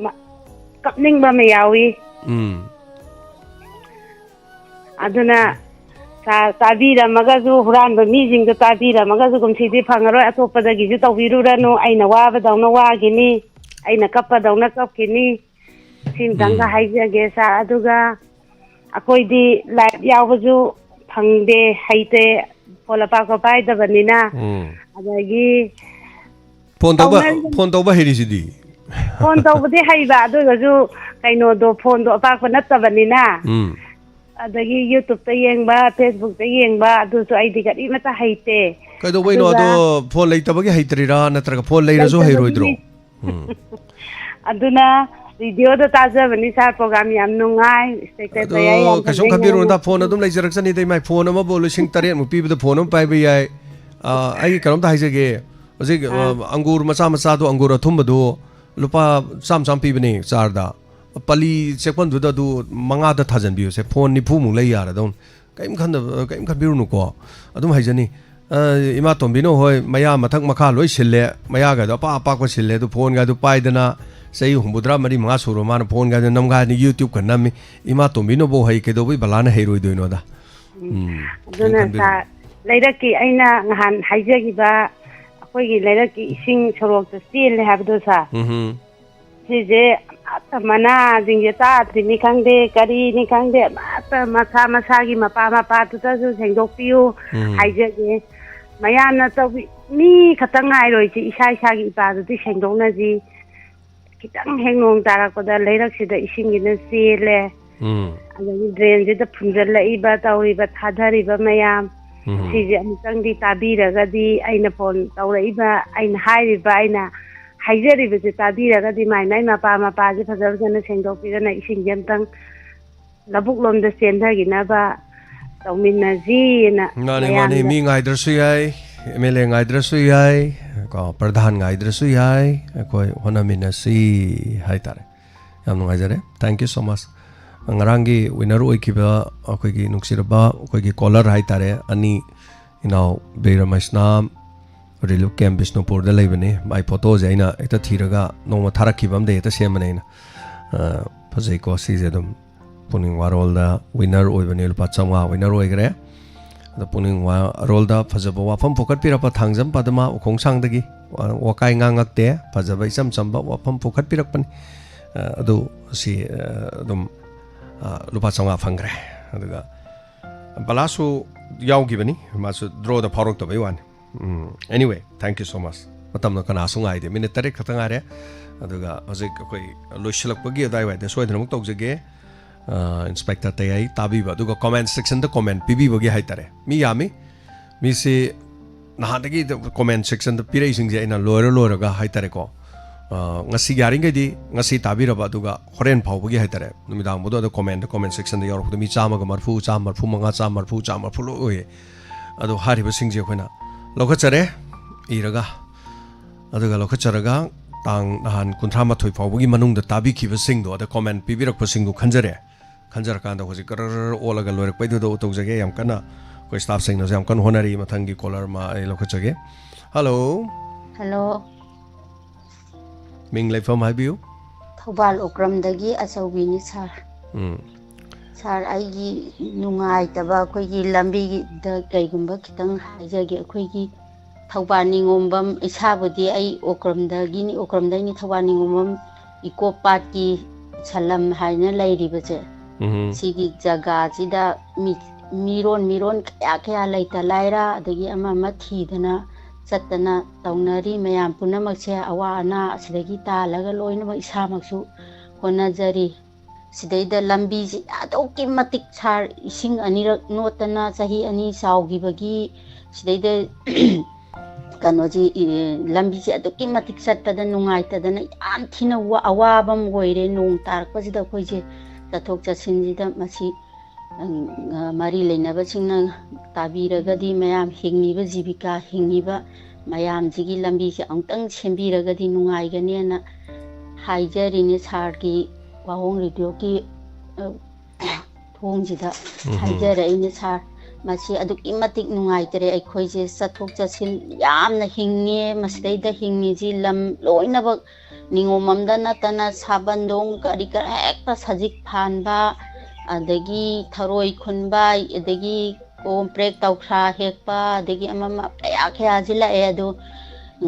ꯃ-, ꯀꯞꯅꯤꯡꯕ ꯑꯃ ꯌꯥꯎꯏ꯫ ꯎꯝ꯫ ꯑꯗꯨꯅ ꯇꯥ-, ꯇꯥꯕꯤꯔꯝꯃꯒꯁꯨ, ꯍꯨꯔꯥꯟꯕ ꯃꯤꯁꯤꯡꯗꯣ ꯇꯥꯕꯤꯔꯝꯃꯒꯁꯨ ꯀꯨꯝꯁꯤꯗꯤ ꯐꯪꯉꯔꯣꯏ, ꯑꯇꯣꯞꯄꯗꯒꯤꯁꯨ ꯇꯧꯕꯤꯔꯨꯔꯅꯨ, ꯑꯩꯅ ꯋꯥꯕꯗꯧꯅ ꯋꯥꯈꯤꯅꯤ, ꯑꯩꯅ ꯀꯞꯄꯗꯧꯅ ꯀꯞꯈꯤꯅꯤ꯫ ꯁꯤꯝꯇꯪꯒ ꯎꯝ꯫ ꯍꯥꯏꯖꯒꯦ ꯁꯥꯔ꯫ ꯑꯗꯨꯒ ꯑꯩꯈꯣꯏꯗꯤ ꯂꯥꯏꯚ ꯌꯥꯎꯕꯁꯨ ꯐꯪꯗꯦ, ꯍꯩꯇꯦ, ꯐꯣꯟ ꯑꯄꯥꯛꯄ ꯄꯥꯏꯗꯕꯅꯤꯅ꯫ ꯎꯝ꯫ ꯑꯗꯒꯤ ꯐꯣꯟ ꯇꯧꯕ, ꯇꯧꯅꯔꯤꯕ ꯐꯣꯟ ꯇꯧꯕ ꯍꯩꯔꯤꯁꯤꯗꯤ꯫ ꯐꯣꯟ ꯇꯧꯕꯗꯤ ꯍꯩꯕ, ꯑꯗꯨ ꯑꯣꯏꯔꯒꯁꯨ ꯀꯩꯅꯣꯗꯣ, ꯐꯣꯟꯗꯣ ꯑꯄꯥꯛꯄ ꯅꯠꯇꯕꯅꯤꯅ꯫ ꯎꯝ꯫ ꯑꯗꯒꯤ YouTube-ꯇ ꯌꯦꯡꯕ, Facebook-ꯇ ꯌꯦꯡꯕ, ꯑꯗꯨꯁꯨ ꯑꯩꯗꯤ ꯀꯔꯤꯃꯠꯇ ꯍꯩꯇꯦ꯫ ꯀꯩꯗꯧꯕꯩꯅꯣ ꯑꯗꯨꯒ ꯑꯗꯣ? ꯐꯣꯟ ꯂꯩꯇꯕꯒꯤ ꯍꯩꯇ꯭ꯔꯤꯔꯥ, ꯅꯠꯇ꯭ꯔꯒ ꯐꯣꯟ ꯂꯩꯔꯁꯨ ꯂꯩꯇꯕꯒꯤꯅꯤ꯫ ꯍꯩꯔꯣꯏꯗ꯭ꯔꯣ? ꯎꯝ꯫ ꯑꯗꯨꯅ ꯔꯦꯗꯤꯑꯣꯗ ꯇꯥꯖꯕꯅꯤ ꯁꯥꯔ, ꯄ꯭ꯔꯣꯒ꯭ꯔꯥꯝ ꯌꯥꯝ ꯅꯨꯡꯉꯥꯏ, ꯏꯟꯁꯄꯦꯛꯇꯔ ꯑꯗꯣ ꯇꯌꯥꯏ ꯌꯥꯝ ꯀꯩꯁꯨꯝ ꯐꯖꯩ, ꯈꯟꯕꯤꯔꯨꯅꯨꯗ, ꯉꯥꯡꯕ ꯐꯣꯟ ꯑꯗꯨꯝ ꯂꯩꯖꯔꯛꯆꯅꯤꯗ, ꯏꯃꯥꯏ꯫ ꯐꯣꯟ ꯑꯃꯕꯨ ꯂꯤꯁꯤꯡ ꯇꯔꯦꯠꯃꯨꯛ ꯄꯤꯕꯗ ꯐꯣꯟ ꯑꯃ ꯄꯥꯏꯕ ꯌꯥꯏ꯫ ꯑ, ꯑꯩ ꯀꯩꯅꯣꯝꯇ ꯍꯥꯏꯖꯒꯦ꯫ ꯍꯧꯖꯤꯛ, ꯑ, ꯑꯥ꯫ ꯑꯪꯒꯨꯔ ꯃꯆꯥ ꯃꯆꯥꯗꯣ, ꯑꯪꯒꯨꯔ ꯑꯊꯨꯝꯕꯗꯣ ꯂꯨꯄꯥ ꯆꯥꯝꯃ ꯆꯥꯝꯃ ꯄꯤꯕꯅꯦ ꯆꯥꯔꯗ꯫ ꯄꯂꯤ ꯆꯦꯛꯄꯟꯗꯨꯗ ꯑꯗꯨ ꯃꯉꯥꯗ ꯊꯥꯖꯟꯕꯤꯌꯨꯁꯦ, ꯐꯣꯟ ꯅꯤꯐꯨꯃꯨꯛ ꯂꯩ ꯌꯥꯔꯗꯧꯅꯤ꯫ ꯀꯔꯤꯝ ꯈꯟꯗꯕ, ꯀꯔꯤꯝ ꯈꯟꯕꯤꯔꯨꯅꯨꯀꯣ꯫ ꯑꯗꯨꯝ ꯍꯥꯏꯖꯅꯤ, ꯑ, ꯏꯃꯥ ꯇꯣꯝꯕꯤꯅꯣ ꯍꯣꯏ ꯃꯌꯥ ꯃꯊꯛ ꯃꯈꯥ ꯂꯣꯏ ꯁꯤꯜꯂꯦ, ꯃꯌꯥꯒꯗꯣ ꯑꯄꯥꯛ ꯑꯄꯥꯛꯄ ꯁꯤꯜꯂꯦ, ꯑꯗꯨ ꯐꯣꯟꯒꯗꯣ ꯄꯥꯏꯗꯅ ꯆꯍꯤ ꯍꯨꯝꯐꯨꯇꯔꯥ ꯃꯔꯤ ꯃꯉꯥ ꯁꯨꯔꯣ ꯃꯥꯅ ꯐꯣꯟꯒꯗꯣ ꯅꯝꯒꯥꯏꯗꯅ YouTube-ꯀ ꯅꯝꯃꯤ꯫ ꯏꯃꯥ ꯇꯣꯝꯕꯤꯅꯕꯨ ꯍꯩ, ꯀꯩꯗꯧꯕꯩ ꯕꯂꯥꯅ ꯍꯩꯔꯣꯏꯗꯣꯏꯅꯣꯗ? ꯎꯝ, ꯑꯗꯨꯅ ꯀꯩꯝ ꯈꯟꯕꯤꯔꯨꯅꯨ꯫ ꯁꯥꯔ, ꯂꯩꯔꯛꯀꯤ ꯑꯩꯅ ꯉꯍꯥꯟ ꯍꯥꯏꯖꯈꯤꯕ ꯑꯩꯈꯣꯏꯒꯤ ꯂꯩꯔꯛꯀꯤ ꯏꯁꯤꯡ ꯁꯣꯔꯣꯛꯇ ꯆꯦꯜꯂꯦ ꯍꯥꯏꯕꯗꯣ ꯁꯥꯔ, ꯎꯝ꯫ ꯁꯤꯁꯦ ꯑꯃꯠꯇ ꯃꯅꯥꯁꯤꯡꯁꯦ ꯇꯥꯗ꯭ꯔꯤꯅꯤ ꯈꯪꯗꯦ, ꯀꯔꯤꯅꯤ ꯈꯪꯗꯦ, ꯑꯃꯠꯇ ꯃꯁꯥ ꯃꯁꯥꯒꯤ ꯃꯄꯥ ꯃꯄꯥꯗꯨꯗꯁꯨ ꯁꯦꯡꯗꯣꯛꯄꯤꯌꯨ ꯎꯝ꯫ ꯍꯥꯏꯖꯒꯦ꯫ ꯃꯌꯥꯝꯅ ꯇꯧꯕꯤ-, ꯃꯤ ꯈꯛꯇꯪ ꯉꯥꯏꯔꯣꯏꯁꯤ, ꯏꯁꯥ ꯏꯁꯥꯒꯤ ꯏꯄꯥꯗꯨꯗꯤ ꯁꯦꯡꯗꯣꯛꯅꯁꯤ꯫ ꯈꯤꯇꯪ ꯍꯦꯛ ꯅꯣꯡ ꯇꯥꯔꯛꯄꯗ ꯂꯩꯔꯛꯁꯤꯗ ꯏꯁꯤꯡꯁꯤꯅ ꯆꯦꯜꯂꯦ꯫ ꯎꯝ꯫ ꯑꯗꯒꯤ drain-ꯁꯤꯗ ꯐꯨꯝꯖꯤꯜꯂꯛꯏꯕ, ꯇꯧꯔꯤꯕ, ꯊꯥꯗꯔꯤꯕ ꯃꯌꯥꯝ, ꯎꯝ꯫ ꯁꯤꯁꯦ ꯑꯃꯨꯛꯇꯪꯗꯤ ꯇꯥꯕꯤꯔꯒꯗꯤ, ꯑꯩꯅ ꯐꯣꯟ ꯇꯧꯔꯛꯏꯕ, ꯑꯩꯅ ꯍꯥꯏꯔꯤꯕ, ꯑꯩꯅ ꯍꯥꯏꯖꯔꯤꯕꯁꯦ ꯇꯥꯕꯤꯔꯒꯗꯤ, ꯃꯥꯏ ꯃꯥꯏ ꯃꯄꯥ ꯃꯄꯥꯁꯦ ꯐꯖ ꯐꯖꯅ ꯁꯦꯡꯗꯣꯛꯄꯤꯗꯅ ꯏꯁꯤꯡꯁꯦ ꯑꯃꯨꯛꯇꯪ ꯂꯧꯕꯨꯛ ꯂꯣꯝꯗ ꯆꯦꯟꯊꯈꯤꯅꯕ ꯇꯧꯃꯤꯟꯅꯁꯤꯅ ꯃꯥꯅꯤ, ꯃꯥꯅꯤ꯫ ꯃꯌꯥꯝꯗ ꯃꯤ ꯉꯥꯏꯗ꯭ꯔꯁꯨ ꯌꯥꯏ, MLA ꯉꯥꯏꯗ꯭ꯔꯁꯨ ꯌꯥꯏ, ꯀꯣ, ꯄ꯭ꯔꯙꯥꯟ ꯉꯥꯏꯗ꯭ꯔꯁꯨ ꯌꯥꯏ, ꯑꯩꯈꯣꯏ ꯍꯣꯠꯅꯃꯤꯟꯅꯁꯤ ꯍꯥꯏꯇꯥꯔꯦ꯫ ꯌꯥꯝ ꯅꯨꯡꯉꯥꯏꯖꯔꯦ꯫ Thank you so much꯫ ꯉꯔꯥꯡꯒꯤ winner ꯑꯣꯏꯈꯤꯕ ꯑꯩꯈꯣꯏꯒꯤ ꯅꯨꯡꯁꯤꯔꯕ ꯑꯩꯈꯣꯏꯒꯤ caller ꯍꯥꯏꯇꯥꯔꯦ, ꯑꯅꯤ, ꯏꯅꯥꯎ ꯕꯤꯔ ꯃꯩꯁꯅꯥꯝ, relief camp ꯕꯤꯁꯅꯨꯄꯨꯔꯗ ꯂꯩꯕꯅꯤ꯫ ꯃꯥꯏ photo-ꯁꯦ ꯑꯩꯅ ꯍꯦꯛꯇ ꯊꯤꯔꯒ ꯅꯣꯡꯃ ꯊꯥꯔꯛꯈꯤꯕ ꯑꯃꯗꯩ ꯍꯦꯛꯇ ꯁꯦꯝꯕꯅꯦ ꯑꯩꯅ꯫ ꯑ, ꯐꯖꯩꯀꯣ ꯁꯤꯁꯦ ꯑꯗꯨꯝ꯫ ꯄꯨꯛꯅꯤꯡ ꯋꯥꯔꯣꯜꯗ winner ꯑꯣꯏꯕꯅꯦ, ꯂꯨꯄꯥ ꯆꯥꯝꯃꯉꯥ winner ꯑꯣꯏꯈ꯭ꯔꯦ꯫ ꯑꯗꯣ ꯄꯨꯛꯅꯤꯡ ꯋꯥꯔꯣꯜꯗ ꯐꯖꯕ ꯋꯥꯐꯝ ꯐꯣꯡꯒꯠꯄꯤꯔꯛꯄ ꯊꯥꯡꯖꯝ ꯄꯗꯃ ꯎꯈꯣꯡꯁꯥꯡꯗꯒꯤ ꯋꯥ-, ꯋꯥꯀꯥꯏ ꯉꯥꯡꯉꯛꯇꯦ, ꯐꯖꯕ ꯏꯆꯝ ꯆꯝꯕ ꯋꯥꯐꯝ ꯐꯣꯡꯒꯠꯄꯤꯔꯛꯄꯅꯤ꯫ ꯑ, ꯑꯗꯨ ꯁꯤ, ꯑ, ꯑꯗꯨꯝ, ꯑ, ꯂꯨꯄꯥ ꯆꯥꯝꯃꯉꯥ ꯐꯪꯈ꯭ꯔꯦ꯫ ꯑꯗꯨꯒ ꯕꯂꯥꯁꯨ ꯌꯥꯎꯈꯤꯕꯅꯤ, ꯃꯥꯁꯨ draw-ꯗ ꯐꯥꯎꯔꯛꯇꯕꯩ ꯋꯥꯅꯤ꯫ ꯎꯝ, anyway, thank you so much꯫ ꯃꯇꯝꯗꯣ ꯀꯅꯥꯁꯨ ꯉꯥꯏꯗꯦ, minute ꯇꯔꯦꯠ ꯈꯛꯇ ꯉꯥꯏꯔꯦ꯫ ꯑꯗꯨꯒ ꯍꯧꯖꯤꯛ ꯑꯩꯈꯣꯏ ꯂꯣꯏꯁꯤꯜꯂꯛꯄꯒꯤ ꯑꯗꯨꯋꯥꯏꯋꯥꯏꯗ ꯁꯣꯏꯗꯅꯃꯛ ꯇꯧꯖꯒꯦ꯫ ꯑ, Inspector ꯇꯌꯥꯏ ꯇꯥꯕꯤꯕ, ꯑꯗꯨꯒ comment section-ꯗ comment ꯄꯤꯕꯤꯕꯒꯤ ꯍꯥꯏꯇꯥꯔꯦ꯫ ꯃꯤ ꯌꯥꯝꯃꯤ, ꯃꯤꯁꯤ ꯅꯍꯥꯟꯗꯒꯤ comment section-ꯗ ꯄꯤꯔꯛꯏꯁꯤꯡꯁꯦ ꯑꯩꯅ ꯂꯣꯏꯔ ꯂꯣꯏꯔꯒ ꯍꯥꯏꯇꯥꯔꯦꯀꯣ, ꯑ, ꯉꯁꯤ ꯌꯥꯔꯤꯈꯩꯗꯤ ꯉꯁꯤ ꯇꯥꯕꯤꯔꯕ, ꯑꯗꯨꯒ ꯍꯣꯔꯦꯟ ꯐꯥꯎꯕꯒꯤ ꯍꯥꯏꯇꯥꯔꯦ, ꯅꯨꯃꯤꯗꯥꯡ ꯐꯥꯎꯗ ꯑꯗ comment, comment section-ꯗ ꯌꯥꯎꯔꯛꯄꯗ ꯃꯤ ꯆꯥꯝꯃꯒ ꯃꯔꯐꯨ, ꯆꯥꯝꯃ ꯃꯔꯐꯨ ꯃꯉꯥ, ꯆꯥꯝꯃ ꯃꯔꯐꯨ, ꯆꯥꯝꯃ ꯃꯔꯐꯨ ꯂꯣꯏ ꯑꯣꯏꯌꯦ꯫ ꯑꯗꯣ ꯍꯥꯏꯔꯤꯕꯁꯤꯡꯁꯦ ꯑꯩꯈꯣꯏꯅ ꯂꯧꯈꯠꯆꯔꯦ ꯏꯔꯒ, ꯑꯗꯨꯒ ꯂꯧꯈꯠꯆꯔꯒ ꯇꯥꯡ ꯅꯍꯥꯟ ꯀꯨꯟꯊ꯭ꯔꯥ ꯃꯥꯊꯣꯏ ꯐꯥꯎꯕꯒꯤ ꯃꯅꯨꯡꯗ ꯇꯥꯕꯤꯈꯤꯕꯁꯤꯡꯗꯣ, ꯑꯗ comment ꯄꯤꯕꯤꯔꯛꯄꯁꯤꯡꯗꯣ ꯈꯟꯖꯔꯦ꯫ ꯈꯟꯖꯔꯀꯥꯟꯗ ꯍꯧꯖꯤꯛ ꯒꯔ ꯑꯣꯜꯂꯒ ꯂꯣꯏꯔꯛꯄꯩꯗꯨꯗ ꯇꯧꯖꯒꯦ꯫ ꯌꯥꯝ ꯀꯟꯅ ꯑꯩꯈꯣꯏ staffꯁꯤꯡꯅꯁꯨ ꯌꯥꯝ ꯀꯟꯅ ꯍꯣꯠꯅꯔꯤ꯫ ꯃꯊꯪꯒꯤ caller ꯑꯃ ꯑꯩ ꯂꯧꯈꯠꯆꯒꯦ꯫ Hello꯫ Hello꯫ ꯃꯤꯡ ꯂꯩꯐꯝ ꯍꯥꯏꯕꯤꯌꯨ꯫ ꯊꯧꯕꯥꯜ ꯑꯣꯀ꯭ꯔꯝꯗꯒꯤ ꯑꯆꯧꯕꯤꯅꯤ, sir꯫ ꯎꯝ꯫ Sir, ꯑꯩꯒꯤ ꯅꯨꯡꯉꯥꯏꯇꯕ ꯑꯩꯈꯣꯏꯒꯤ ꯂꯝꯕꯤꯒꯤꯗ ꯀꯩꯒꯨꯝꯕ ꯈꯤꯇꯪ ꯍꯥꯏꯖꯒꯦ꯫ ꯑꯩꯈꯣꯏꯒꯤ ꯊꯧꯕꯥꯜ ꯅꯤꯉꯣꯝꯕꯝ, ꯏꯁꯥꯕꯨꯗꯤ ꯑꯩ ꯑꯣꯀ꯭ꯔꯝꯗꯒꯤꯅꯤ, ꯑꯣꯀ꯭ꯔꯝꯗꯒꯤꯅꯤ, ꯊꯧꯕꯥꯜ ꯅꯤꯉꯣꯝꯕꯝ eco parkꯀꯤ ꯁꯂꯝ ꯍꯥꯏꯅ ꯂꯩꯔꯤꯕꯁꯦ꯫ ꯎꯝ꯫ ꯁꯤꯒꯤ ꯖꯒꯥꯁꯤꯗ ꯃꯤ, ꯃꯤꯔꯣꯟ, ꯃꯤꯔꯣꯟ ꯀꯌꯥ ꯀꯌꯥ ꯂꯩꯇ ꯂꯥꯏꯔ, ꯑꯗꯒꯤ ꯑꯃ ꯑꯃ ꯊꯤꯗꯅ ꯆꯠꯇꯅ ꯇꯧꯅꯔꯤ꯫ ꯃꯌꯥꯝ ꯄꯨꯝꯅꯃꯛꯁꯦ ꯑꯋꯥ ꯑꯅꯥ ꯑꯁꯤꯗꯒꯤ ꯇꯥꯜꯂꯒ ꯂꯣꯏꯅꯃꯛ ꯏꯁꯥꯃꯛꯁꯨ ꯍꯣꯠꯅꯖꯔꯤ꯫ ꯁꯤꯗꯩꯗ ꯂꯝꯕꯤꯁꯤ ꯑꯗꯨꯛꯀꯤ ꯃꯇꯤꯛ, sir, ꯏꯁꯤꯡ ꯑꯅꯤꯔꯛ ꯅꯣꯠꯇꯅ ꯆꯍꯤ ꯑꯅꯤ ꯆꯥꯎꯈꯤꯕꯒꯤ ꯁꯤꯗꯩꯗ ꯀꯩꯅꯣꯁꯤ, ꯏ-, ꯂꯝꯕꯤꯁꯤ ꯑꯗꯨꯛꯀꯤ ꯃꯇꯤꯛ ꯆꯠꯄꯗ ꯅꯨꯡꯉꯥꯏꯇꯗꯅ ꯌꯥꯝ ꯊꯤꯅ ꯋꯥ-, ꯑꯋꯥꯕ ꯑꯃ ꯑꯣꯏꯔꯦ꯫ ꯅꯣꯡ ꯇꯥꯔꯛꯄꯁꯤꯗ ꯑꯩꯈꯣꯏꯁꯦ ꯆꯠꯊꯣꯛ ꯆꯠꯁꯤꯟꯁꯤꯗ ꯃꯁꯤ, ꯎꯝ, ꯑ, ꯃꯔꯤ ꯂꯩꯅꯕꯁꯤꯡꯅ ꯇꯥꯕꯤꯔꯒꯗꯤ ꯃꯌꯥꯝ ꯍꯤꯡꯉꯤꯕ ꯖꯤꯕꯤꯀꯥ ꯍꯤꯡꯉꯤꯕ ꯃꯌꯥꯝꯁꯤꯒꯤ ꯂꯝꯕꯤꯁꯦ ꯑꯃꯨꯛꯇꯪ ꯁꯦꯝꯕꯤꯔꯒꯗꯤ ꯅꯨꯡꯉꯥꯏꯒꯅꯦꯅ ꯍꯥꯏꯖꯔꯤꯅꯦ꯫ Sirꯒꯤ ꯋꯥꯍꯣꯡ ꯔꯦꯗꯤꯑꯣꯒꯤ, ꯑ, ꯊꯣꯡꯁꯤꯗ ꯎꯝꯍꯨꯝ꯫ ꯍꯥꯏꯖꯔꯛꯏꯅꯦ, sir꯫ ꯃꯁꯤ ꯑꯗꯨꯛꯀꯤ ꯃꯇꯤꯛ ꯅꯨꯡꯉꯥꯏꯇ꯭ꯔꯦ꯫ ꯑꯩꯈꯣꯏꯁꯦ ꯆꯠꯊꯣꯛ ꯆꯠꯁꯤꯟ ꯌꯥꯝꯅ ꯍꯤꯡꯉꯦ꯫ ꯃꯁꯤꯗꯩꯗ ꯍꯤꯡꯉꯤꯁꯤ ꯂꯝ ꯂꯣꯏꯅꯃꯛ ꯅꯤꯉꯣꯝꯕꯝꯗ ꯅꯠꯇꯅ ꯁꯥꯕꯟꯗꯣꯡ ꯀꯔꯤ ꯀꯔꯥ ꯍꯦꯛꯇ ꯁꯖꯤꯛ ꯐꯥꯟꯕ, ꯑꯗꯒꯤ ꯊꯔꯣꯏ ꯈꯨꯟꯕ, ꯑꯗꯒꯤ ꯀꯣꯝꯄ꯭ꯔꯦꯛ ꯇꯧꯈ꯭ꯔꯥ ꯍꯦꯛꯄ, ꯑꯗꯒꯤ ꯑꯃ ꯑꯃ ꯀꯌꯥ ꯀꯌꯥꯁꯤ ꯂꯥꯛꯑꯦ꯫ ꯑꯗꯨ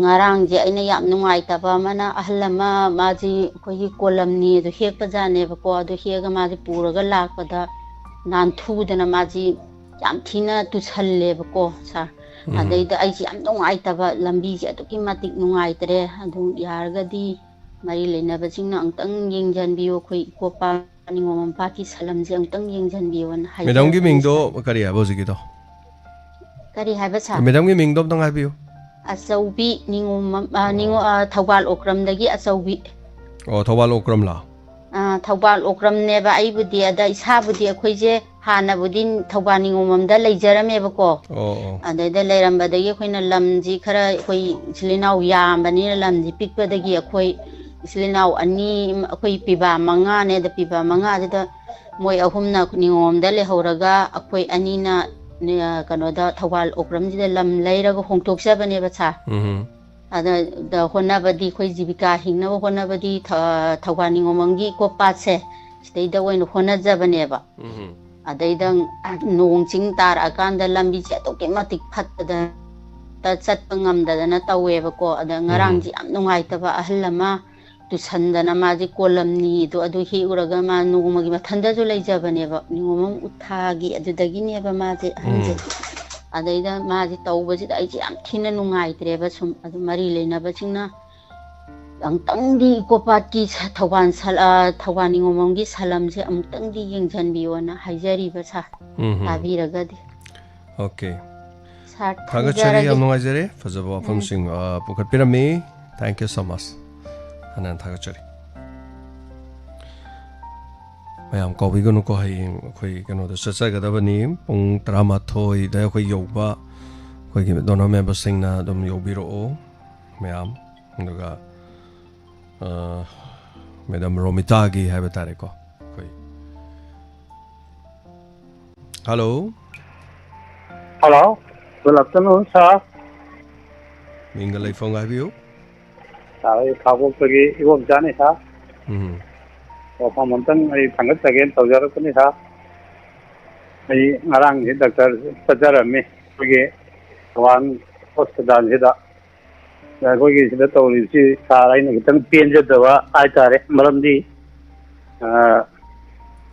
ꯉꯔꯥꯡꯁꯦ ꯑꯩꯅ ꯌꯥꯝ ꯅꯨꯡꯉꯥꯏꯇꯕ ꯑꯃꯅ, ꯑꯍꯜ ꯑꯃ, ꯃꯥꯁꯤ ꯑꯩꯈꯣꯏꯒꯤ ꯀꯣꯂꯝꯅꯤ ꯑꯗꯨ ꯍꯦꯛꯄꯖꯥꯠꯅꯦꯕꯀꯣ꯫ ꯑꯗꯨ ꯍꯦꯛꯑꯒ ꯃꯥꯁꯦ ꯄꯨꯔꯒ ꯂꯥꯛꯄꯗ ꯅꯥꯟꯊꯨꯗꯅ ꯃꯥꯁꯤ ꯌꯥꯝ ꯊꯤꯅ ꯇꯨꯁꯜꯂꯦꯕꯀꯣ, sir꯫ ꯎꯝ꯫ ꯑꯗꯩꯗ ꯑꯩꯁꯦ ꯌꯥꯝ ꯅꯨꯡꯉꯥꯏꯇꯕ, ꯂꯝꯕꯤꯁꯦ ꯑꯗꯨꯛꯀꯤ ꯃꯇꯤꯛ ꯅꯨꯡꯉꯥꯏꯇ꯭ꯔꯦ꯫ ꯑꯗꯨ ꯌꯥꯔꯒꯗꯤ ꯃꯔꯤ ꯂꯩꯅꯕꯁꯤꯡꯅ ꯑꯃꯨꯛꯇꯪ ꯌꯦꯡꯁꯤꯟꯕꯤꯌꯨ꯫ ꯑꯩꯈꯣꯏ eco park ꯅꯤꯉꯣꯝꯕꯝ parkꯀꯤ ꯁꯂꯝꯁꯦ ꯑꯃꯨꯛꯇꯪ ꯌꯦꯡꯁꯤꯟꯕꯤꯌꯣꯅ ꯍꯥꯏꯖꯔꯛꯄꯅꯤ꯫ Madamꯒꯤ ꯃꯤꯡꯗꯣ ꯀꯔꯤ ꯍꯥꯏꯕ ꯍꯧꯖꯤꯛꯀꯤꯗꯣ? ꯀꯔꯤ ꯍꯥꯏꯕ, sir? Madamꯒꯤ ꯃꯤꯡꯗꯣ ꯑꯝꯇꯪ ꯍꯥꯏꯕꯤꯌꯨ꯫ ꯑꯆꯧꯕꯤ ꯅꯤꯉꯣꯝꯕꯝ, ꯑ, ꯅꯤꯉꯣ-, ꯑ, ꯊꯧꯕꯥꯜ ꯑꯣꯀ꯭ꯔꯝꯗꯒꯤ ꯑꯆꯧꯕꯤ꯫ ꯑꯣ, ꯊꯧꯕꯥꯜ ꯑꯣꯀ꯭ꯔꯝꯂꯥ? ꯑ, ꯊꯧꯕꯥꯜ ꯑꯣꯀ꯭ꯔꯝꯅꯦꯕ꯫ ꯑꯩꯕꯨꯗꯤ, ꯑꯗ ꯏꯁꯥꯕꯨꯗꯤ ꯑꯩꯈꯣꯏꯁꯦ ꯍꯥꯟꯅꯕꯨꯗꯤ ꯊꯧꯕꯥꯜ ꯅꯤꯉꯣꯝꯕꯝꯗ ꯂꯩꯖꯔꯝꯃꯦꯕꯀꯣ꯫ ꯑꯣ, ꯑꯣ꯫ ꯑꯗꯩꯗ ꯂꯩꯔꯝꯕꯗꯒꯤ ꯑꯩꯈꯣꯏꯅ ꯂꯝꯁꯤ ꯈꯔ, ꯑꯩꯈꯣꯏ ꯏꯆꯤꯜ ꯏꯅꯥꯎ ꯌꯥꯝꯕꯅꯤꯅ, ꯂꯝꯁꯤ ꯄꯤꯛꯄꯗꯒꯤ ꯑꯩꯈꯣꯏ ꯏꯆꯤꯜ ꯏꯅꯥꯎ ꯑꯅꯤ, ꯑꯩꯈꯣꯏ ꯄꯤꯕꯥ ꯃꯉꯥꯅꯦ꯫ ꯑꯗ ꯄꯤꯕꯥ ꯃꯉꯥꯁꯤꯗ ꯃꯣꯏ ꯑꯍꯨꯝꯅ ꯅꯤꯉꯣꯝꯕꯝꯗ ꯂꯩꯍꯧꯔꯒ, ꯑꯩꯈꯣꯏ ꯑꯅꯤꯅ, ꯅꯦ-, ꯀꯩꯅꯣꯗ, ꯊꯧꯕꯥꯜ ꯑꯣꯀ꯭ꯔꯝꯁꯤꯗ ꯂꯝ ꯂꯩꯔꯒ ꯍꯣꯡꯗꯣꯛꯆꯕꯅꯦꯕ, ꯁꯥꯔ꯫ ꯎꯝ꯫ ꯑꯗ, ꯗ ꯍꯣꯠꯅꯕꯗꯤ, ꯑꯩꯈꯣꯏ ꯖꯤꯕꯤꯀꯥ ꯍꯤꯡꯅꯕ ꯍꯣꯠꯅꯕꯗꯤ ꯊ-, ꯊꯧꯕꯥꯜ ꯅꯤꯉꯣꯝꯕꯝꯒꯤ ꯏꯀꯣ ꯄꯥꯠꯁꯦ, ꯁꯤꯗꯩꯗ ꯑꯣꯏꯅ ꯍꯣꯠꯅꯖꯕꯅꯦꯕ꯫ ꯎꯝ꯫ ꯑꯗꯩꯗ ꯅꯣꯡ ꯆꯤꯡ ꯇꯥꯔꯛꯑꯀꯥꯟꯗ ꯂꯝꯕꯤꯁꯦ ꯑꯗꯨꯛꯀꯤ ꯃꯇꯤꯛ ꯐꯠꯇꯗꯅ, ꯆꯠꯄ ꯉꯝꯗꯗꯅ ꯇꯧꯋꯦꯕꯀꯣ꯫ ꯑꯗ ꯎꯝ꯫ ꯉꯔꯥꯡꯁꯦ ꯌꯥꯝ ꯅꯨꯡꯉꯥꯏꯇꯕ, ꯑꯍꯜ ꯑꯃ ꯇꯨꯁꯟꯗꯅ, ꯃꯥꯁꯦ ꯀꯣꯂꯝꯅꯤꯗꯣ ꯑꯗꯨ ꯍꯦꯛꯎꯔꯒ, ꯃꯥ ꯅꯣꯡꯃꯒꯤ ꯃꯊꯟꯗꯁꯨ ꯂꯩꯖꯕꯅꯦꯕ, ꯅꯤꯉꯣꯝꯕꯝ ꯎꯊꯥꯒꯤ, ꯑꯗꯨꯗꯒꯤꯅꯦꯕ ꯃꯥꯁꯦ, ꯑꯍꯟꯁꯦ꯫ ꯎꯝ꯫ ꯑꯗꯩꯗ ꯃꯥꯁꯦ ꯇꯧꯕꯁꯤꯗ ꯑꯩꯁꯦ ꯌꯥꯝ ꯊꯤꯅ ꯅꯨꯡꯉꯥꯏꯇ꯭ꯔꯦꯕ꯫ ꯁꯨꯝ ꯑꯗꯨ ꯃꯔꯤ ꯂꯩꯅꯕꯁꯤꯡꯅ ꯑꯃꯨꯛꯇꯪꯗꯤ ꯏꯀꯣ ꯄꯥꯠꯀꯤ ꯁ-, ꯊꯧꯕꯥꯜ ꯁ-, ꯑ, ꯊꯧꯕꯥꯜ ꯅꯤꯉꯣꯝꯕꯝꯒꯤ ꯁꯂꯝꯁꯦ ꯑꯃꯨꯛꯇꯪꯗꯤ ꯌꯦꯡꯁꯤꯟꯕꯤꯌꯣꯅ ꯍꯥꯏꯖꯔꯤꯕ, ꯁꯥꯔ꯫ ꯎꯝ ꯍꯝ꯫ ꯇꯥꯕꯤꯔꯒꯗꯤ꯫ ꯑꯣꯀꯦ꯫ ꯁꯥꯔ, ꯊꯥꯒꯠꯆꯔꯤ, ꯊꯝꯖꯔꯒꯦ꯫ ꯌꯥꯝ ꯅꯨꯡꯉꯥꯏꯖꯔꯦ꯫ ꯐꯖꯕ ꯎꯝ꯫ ꯋꯥꯐꯝꯁꯤꯡ, ꯑ, ꯄꯨꯈꯠꯄꯤꯔꯝꯃꯤ꯫ Thank you so much꯫ ꯍꯟꯅ ꯍꯟꯅ ꯊꯥꯒꯠꯆꯔꯤ꯫ ꯃꯌꯥꯝ ꯀꯥꯎꯕꯤꯒꯅꯨꯀꯣ, ꯍꯌꯦꯡ ꯑꯩꯈꯣꯏ ꯀꯩꯅꯣꯗ ꯆꯠꯆꯒꯗꯕꯅꯤ꯫ ꯄꯨꯡ ꯇꯔꯥꯃꯥꯊꯣꯏꯗ ꯑꯩꯈꯣꯏ ꯌꯧꯕ, ꯑꯩꯈꯣꯏꯒꯤ ꯗꯣꯅꯔ ꯃꯦꯝꯕꯔꯁꯤꯡꯅ ꯑꯗꯨꯝ ꯌꯧꯕꯤꯔꯛꯑꯣ ꯃꯌꯥꯝ꯫ ꯑꯗꯨꯒ, ꯑ, ꯃꯦꯗꯥꯝ ꯔꯣꯃꯤꯇꯥꯒꯤ ꯍꯥꯏꯕ ꯇꯥꯔꯦꯀꯣ, ꯑꯩꯈꯣꯏ꯫ Hello. Hello. Good afternoon, sir꯫ ꯃꯤꯡꯒ ꯂꯩꯐꯝꯒ ꯍꯥꯏꯕꯤꯌꯨ꯫ Sir, ꯑꯩ ꯈꯥꯡꯉꯕꯣꯛꯇꯒꯤ ꯏꯕꯣꯝꯆꯥꯅꯤ, sir꯫ ꯎꯝ꯫ ꯋꯥꯐꯝ ꯑꯝꯇꯪ ꯑꯩ ꯊꯥꯡꯒꯠꯆꯒꯦꯅ ꯇꯧꯖꯔꯛꯄꯅꯤ, sir꯫ ꯑꯩ ꯉꯔꯥꯡꯁꯦ ꯗꯥꯛꯇꯔ ꯆꯠꯆꯔꯝꯃꯤ, ꯑꯩꯈꯣꯏꯒꯤ ꯊꯧꯕꯥꯜ ꯍꯣꯁꯄꯤꯇꯥꯜꯁꯤꯗ꯫ ꯑꯩꯈꯣꯏꯒꯤ ꯁꯤꯗ ꯇꯧꯔꯤꯕꯁꯤ, sir, ꯑꯩꯅ ꯈꯤꯇꯪ ꯄꯦꯟꯖꯗꯕ ꯍꯥꯏꯇꯥꯔꯦ꯫ ꯃꯔꯝꯗꯤ, ꯑ,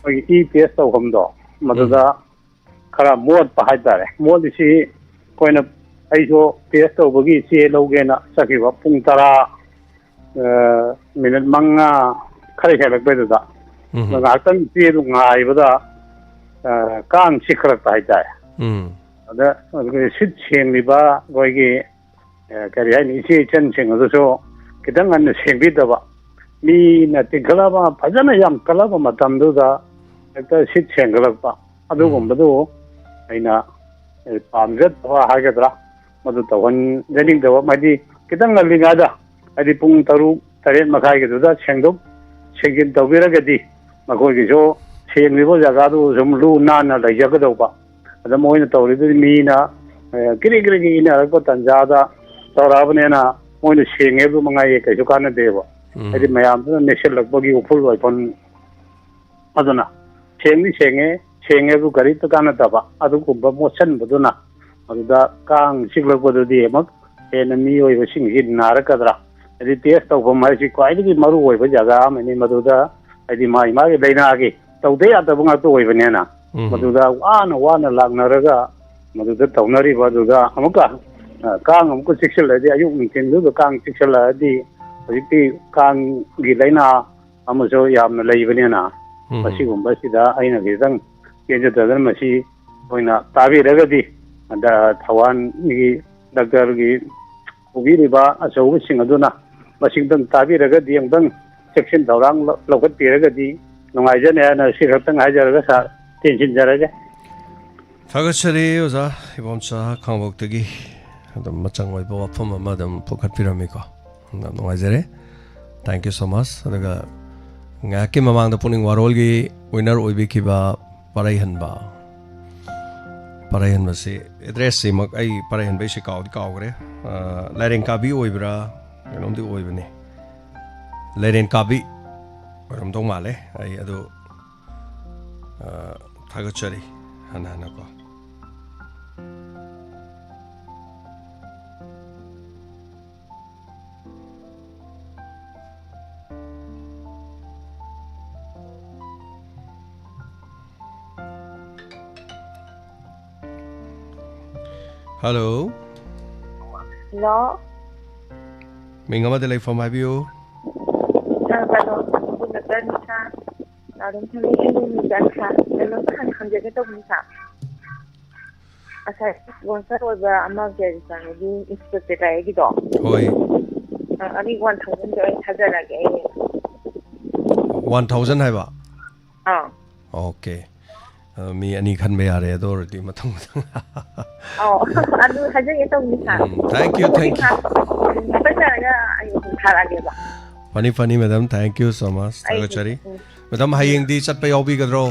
ꯑꯩꯈꯣꯏꯒꯤ e-test ꯇꯧꯐꯝꯗꯣ, ꯃꯗꯨꯗ ꯎꯝ꯫ ꯈꯔ ꯃꯣꯠꯄ ꯍꯥꯏꯇꯥꯔꯦ꯫ ꯃꯣꯠꯂꯤꯁꯤ ꯑꯩꯈꯣꯏꯅ, ꯑꯩꯁꯨ test ꯇꯧꯕꯒꯤ ꯆꯦ ꯂꯧꯒꯦꯅ ꯆꯠꯈꯤꯕ ꯄꯨꯡ ꯇꯔꯥ, ꯑ, ꯃꯤꯅꯤꯠ ꯃꯉꯥ ꯈꯔ ꯍꯦꯜꯂꯛꯄꯩꯗꯨꯗ꯫ ꯎꯝ꯫ ꯉꯥꯏꯍꯥꯛꯇꯪ ꯆꯦꯗꯨ ꯉꯥꯏꯕꯗ, ꯑ, ꯀꯥꯡ ꯆꯤꯛꯈꯠꯂꯛꯄ ꯍꯥꯏꯇꯥꯔꯦ꯫ ꯎꯝ꯫ ꯑꯗ ꯑꯩꯈꯣꯏꯒꯤ ꯁꯤꯠ ꯁꯦꯡꯂꯤꯕ ꯑꯩꯈꯣꯏꯒꯤ, ꯑ, ꯀꯔꯤ ꯍꯥꯏꯅꯤ, ꯏꯆꯦ ꯏꯆꯟꯁꯤꯡ ꯑꯗꯨꯁꯨ ꯈꯤꯇꯪ ꯉꯟꯅ ꯁꯦꯡꯕꯤꯗꯕ꯫ ꯃꯤꯅ ꯇꯤꯡꯈꯠꯂꯛꯑꯕ, ꯐꯖꯅ ꯌꯥꯝ ꯀꯜꯂꯛꯄ ꯃꯇꯝꯗꯨꯗ ꯍꯦꯛꯇ ꯁꯤꯠ ꯁꯦꯡꯒꯠꯂꯛꯄ, ꯑꯗꯨꯒꯨꯝꯕꯗꯨ ꯑꯩꯅ, ꯑꯦ, ꯄꯥꯝꯖꯗꯕ ꯍꯥꯏꯒꯗ꯭ꯔꯥ, ꯃꯗꯨ ꯇꯧꯍꯟꯖꯅꯤꯡꯗꯕ꯫ ꯍꯥꯏꯗꯤ, ꯈꯤꯇꯪ ꯉꯜꯂꯤꯉꯩꯗ, ꯍꯥꯏꯗꯤ, ꯄꯨꯡ ꯇꯔꯨꯛ, ꯇꯔꯦꯠ ꯃꯈꯥꯏꯒꯤꯗꯨꯗ ꯁꯦꯡꯗꯣꯛ ꯁꯦꯡꯖꯤꯟ ꯇꯧꯕꯤꯔꯒꯗꯤ, ꯃꯈꯣꯏꯒꯤꯁꯨ ꯁꯦꯡꯂꯤꯕ ꯖꯒꯥꯗꯨ ꯁꯨꯝ ꯂꯨ ꯅꯥꯟꯅ ꯂꯩꯖꯒꯗꯧꯕ꯫ ꯑꯗ ꯃꯣꯏꯅ ꯇꯧꯔꯤꯗꯨꯗꯤ ꯃꯤꯅ, ꯑꯦ, ꯀꯤꯔꯤ ꯀꯤꯔꯤ ꯀꯤꯔꯤ ꯏꯟꯅꯔꯛꯄ ꯇꯟꯖꯥꯗ ꯇꯧꯔꯛꯑꯕꯅꯤꯅ, ꯃꯣꯏꯅ ꯁꯦꯡꯉꯦꯕꯨ ꯃꯉꯥꯏꯌꯦ, ꯀꯩꯁꯨ ꯀꯥꯟꯅꯗꯦꯕ꯫ ꯎꯝ꯫ ꯍꯥꯏꯗꯤ, ꯃꯌꯥꯝꯗꯨꯅ ꯅꯦꯠꯁꯤꯜꯂꯛꯄꯒꯤ ꯎꯐꯨꯜ ꯋꯥꯏꯐꯨꯜ ꯑꯗꯨꯅ ꯁꯦꯡꯗꯤ ꯁꯦꯡꯉꯦ, ꯁꯦꯡꯉꯦꯕꯨ ꯀꯔꯤꯝꯇ ꯀꯥꯟꯅꯗꯕ꯫ ꯑꯗꯨꯒꯨꯝꯕ ꯃꯣꯠꯁꯟꯕꯗꯨꯅ ꯃꯗꯨꯗ ꯀꯥꯡ ꯆꯤꯛꯂꯛꯄꯗꯨꯗꯤ ꯑꯃꯨꯛ ꯍꯦꯟꯅ ꯃꯤꯑꯣꯏꯕꯁꯤꯡꯁꯤ ꯅꯥꯔꯛꯀꯗ꯭ꯔꯥ? ꯍꯥꯏꯗꯤ, ꯇꯦꯁ ꯇꯧꯐꯝ ꯍꯥꯏꯁꯤ ꯈ꯭ꯋꯥꯏꯗꯒꯤ ꯃꯔꯨ ꯑꯣꯏꯕ ꯖꯒꯥ ꯑꯃꯅꯤ꯫ ꯃꯗꯨꯗ, ꯍꯥꯏꯗꯤ, ꯃꯥꯒꯤ ꯃꯥꯒꯤ ꯂꯥꯏꯅꯥꯒꯤ ꯇꯧꯗ ꯌꯥꯗꯕ ꯉꯥꯛꯇ ꯑꯣꯏꯕꯅꯤꯅ, ꯎꯝ꯫ ꯃꯗꯨꯗ ꯋꯥꯅ ꯋꯥꯅ ꯂꯥꯛꯅꯔꯒ ꯃꯗꯨꯗ ꯇꯧꯅꯔꯤꯕ ꯑꯗꯨꯗ ꯑꯃꯨꯛꯀ, ꯑ, ꯀꯥꯡ ꯑꯃꯨꯛꯀ ꯆꯤꯛꯁꯤꯜꯂꯗꯤ, ꯑꯌꯨꯛ ꯅꯨꯡꯊꯤꯟꯗꯨꯗ ꯀꯥꯡ ꯆꯤꯛꯁꯤꯜꯂꯛꯑꯗꯤ, ꯍꯧꯖꯤꯛꯇꯤ ꯀꯥꯡꯒꯤ ꯂꯥꯏꯅꯥ ꯑꯃꯁꯨ ꯌꯥꯝꯅ ꯂꯩꯕꯅꯤꯅ, ꯎꯝ꯫ ꯃꯁꯤꯒꯨꯝꯕꯁꯤꯗ ꯑꯩꯅ ꯈꯤꯇꯪ ꯄꯦꯟꯖꯗꯗꯅ, ꯃꯁꯤ ꯑꯣꯏꯅ ꯇꯥꯕꯤꯔꯒꯗꯤ, ꯑꯗ ꯊꯧꯕꯥꯜꯒꯤ ꯗꯥꯛꯇꯔꯒꯤ ꯄꯨꯕꯤꯔꯤꯕ ꯑꯆꯧꯕꯁꯤꯡ ꯑꯗꯨꯅ ꯃꯁꯤꯗꯪ ꯇꯥꯕꯤꯔꯒꯗꯤ, ꯑꯃꯨꯛꯇꯪ ꯆꯦꯛꯁꯤꯟ ꯊꯧꯔꯥꯡ ꯂꯧ-, ꯂꯧꯈꯠꯄꯤꯔꯒꯗꯤ ꯅꯨꯡꯉꯥꯏꯖꯅꯤ ꯍꯥꯏꯅ ꯁꯤ ꯈꯛꯇꯪ ꯍꯥꯏꯖꯔꯒ ꯁꯥꯔ ꯇꯦꯟꯁꯤꯟꯖꯔꯒꯦ꯫ ꯊꯥꯒꯠꯆꯔꯤ ꯑꯣꯖꯥ ꯏꯕꯣꯝꯆꯥ ꯈꯥꯉꯕꯣꯛꯇꯒꯤ꯫ ꯑꯗꯨꯝ ꯃꯆꯪ ꯑꯣꯏꯕ ꯋꯥꯐꯝ ꯑꯃ ꯑꯗꯨꯝ ꯄꯨꯈꯠꯄꯤꯔꯝꯃꯤꯀꯣ꯫ ꯌꯥꯝ ꯅꯨꯡꯉꯥꯏꯖꯔꯦ꯫ Thank you so much꯫ ꯑꯗꯨꯒ ꯉꯥꯏꯍꯥꯛꯀꯤ ꯃꯃꯥꯡꯗ ꯄꯨꯛꯅꯤꯡ ꯋꯥꯔꯣꯜꯒꯤ winner ꯑꯣꯏꯕꯤꯈꯤꯕ ꯄꯔꯩꯍꯟꯕ, ꯄꯔꯩꯍꯟꯕꯁꯤ address ꯁꯤꯃꯛ ꯑꯩ ꯄꯔꯩꯍꯟꯕꯩꯁꯤ ꯀꯥꯎꯗꯤ ꯀꯥꯎꯈ꯭ꯔꯦ꯫ ꯑ, ꯂꯥꯏꯔꯦꯟ ꯀꯥꯕꯤ ꯑꯣꯏꯕ꯭ꯔꯥ ꯀꯩꯅꯣꯝꯗꯤ ꯑꯣꯏꯕꯅꯤ꯫ ꯂꯥꯏꯔꯦꯟ ꯀꯥꯕꯤ ꯑꯣꯏꯔꯝꯗꯧ ꯃꯥꯜꯂꯦ꯫ ꯑꯩ ꯑꯗꯨ, ꯑ, ꯊꯥꯒꯠꯆꯔꯤ ꯍꯟꯅ ꯍꯟꯅꯀꯣ꯫ Hello꯫ Hello꯫ ꯃꯤꯡ ꯑꯃꯗ ꯂꯩꯐꯝ ꯍꯥꯏꯕꯤꯌꯨ꯫ ꯑ, ꯀꯩꯅꯣ, ꯗꯣꯛꯇꯔ ꯅꯤꯁꯥ꯫ ꯑꯗꯨꯝ ꯈꯪꯅꯩ, ꯑꯩ ꯃꯤꯡ ꯅꯤꯁꯥ꯫ ꯀꯩꯅꯣ, ꯍꯥꯟꯅ ꯍꯪꯖꯒꯦ ꯇꯧꯕꯅꯤ, ꯁꯥꯔ꯫ ꯉꯁꯥꯏ sponsor ꯑꯣꯏꯕ ꯑꯃ ꯀꯩ ꯍꯥꯏꯕ, ꯀꯩꯅꯣꯒꯤ Inspector ꯒꯤꯗꯣ꯫ ꯍꯣꯏ꯫ ꯑ, ꯑꯗꯨꯒꯤ one thousand ꯗꯣ ꯑꯩ ꯊꯥꯖꯔꯛꯑꯒꯦ, ꯑꯩ꯫ One thousand ꯍꯥꯏꯕ? ꯑꯥ Okay. ꯑ, ꯃꯤ ꯑꯅꯤ ꯈꯟꯕ ꯌꯥꯔꯦ ꯑꯗꯨ ꯑꯣꯏꯔꯗꯤ ꯃꯊꯪ ꯃꯊꯪ. ꯑꯧ ꯑꯗꯨ ꯍꯥꯏꯖꯒꯦ ꯇꯧꯅꯤ ꯁꯥꯔ. ꯎꯝ, thank you, thank you. ꯍꯥꯞꯆꯔꯒ ꯑꯩ ꯑꯗꯨꯝ ꯊꯥꯔꯛꯑꯒꯦꯕ. Funny, funny, madam. Thank you so much. ꯑꯩ ꯊꯥꯒꯠꯆꯔꯤ. ꯎꯝ. Madam, ꯍꯌꯦꯡꯗꯤ ꯆꯠꯄ ꯌꯥꯎꯕꯤꯒꯗ꯭ꯔꯣ?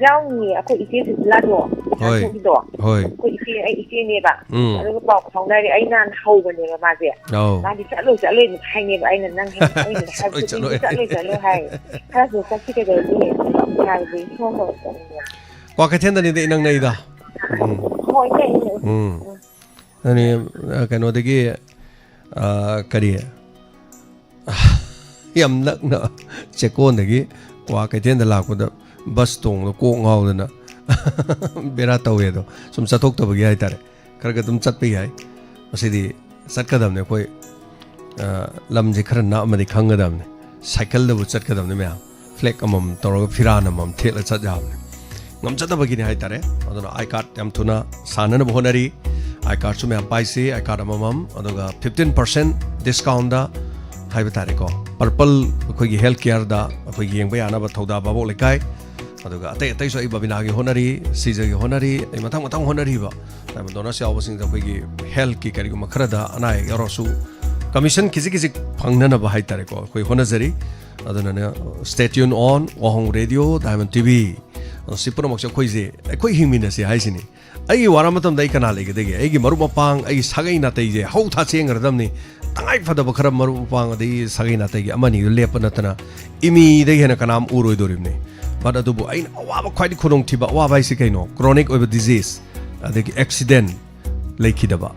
ꯌꯥꯎꯅꯤ, ꯑꯩꯈꯣꯏ ꯏꯆꯦ ꯁꯨꯁꯤꯂꯥꯗꯣ ꯍꯣꯏ. ꯊꯣꯛꯈꯤꯗꯣ. ꯍꯣꯏ. ꯑꯩꯈꯣꯏ ꯏꯆꯦ, ꯑꯩ ꯏꯆꯦꯅꯦꯕ. ꯎꯝ. ꯑꯗꯨꯒ ꯄꯥꯎ ꯐꯥꯎꯅꯔꯦ, ꯑꯩ ꯅꯍꯥꯟ ꯍꯧꯕꯅꯦꯕ ꯃꯥꯁꯦ. ꯑꯧ. ꯃꯥꯗꯤ ꯆꯠꯂꯣꯏ ꯆꯠꯂꯣꯏꯅ ꯍꯥꯏꯅꯦꯕ, ꯑꯩꯅ ꯅꯪ ꯍꯦꯛ ꯑꯩꯅ ꯍꯥꯏꯕ ꯆꯠꯂꯣꯏ, ꯈꯨꯗꯤꯡꯒꯤ ꯆꯠꯂꯣꯏ. ꯆꯠꯂꯣꯏ ꯆꯠꯂꯣꯏ ꯍꯥꯏ. ꯈꯔꯁꯨ ꯆꯠꯁꯤ ꯀꯩꯗꯧꯔꯒꯦ ꯍꯥꯏꯕꯗꯤ ꯁꯣꯝꯗ ꯆꯠꯅꯤꯡꯉꯦ. ꯀ꯭ꯋꯥꯀꯩꯊꯦꯜꯗꯅꯤꯗ ꯏꯅꯛ ꯅꯛꯏꯗ. ꯎꯝ. ꯍꯣꯏ ꯅꯛꯏꯅꯦ. ꯎꯝ. ꯑꯗꯨꯅꯤ, ꯑ, ꯀꯩꯅꯣꯗꯒꯤ, ꯑ, ꯀꯔꯤ, ꯌꯥꯝ ꯅꯛꯅ ꯆꯦꯛꯀꯣꯟꯗꯒꯤ ꯀ꯭ꯋꯥ ꯀꯩꯊꯦꯜꯗ ꯂꯥꯛꯄꯗ ꯕꯁ ꯇꯣꯡꯕꯗ ꯀꯣꯛ ꯉꯥꯎꯗꯅ ꯕꯦꯔꯥ ꯇꯧꯋꯦ꯫ ꯑꯗꯣ ꯁꯨꯝ ꯆꯠꯊꯣꯛꯇꯕꯒꯤ ꯍꯥꯏꯇꯥꯔꯦ, ꯈꯔ ꯈꯔ ꯑꯗꯨꯝ ꯆꯠꯄ ꯌꯥꯏ꯫ ꯃꯁꯤꯗꯤ ꯆꯠꯀꯗꯕꯅꯦ ꯑꯩꯈꯣꯏ, ꯑ, ꯂꯝꯁꯦ ꯈꯔ ꯅꯛꯑꯃꯗꯤ ꯈꯪꯒꯗꯕꯅꯦ꯫ ꯁꯥꯏꯀꯜꯗꯕꯨ ꯆꯠꯀꯗꯕꯅꯦ ꯃꯌꯥꯝ, ꯐ꯭ꯂꯦꯛ ꯑꯃꯃꯝ ꯇꯧꯔꯒ ꯐꯤꯔꯥꯟ ꯑꯃꯃꯝ ꯊꯦꯠꯂ ꯆꯠ ꯌꯥꯕꯅꯦ꯫ ꯉꯝꯖꯗꯕꯒꯤꯅꯦ ꯍꯥꯏꯇꯥꯔꯦ꯫ ꯑꯗꯨꯅ ꯑꯥꯏ ꯀꯥꯔꯗ ꯌꯥꯝ ꯊꯨꯅ ꯁꯥꯟꯅꯅꯕ ꯍꯣꯠꯅꯔꯤ꯫ ꯑꯥꯏ ꯀꯥꯔꯗꯁꯨ ꯃꯌꯥꯝ ꯄꯥꯏꯁꯤ, ꯑꯥꯏ ꯀꯥꯔꯗ ꯑꯃꯃꯝ, ꯑꯗꯨꯒ fifteen percent discountꯗ ꯍꯥꯏꯕ ꯇꯥꯔꯦꯀꯣ, ꯄꯔꯄꯜ ꯑꯩꯈꯣꯏꯒꯤ ꯍꯦꯜꯊ ꯀꯤꯌꯔꯗ ꯑꯩꯈꯣꯏ ꯌꯦꯡꯕ ꯌꯥꯅꯕ ꯊꯧꯗꯥ ꯚꯥꯕꯣꯛ ꯂꯩꯀꯥꯏ, ꯑꯗꯨꯒ ꯑꯇꯩ ꯑꯇꯩꯁꯨ ꯑꯩ ꯕꯕꯤꯅꯥꯒꯤ ꯍꯣꯠꯅꯔꯤ, ꯁꯤꯖꯒꯤ ꯍꯣꯠꯅꯔꯤ, ꯑꯩ ꯃꯊꯪ ꯃꯊꯪ ꯍꯣꯠꯅꯔꯤꯕ ꯗꯥꯏꯃꯟ ꯗꯣꯅꯔꯁ ꯌꯥꯎꯕꯁꯤꯡꯗ ꯑꯩꯈꯣꯏꯒꯤ ꯍꯦꯜꯊꯀꯤ ꯀꯔꯤꯒꯨꯝꯕ ꯈꯔꯗ ꯑꯅꯥ ꯑꯌꯦꯛ ꯌꯥꯎꯔꯁꯨ ꯀꯃꯤꯁꯟ ꯈꯤꯖꯤꯛ ꯈꯤꯖꯤꯛ ꯐꯪꯅꯅꯕ ꯍꯥꯏꯇꯥꯔꯦꯀꯣ, ꯑꯩꯈꯣꯏ ꯍꯣꯠꯅꯖꯔꯤ꯫ ꯑꯗꯨꯅꯅꯦ, stay tuned on Wahong radio, Diamond T V. ꯑꯗꯣ ꯁꯤ ꯄꯨꯝꯅꯃꯛꯁꯦ ꯑꯩꯈꯣꯏꯁꯦ, ꯑꯩꯈꯣꯏ ꯍꯤꯡꯃꯤꯟꯅꯁꯦ ꯍꯥꯏꯁꯤꯅꯤ꯫ ꯑꯩꯒꯤ ꯋꯥꯔ ꯃꯇꯝꯗ ꯑꯩ ꯀꯅꯥ ꯂꯩꯒꯗꯒꯦ? ꯑꯩꯒꯤ ꯃꯔꯨꯞ ꯃꯄꯥꯡ, ꯑꯩꯒꯤ ꯁꯥꯒꯩ ꯅꯥꯇꯩꯁꯦ ꯍꯧ ꯊꯥ ꯆꯦꯟꯈ꯭ꯔꯗꯕꯅꯤ꯫ ꯇꯉꯥꯏ ꯐꯗꯕ ꯈꯔ ꯃꯔꯨꯞ ꯃꯄꯥꯡ ꯑꯗꯒꯤ ꯁꯥꯒꯩ ꯅꯥꯇꯩꯒꯤ ꯑꯃꯅꯤꯗꯨ ꯂꯦꯞꯄ ꯅꯠꯇꯅ ꯏꯃꯤꯗꯒꯤ ꯍꯦꯟꯅ ꯀꯅꯥꯝ ꯎꯔꯣꯏꯗꯣꯔꯤꯕꯅꯤ꯫ But ꯑꯗꯨꯕꯨ ꯑꯩꯅ ꯑꯋꯥꯕ, ꯈ꯭ꯋꯥꯏꯗꯒꯤ ꯈꯨꯗꯣꯡꯊꯤꯕ ꯑꯋꯥꯕ ꯍꯥꯏꯁꯤ ꯀꯩꯅꯣ? Chronic ꯑꯣꯏꯕ disease, ꯑꯗꯒꯤ accident ꯂꯩꯈꯤꯗꯕ,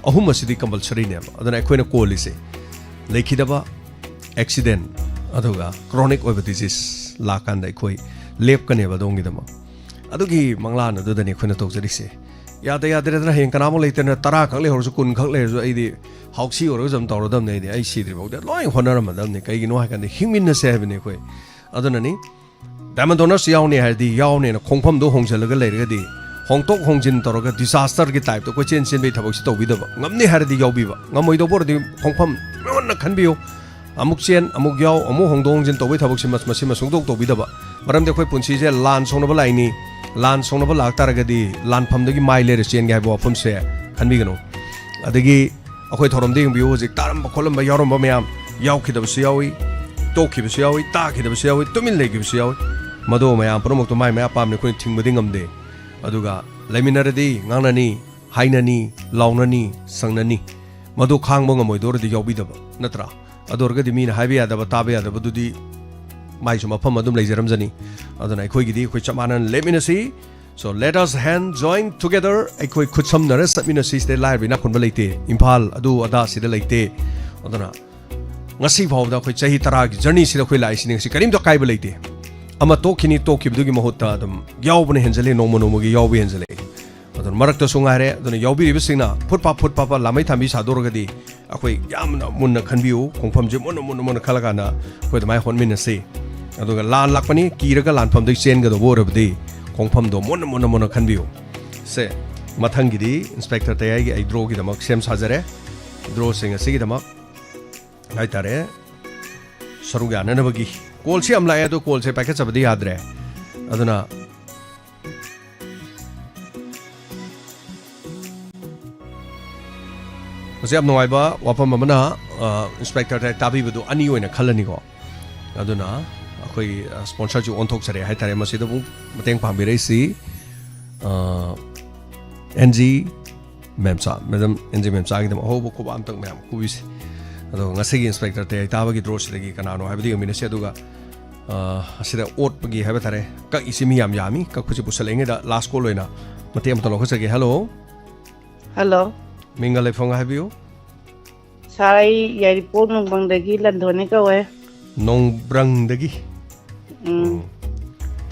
ꯑꯍꯨꯝ ꯑꯁꯤꯗꯤ compulsoryꯅꯦꯕ꯫ ꯑꯗꯨꯅ ꯑꯩꯈꯣꯏꯅ ꯀꯣꯜꯂꯤꯁꯦ ꯂꯩꯈꯤꯗꯕ, accident, ꯑꯗꯨꯒ chronic ꯑꯣꯏꯕ disease ꯂꯥꯛꯀꯥꯟꯗ ꯑꯩꯈꯣꯏ ꯂꯦꯞꯀꯅꯦꯕ ꯑꯗꯣꯝꯒꯤꯗꯃꯛ꯫ ꯑꯗꯨꯒꯤ ꯃꯪꯂꯥꯟ ꯑꯗꯨꯗꯅꯤ ꯑꯩꯈꯣꯏꯅ ꯇꯧꯖꯔꯤꯁꯦ꯫ ꯌꯥꯗ ꯌꯥꯗ꯭ꯔꯦꯗꯅ ꯍꯌꯦꯡ ꯀꯅꯥꯃꯨꯛ ꯂꯩꯇ꯭ꯔꯦꯅ, ꯇꯔꯥ ꯈꯛ ꯂꯩꯍꯧꯔꯁꯨ, ꯀꯨꯟ ꯈꯛ ꯂꯩꯔꯁꯨ, ꯑꯩꯗꯤ ꯍꯥꯎꯁꯤ ꯑꯣꯏꯔꯒꯁꯨ ꯑꯗꯨꯝ ꯇꯧꯔꯗꯕꯅꯦ꯫ ꯑꯩꯗꯤ ꯑꯩ ꯁꯤꯗ꯭ꯔꯤꯐꯥꯎꯗ ꯂꯣꯏ ꯍꯣꯠꯅꯔꯝꯃꯗꯕꯅꯤ꯫ ꯀꯩꯒꯤꯅꯣ ꯍꯥꯏ ꯀꯥꯟꯗ ꯍꯤꯡꯃꯤꯟꯅꯁꯦ ꯍꯥꯏꯕꯅꯤ ꯑꯩꯈꯣꯏ꯫ ꯑꯗꯨꯅꯅꯤ ꯗꯥꯏꯃꯟ ꯗꯣꯅꯔꯁ ꯌꯥꯎꯅꯤ ꯍꯥꯏꯔꯗꯤ ꯌꯥꯎꯅꯦꯅ ꯈꯣꯡꯐꯝꯗꯣ ꯍꯣꯡꯖꯤꯜꯂꯒ ꯂꯩꯔꯒꯗꯤ, ꯍꯣꯡꯗꯣꯛ ꯍꯣꯡꯖꯤꯟ ꯇꯧꯔꯒ disasterꯒꯤ typeꯇ ꯀꯣꯏꯆꯦꯟ ꯆꯦꯟꯕꯒꯤ ꯊꯕꯛꯁꯤ ꯇꯧꯕꯤꯗꯕ꯫ ꯉꯝꯅꯤ ꯍꯥꯏꯔꯗꯤ ꯌꯥꯎꯕꯤꯕ, ꯉꯝꯃꯣꯏꯗꯧꯕ ꯑꯣꯏꯔꯗꯤ ꯈꯣꯡꯐꯝ ꯃꯨꯟꯅ ꯈꯟꯕꯤꯌꯨ꯫ ꯑꯃꯨꯛ ꯆꯦꯟ, ꯑꯃꯨꯛ ꯌꯥꯎ, ꯑꯃꯨꯛ ꯍꯣꯡꯗꯣꯛ ꯍꯣꯡꯖꯤꯟ ꯇꯧꯕꯩ ꯊꯕꯛꯁꯤ ꯃꯁ-, ꯃꯁꯤꯃ ꯁꯨꯡꯇꯧ ꯇꯧꯕꯤꯗꯕ꯫ ꯃꯔꯝꯗꯤ ꯑꯩꯈꯣꯏ ꯄꯨꯟꯁꯤꯁꯦ ꯂꯥꯟ ꯁꯣꯛꯅꯕ ꯂꯥꯛꯏꯅꯤ꯫ ꯂꯥꯟ ꯁꯣꯛꯅꯕ ꯂꯥꯛꯇꯥꯔꯒꯗꯤ ꯂꯥꯟꯐꯝꯗꯒꯤ ꯃꯥꯏ ꯂꯩꯔ ꯆꯦꯟꯒꯦ ꯍꯥꯏꯕ ꯋꯥꯐꯝꯁꯦ ꯈꯟꯕꯤꯒꯅꯨ꯫ ꯑꯗꯒꯤ ꯑꯩꯈꯣꯏ ꯊꯧꯔꯝꯗ ꯌꯦꯡꯕꯤꯌꯨ, ꯍꯧꯖꯤꯛ ꯇꯥꯔꯝꯕ ꯈꯣꯠꯂꯝꯕ ꯌꯥꯎꯔꯝꯕ ꯃꯌꯥꯝ, ꯌꯥꯎꯈꯤꯗꯕꯁꯨ ꯌꯥꯎꯏ, ꯇꯣꯛꯈꯤꯕꯁꯨ ꯌꯥꯎꯏ, ꯇꯥꯈꯤꯗꯕꯁꯨ ꯌꯥꯎꯏ, ꯇꯨꯃꯤꯟ ꯂꯩꯈꯤꯕꯁꯨ ꯌꯥꯎꯏ꯫ ꯃꯗꯨ ꯃꯌꯥꯝ ꯄꯨꯝꯅꯃꯛꯇꯣ ꯃꯥꯏ ꯃꯥꯏ ꯑꯄꯥꯝꯕꯅꯤ, ꯑꯩꯈꯣꯏꯅ ꯊꯤꯡꯕꯗꯤ ꯉꯝꯗꯦ꯫ ꯑꯗꯨꯒ ꯂꯩꯃꯤꯟꯅꯔꯗꯤ ꯉꯥꯡꯅꯅꯤ, ꯍꯥꯏꯅꯅꯤ, ꯂꯥꯎꯅꯅꯤ, ꯁꯪꯅꯅꯤ꯫ ꯃꯗꯨ ꯈꯥꯡꯕ ꯉꯝꯃꯣꯏꯗꯧꯔꯗꯤ ꯌꯥꯎꯕꯤꯗꯕ ꯅꯠꯇ꯭ꯔꯥ? ꯑꯗꯨ ꯑꯣꯏꯔꯒꯗꯤ ꯃꯤꯅ ꯍꯥꯏꯕ ꯌꯥꯗꯕ, ꯇꯥꯕ ꯌꯥꯗꯕꯗꯨꯗꯤ ꯃꯥꯏꯁꯨ ꯃꯐꯝ ꯑꯗꯨꯝ ꯂꯩꯖꯔꯝꯖꯅꯤ꯫ ꯑꯗꯨꯅ ꯑꯩꯈꯣꯏꯒꯤꯗꯤ ꯑꯩꯈꯣꯏ ꯆꯞ ꯃꯥꯟꯅꯅ ꯂꯦꯞꯃꯤꯟꯅꯁꯤ꯫ So let us hand join together, ꯑꯩꯈꯣꯏ ꯈꯨꯠꯁꯝꯅꯔ ꯆꯠꯃꯤꯟꯅꯁꯤ꯫ ꯁꯤꯗ ꯂꯥꯏꯔꯕ ꯏꯅꯥꯛ ꯈꯨꯟꯕ ꯂꯩꯇꯦ, ꯏꯝꯐꯥꯜ ꯑꯗꯨ ꯑꯗꯥ ꯁꯤꯗ ꯂꯩꯇꯦ꯫ ꯑꯗꯨꯅ ꯉꯁꯤ ꯐꯥꯎꯕꯗ ꯑꯩꯈꯣꯏ ꯆꯍꯤ ꯇꯔꯥꯒꯤ ꯖꯔꯅꯤꯁꯤꯗ ꯑꯩꯈꯣꯏ ꯂꯥꯛꯏꯁꯤꯅꯤ꯫ ꯉꯁꯤ ꯀꯔꯤꯝꯇ ꯑꯀꯥꯏꯕ ꯂꯩꯇꯦ꯫ ꯑꯃ ꯇꯣꯛꯈꯤꯅꯤ, ꯇꯣꯛꯈꯤꯕꯗꯨꯒꯤ ꯃꯍꯨꯠꯇ ꯑꯗꯨꯝ ꯌꯥꯎꯕꯅ ꯍꯦꯟꯖꯜꯂꯦ, ꯅꯣꯡꯃ ꯅꯣꯡꯃꯒꯤ ꯌꯥꯎꯕ ꯍꯦꯟꯖꯜꯂꯛꯑꯦ꯫ ꯑꯗꯨꯅ ꯃꯔꯛꯇꯁꯨ ꯉꯥꯏꯔꯦ꯫ ꯑꯗꯨꯅ ꯌꯥꯎꯕꯤꯔꯤꯕꯁꯤꯡꯅ ꯐꯨꯠ ꯐꯥ ꯐꯨꯠ ꯐꯥ ꯐꯥ ꯂꯥꯃꯩ ꯊꯥꯟꯕꯤ ꯁꯥꯗꯣꯔꯒꯗꯤ ꯑꯩꯈꯣꯏ ꯌꯥꯝꯅ ꯃꯨꯟꯅ ꯈꯟꯕꯤꯌꯨ, ꯈꯣꯡꯐꯝꯁꯦ ꯃꯨꯟꯅ ꯃꯨꯟꯅ ꯃꯨꯟꯅ ꯈꯜꯂꯀꯥꯟꯗ ꯑꯩꯈꯣꯏ ꯑꯗꯨꯃꯥꯏꯅ ꯍꯣꯠꯃꯤꯟꯅꯁꯤ꯫ ꯑꯗꯨꯒ ꯂꯥꯟ ꯂꯥꯛꯄꯅꯤ, ꯀꯤꯔꯒ ꯂꯥꯟꯐꯝꯗꯒꯤ ꯆꯦꯟꯒꯗꯧꯕ ꯑꯣꯏꯔꯕꯗꯤ ꯈꯣꯡꯐꯝꯗꯣ ꯃꯨꯟꯅ ꯃꯨꯟꯅ ꯃꯨꯟꯅ ꯈꯟꯕꯤꯌꯨ꯫ ꯁꯦ, ꯃꯊꯪꯒꯤꯗꯤ ꯏꯟꯁꯄꯦꯛꯇꯔ ꯇꯌꯥꯏꯒꯤ ꯑꯩ ꯗ꯭ꯔꯣꯒꯤꯗꯃꯛ ꯁꯦꯝ ꯁꯥꯖꯔꯦ꯫ ꯗ꯭ꯔꯣꯁꯤꯡ ꯑꯁꯤꯒꯤꯗꯃꯛ ꯍꯥꯏꯇꯥꯔꯦ, ꯁꯔꯨꯛ ꯌꯥꯅꯅꯕꯒꯤ꯫ ꯀꯣꯜꯁꯤ ꯌꯥꯝ ꯂꯥꯛꯑꯦ, ꯑꯗꯣ ꯀꯣꯜꯁꯦ ꯄꯥꯏꯈꯠꯆꯕꯗꯤ ꯌꯥꯗ꯭ꯔꯦ꯫ ꯑꯗꯨꯅ ꯃꯁꯤ ꯌꯥꯝ ꯅꯨꯡꯉꯥꯏꯕ ꯋꯥꯐꯝ ꯑꯃꯅ, ꯑ, ꯏꯟꯁꯄꯦꯛꯇꯔꯗ ꯇꯥꯕꯤꯕꯗꯨ ꯑꯅꯤ ꯑꯣꯏꯅ ꯈꯜꯂꯅꯤꯀꯣ꯫ ꯑꯗꯨꯅ ꯑꯩꯈꯣꯏ, ꯑ, ꯁ꯭ꯄꯣꯟꯁꯔꯁꯨ ꯑꯣꯟꯊꯣꯛꯆꯔꯦ ꯍꯥꯏꯇꯥꯔꯦ꯫ ꯃꯁꯤꯗ ꯑꯃꯨꯛ ꯃꯇꯦꯡ ꯄꯥꯡꯕꯤꯔꯛꯏꯁꯤ, ꯑ, N G Memcha, madam N G ꯃꯦꯝꯆꯥꯒꯤꯗꯃꯛ ꯑꯍꯧꯕ ꯈꯨꯕꯥꯛ ꯑꯝꯇꯪ ꯃꯌꯥꯝ ꯈꯨꯕꯤꯁꯤ꯫ ꯑꯗꯣ ꯉꯁꯤꯒꯤ ꯏꯟꯁꯄꯦꯛꯇꯔ ꯇꯌꯥꯏ ꯇꯥꯕꯒꯤ ꯗ꯭ꯔꯣꯁꯤꯗꯒꯤ ꯀꯅꯥꯅꯣ ꯍꯥꯏꯕꯗꯨ ꯌꯦꯡꯃꯤꯟꯅꯁꯤ꯫ ꯑꯗꯨꯒ, ꯑ, ꯑꯁꯤꯗ ꯑꯣꯠꯄꯒꯤ ꯍꯥꯏꯕ ꯇꯥꯔꯦ, ꯀꯛꯏꯁꯤ ꯃꯤ ꯌꯥꯝ ꯌꯥꯝꯃꯤ꯫ ꯀꯛꯄꯁꯤ ꯄꯨꯁꯜꯂꯛꯏꯉꯩꯗ ꯂꯥꯁ ꯀꯣꯜ ꯑꯣꯏꯅ ꯃꯇꯦꯛ ꯑꯃꯇ ꯂꯧꯈꯠꯆꯒꯦ꯫ ꯍꯜꯂꯣ꯫ ꯍꯜꯂꯣ꯫ ꯃꯤꯡꯒ ꯂꯩꯐꯝꯒ ꯍꯥꯏꯕꯤꯌꯨ꯫ ꯁꯥꯔ, ꯑꯩ ꯌꯥꯏꯔꯤꯄꯣꯛ ꯅꯣꯡꯕ꯭ꯔꯪꯗꯒꯤ ꯂꯟꯗꯣꯅꯤ ꯀꯧꯋꯦ꯫ ꯅꯣꯡꯕ꯭ꯔꯪꯗꯒꯤ? ꯎꯝ꯫ ꯎꯝ꯫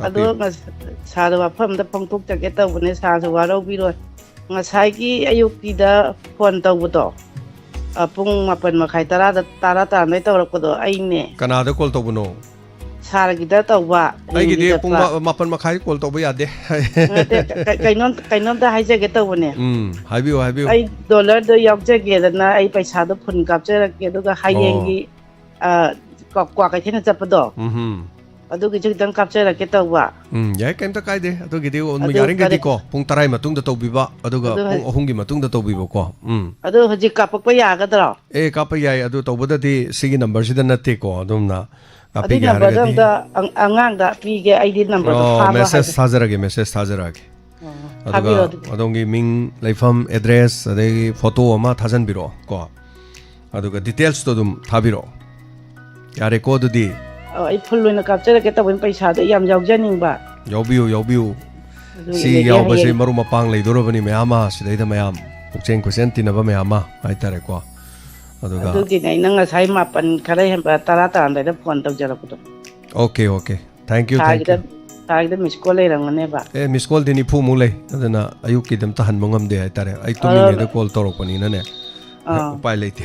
ꯑꯗꯣ ꯇꯥꯛꯄꯤꯌꯨ꯫ ꯉꯁ-, ꯁꯥꯔꯗ ꯋꯥꯐꯝ ꯑꯝꯇ ꯐꯣꯡꯗꯣꯛꯆꯒꯦ ꯇꯧꯕꯅꯦ, ꯁꯥꯔꯁꯨ ꯋꯥꯔꯧꯕꯤꯔꯣꯏ꯫ ꯉꯁꯥꯏꯒꯤ ꯑꯌꯨꯛꯀꯤꯗ ꯐꯣꯟ ꯇꯧꯕꯗꯣ, ꯑ, ꯄꯨꯡ ꯃꯥꯄꯟ ꯃꯈꯥꯏ, ꯇꯔꯥꯗ, ꯇꯔꯥ ꯇꯥꯔꯝꯗꯥꯏ ꯇꯧꯔꯛꯄꯗꯣ ꯑꯩꯅꯦ꯫ ꯀꯅꯥꯗ ꯀꯣꯜ ꯇꯧꯕꯅꯣ? ꯁꯥꯔꯒꯤꯗ ꯇꯧꯕ, ꯑꯩꯒꯤꯗꯤ ꯔꯤꯡꯒꯤ ꯄꯨꯡ ꯆꯠꯄ꯫ ꯃꯥ-, ꯃꯥꯄꯟ ꯃꯈꯥꯏ ꯀꯣꯜ ꯇꯧꯕ ꯌꯥꯗꯦ꯫ ꯅꯠꯇꯦ, ꯀ-, ꯀꯩꯅꯣꯝ-, ꯀꯩꯅꯣꯝꯇ ꯍꯥꯏꯖꯒꯦ ꯇꯧꯕꯅꯦ꯫ ꯎꯝ, ꯍꯥꯏꯕꯤꯌꯨ, ꯍꯥꯏꯕꯤꯌꯨ꯫ ꯑꯩ ꯗꯣꯂꯔꯗꯣ ꯌꯥꯎꯖꯒꯦꯗꯅ ꯑꯩ ꯄꯩꯁꯥꯗꯣ ꯐꯨꯜ ꯀꯥꯞꯆꯔꯛꯀꯦ, ꯑꯗꯨꯒ ꯍꯌꯦꯡꯒꯤ ꯑꯣ꯫ ꯑ, ꯀ꯭ꯋꯥ-, ꯀ꯭ꯋꯥꯀꯩꯊꯦꯜꯗ ꯆꯠꯄꯗꯣ, ꯎꯝ ꯑꯗꯨꯒꯤꯁꯨ ꯈꯤꯇꯪ ꯀꯥꯞꯆꯔꯛꯀꯦ ꯇꯧꯕ꯫ ꯎꯝ, ꯌꯥꯏ, ꯀꯩꯝꯇ ꯀꯥꯏꯗꯦ꯫ ꯑꯗꯨꯒꯤꯗꯤ ꯑꯗꯨ ꯌꯥꯔꯤꯉꯩꯗꯤ ꯀꯔꯤ- ꯀꯣ, ꯄꯨꯡ ꯇꯔꯥꯒꯤ ꯃꯇꯨꯡꯗ ꯇꯧꯕꯤꯕ, ꯑꯗꯨꯒ ꯑꯗꯨ ꯄꯨꯡ ꯑꯍꯨꯝꯒꯤ ꯃꯇꯨꯡꯗ ꯇꯧꯕꯤꯕꯀꯣ꯫ ꯎꯝ꯫ ꯑꯗꯨ ꯍꯧꯖꯤꯛ ꯀꯥꯞꯄꯛꯄ ꯌꯥꯒꯗ꯭ꯔꯣ? ꯑꯦ, ꯀꯥꯞꯄ ꯌꯥꯏ꯫ ꯑꯗꯨ ꯇꯧꯕꯗꯗꯤ ꯁꯤꯒꯤ ꯅꯝꯕꯔꯁꯤꯗ ꯅꯠꯇꯦꯀꯣ, ꯑꯗꯨꯝꯅ ꯑꯗꯨꯏ ꯀꯥꯞꯄꯤꯒꯦ ꯅꯝꯕꯔꯗꯣ ꯍꯥꯏꯔꯒꯗꯤ꯫ ꯑꯝꯇ ꯑꯪ- ꯑꯉꯥꯡꯗ ꯄꯤꯒꯦ, ꯑꯩꯗꯤ ꯅꯝꯕꯔꯗꯣ ꯑꯣ, ꯐꯥꯕ꯭ꯔꯣ ꯃꯦꯁꯦꯖ ꯍꯥꯏꯕ꯫ ꯊꯥꯖꯔꯛꯑꯒꯦ, ꯃꯦꯁꯦꯖ ꯊꯥꯖꯔꯛꯑꯒꯦ꯫ ꯑꯣ, ꯑꯗꯨꯒ ꯊꯥꯕꯤꯔꯣ ꯑꯗꯨꯗꯤ꯫ ꯑꯗꯣꯝꯒꯤ ꯃꯤꯡ, ꯂꯩꯐꯝ, ꯑꯦꯗ꯭ꯔꯦꯁ, ꯑꯗꯒꯤ ꯐꯣꯇꯣ ꯑꯃ ꯊꯥꯖꯟꯕꯤꯔꯛꯑꯣ ꯀꯣ꯫ ꯑꯗꯨꯒ ꯗꯤꯇꯦꯜꯁꯇꯣ ꯑꯗꯨꯝ ꯊꯥꯕꯤꯔꯛꯑꯣ꯫ ꯌꯥꯔꯦꯀꯣ ꯑꯗꯨꯗꯤ? ꯑꯣ, ꯑꯩ ꯐꯨꯜ ꯑꯣꯏꯅ ꯀꯥꯞꯆꯔꯛꯀꯦ ꯇꯧꯕꯅꯤ, ꯄꯩꯁꯥꯗꯣ ꯑꯩ ꯌꯥꯝ ꯌꯥꯎꯖꯅꯤꯡꯕ꯫ ꯌꯥꯎꯕꯤꯌꯨ, ꯌꯥꯎꯕꯤꯌꯨ꯫ ꯑꯗꯨ ꯁꯤ ꯏꯂꯦꯒꯦ ꯌꯥꯎꯕꯁꯦ ꯍꯌꯦꯡ꯫ ꯃꯔꯨꯞ ꯃꯄꯥꯡ ꯂꯩꯗꯣꯔꯕꯅꯤ ꯃꯌꯥꯝ ꯑꯃ, ꯁꯤꯗꯩꯗ ꯃꯌꯥꯝ ꯄꯨꯛꯆꯦꯟ ꯈꯣꯏꯆꯦꯟ ꯇꯤꯟꯅꯕ ꯃꯌꯥꯝ ꯑꯃ ꯍꯥꯏꯇꯥꯔꯦꯀꯣ꯫ ꯑꯗꯨꯒ ꯑꯗꯨꯒꯤꯅꯦ ꯑꯩ ꯅꯪ ꯉꯁꯥꯏ ꯃꯥꯄꯟ ꯈꯔ ꯍꯦꯟꯕ, ꯇꯔꯥ ꯇꯥꯔꯝꯗꯥꯏꯗ ꯐꯣꯟ ꯇꯧꯖꯔꯛꯄꯗꯣ꯫ Okay, okay. Thank you, thank ꯊꯥꯒꯤꯗ you. ꯊꯥꯒꯤꯗ ꯃꯤꯁ ꯀꯣꯜ ꯂꯩꯔꯝꯒꯅꯦꯕ꯫ ꯑꯦ, ꯃꯤꯁ ꯀꯣꯜꯗꯤ ꯅꯤꯐꯨꯃꯨꯛ ꯂꯩ, ꯑꯗꯨꯅ ꯑꯌꯨꯛꯀꯤꯗꯤ ꯑꯝꯇ ꯍꯟꯕ ꯉꯝꯗꯦ ꯍꯥꯏꯇꯥꯔꯦ꯫ ꯑꯩ ꯇꯨꯝꯃꯤꯉꯩꯗ ꯀꯣꯜ ꯇꯧꯔꯛꯄꯅꯤꯅꯅꯦ꯫ ꯑꯥ꯫ ꯎꯄꯥꯏ ꯂꯩꯇꯦ꯫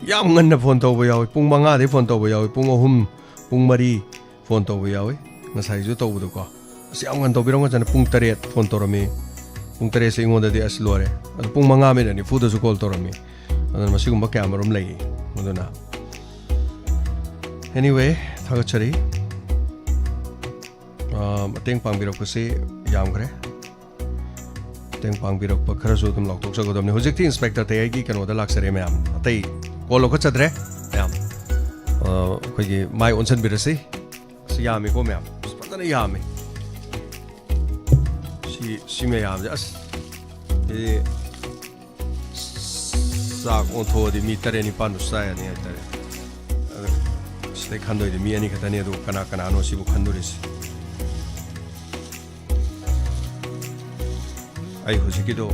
ꯌꯥꯝ ꯉꯟꯅ ꯐꯣꯟ ꯇꯧꯕ ꯌꯥꯎꯏ, ꯄꯨꯡ ꯃꯉꯥꯗꯩ ꯐꯣꯟ ꯇꯧꯕ ꯌꯥꯎꯏ, ꯄꯨꯡ ꯑꯍꯨꯝ, ꯄꯨꯡ ꯃꯔꯤ ꯐꯣꯟ ꯇꯧꯕ ꯌꯥꯎꯏ꯫ ꯉꯁꯥꯏꯁꯨ ꯇꯧꯕꯗꯣꯀꯣ, ꯑꯁ, ꯌꯥꯝ ꯉꯟꯅ ꯇꯧꯕꯤꯔꯝꯒꯅꯤ꯫ ꯄꯨꯡ ꯇꯔꯦꯠ ꯐꯣꯟ ꯇꯧꯔꯝꯃꯤ꯫ ꯄꯨꯡ ꯇꯔꯦꯠꯁꯦ ꯑꯩꯉꯣꯟꯗꯗꯤ ꯑꯁ ꯂꯣꯏꯔꯦ꯫ ꯑꯗꯨ ꯄꯨꯡ ꯃꯉꯥ ꯃꯤꯅꯠ ꯅꯤꯐꯨꯗꯁꯨ ꯀꯣꯜ ꯇꯧꯔꯝꯃꯤ꯫ ꯑꯗꯨꯅ ꯃꯁꯤꯒꯨꯝꯕ ꯀꯌꯥ ꯃꯔꯨꯝ ꯂꯩ꯫ ꯑꯗꯨꯅ, anyway, ꯊꯥꯒꯠꯆꯔꯤ꯫ ꯑꯥ, ꯃꯇꯦꯡ ꯄꯥꯡꯕꯤꯔꯛꯄꯁꯤ ꯌꯥꯝꯈ꯭ꯔꯦ꯫ ꯃꯇꯦꯡ ꯄꯥꯡꯕꯤꯔꯛꯄ ꯈꯔꯁꯨ ꯑꯗꯨꯝ ꯂꯥꯎꯊꯣꯛꯆꯒꯗꯕꯅꯤ꯫ ꯍꯧꯖꯤꯛꯇꯤ ꯏꯟꯁꯄꯦꯛꯇꯔ ꯇꯌꯥꯏꯒꯤ ꯀꯩꯅꯣꯗ ꯂꯥꯛꯆꯔꯦ ꯃꯌꯥꯝ꯫ ꯑꯇꯩ ꯀꯣꯜ ꯂꯧꯈꯠꯆꯗ꯭ꯔꯦ ꯃꯌꯥꯝ꯫ ꯑꯥ, ꯑꯩꯈꯣꯏꯒꯤ ꯃꯥꯏ ꯑꯣꯟꯁꯤꯟꯕꯤꯔꯁꯤ꯫ ꯑꯁ, ꯌꯥꯝꯃꯤꯀꯣ ꯃꯌꯥꯝ꯫ ꯑꯁ, ꯐꯖꯅ ꯌꯥꯝꯃꯤ꯫ ꯁꯤ, ꯁꯤ ꯃꯌꯥꯝꯁꯦ, ꯑꯁ, ꯁꯤꯗꯤ ꯆꯥꯛ ꯑꯣꯟꯊꯣꯛꯑꯗꯤ ꯃꯤ ꯇꯔꯦꯠ ꯅꯤꯄꯥꯟꯗꯨ ꯆꯥ ꯌꯥꯅꯤ ꯍꯥꯏꯇꯥꯔꯦ꯫ ꯑꯗꯣ ꯁꯤꯗꯩ ꯈꯟꯗꯣꯏꯗꯤ ꯃꯤ ꯑꯅꯤ ꯈꯛꯇꯅꯤ, ꯑꯗꯨ ꯀꯅꯥ ꯀꯅꯥꯅꯣ ꯁꯤꯕꯨ ꯈꯟꯗꯣꯔꯤꯁꯤ? ꯑꯩ ꯍꯧꯖꯤꯛꯀꯤꯗꯣ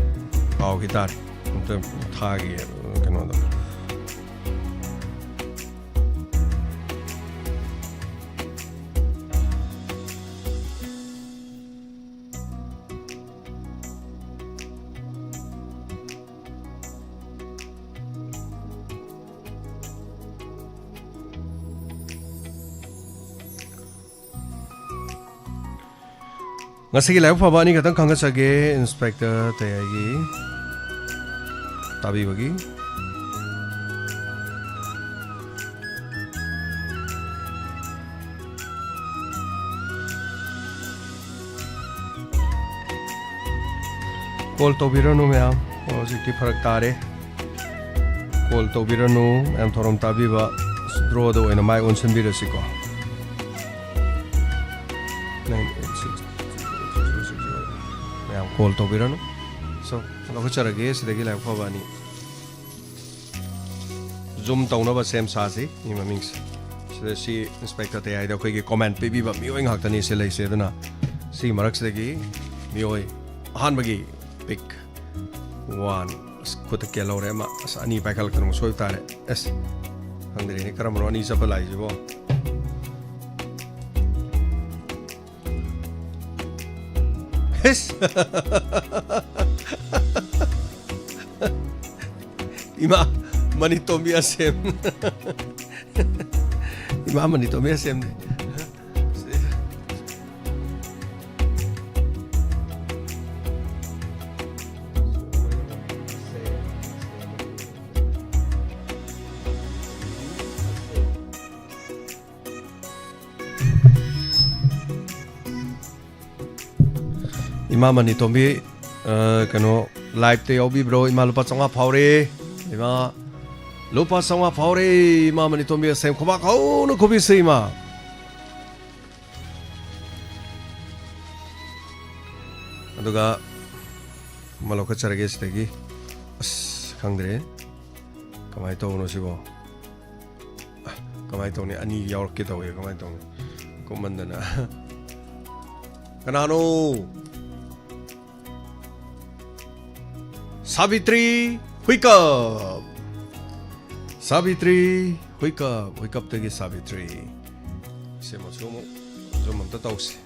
ꯀꯥꯎꯈꯤ ꯇꯥꯔꯦ꯫ ꯑꯝꯇ ꯊꯥꯒꯦ ꯀꯩꯅꯣꯗꯣ꯫ ꯉꯁꯤꯒꯤ ꯂꯥꯏꯕꯛ ꯐꯕ ꯑꯅꯤꯈꯛꯇꯪ ꯈꯪꯒꯠꯆꯒꯦ, ꯏꯟꯁꯄꯦꯛꯇꯔ ꯇꯌꯥꯏꯒꯤ ꯇꯥꯕꯤꯕꯒꯤ꯫ ꯀꯣꯜ ꯇꯧꯕꯤꯔꯅꯨ ꯃꯌꯥꯝ꯫ ꯑꯣ, ꯍꯧꯖꯤꯛꯇꯤ ꯐꯔꯛ ꯇꯥꯔꯦ꯫ ꯀꯣꯜ ꯇꯧꯕꯤꯔꯅꯨ꯫ ꯃꯌꯥꯝ ꯊꯧꯔꯝ ꯇꯥꯕꯤꯕ꯫ ꯗ꯭ꯔꯣꯗ ꯑꯣꯏꯅ ꯃꯥꯏ ꯑꯣꯟꯁꯤꯟꯕꯤꯔꯁꯤꯀꯣ꯫ Nine eight six, ꯃꯌꯥꯝ ꯀꯣꯜ ꯇꯧꯕꯤꯔꯅꯨ꯫ So, ꯂꯧꯈꯠꯆꯔꯒꯦ ꯁꯤꯗꯒꯤ ꯂꯥꯏꯕꯛ ꯐꯕ ꯑꯅꯤ꯫ ꯖꯨꯝ ꯇꯧꯅꯕ ꯁꯦꯝ ꯁꯥꯁꯤ꯫ ꯃꯤ ꯃꯃꯤꯡꯁꯦ ꯁꯤꯗ ꯁꯤ ꯏꯟꯁꯄꯦꯛꯇꯔ ꯇꯌꯥꯏꯗ ꯑꯩꯈꯣꯏꯒꯤ ꯀꯣꯃꯦꯟ ꯄꯤꯕꯤꯕ ꯃꯤꯑꯣꯏ ꯉꯥꯛꯇꯅꯤ ꯁꯤ ꯂꯩꯁꯦ꯫ ꯑꯗꯨꯅ ꯁꯤ ꯃꯔꯛꯁꯤꯗꯒꯤ ꯃꯤꯑꯣꯏ ꯑꯍꯥꯟꯕꯒꯤ ꯄꯤꯛ ꯋꯥꯟ꯫ ꯑꯁ, ꯈꯨꯠꯇ ꯀꯦꯜꯍꯧꯔꯦ ꯑꯃ꯫ ꯑꯁ, ꯑꯅꯤ ꯄꯥꯏꯈꯠꯂꯛꯇꯅ ꯑꯃꯨꯛ ꯁꯣꯏꯕ ꯇꯥꯔꯦ꯫ ꯑꯁ, ꯈꯪꯗ꯭ꯔꯦꯅꯦ, ꯀꯔꯝꯕꯅꯣ ꯑꯅꯤ ꯆꯠꯄ ꯂꯥꯛꯏꯁꯤꯕꯣ? ꯍꯤꯁ! ꯏꯃꯥ ꯃꯅꯤꯇꯣꯝꯕꯤ ꯑꯁꯦꯝ꯫ ꯏꯃꯥ ꯃꯅꯤꯇꯣꯝꯕꯤ ꯑꯁꯦꯝꯅꯦ꯫ ꯏꯃꯥ ꯃꯅꯤꯇꯣꯝꯕꯤ, ꯑ, ꯀꯩꯅꯣ, ꯂꯥꯏꯞꯇ ꯌꯥꯎꯕꯤꯕ꯭ꯔꯣ? ꯏꯃꯥ, ꯂꯨꯄꯥ ꯆꯥꯝꯃꯉꯥ ꯐꯥꯎꯔꯦ꯫ ꯏꯃꯥ, ꯂꯨꯄꯥ ꯆꯥꯝꯃꯉꯥ ꯐꯥꯎꯔꯦ꯫ ꯏꯃꯥ ꯃꯅꯤꯇꯣꯝꯕꯤ ꯑꯁꯦꯝ, ꯈꯨꯕꯥꯛ ꯍꯧꯅ ꯈꯨꯕꯤꯁꯦ, ꯏꯃꯥ꯫ ꯑꯗꯨꯒ ꯑꯃ ꯂꯧꯈꯠꯆꯔꯒꯦ ꯁꯤꯗꯒꯤ꯫ ꯑꯁ, ꯈꯪꯗ꯭ꯔꯦ꯫ ꯀꯃꯥꯏꯅ ꯇꯧꯕꯅꯣ ꯁꯤꯕꯣ? ꯑ, ꯀꯃꯥꯏꯅ ꯇꯧꯅꯤ? ꯑꯅꯤ ꯌꯥꯎꯔꯛꯀꯦ ꯇꯧꯋꯦ꯫ ꯀꯃꯥꯏꯅ ꯇꯧꯅꯤ? ꯀꯨꯞꯃꯟꯗꯅ꯫ ꯀꯅꯥꯅꯣ? ꯁꯥꯕꯤꯇ꯭ꯔꯤ ꯍꯨꯏꯀꯞ꯫ ꯁꯥꯕꯤꯇ꯭ꯔꯤ ꯍꯨꯏꯀꯞ꯫ ꯍꯨꯏꯀꯞꯇꯒꯤ ꯁꯥꯕꯤꯇ꯭ꯔꯤ꯫ ꯁꯤꯃꯁꯨ ꯑꯃꯨꯛ ꯖꯨꯝ ꯑꯝꯇ ꯇꯧꯁꯤ꯫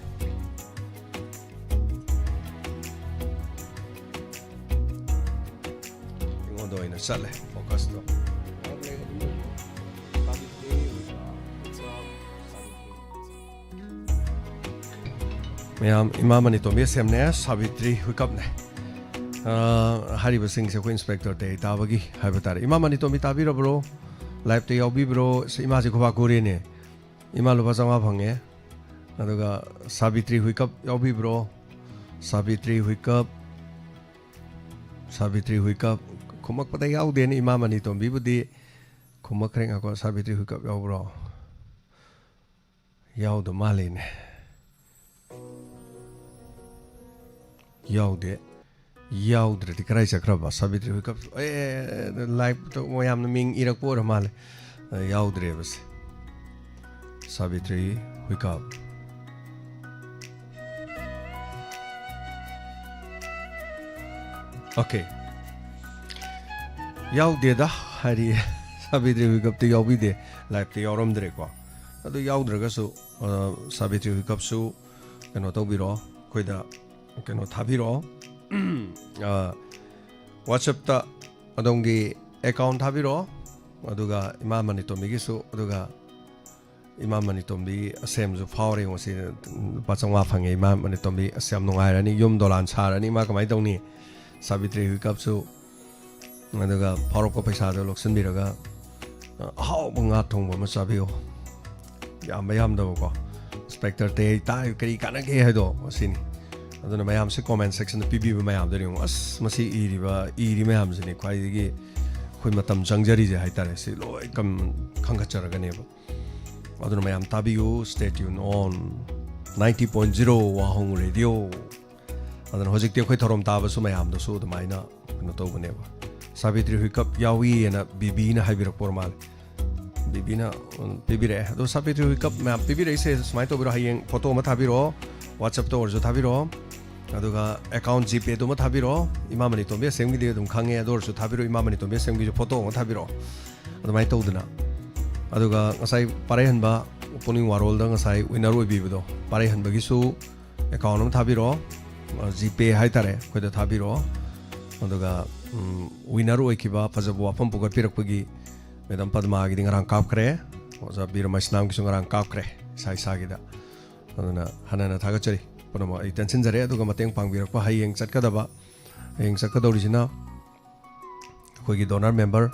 ꯑꯩꯉꯣꯟꯗ ꯑꯣꯏꯅ ꯆꯠꯂꯦ ꯐꯣꯀꯁꯇꯣ꯫ ꯃꯌꯥꯝ, ꯏꯃꯥ ꯃꯅꯤꯇꯣꯝꯕꯤ ꯑꯁꯦꯝꯅꯦ, ꯁꯥꯕꯤꯇ꯭ꯔꯤ ꯍꯨꯏꯀꯞꯅꯦ꯫ ꯑ, ꯍꯥꯏꯔꯤꯕꯁꯤꯡꯁꯦ ꯑꯩꯈꯣꯏ ꯏꯟꯁꯄꯦꯛꯇꯔ ꯇꯌꯥꯏ ꯇꯥꯕꯒꯤ ꯍꯥꯏꯕ ꯇꯥꯔꯦ꯫ ꯏꯃꯥ ꯃꯅꯤꯇꯣꯝꯕꯤ ꯇꯥꯕꯤꯔꯕ꯭ꯔꯣ? ꯂꯥꯏꯞꯇ ꯌꯥꯎꯕꯤꯕ꯭ꯔꯣ? ꯁꯤ ꯏꯃꯥꯁꯤ ꯈꯨꯕꯥꯛ ꯈꯨꯔꯦꯅꯦ꯫ ꯏꯃꯥ ꯂꯨꯄꯥ ꯆꯥꯝꯃꯉꯥ ꯐꯪꯉꯦ꯫ ꯑꯗꯨꯒ ꯁꯥꯕꯤꯇ꯭ꯔꯤ ꯍꯨꯏꯀꯞ ꯌꯥꯎꯕꯤꯕ꯭ꯔꯣ? ꯁꯥꯕꯤꯇ꯭ꯔꯤ ꯍꯨꯏꯀꯞ꯫ ꯁꯥꯕꯤꯇ꯭ꯔꯤ ꯍꯨꯏꯀꯞ ꯈꯨꯝꯃꯛꯄꯗ ꯌꯥꯎꯗꯦꯅꯦ꯫ ꯏꯃꯥ ꯃꯅꯤ ꯇꯣꯝꯕꯤꯕꯨꯗꯤ ꯈꯨꯝꯃꯛꯈ꯭ꯔꯦ꯫ ꯉꯥꯏꯈꯣ, ꯁꯥꯕꯤꯇ꯭ꯔꯤ ꯍꯨꯏꯀꯞ ꯌꯥꯎꯕ꯭ꯔꯣ? ꯌꯥꯎꯗ ꯃꯥꯜꯂꯤꯅꯦ꯫ ꯌꯥꯎꯗꯦ꯫ ꯌꯥꯎꯗ꯭ꯔꯗꯤ ꯀꯔꯥꯏ ꯆꯠꯈ꯭ꯔꯕ? ꯁꯥꯕꯤꯇ꯭ꯔꯤ ꯍꯨꯏꯀꯞ, ꯑꯦ, ꯂꯥꯏꯞꯇ ꯃꯌꯥꯝꯅ ꯃꯤꯡ ꯏꯔꯛꯄ ꯑꯣꯏꯔ ꯃꯥꯜꯂꯦ꯫ ꯑ, ꯌꯥꯎꯗ꯭ꯔꯦꯕ ꯁꯦ꯫ ꯁꯥꯕꯤꯇ꯭ꯔꯤ ꯍꯨꯏꯀꯞ꯫ ꯑꯣꯀꯦ꯫ ꯌꯥꯎꯗꯦꯗ ꯍꯥꯏꯔꯤ꯫ ꯁꯥꯕꯤꯇ꯭ꯔꯤ ꯍꯨꯏꯀꯞꯇꯤ ꯌꯥꯎꯕꯤꯗꯦ, ꯂꯥꯏꯞꯇ ꯌꯥꯎꯔꯝꯗ꯭ꯔꯦꯀꯣ꯫ ꯑꯗꯨ ꯌꯥꯎꯗ꯭ꯔꯒꯁꯨ, ꯑ, ꯁꯥꯕꯤꯇ꯭ꯔꯤ ꯍꯨꯏꯀꯞꯁꯨ ꯀꯩꯅꯣ ꯇꯧꯕꯤꯔꯣ, ꯑꯩꯈꯣꯏꯗ ꯀꯩꯅꯣ ꯊꯥꯕꯤꯔꯛꯑꯣ꯫ ꯑ, WhatsApp-ꯇ ꯑꯗꯣꯝꯒꯤ account ꯊꯥꯕꯤꯔꯛꯑꯣ, ꯑꯗꯨꯒ ꯏꯃꯥ ꯃꯅꯤꯇꯣꯝꯕꯤꯒꯤꯁꯨ, ꯑꯗꯨꯒ ꯏꯃꯥ ꯃꯅꯤꯇꯣꯝꯕꯤ ꯑꯁꯦꯝꯁꯨ ꯐꯥꯎꯔꯦ꯫ ꯉꯁꯤ ꯂꯨꯄꯥ ꯆꯥꯝꯃꯉꯥ ꯐꯪꯉꯦ ꯏꯃꯥ ꯃꯅꯤꯇꯣꯝꯕꯤ꯫ ꯑꯁ, ꯌꯥꯝ ꯅꯨꯡꯉꯥꯏꯔꯅꯤ, ꯌꯨꯝ ꯗꯣꯂꯥꯟ ꯁꯥꯔꯅꯤ꯫ ꯏꯃꯥ ꯀꯃꯥꯏꯅ ꯇꯧꯅꯤ? ꯁꯥꯕꯤꯇ꯭ꯔꯤ ꯍꯨꯏꯀꯞꯁꯨ꯫ ꯑꯗꯨꯒ ꯐꯥꯎꯔꯛꯄ ꯄꯩꯁꯥꯗꯣ ꯂꯧꯁꯤꯟꯕꯤꯔꯒ, ꯑ, ꯑꯍꯥꯎꯕ ꯉꯥ ꯊꯣꯡꯕ ꯑꯃ ꯆꯥꯕꯤꯌꯣ꯫ ꯌꯥꯝꯕ ꯌꯥꯝꯗꯕꯀꯣ꯫ ꯏꯟꯁꯄꯦꯛꯇꯔ ꯇꯦ ꯇꯥꯏ ꯀꯔꯤ ꯀꯥꯟꯅꯒꯦ ꯍꯥꯏꯗꯣ ꯑꯁꯤꯅꯤ꯫ ꯑꯗꯨꯅ ꯃꯌꯥꯝꯁꯦ comment section-ꯗ ꯄꯤꯕꯤꯕ ꯃꯌꯥꯝꯗꯨꯅ ꯌꯦꯡꯉꯣ꯫ ꯑꯁ, ꯃꯁꯤ ꯏꯔꯤꯕ, ꯏꯔꯤ ꯃꯌꯥꯝꯁꯤꯅꯤ ꯈ꯭ꯋꯥꯏꯗꯒꯤ ꯑꯩꯈꯣꯏ ꯃꯇꯝ ꯆꯪꯖꯔꯤꯁꯦ ꯍꯥꯏꯇꯥꯔꯦ꯫ ꯁꯤ ꯂꯣꯏ ꯀꯝ-, ꯈꯟꯒꯠꯆꯔꯒꯅꯦꯕ꯫ ꯑꯗꯨꯅ ꯃꯌꯥꯝ ꯇꯥꯕꯤꯌꯨ, stay tuned on ninety point zero Wahong radio. ꯑꯗꯨꯅ ꯍꯧꯖꯤꯛꯇꯤ ꯑꯩꯈꯣꯏ ꯊꯧꯔꯝ ꯇꯥꯕꯁꯨ ꯃꯌꯥꯝꯗꯁꯨ ꯑꯗꯨꯃꯥꯏꯅ ꯀꯩꯅꯣ ꯇꯧꯕꯅꯦꯕ꯫ ꯁꯥꯕꯤꯇ꯭ꯔꯤ ꯍꯨꯏꯀꯞ ꯌꯥꯎꯏꯅ ꯕꯤꯕꯤꯅ ꯍꯥꯏꯕꯤꯔꯛꯄ ꯑꯣꯏꯔ ꯃꯥꯜꯂꯦ꯫ ꯕꯤꯕꯤꯅ, ꯎꯝ, ꯄꯤꯕꯤꯔꯛꯑꯦ꯫ ꯑꯗꯣ ꯁꯥꯕꯤꯇ꯭ꯔꯤ ꯍꯨꯏꯀꯞ ꯃꯌꯥꯝ ꯄꯤꯕꯤꯔꯛꯏꯁꯦ ꯁꯨꯃꯥꯏꯅ ꯇꯧꯕꯤꯔꯣ, ꯍꯌꯦꯡ photo ꯑꯃ ꯊꯥꯕꯤꯔꯛꯑꯣ, WhatsApp-ꯇ ꯑꯣꯏꯔꯁꯨ ꯊꯥꯕꯤꯔꯛꯑꯣ, ꯑꯗꯨꯒ account GPay-ꯗꯨꯃ ꯊꯥꯕꯤꯔꯛꯑꯣ꯫ ꯏꯃꯥ ꯃꯅꯤꯇꯣꯝꯕꯤ ꯑꯁꯦꯝꯒꯤꯗꯤ ꯑꯗꯨꯝ ꯈꯪꯉꯦ, ꯑꯗꯨ ꯑꯣꯏꯔꯁꯨ ꯊꯥꯕꯤꯔꯛꯑꯣ, ꯏꯃꯥ ꯃꯅꯤꯇꯣꯝꯕꯤ ꯑꯁꯦꯝꯒꯤꯁꯨ photo ꯑꯃ ꯊꯥꯕꯤꯔꯛꯑꯣ꯫ ꯑꯗꯨꯃꯥꯏꯅ ꯇꯧꯗꯅ, ꯑꯗꯨꯒ ꯉꯁꯥꯏ ꯄꯥꯔꯩꯍꯟꯕ ꯄꯨꯛꯅꯤꯡ ꯋꯥꯔꯣꯜꯗ ꯉꯁꯥꯏ winner ꯑꯣꯏꯕꯤꯕꯗꯣ, ꯄꯥꯔꯩꯍꯟꯕꯒꯤꯁꯨ account ꯑꯃ ꯊꯥꯕꯤꯔꯛꯑꯣ, ꯑ, GPay ꯍꯥꯏꯇꯥꯔꯦ, ꯑꯩꯈꯣꯏꯗ ꯊꯥꯕꯤꯔꯛꯑꯣ꯫ ꯑꯗꯨꯒ, ꯎꯝ, winner ꯑꯣꯏꯈꯤꯕ, ꯐꯖꯕ ꯋꯥꯐꯝ ꯄꯨꯈꯠꯄꯤꯔꯛꯄꯒꯤ ꯃꯦꯗꯥꯝ ꯄꯗꯃꯥꯒꯤꯗꯤ ꯉꯔꯥꯡ ꯀꯥꯞꯈ꯭ꯔꯦ, ꯑꯣꯖꯥ ꯕꯤꯔ ꯃꯩꯁꯅꯥꯝꯒꯤꯁꯨ ꯉꯔꯥꯡ ꯀꯥꯞꯈ꯭ꯔꯦ ꯏꯁꯥ ꯏꯁꯥꯒꯤꯗ꯫ ꯑꯗꯨꯅ ꯍꯟꯅ ꯍꯟꯅ ꯊꯥꯒꯠꯆꯔꯤ꯫ ꯄꯨꯝꯅꯃꯛ ꯑꯩ ꯇꯦꯟꯁꯤꯟꯖꯔꯦ꯫ ꯑꯗꯨꯒ ꯃꯇꯦꯡ ꯄꯥꯡꯕꯤꯔꯛꯄ, ꯍꯌꯦꯡ ꯆꯠꯀꯗꯕ, ꯍꯌꯦꯡ ꯆꯠꯀꯗꯧꯔꯤꯁꯤꯅ ꯑꯩꯈꯣꯏꯒꯤ donor member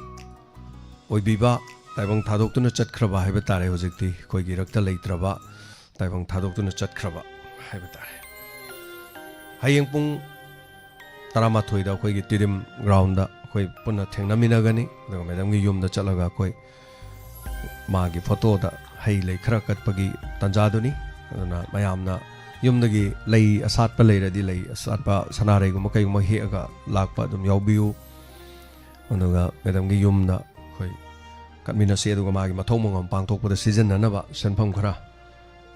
ꯑꯣꯏꯕꯤꯕ, ꯇꯥꯏꯕꯪ ꯊꯥꯗꯣꯛꯇꯨꯅ ꯆꯠꯈ꯭ꯔꯕ ꯍꯥꯏꯕ ꯇꯥꯔꯦ꯫ ꯍꯧꯖꯤꯛꯇꯤ ꯑꯩꯈꯣꯏꯒꯤ ꯏꯔꯛꯇ ꯂꯩꯇ꯭ꯔꯕ, ꯇꯥꯏꯕꯪ ꯊꯥꯗꯣꯛꯇꯨꯅ ꯆꯠꯈ꯭ꯔꯕ ꯍꯥꯏꯕ ꯇꯥꯔꯦ꯫ ꯍꯌꯦꯡ ꯄꯨꯡ ꯇꯔꯥꯃꯥꯊꯣꯏꯗ ꯑꯩꯈꯣꯏꯒꯤ ꯇꯤꯗꯤꯝ ꯒ꯭ꯔꯥꯎꯟꯗ ꯑꯩꯈꯣꯏ ꯄꯨꯟꯅ ꯊꯦꯡꯅꯃꯤꯟꯅꯒꯅꯤ꯫ ꯑꯗꯨꯒ ꯃꯦꯗꯥꯝꯒꯤ ꯌꯨꯝꯗ ꯆꯠꯂꯒ ꯑꯩꯈꯣꯏ ꯃꯥꯒꯤ ꯐꯣꯇꯣꯗ ꯍꯩ ꯂꯩ ꯈꯔ ꯀꯠꯄꯒꯤ ꯇꯥꯟꯖꯥꯗꯨꯅꯤ꯫ ꯑꯗꯨꯅ ꯃꯌꯥꯝꯅ ꯌꯨꯝꯗꯒꯤ ꯂꯩ ꯑꯁꯥꯠꯄ ꯂꯩꯔꯗꯤ, ꯂꯩ ꯑꯁꯥꯠꯄ ꯁꯅꯥꯔꯩꯒꯨꯝꯕ ꯀꯩꯒꯨꯝꯕ ꯍꯦꯛꯑꯒ ꯂꯥꯛꯄ ꯑꯗꯨꯝ ꯌꯥꯎꯕꯤꯌꯨ꯫ ꯑꯗꯨꯒ ꯃꯦꯗꯥꯝꯒꯤ ꯌꯨꯝꯗ ꯑꯩꯈꯣꯏ ꯀꯠꯃꯤꯟꯅꯁꯤ꯫ ꯑꯗꯨꯒ ꯃꯥꯒꯤ ꯃꯊꯧ ꯃꯉꯝ ꯄꯥꯡꯊꯣꯛꯄꯗ ꯁꯤꯖꯤꯟꯅꯅꯕ ꯁꯦꯟꯐꯝ ꯈꯔ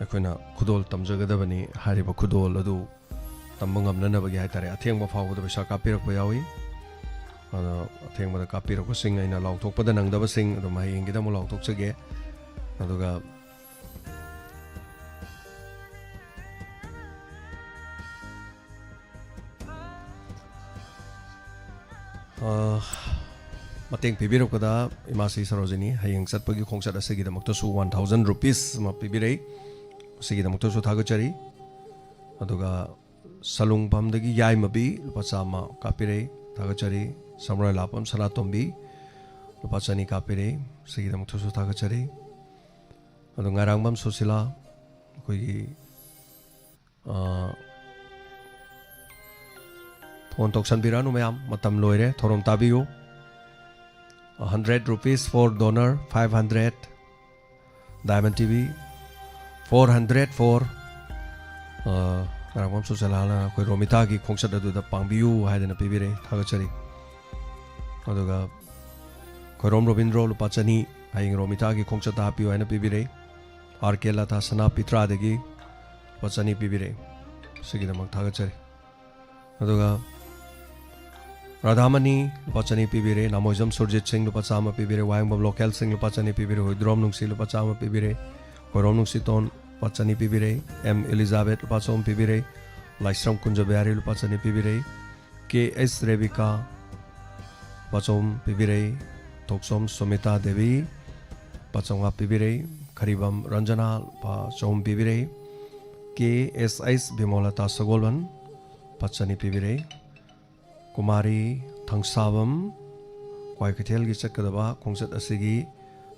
ꯑꯩꯈꯣꯏꯅ ꯈꯨꯗꯣꯜ ꯇꯝꯖꯒꯗꯕꯅꯤ꯫ ꯍꯥꯏꯔꯤꯕ ꯈꯨꯗꯣꯜ ꯑꯗꯨ ꯇꯝꯕ ꯉꯝꯅꯅꯕꯒꯤ ꯍꯥꯏꯇꯥꯔꯦ, ꯑꯊꯦꯡꯕ ꯐꯥꯎꯕꯗ ꯄꯩꯁꯥ ꯀꯥꯞꯄꯤꯔꯛꯄ ꯌꯥꯎꯏ꯫ ꯑꯗꯣ ꯑꯊꯦꯡꯕꯗ ꯀꯥꯞꯄꯤꯔꯛꯄꯁꯤꯡ ꯑꯩꯅ ꯂꯥꯎꯊꯣꯛꯄꯗ ꯅꯪꯗꯕꯁꯤꯡ ꯑꯗꯨꯝ ꯍꯌꯦꯡꯒꯤꯗ ꯑꯃꯨꯛ ꯂꯥꯎꯊꯣꯛꯆꯒꯦ꯫ ꯑꯗꯨꯒ ꯑ, ꯃꯇꯦꯡ ꯄꯤꯕꯤꯔꯛꯄꯗ ꯏꯃꯥꯁꯤ ꯁꯔꯣꯖꯤꯅꯤ ꯍꯌꯦꯡ ꯆꯠꯄꯒꯤ ꯈꯣꯡꯆꯠ ꯑꯁꯤꯒꯤꯗꯃꯛꯇꯁꯨ ꯋꯥꯟ ꯊꯥꯎꯖꯟ ꯔꯨꯄꯤꯁ ꯑꯃ ꯄꯤꯕꯤꯔꯛꯏ꯫ ꯃꯁꯤꯒꯤꯗꯃꯛꯇꯁꯨ ꯊꯥꯒꯠꯆꯔꯤ꯫ ꯑꯗꯨꯒ ꯁꯂꯨꯡꯐꯝꯗꯒꯤ ꯌꯥꯏꯃꯕꯤ ꯂꯨꯄꯥ ꯆꯥꯝꯃ ꯀꯥꯞꯄꯤꯔꯛꯏ, ꯊꯥꯒꯠꯆꯔꯤ꯫ ꯁꯃꯔꯣꯏ ꯂꯥꯞꯄꯝ ꯁꯅꯥꯇꯣꯝꯕꯤ ꯂꯨꯄꯥ ꯆꯅꯤ ꯀꯥꯞꯄꯤꯔꯛꯏ, ꯃꯁꯤꯒꯤꯗꯃꯛꯇꯁꯨ ꯊꯥꯒꯠꯆꯔꯤ꯫ ꯑꯗꯣ ꯉꯥꯏꯔꯥꯡꯕꯝ ꯁꯨꯁꯤꯂꯥ, ꯑꯩꯈꯣꯏꯒꯤ, ꯑ, ꯐꯣꯟ ꯇꯧꯁꯟꯕꯤꯔꯛꯑꯅꯨ ꯃꯌꯥꯝ, ꯃꯇꯝ ꯂꯣꯏꯔꯦ, ꯊꯧꯔꯝ ꯇꯥꯕꯤꯌꯨ꯫ Hundred rupees for donor, five hundred Diamond T V, four hundred for, ꯑ, ꯉꯥꯏꯔꯥꯡꯕꯝ ꯁꯨꯁꯤꯂꯥꯅ ꯑꯩꯈꯣꯏ ꯔꯣꯃꯤꯇꯥꯒꯤ ꯈꯣꯡꯆꯠ ꯑꯗꯨꯗ ꯄꯥꯡꯕꯤꯌꯨ ꯍꯥꯏꯗꯅ ꯄꯤꯕꯤꯔꯛꯏ, ꯊꯥꯒꯠꯆꯔꯤ꯫ ꯑꯗꯨꯒ ꯈꯣꯏꯔꯣꯝ ꯔꯣꯕꯤꯟꯗ꯭ꯔꯣ ꯂꯨꯄꯥ ꯆꯅꯤ, ꯍꯌꯦꯡ ꯔꯣꯃꯤꯇꯥꯒꯤ ꯈꯣꯡꯆꯠꯇ ꯍꯥꯞꯄꯤꯌꯨ ꯍꯥꯏꯅ ꯄꯤꯕꯤꯔꯛꯏ꯫ ꯑꯥꯔ ꯀꯦ ꯂꯇꯥ ꯁꯅꯥ ꯄꯤꯇ꯭ꯔꯥꯗꯒꯤ ꯂꯨꯄꯥ ꯆꯅꯤ ꯄꯤꯕꯤꯔꯛꯏ꯫ ꯁꯤꯒꯤꯗꯃꯛ ꯊꯥꯒꯠꯆꯔꯤ꯫ ꯑꯗꯨꯒ ꯔꯥꯙꯥꯃꯅꯤ ꯂꯨꯄꯥ ꯆꯅꯤ ꯄꯤꯕꯤꯔꯦ, ꯅꯥꯃꯣꯏꯖꯝ ꯁꯨꯔꯖꯤꯠ ꯁꯤꯡ ꯂꯨꯄꯥ ꯆꯥꯝꯃ ꯄꯤꯕꯤꯔꯦ, ꯋꯥꯍꯦꯡꯕꯝ ꯂꯣꯀꯦꯜ ꯁꯤꯡ ꯂꯨꯄꯥ ꯆꯅꯤ ꯄꯤꯕꯤꯔꯦ, ꯍꯨꯏꯗ꯭ꯔꯣꯝ ꯅꯨꯡꯁꯤ ꯂꯨꯄꯥ ꯆꯥꯝꯃ ꯄꯤꯕꯤꯔꯦ, ꯈꯣꯏꯔꯣꯝ ꯅꯨꯡꯁꯤꯇꯣꯟ ꯂꯨꯄꯥ ꯆꯅꯤ ꯄꯤꯕꯤꯔꯦ, ꯑꯦꯝ ꯏꯂꯤꯖꯥꯕꯦꯠ ꯂꯨꯄꯥ ꯆꯍꯨꯝ ꯄꯤꯕꯤꯔꯦ, ꯂꯥꯏꯁ꯭ꯔꯝ ꯀꯨꯟꯖꯕꯤꯍꯥꯔꯤ ꯂꯨꯄꯥ ꯆꯅꯤ ꯄꯤꯕꯤꯔꯦ, ꯀꯦ ꯑꯦꯁ ꯔꯦꯕꯤꯀꯥ ꯂꯨꯄꯥ ꯆꯍꯨꯝ ꯄꯤꯕꯤꯔꯦ, ꯊꯣꯛꯆꯣꯝ ꯁꯨꯃꯤꯇꯥ ꯗꯦꯕꯤ ꯂꯨꯄꯥ ꯆꯥꯝꯃꯉꯥ ꯄꯤꯕꯤꯔꯦ, ꯈꯔꯤꯕꯝ ꯔꯟꯖꯅꯥ ꯂꯨꯄꯥ ꯆꯍꯨꯝ ꯄꯤꯕꯤꯔꯦ, ꯀꯦ ꯑꯦꯁ ꯑꯩꯁ ꯕꯤꯃꯣꯂꯇꯥ ꯁꯒꯣꯜꯕꯟ ꯂꯨꯄꯥ ꯆꯅꯤ ꯄꯤꯕꯤꯔꯦ, ꯀꯨꯃꯥꯔꯤ ꯊꯪꯁꯥꯕꯝ ꯀ꯭ꯋꯥꯀꯩꯊꯦꯜꯒꯤ ꯆꯠꯀꯗꯕ ꯈꯣꯡꯆꯠ ꯑꯁꯤꯒꯤ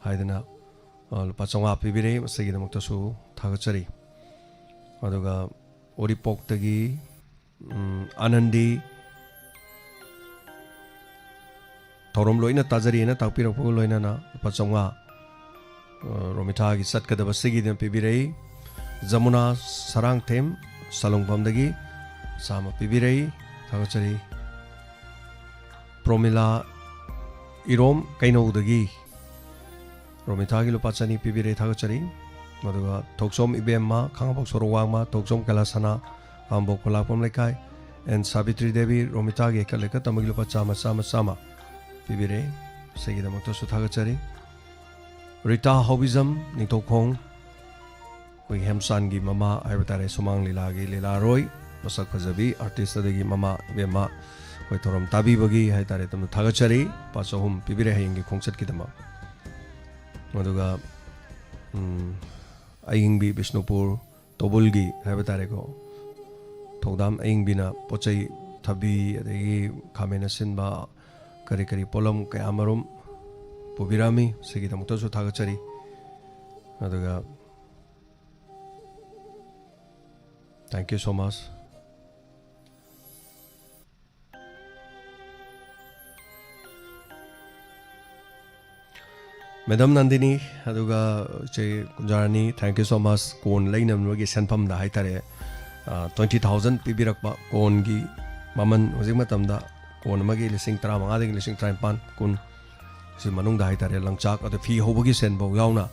ꯍꯥꯏꯗꯅ, ꯑ, ꯂꯨꯄꯥ ꯆꯥꯝꯃꯉꯥ ꯄꯤꯕꯤꯔꯦ, ꯃꯁꯤꯒꯤꯗꯃꯛꯇꯁꯨ ꯊꯥꯒꯠꯆꯔꯤ꯫ ꯑꯗꯨꯒ ꯎꯔꯤꯄꯣꯛꯇꯒꯤ, ꯎꯝ, ꯑꯥꯅꯟꯗꯤ ꯊꯧꯔꯝ ꯂꯣꯏꯅ ꯇꯥꯖꯔꯤꯑꯅ ꯇꯥꯛꯄꯤꯔꯛꯄꯒ ꯂꯣꯏꯅꯅ ꯂꯨꯄꯥ ꯆꯥꯝꯃꯉꯥ, ꯑ, ꯔꯣꯃꯤꯇꯥꯒꯤ ꯆꯠꯀꯗꯕꯁꯤꯒꯤꯗ ꯄꯤꯕꯤꯔꯛꯏ꯫ ꯖꯃꯨꯅꯥ ꯁꯔꯥꯡꯊꯦꯝ ꯁꯂꯨꯡꯐꯝꯗꯒꯤ ꯆꯥꯝꯃ ꯄꯤꯕꯤꯔꯛꯏ꯫ ꯊꯥꯒꯠꯆꯔꯤ꯫ ꯄ꯭ꯔꯣꯃꯤꯂꯥ ꯏꯔꯣꯝ ꯀꯩꯅꯧꯗꯒꯤ ꯔꯣꯃꯤꯇꯥꯒꯤ ꯂꯨꯄꯥ ꯆꯅꯤ ꯄꯤꯕꯤꯔꯛꯏ꯫ ꯊꯥꯒꯠꯆꯔꯤ꯫ ꯑꯗꯨꯒ ꯊꯣꯛꯆꯣꯝ ꯏꯕꯦꯝꯃ, ꯈꯥꯉꯕꯣꯛ ꯁꯣꯔꯣꯛ ꯋꯥꯡꯃ, ꯊꯣꯛꯆꯣꯝ ꯀꯩꯂꯥꯁꯅꯥ, ꯈꯥꯉꯕꯣꯛ ꯈꯨꯂꯥꯛꯄꯝ ꯂꯩꯀꯥꯏ, ꯑꯦꯟ ꯁꯥꯕꯤꯇ꯭ꯔꯤ ꯗꯦꯕꯤ, ꯔꯣꯃꯤꯇꯥꯒꯤ ꯍꯦꯛꯀꯠ ꯂꯩꯀꯠ ꯇꯝꯕꯒꯤ ꯂꯨꯄꯥ ꯆꯥꯝꯃ, ꯆꯥꯝꯃ, ꯆꯥꯝꯃ ꯄꯤꯕꯤꯔꯛꯏ꯫ ꯃꯁꯤꯒꯤꯗꯃꯛꯇꯁꯨ ꯊꯥꯒꯠꯆꯔꯤ꯫ ꯔꯤꯇꯥ ꯍꯥꯎꯕꯤꯖꯝ, ꯅꯤꯡꯊꯧꯈꯣꯡ, ꯑꯩꯈꯣꯏꯒꯤ ꯍꯦꯝꯆꯥꯟꯒꯤ ꯃꯃꯥ ꯍꯥꯏꯕ ꯇꯥꯔꯦ, ꯁꯨꯃꯥꯡ ꯂꯤꯂꯥꯒꯤ ꯂꯤꯂꯥꯔꯣꯏ, ꯃꯁꯛ ꯐꯖꯕꯤ ꯑꯥꯔꯇꯤꯁ, ꯑꯗꯒꯤ ꯃꯃꯥ ꯏꯕꯦꯝꯃ, ꯑꯩꯈꯣꯏ ꯊꯧꯔꯝ ꯇꯥꯕꯤꯕꯒꯤ ꯍꯥꯏ ꯇꯥꯔꯦ, ꯑꯗꯨꯝ ꯊꯥꯒꯠꯆꯔꯤ꯫ ꯂꯨꯄꯥ ꯆꯍꯨꯝ ꯄꯤꯕꯤꯔꯦ ꯍꯌꯦꯡꯒꯤ ꯈꯣꯡꯆꯠꯀꯤꯗꯃꯛ꯫ ꯑꯗꯨꯒ, ꯎꯝ, ꯑꯌꯤꯡꯕꯤ ꯕꯤꯁꯅꯨꯄꯨꯔ ꯇꯣꯕꯨꯜꯒꯤ ꯍꯥꯏꯕ ꯇꯥꯔꯦꯀꯣ, ꯊꯧꯗꯥꯝ ꯑꯌꯤꯡꯕꯤꯅ ꯄꯣꯠ ꯆꯩ, ꯊꯕꯤ, ꯑꯗꯒꯤ ꯈꯥꯃꯦꯟ ꯑꯁꯤꯟꯕ, ꯀꯔꯤ ꯀꯔꯤ ꯄꯣꯠꯂꯝ ꯀꯌꯥ ꯑꯃꯔꯣꯝ ꯄꯨꯕꯤꯔꯛꯑꯝꯃꯤ꯫ ꯁꯤꯒꯤꯗꯃꯛꯇꯁꯨ ꯊꯥꯒꯠꯆꯔꯤ꯫ ꯑꯗꯨꯒ thank you so much꯫ Madam Nandini, ꯑꯗꯨꯒ ꯏꯆꯦ ꯀꯨꯟꯖꯥꯔꯥꯅꯤ, thank you so much꯫ ꯀꯣꯟ ꯂꯩꯅꯕꯒꯤ ꯁꯦꯟꯐꯝꯗ ꯍꯥꯏꯇꯥꯔꯦ, ꯑ, twenty thousand ꯄꯤꯕꯤꯔꯛꯄ꯫ ꯀꯣꯟꯒꯤ ꯃꯃꯜ ꯍꯧꯖꯤꯛ ꯃꯇꯝꯗ ꯀꯣꯟ ꯑꯃꯒꯤ ꯂꯤꯁꯤꯡ ꯇꯔꯥꯃꯉꯥꯗꯒꯤ ꯂꯤꯁꯤꯡ ꯇꯔꯥꯅꯤꯄꯥꯟ, ꯀꯨꯟ ꯁꯤ ꯃꯅꯨꯡꯗ ꯍꯥꯏꯇꯥꯔꯦ, ꯂꯪꯆꯥꯛ ꯑꯗ ꯐꯤ ꯍꯧꯕꯒꯤ ꯁꯦꯟꯐꯧ ꯌꯥꯎꯅ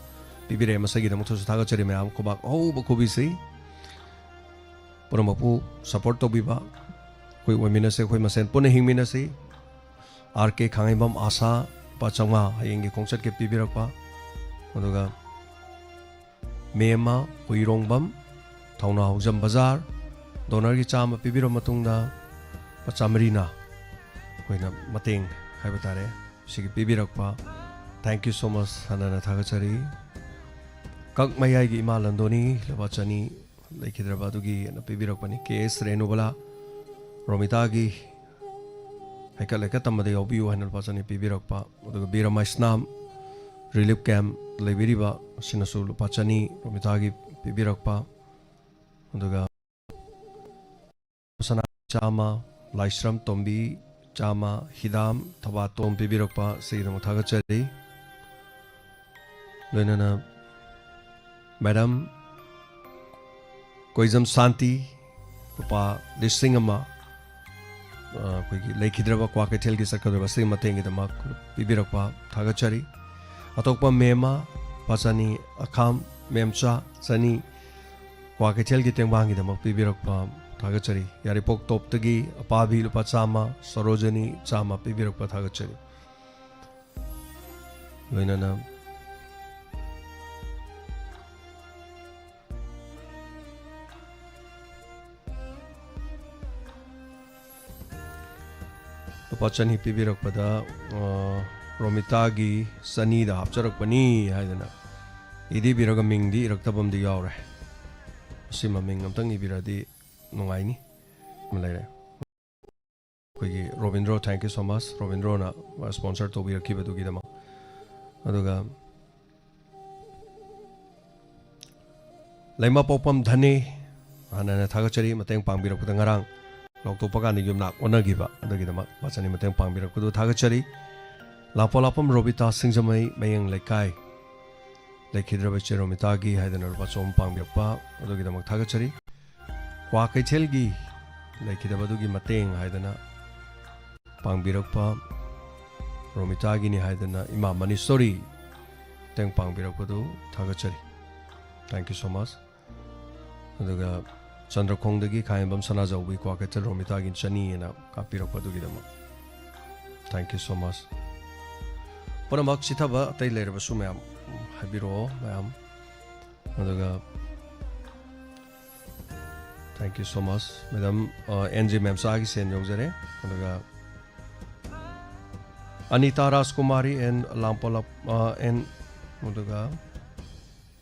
ꯄꯤꯕꯤꯔꯛꯑꯦ꯫ ꯃꯁꯤꯒꯤꯗꯃꯛꯇꯁꯨ ꯊꯥꯒꯠꯆꯔꯤ ꯃꯌꯥꯝ꯫ ꯈꯨꯕꯥꯛ ꯑꯍꯧꯕ ꯈꯨꯕꯤꯁꯤ ꯄꯨꯝꯅꯃꯛꯄꯨ support ꯇꯧꯕꯤꯕ, ꯑꯩꯈꯣꯏ ꯑꯣꯏꯃꯤꯟꯅꯁꯤ, ꯑꯩꯈꯣꯏ ꯃꯁꯦꯟ ꯄꯨꯟꯅ ꯍꯤꯡꯃꯤꯟꯅꯁꯤ꯫ ꯑꯥꯔ ꯀꯦ ꯈꯥꯡꯉꯩꯕꯝ ꯑꯥꯁꯥ ꯂꯨꯄꯥ ꯆꯥꯝꯃꯉꯥ ꯍꯌꯦꯡꯒꯤ ꯈꯣꯡꯆꯠꯀꯤ ꯄꯤꯕꯤꯔꯛꯄ꯫ ꯑꯗꯨꯒ ꯃꯦꯝꯃ ꯍꯨꯏꯔꯣꯡꯕꯝ, ꯊꯧꯅꯥ ꯍꯧꯖꯝ ꯕꯖꯥꯔ, ꯗꯣꯅꯔꯒꯤ ꯆꯥꯝꯃ ꯄꯤꯕꯤꯔꯕ ꯃꯇꯨꯡꯗ ꯂꯨꯄꯥ ꯆꯥꯃꯔꯤꯅ ꯑꯩꯈꯣꯏꯅ ꯃꯇꯦꯡ ꯍꯥꯏꯕ ꯇꯥꯔꯦ, ꯁꯤꯒꯤ ꯄꯤꯕꯤꯔꯛꯄ꯫ Thank you so much ꯍꯟꯅ ꯍꯟꯅ ꯊꯥꯒꯠꯆꯔꯤ꯫ ꯀꯛ ꯃꯌꯥꯏꯒꯤ ꯏꯃꯥ ꯂꯟꯗꯣꯅꯤ ꯂꯨꯄꯥ ꯆꯅꯤ ꯂꯩꯈꯤꯗ꯭ꯔꯕ ꯑꯗꯨꯒꯤ ꯑꯅ ꯄꯤꯕꯤꯔꯛꯄꯅꯤ꯫ ꯀꯦ ꯑꯦꯁ ꯔꯦꯅꯨꯕꯂꯥ, ꯔꯣꯃꯤꯇꯥꯒꯤ ꯍꯩꯀꯠ ꯂꯩꯀꯠ ꯇꯝꯕꯗ ꯌꯥꯎꯕꯤꯌꯨ ꯍꯥꯏꯅ ꯂꯨꯄꯥ ꯆꯅꯤ ꯄꯤꯕꯤꯔꯛꯄ꯫ ꯑꯗꯨꯒ ꯕꯤꯔ ꯃꯩꯁꯅꯥꯝ ꯔꯤꯂꯤꯐ ꯀꯦꯝꯞ ꯂꯩꯕꯤꯔꯤꯕ ꯑꯁꯤꯅꯁꯨ ꯂꯨꯄꯥ ꯆꯅꯤ ꯔꯣꯃꯤꯇꯥꯒꯤ ꯄꯤꯕꯤꯔꯛꯄ꯫ ꯑꯗꯨꯒ ꯁꯅꯥ ꯆꯥꯝꯃ, ꯂꯥꯏꯁ꯭ꯔꯝ ꯇꯣꯝꯕꯤ ꯆꯥꯝꯃ, ꯍꯤꯗꯥꯝ ꯊꯕꯥꯇꯣꯝ ꯄꯤꯕꯤꯔꯛꯄ ꯁꯤꯒꯤꯗꯃꯛ ꯊꯥꯒꯠꯆꯔꯤ꯫ ꯂꯣꯏꯅꯅ ꯃꯦꯗꯥꯝ ꯀꯣꯏꯖꯝ ꯁꯥꯟꯇꯤ ꯂꯨꯄꯥ ꯂꯤꯁꯤꯡ ꯑꯃ, ꯑ, ꯑꯩꯈꯣꯏꯒꯤ ꯂꯩꯈꯤꯗ꯭ꯔꯕ ꯀ꯭ꯋꯥꯀꯩꯊꯦꯜꯒꯤ ꯆꯠꯀꯗꯧꯔꯤꯕ ꯑꯁꯤꯒꯤ ꯃꯇꯦꯡꯒꯤꯗꯃꯛ ꯄꯤꯕꯤꯔꯛꯄ ꯊꯥꯒꯠꯆꯔꯤ꯫ ꯑꯇꯣꯞꯄ ꯃꯦꯝꯃ ꯂꯨꯄꯥ ꯆꯅꯤ, ꯑꯈꯥꯝ ꯃꯦꯝꯆꯥ ꯆꯅꯤ ꯀ꯭ꯋꯥꯀꯩꯊꯦꯜꯒꯤ ꯇꯦꯡꯕꯥꯡꯒꯤꯗꯃꯛ ꯄꯤꯕꯤꯔꯛꯄ ꯊꯥꯒꯠꯆꯔꯤ꯫ ꯌꯥꯏꯔꯤꯄꯣꯛ ꯇꯣꯞꯇꯒꯤ ꯑꯄꯥꯕꯤ ꯂꯨꯄꯥ ꯆꯥꯝꯃ, ꯁꯣꯔꯣꯖꯅꯤ ꯆꯥꯝꯃ ꯄꯤꯕꯤꯔꯛꯄ ꯊꯥꯒꯠꯆꯔꯤ꯫ ꯂꯣꯏꯅꯅ ꯂꯨꯄꯥ ꯆꯅꯤ ꯄꯤꯕꯤꯔꯛꯄꯗ, ꯑ, ꯔꯣꯃꯤꯇꯥꯒꯤ ꯆꯅꯤꯗ ꯍꯥꯞꯆꯔꯛꯄꯅꯤ ꯍꯥꯏꯗꯅ ꯏꯗꯤ ꯏꯕꯤꯔꯒ ꯃꯤꯡꯗꯤ ꯏꯔꯛꯇꯕ ꯑꯃꯗꯤ ꯌꯥꯎꯔꯦ꯫ ꯑꯁꯤ ꯃꯃꯤꯡ ꯑꯝꯇꯪ ꯏꯕꯤꯔꯗꯤ ꯅꯨꯡꯉꯥꯏꯅꯤ꯫ ꯑꯃ ꯂꯩꯔꯦ꯫ ꯑꯩꯈꯣꯏꯒꯤ Robindro, thank you so much, ꯔꯣꯕꯤꯟꯗ꯭ꯔꯣꯅ sponsor ꯇꯧꯕꯤꯔꯛꯈꯤꯕꯗꯨꯒꯤꯗꯃꯛ꯫ ꯑꯗꯨꯒ ꯂꯩꯃꯄꯣꯛꯄꯝ ꯙꯅꯤ, ꯍꯥꯟꯅ ꯍꯥꯟꯅ ꯊꯥꯒꯠꯆꯔꯤ, ꯃꯇꯦꯡ ꯄꯥꯡꯕꯤꯔꯛꯄꯗ꯫ ꯉꯔꯥꯡ ꯂꯥꯎꯊꯣꯛꯄ ꯀꯥꯟꯗ ꯌꯨꯝꯅꯥꯛ ꯑꯣꯟꯅꯈꯤꯕ, ꯑꯗꯨꯒꯤꯗꯃꯛ ꯃꯥ ꯆꯅꯤ ꯃꯇꯦꯡ ꯄꯥꯡꯕꯤꯔꯛꯄꯗꯨ ꯊꯥꯒꯠꯆꯔꯤ꯫ ꯂꯥꯡꯄꯣꯛꯂꯥꯛꯄꯝ ꯔꯣꯕꯤꯇꯥ, ꯁꯤꯡꯖꯃꯩ ꯃꯌꯦꯡ ꯂꯩꯀꯥꯏ, ꯂꯩꯈꯤꯗ꯭ꯔꯕ ꯏꯆꯦ ꯔꯣꯃꯤꯇꯥꯒꯤ ꯍꯥꯏꯗꯅ ꯂꯨꯄꯥ ꯆꯍꯨꯝ ꯄꯥꯡꯕꯤꯔꯛꯄ, ꯑꯗꯨꯒꯤꯗꯃꯛ ꯊꯥꯒꯠꯆꯔꯤ꯫ ꯀ꯭ꯋꯥ ꯀꯩꯊꯦꯜꯒꯤ ꯂꯩꯈꯤꯗꯕꯗꯨꯒꯤ ꯃꯇꯦꯡ ꯍꯥꯏꯗꯅ ꯄꯥꯡꯕꯤꯔꯛꯄ, ꯔꯣꯃꯤꯇꯥꯒꯤꯅꯤ ꯍꯥꯏꯗꯅ ꯏꯃꯥ ꯃꯅꯤꯁꯣꯔꯤ ꯃꯇꯦꯡ ꯄꯥꯡꯕꯤꯔꯛꯄꯗꯨ ꯊꯥꯒꯠꯆꯔꯤ꯫ Thank you so much꯫ ꯑꯗꯨꯒ ꯆꯟꯗ꯭ꯔꯈꯣꯡꯗꯒꯤ ꯈꯥꯍꯦꯝꯕꯝ ꯁꯅꯥꯖꯥꯎꯕꯤ ꯀ꯭ꯋꯥ ꯀꯩꯊꯦꯜ ꯔꯣꯃꯤꯇꯥꯒꯤ ꯆꯅꯤ ꯑꯅ ꯀꯥꯞꯄꯤꯔꯛꯄ ꯑꯗꯨꯒꯤꯗꯃꯛ thank you so much꯫ ꯄꯨꯝꯅꯃꯛ ꯆꯤꯊꯕ ꯑꯇꯩ ꯂꯩꯔꯕꯁꯨ ꯃꯌꯥꯝ ꯍꯥꯏꯕꯤꯔꯛꯑꯣ ꯃꯌꯥꯝ꯫ ꯑꯗꯨꯒ thank you so much꯫ Madam, ꯑ, ꯑꯦꯟ ꯖꯦ ꯃꯦꯝꯆꯥꯒꯤ ꯁꯦꯟ ꯌꯧꯖꯔꯦ꯫ ꯑꯗꯨꯒ ꯑꯅꯤꯇꯥ ꯔꯥꯖꯀꯨꯃꯥꯔꯤ ꯑꯦꯟ ꯂꯥꯝꯄꯣꯂꯞ, ꯑ, ꯑꯦꯟ, ꯑꯗꯨꯒ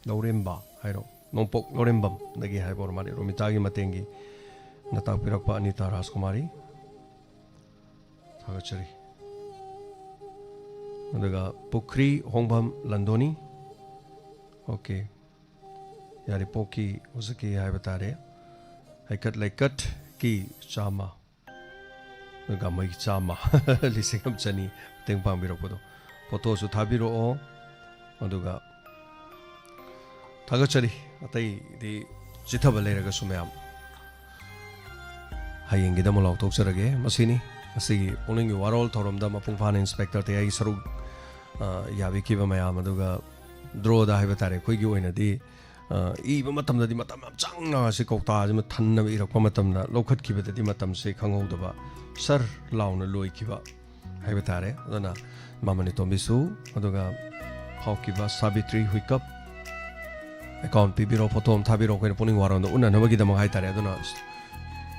ꯂꯧꯔꯦꯝꯕ ꯍꯥꯏꯔꯣ? ꯅꯣꯡꯄꯣꯛ ꯂꯧꯔꯦꯝꯕꯝꯗꯒꯤ ꯍꯥꯏꯕ ꯑꯣꯏꯔ ꯃꯥꯜꯂꯦ꯫ ꯔꯣꯃꯤꯇꯥꯒꯤ ꯃꯇꯦꯡꯒꯤ ꯅ ꯇꯥꯛꯄꯤꯔꯛꯄ ꯑꯅꯤꯇꯥ ꯔꯥꯖꯀꯨꯃꯥꯔꯤ꯫ ꯊꯥꯒꯠꯆꯔꯤ꯫ ꯑꯗꯨꯒ ꯄꯨꯈ꯭ꯔꯤ ꯍꯣꯡꯕꯝ ꯂꯟꯗꯣꯅꯤ꯫ ꯑꯣꯀꯦ꯫ ꯌꯥꯏꯔꯤꯄꯣꯛꯀꯤ ꯍꯧꯖꯤꯛꯀꯤ ꯍꯥꯏꯕ ꯇꯥꯔꯦ꯫ ꯍꯩꯀꯠ ꯂꯩꯀꯠꯀꯤ ꯆꯥꯝꯃ꯫ ꯒꯥꯃꯩ ꯆꯥꯝꯃ, ꯂꯤꯁꯤꯡ ꯑꯃ ꯆꯅꯤ ꯃꯇꯦꯡ ꯄꯥꯡꯕꯤꯔꯛꯄꯗꯣ, ꯐꯣꯇꯣꯁꯨ ꯊꯥꯕꯤꯔꯛꯑꯣ꯫ ꯑꯗꯨꯒ ꯊꯥꯒꯠꯆꯔꯤ꯫ ꯑꯇꯩꯗꯤ ꯆꯤꯊꯕ ꯂꯩꯔꯒꯁꯨ ꯃꯌꯥꯝ ꯍꯌꯦꯡꯒꯤꯗꯃꯛ ꯂꯥꯎꯊꯣꯛꯆꯔꯒꯦ꯫ ꯃꯁꯤꯅꯤ ꯉꯁꯤꯒꯤ ꯄꯨꯛꯅꯤꯡꯒꯤ ꯋꯥꯔꯣꯜ ꯊꯧꯔꯝꯗ ꯃꯄꯨꯡ ꯐꯥꯅ ꯏꯟꯁꯄꯦꯛꯇꯔ ꯇꯌꯥꯏꯒꯤ ꯁꯔꯨꯛ, ꯑ, ꯌꯥꯕꯤꯈꯤꯕ ꯃꯌꯥꯝ, ꯑꯗꯨꯒ ꯗ꯭ꯔꯣꯗ ꯍꯥꯏꯕ ꯇꯥꯔꯦ, ꯑꯩꯈꯣꯏꯒꯤ ꯑꯣꯏꯅꯗꯤ, ꯑ, ꯏꯕ ꯃꯇꯝꯗꯗꯤ ꯃꯇꯝ ꯌꯥꯝ ꯆꯪꯅ ꯑꯁꯤ ꯀꯧꯇꯥꯁꯤꯃ ꯊꯟꯅꯕ ꯏꯔꯛꯄ ꯃꯇꯝꯗ ꯂꯧꯈꯠꯈꯤꯕꯗꯗꯤ ꯃꯇꯝꯁꯦ ꯈꯪꯍꯧꯗꯕ, ꯁꯔ ꯂꯥꯎꯅ ꯂꯣꯏꯈꯤꯕ ꯍꯥꯏꯕ ꯇꯥꯔꯦ꯫ ꯑꯗꯨꯅ ꯃꯃꯅꯤ ꯇꯣꯝꯕꯤꯁꯨ, ꯑꯗꯨꯒ ꯍꯧꯈꯤꯕ ꯁꯥꯕꯤꯇ꯭ꯔꯤ ꯍꯨꯏꯀꯞ ꯑꯦꯀꯥꯎꯟ ꯄꯤꯕꯤꯔꯣ, ꯐꯣꯇꯣ ꯑꯃ ꯊꯥꯕꯤꯔꯣ, ꯑꯩꯈꯣꯏꯅ ꯄꯨꯛꯅꯤꯡ ꯋꯥꯔꯣꯝꯗ ꯎꯅꯅꯕꯒꯤꯗꯃꯛ ꯍꯥꯏꯇꯥꯔꯦ꯫ ꯑꯗꯨꯅ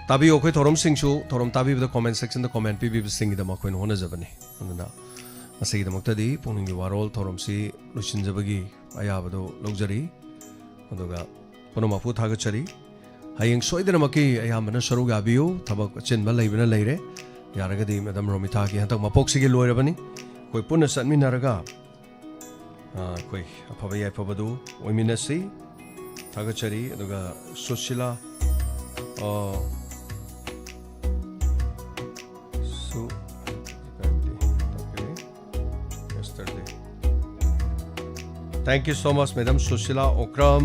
ꯇꯥꯕꯤꯌꯨ, ꯑꯩꯈꯣꯏ ꯊꯧꯔꯝꯁꯤꯡꯁꯨ, ꯊꯧꯔꯝ ꯇꯥꯕꯤꯕꯗ ꯀꯣꯃꯦꯟ ꯁꯦꯛꯁꯟꯗ ꯀꯣꯃꯦꯟ ꯄꯤꯕꯤꯕꯁꯤꯡꯒꯤꯗꯃꯛ ꯑꯩꯈꯣꯏꯅ ꯍꯣꯠꯅꯖꯕꯅꯤ꯫ ꯑꯗꯨꯅ ꯉꯁꯤꯒꯤꯗꯃꯛꯇꯗꯤ ꯄꯨꯛꯅꯤꯡꯒꯤ ꯋꯥꯔꯣꯜ ꯊꯧꯔꯝꯁꯤ ꯂꯣꯏꯁꯤꯟꯖꯕꯒꯤ ꯑꯌꯥꯕꯗꯨ ꯂꯧꯖꯔꯤ꯫ ꯑꯗꯨꯒ ꯄꯨꯝꯅꯃꯛꯄꯨ ꯊꯥꯒꯠꯆꯔꯤ꯫ ꯍꯌꯦꯡ ꯁꯣꯏꯗꯅꯃꯛꯀꯤ ꯑꯌꯥꯝꯕꯅ ꯁꯔꯨꯛ ꯌꯥꯕꯤꯌꯨ꯫ ꯊꯕꯛ ꯑꯆꯤꯟꯕ ꯂꯩꯕꯅ ꯂꯩꯔꯦ, ꯌꯥꯔꯒꯗꯤ ꯃꯦꯗꯥꯝ ꯔꯣꯃꯤꯇꯥꯒꯤ ꯍꯟꯗꯛ ꯃꯄꯣꯛꯁꯤꯒꯤ ꯂꯣꯏꯔꯕꯅꯤ, ꯑꯩꯈꯣꯏ ꯄꯨꯟꯅ ꯆꯠꯃꯤꯟꯅꯔꯒ, ꯑ, ꯑꯩꯈꯣꯏ ꯑꯐꯕ ꯌꯥꯏꯐꯕꯗꯨ ꯑꯣꯏꯃꯤꯟꯅꯁꯤ꯫ ꯊꯥꯒꯠꯆꯔꯤ꯫ ꯑꯗꯨꯒ ꯁꯨꯁꯤꯂꯥ, ꯑ, ꯁꯨ, yesterday. Thank you so much, Madam Susila Okram.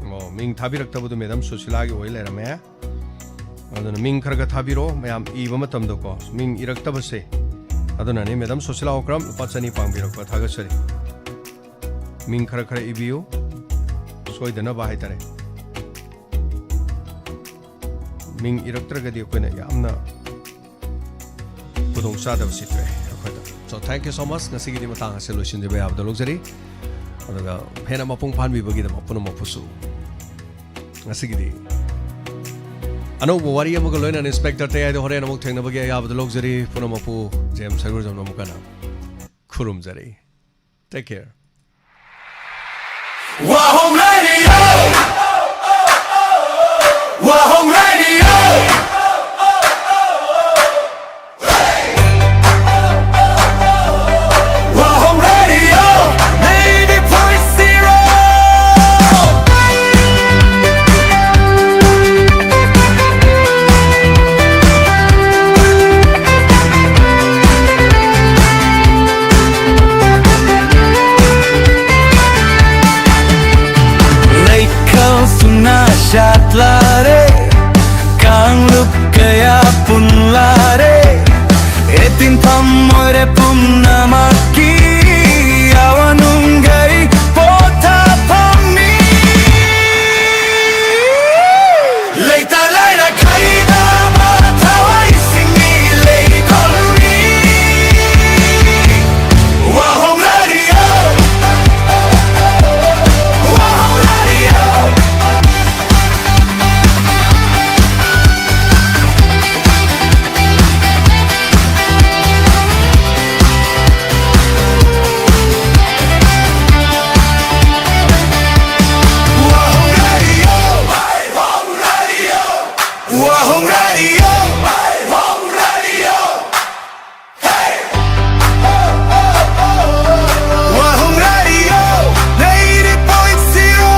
ꯑꯣ, ꯃꯤꯡ ꯊꯥꯕꯤꯔꯛꯇꯕꯗꯨ ꯃꯦꯗꯥꯝ ꯁꯨꯁꯤꯂꯥꯒꯤ ꯑꯣꯏ ꯂꯩꯔꯝꯃꯦ꯫ ꯑꯗꯨꯅ ꯃꯤꯡ ꯈꯔ ꯈꯔ ꯊꯥꯕꯤꯔꯣ, ꯃꯌꯥꯝ ꯏꯕ ꯃꯇꯝꯗꯀꯣ, ꯃꯤꯡ ꯏꯔꯛꯇꯕꯁꯦ꯫ ꯑꯗꯨꯅꯅꯤ ꯃꯦꯗꯥꯝ ꯁꯨꯁꯤꯂꯥ ꯑꯣꯀ꯭ꯔꯥꯝ ꯂꯨꯄꯥ ꯆꯅꯤ ꯄꯥꯡꯕꯤꯔꯛꯄ, ꯊꯥꯒꯠꯆꯔꯤ꯫ ꯃꯤꯡ ꯈꯔ ꯈꯔ ꯏꯕꯤꯌꯨ, ꯁꯣꯏꯗꯅꯕ ꯍꯥꯏꯇꯥꯔꯦ꯫ ꯃꯤꯡ ꯏꯔꯛꯇ꯭ꯔꯒꯗꯤ ꯑꯩꯈꯣꯏꯅ ꯌꯥꯝꯅ ꯈꯨꯗꯣꯡꯆꯥꯗꯕꯁꯤ ꯊꯣꯛꯑꯦ ꯑꯩꯈꯣꯏꯗ꯫ So, thank you so much꯫ ꯉꯁꯤꯒꯤꯗꯤ ꯃꯇꯥꯡ ꯑꯁꯤ ꯂꯣꯏꯁꯤꯟꯖꯕ ꯌꯥꯕꯗ ꯂꯧꯖꯔꯤ꯫ ꯑꯗꯨꯒ ꯍꯦꯟꯅ ꯃꯄꯨꯡ ꯐꯥꯍꯟꯕꯤꯕꯒꯤꯗꯃꯛ ꯄꯨꯝꯅꯃꯛꯄꯨꯁꯨ ꯉꯁꯤꯒꯤꯗꯤ ꯑꯅꯧꯕ ꯋꯥꯔꯤ ꯑꯃꯒ ꯂꯣꯏꯅꯅ ꯏꯟꯁꯄꯦꯛꯇꯔ ꯇꯌꯥꯏꯗ ꯍꯣꯔꯦꯟ ꯑꯃꯨꯛ ꯊꯦꯡꯅꯕꯒꯤ ꯑꯌꯥꯕꯗ ꯂꯧꯖꯔꯤ꯫ ꯄꯨꯝꯅꯃꯛꯄꯨ ꯖꯦꯝꯁ ꯁꯔꯒꯨꯖꯝꯅ ꯑꯃꯨꯛ ꯍꯟꯅ ꯈꯨꯔꯨꯝꯖꯔꯤ꯫ Take care꯫ Wahoo Radio! Wahoo Radio! Wahoo Radio! Ninety point zero! ꯃꯣꯏꯔꯦ ꯄꯨꯝꯅꯃꯛꯀꯤ ꯑꯋꯥ ꯅꯨꯡꯒꯩ ꯄꯣꯊꯥꯐꯝꯅꯤ꯫ ꯂꯩꯇ ꯂꯥꯏꯔ ꯈꯥꯏꯗꯕ ꯊꯋꯥꯏꯁꯤꯡꯒꯤ ꯂꯩꯀꯣꯜꯅꯤ꯫ Wahong radio, Wahong radio. Wahong radio, Wahong radio. Wahong radio, ninety point zero꯫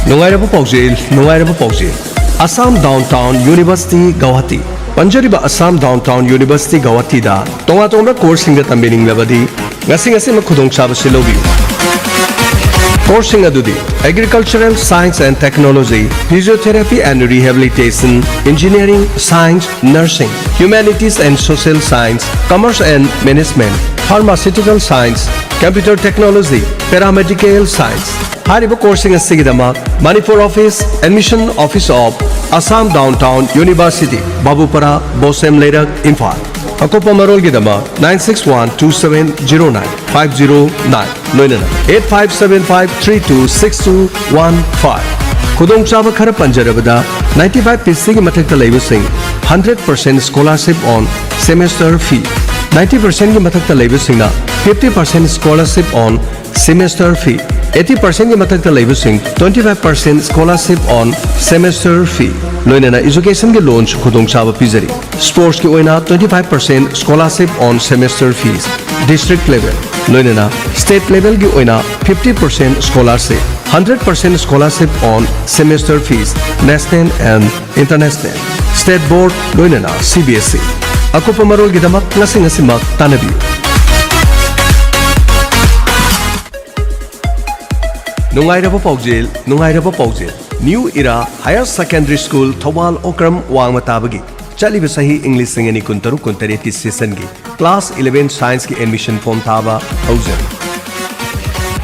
ꯅꯨꯡꯉꯥꯏꯔꯕ ꯄꯥꯎꯖꯦꯜ, ꯅꯨꯡꯉꯥꯏꯔꯕ ꯄꯥꯎꯖꯦꯜ꯫ Assam down town university Guwahati. ꯄꯟꯖꯔꯤꯕ ꯑꯁꯥꯝ ꯗꯥꯎꯟ ꯇꯥꯎꯟ ꯌꯨꯅꯤꯚꯔꯁꯤꯇꯤ ꯒꯧꯍꯥꯇꯤꯗ ꯇꯣꯉꯥꯟ ꯇꯣꯉꯥꯟꯕ ꯀꯣꯔꯁꯁꯤꯡꯗ ꯇꯝꯕꯤꯅꯤꯡꯂꯕꯗꯤ ꯉꯁꯤ ꯉꯁꯤꯃꯛ ꯈꯨꯗꯣꯡꯆꯥꯕꯁꯤ ꯂꯧꯕꯤꯌꯨ꯫ ꯀꯣꯔꯁꯁꯤꯡ ꯑꯗꯨꯗꯤ Agricultural Science and Technology, Physiotherapy and Rehabilitation, Engineering Science, Nursing, Humanities and Social Science, Commerce and Management, Pharmaceutical Science, Computer Technology, Paramedical Science꯫ ꯍꯥꯏꯔꯤꯕ ꯀꯣꯔꯁꯁꯤꯡ ꯑꯁꯤꯒꯤꯗꯃꯛ Manipur Office, Admission Office of Assam Downtown University, ꯕꯥꯕꯨꯄꯥꯔꯥ, ꯕꯣꯁꯦꯝ ꯂꯩꯔꯛ, ꯏꯝꯐꯥꯜ꯫ ꯑꯀꯨꯞꯄ ꯃꯔꯣꯜꯒꯤꯗꯃꯛ nine six one two seven zero nine five zero nine, ꯂꯣꯏꯅꯅ eight five seven five three two six two one five꯫ ꯈꯨꯗꯣꯡꯆꯥꯕ ꯈꯔ ꯄꯟꯖꯔꯕꯗ, ninety five percent ꯒꯤ ꯃꯊꯛꯇ ꯂꯩꯕꯁꯤꯡ hundred percent scholarship on semester fee, ninety percent ꯒꯤ ꯃꯊꯛꯇ ꯂꯩꯕꯁꯤꯡꯅ fifty percent scholarship on semester fee, eighty percent ꯒꯤ ꯃꯊꯛꯇ ꯂꯩꯕꯁꯤꯡ twenty five percent scholarship on semester fee, ꯂꯣꯏꯅꯅ education ꯒꯤ loan ꯁꯨ ꯈꯨꯗꯣꯡꯆꯥꯕ ꯄꯤꯖꯔꯤ꯫ Sports ꯀꯤ ꯑꯣꯏꯅ twenty five percent scholarship on semester fees, district level, ꯂꯣꯏꯅꯅ state level ꯒꯤ ꯑꯣꯏꯅ fifty percent scholarship, hundred percent scholarship on semester fees, national and international, state board, ꯂꯣꯏꯅꯅ C B S E꯫ ꯑꯀꯨꯞꯄ ꯃꯔꯣꯜꯒꯤꯗꯃꯛ ꯉꯁꯤ ꯉꯁꯤꯃꯛ ꯇꯥꯟꯅꯕꯤꯌꯨ꯫ ꯅꯨꯡꯉꯥꯏꯔꯕ ꯄꯥꯎꯖꯦꯜ, ꯅꯨꯡꯉꯥꯏꯔꯕ ꯄꯥꯎꯖꯦꯜ꯫ New Era Higher Secondary School, Thoubal Okram ꯋꯥꯡꯃ ꯇꯥꯕꯒꯤ ꯆꯠꯂꯤꯕ ꯆꯍꯤ ꯏꯪ ꯂꯤꯁꯤꯡ ꯑꯅꯤ ꯀꯨꯟꯇꯔꯨꯛ ꯀꯨꯟꯇꯔꯦꯠꯀꯤ ꯁꯦꯁꯟꯒꯤ ꯀ꯭ꯂꯥꯁ ꯏꯂꯦꯚꯦꯟ ꯁꯥꯏꯟꯁꯀꯤ ꯑꯦꯗꯃꯤꯁꯟ ꯐꯣꯔꯝ ꯊꯥꯕ ꯍꯧꯖꯔꯤ꯫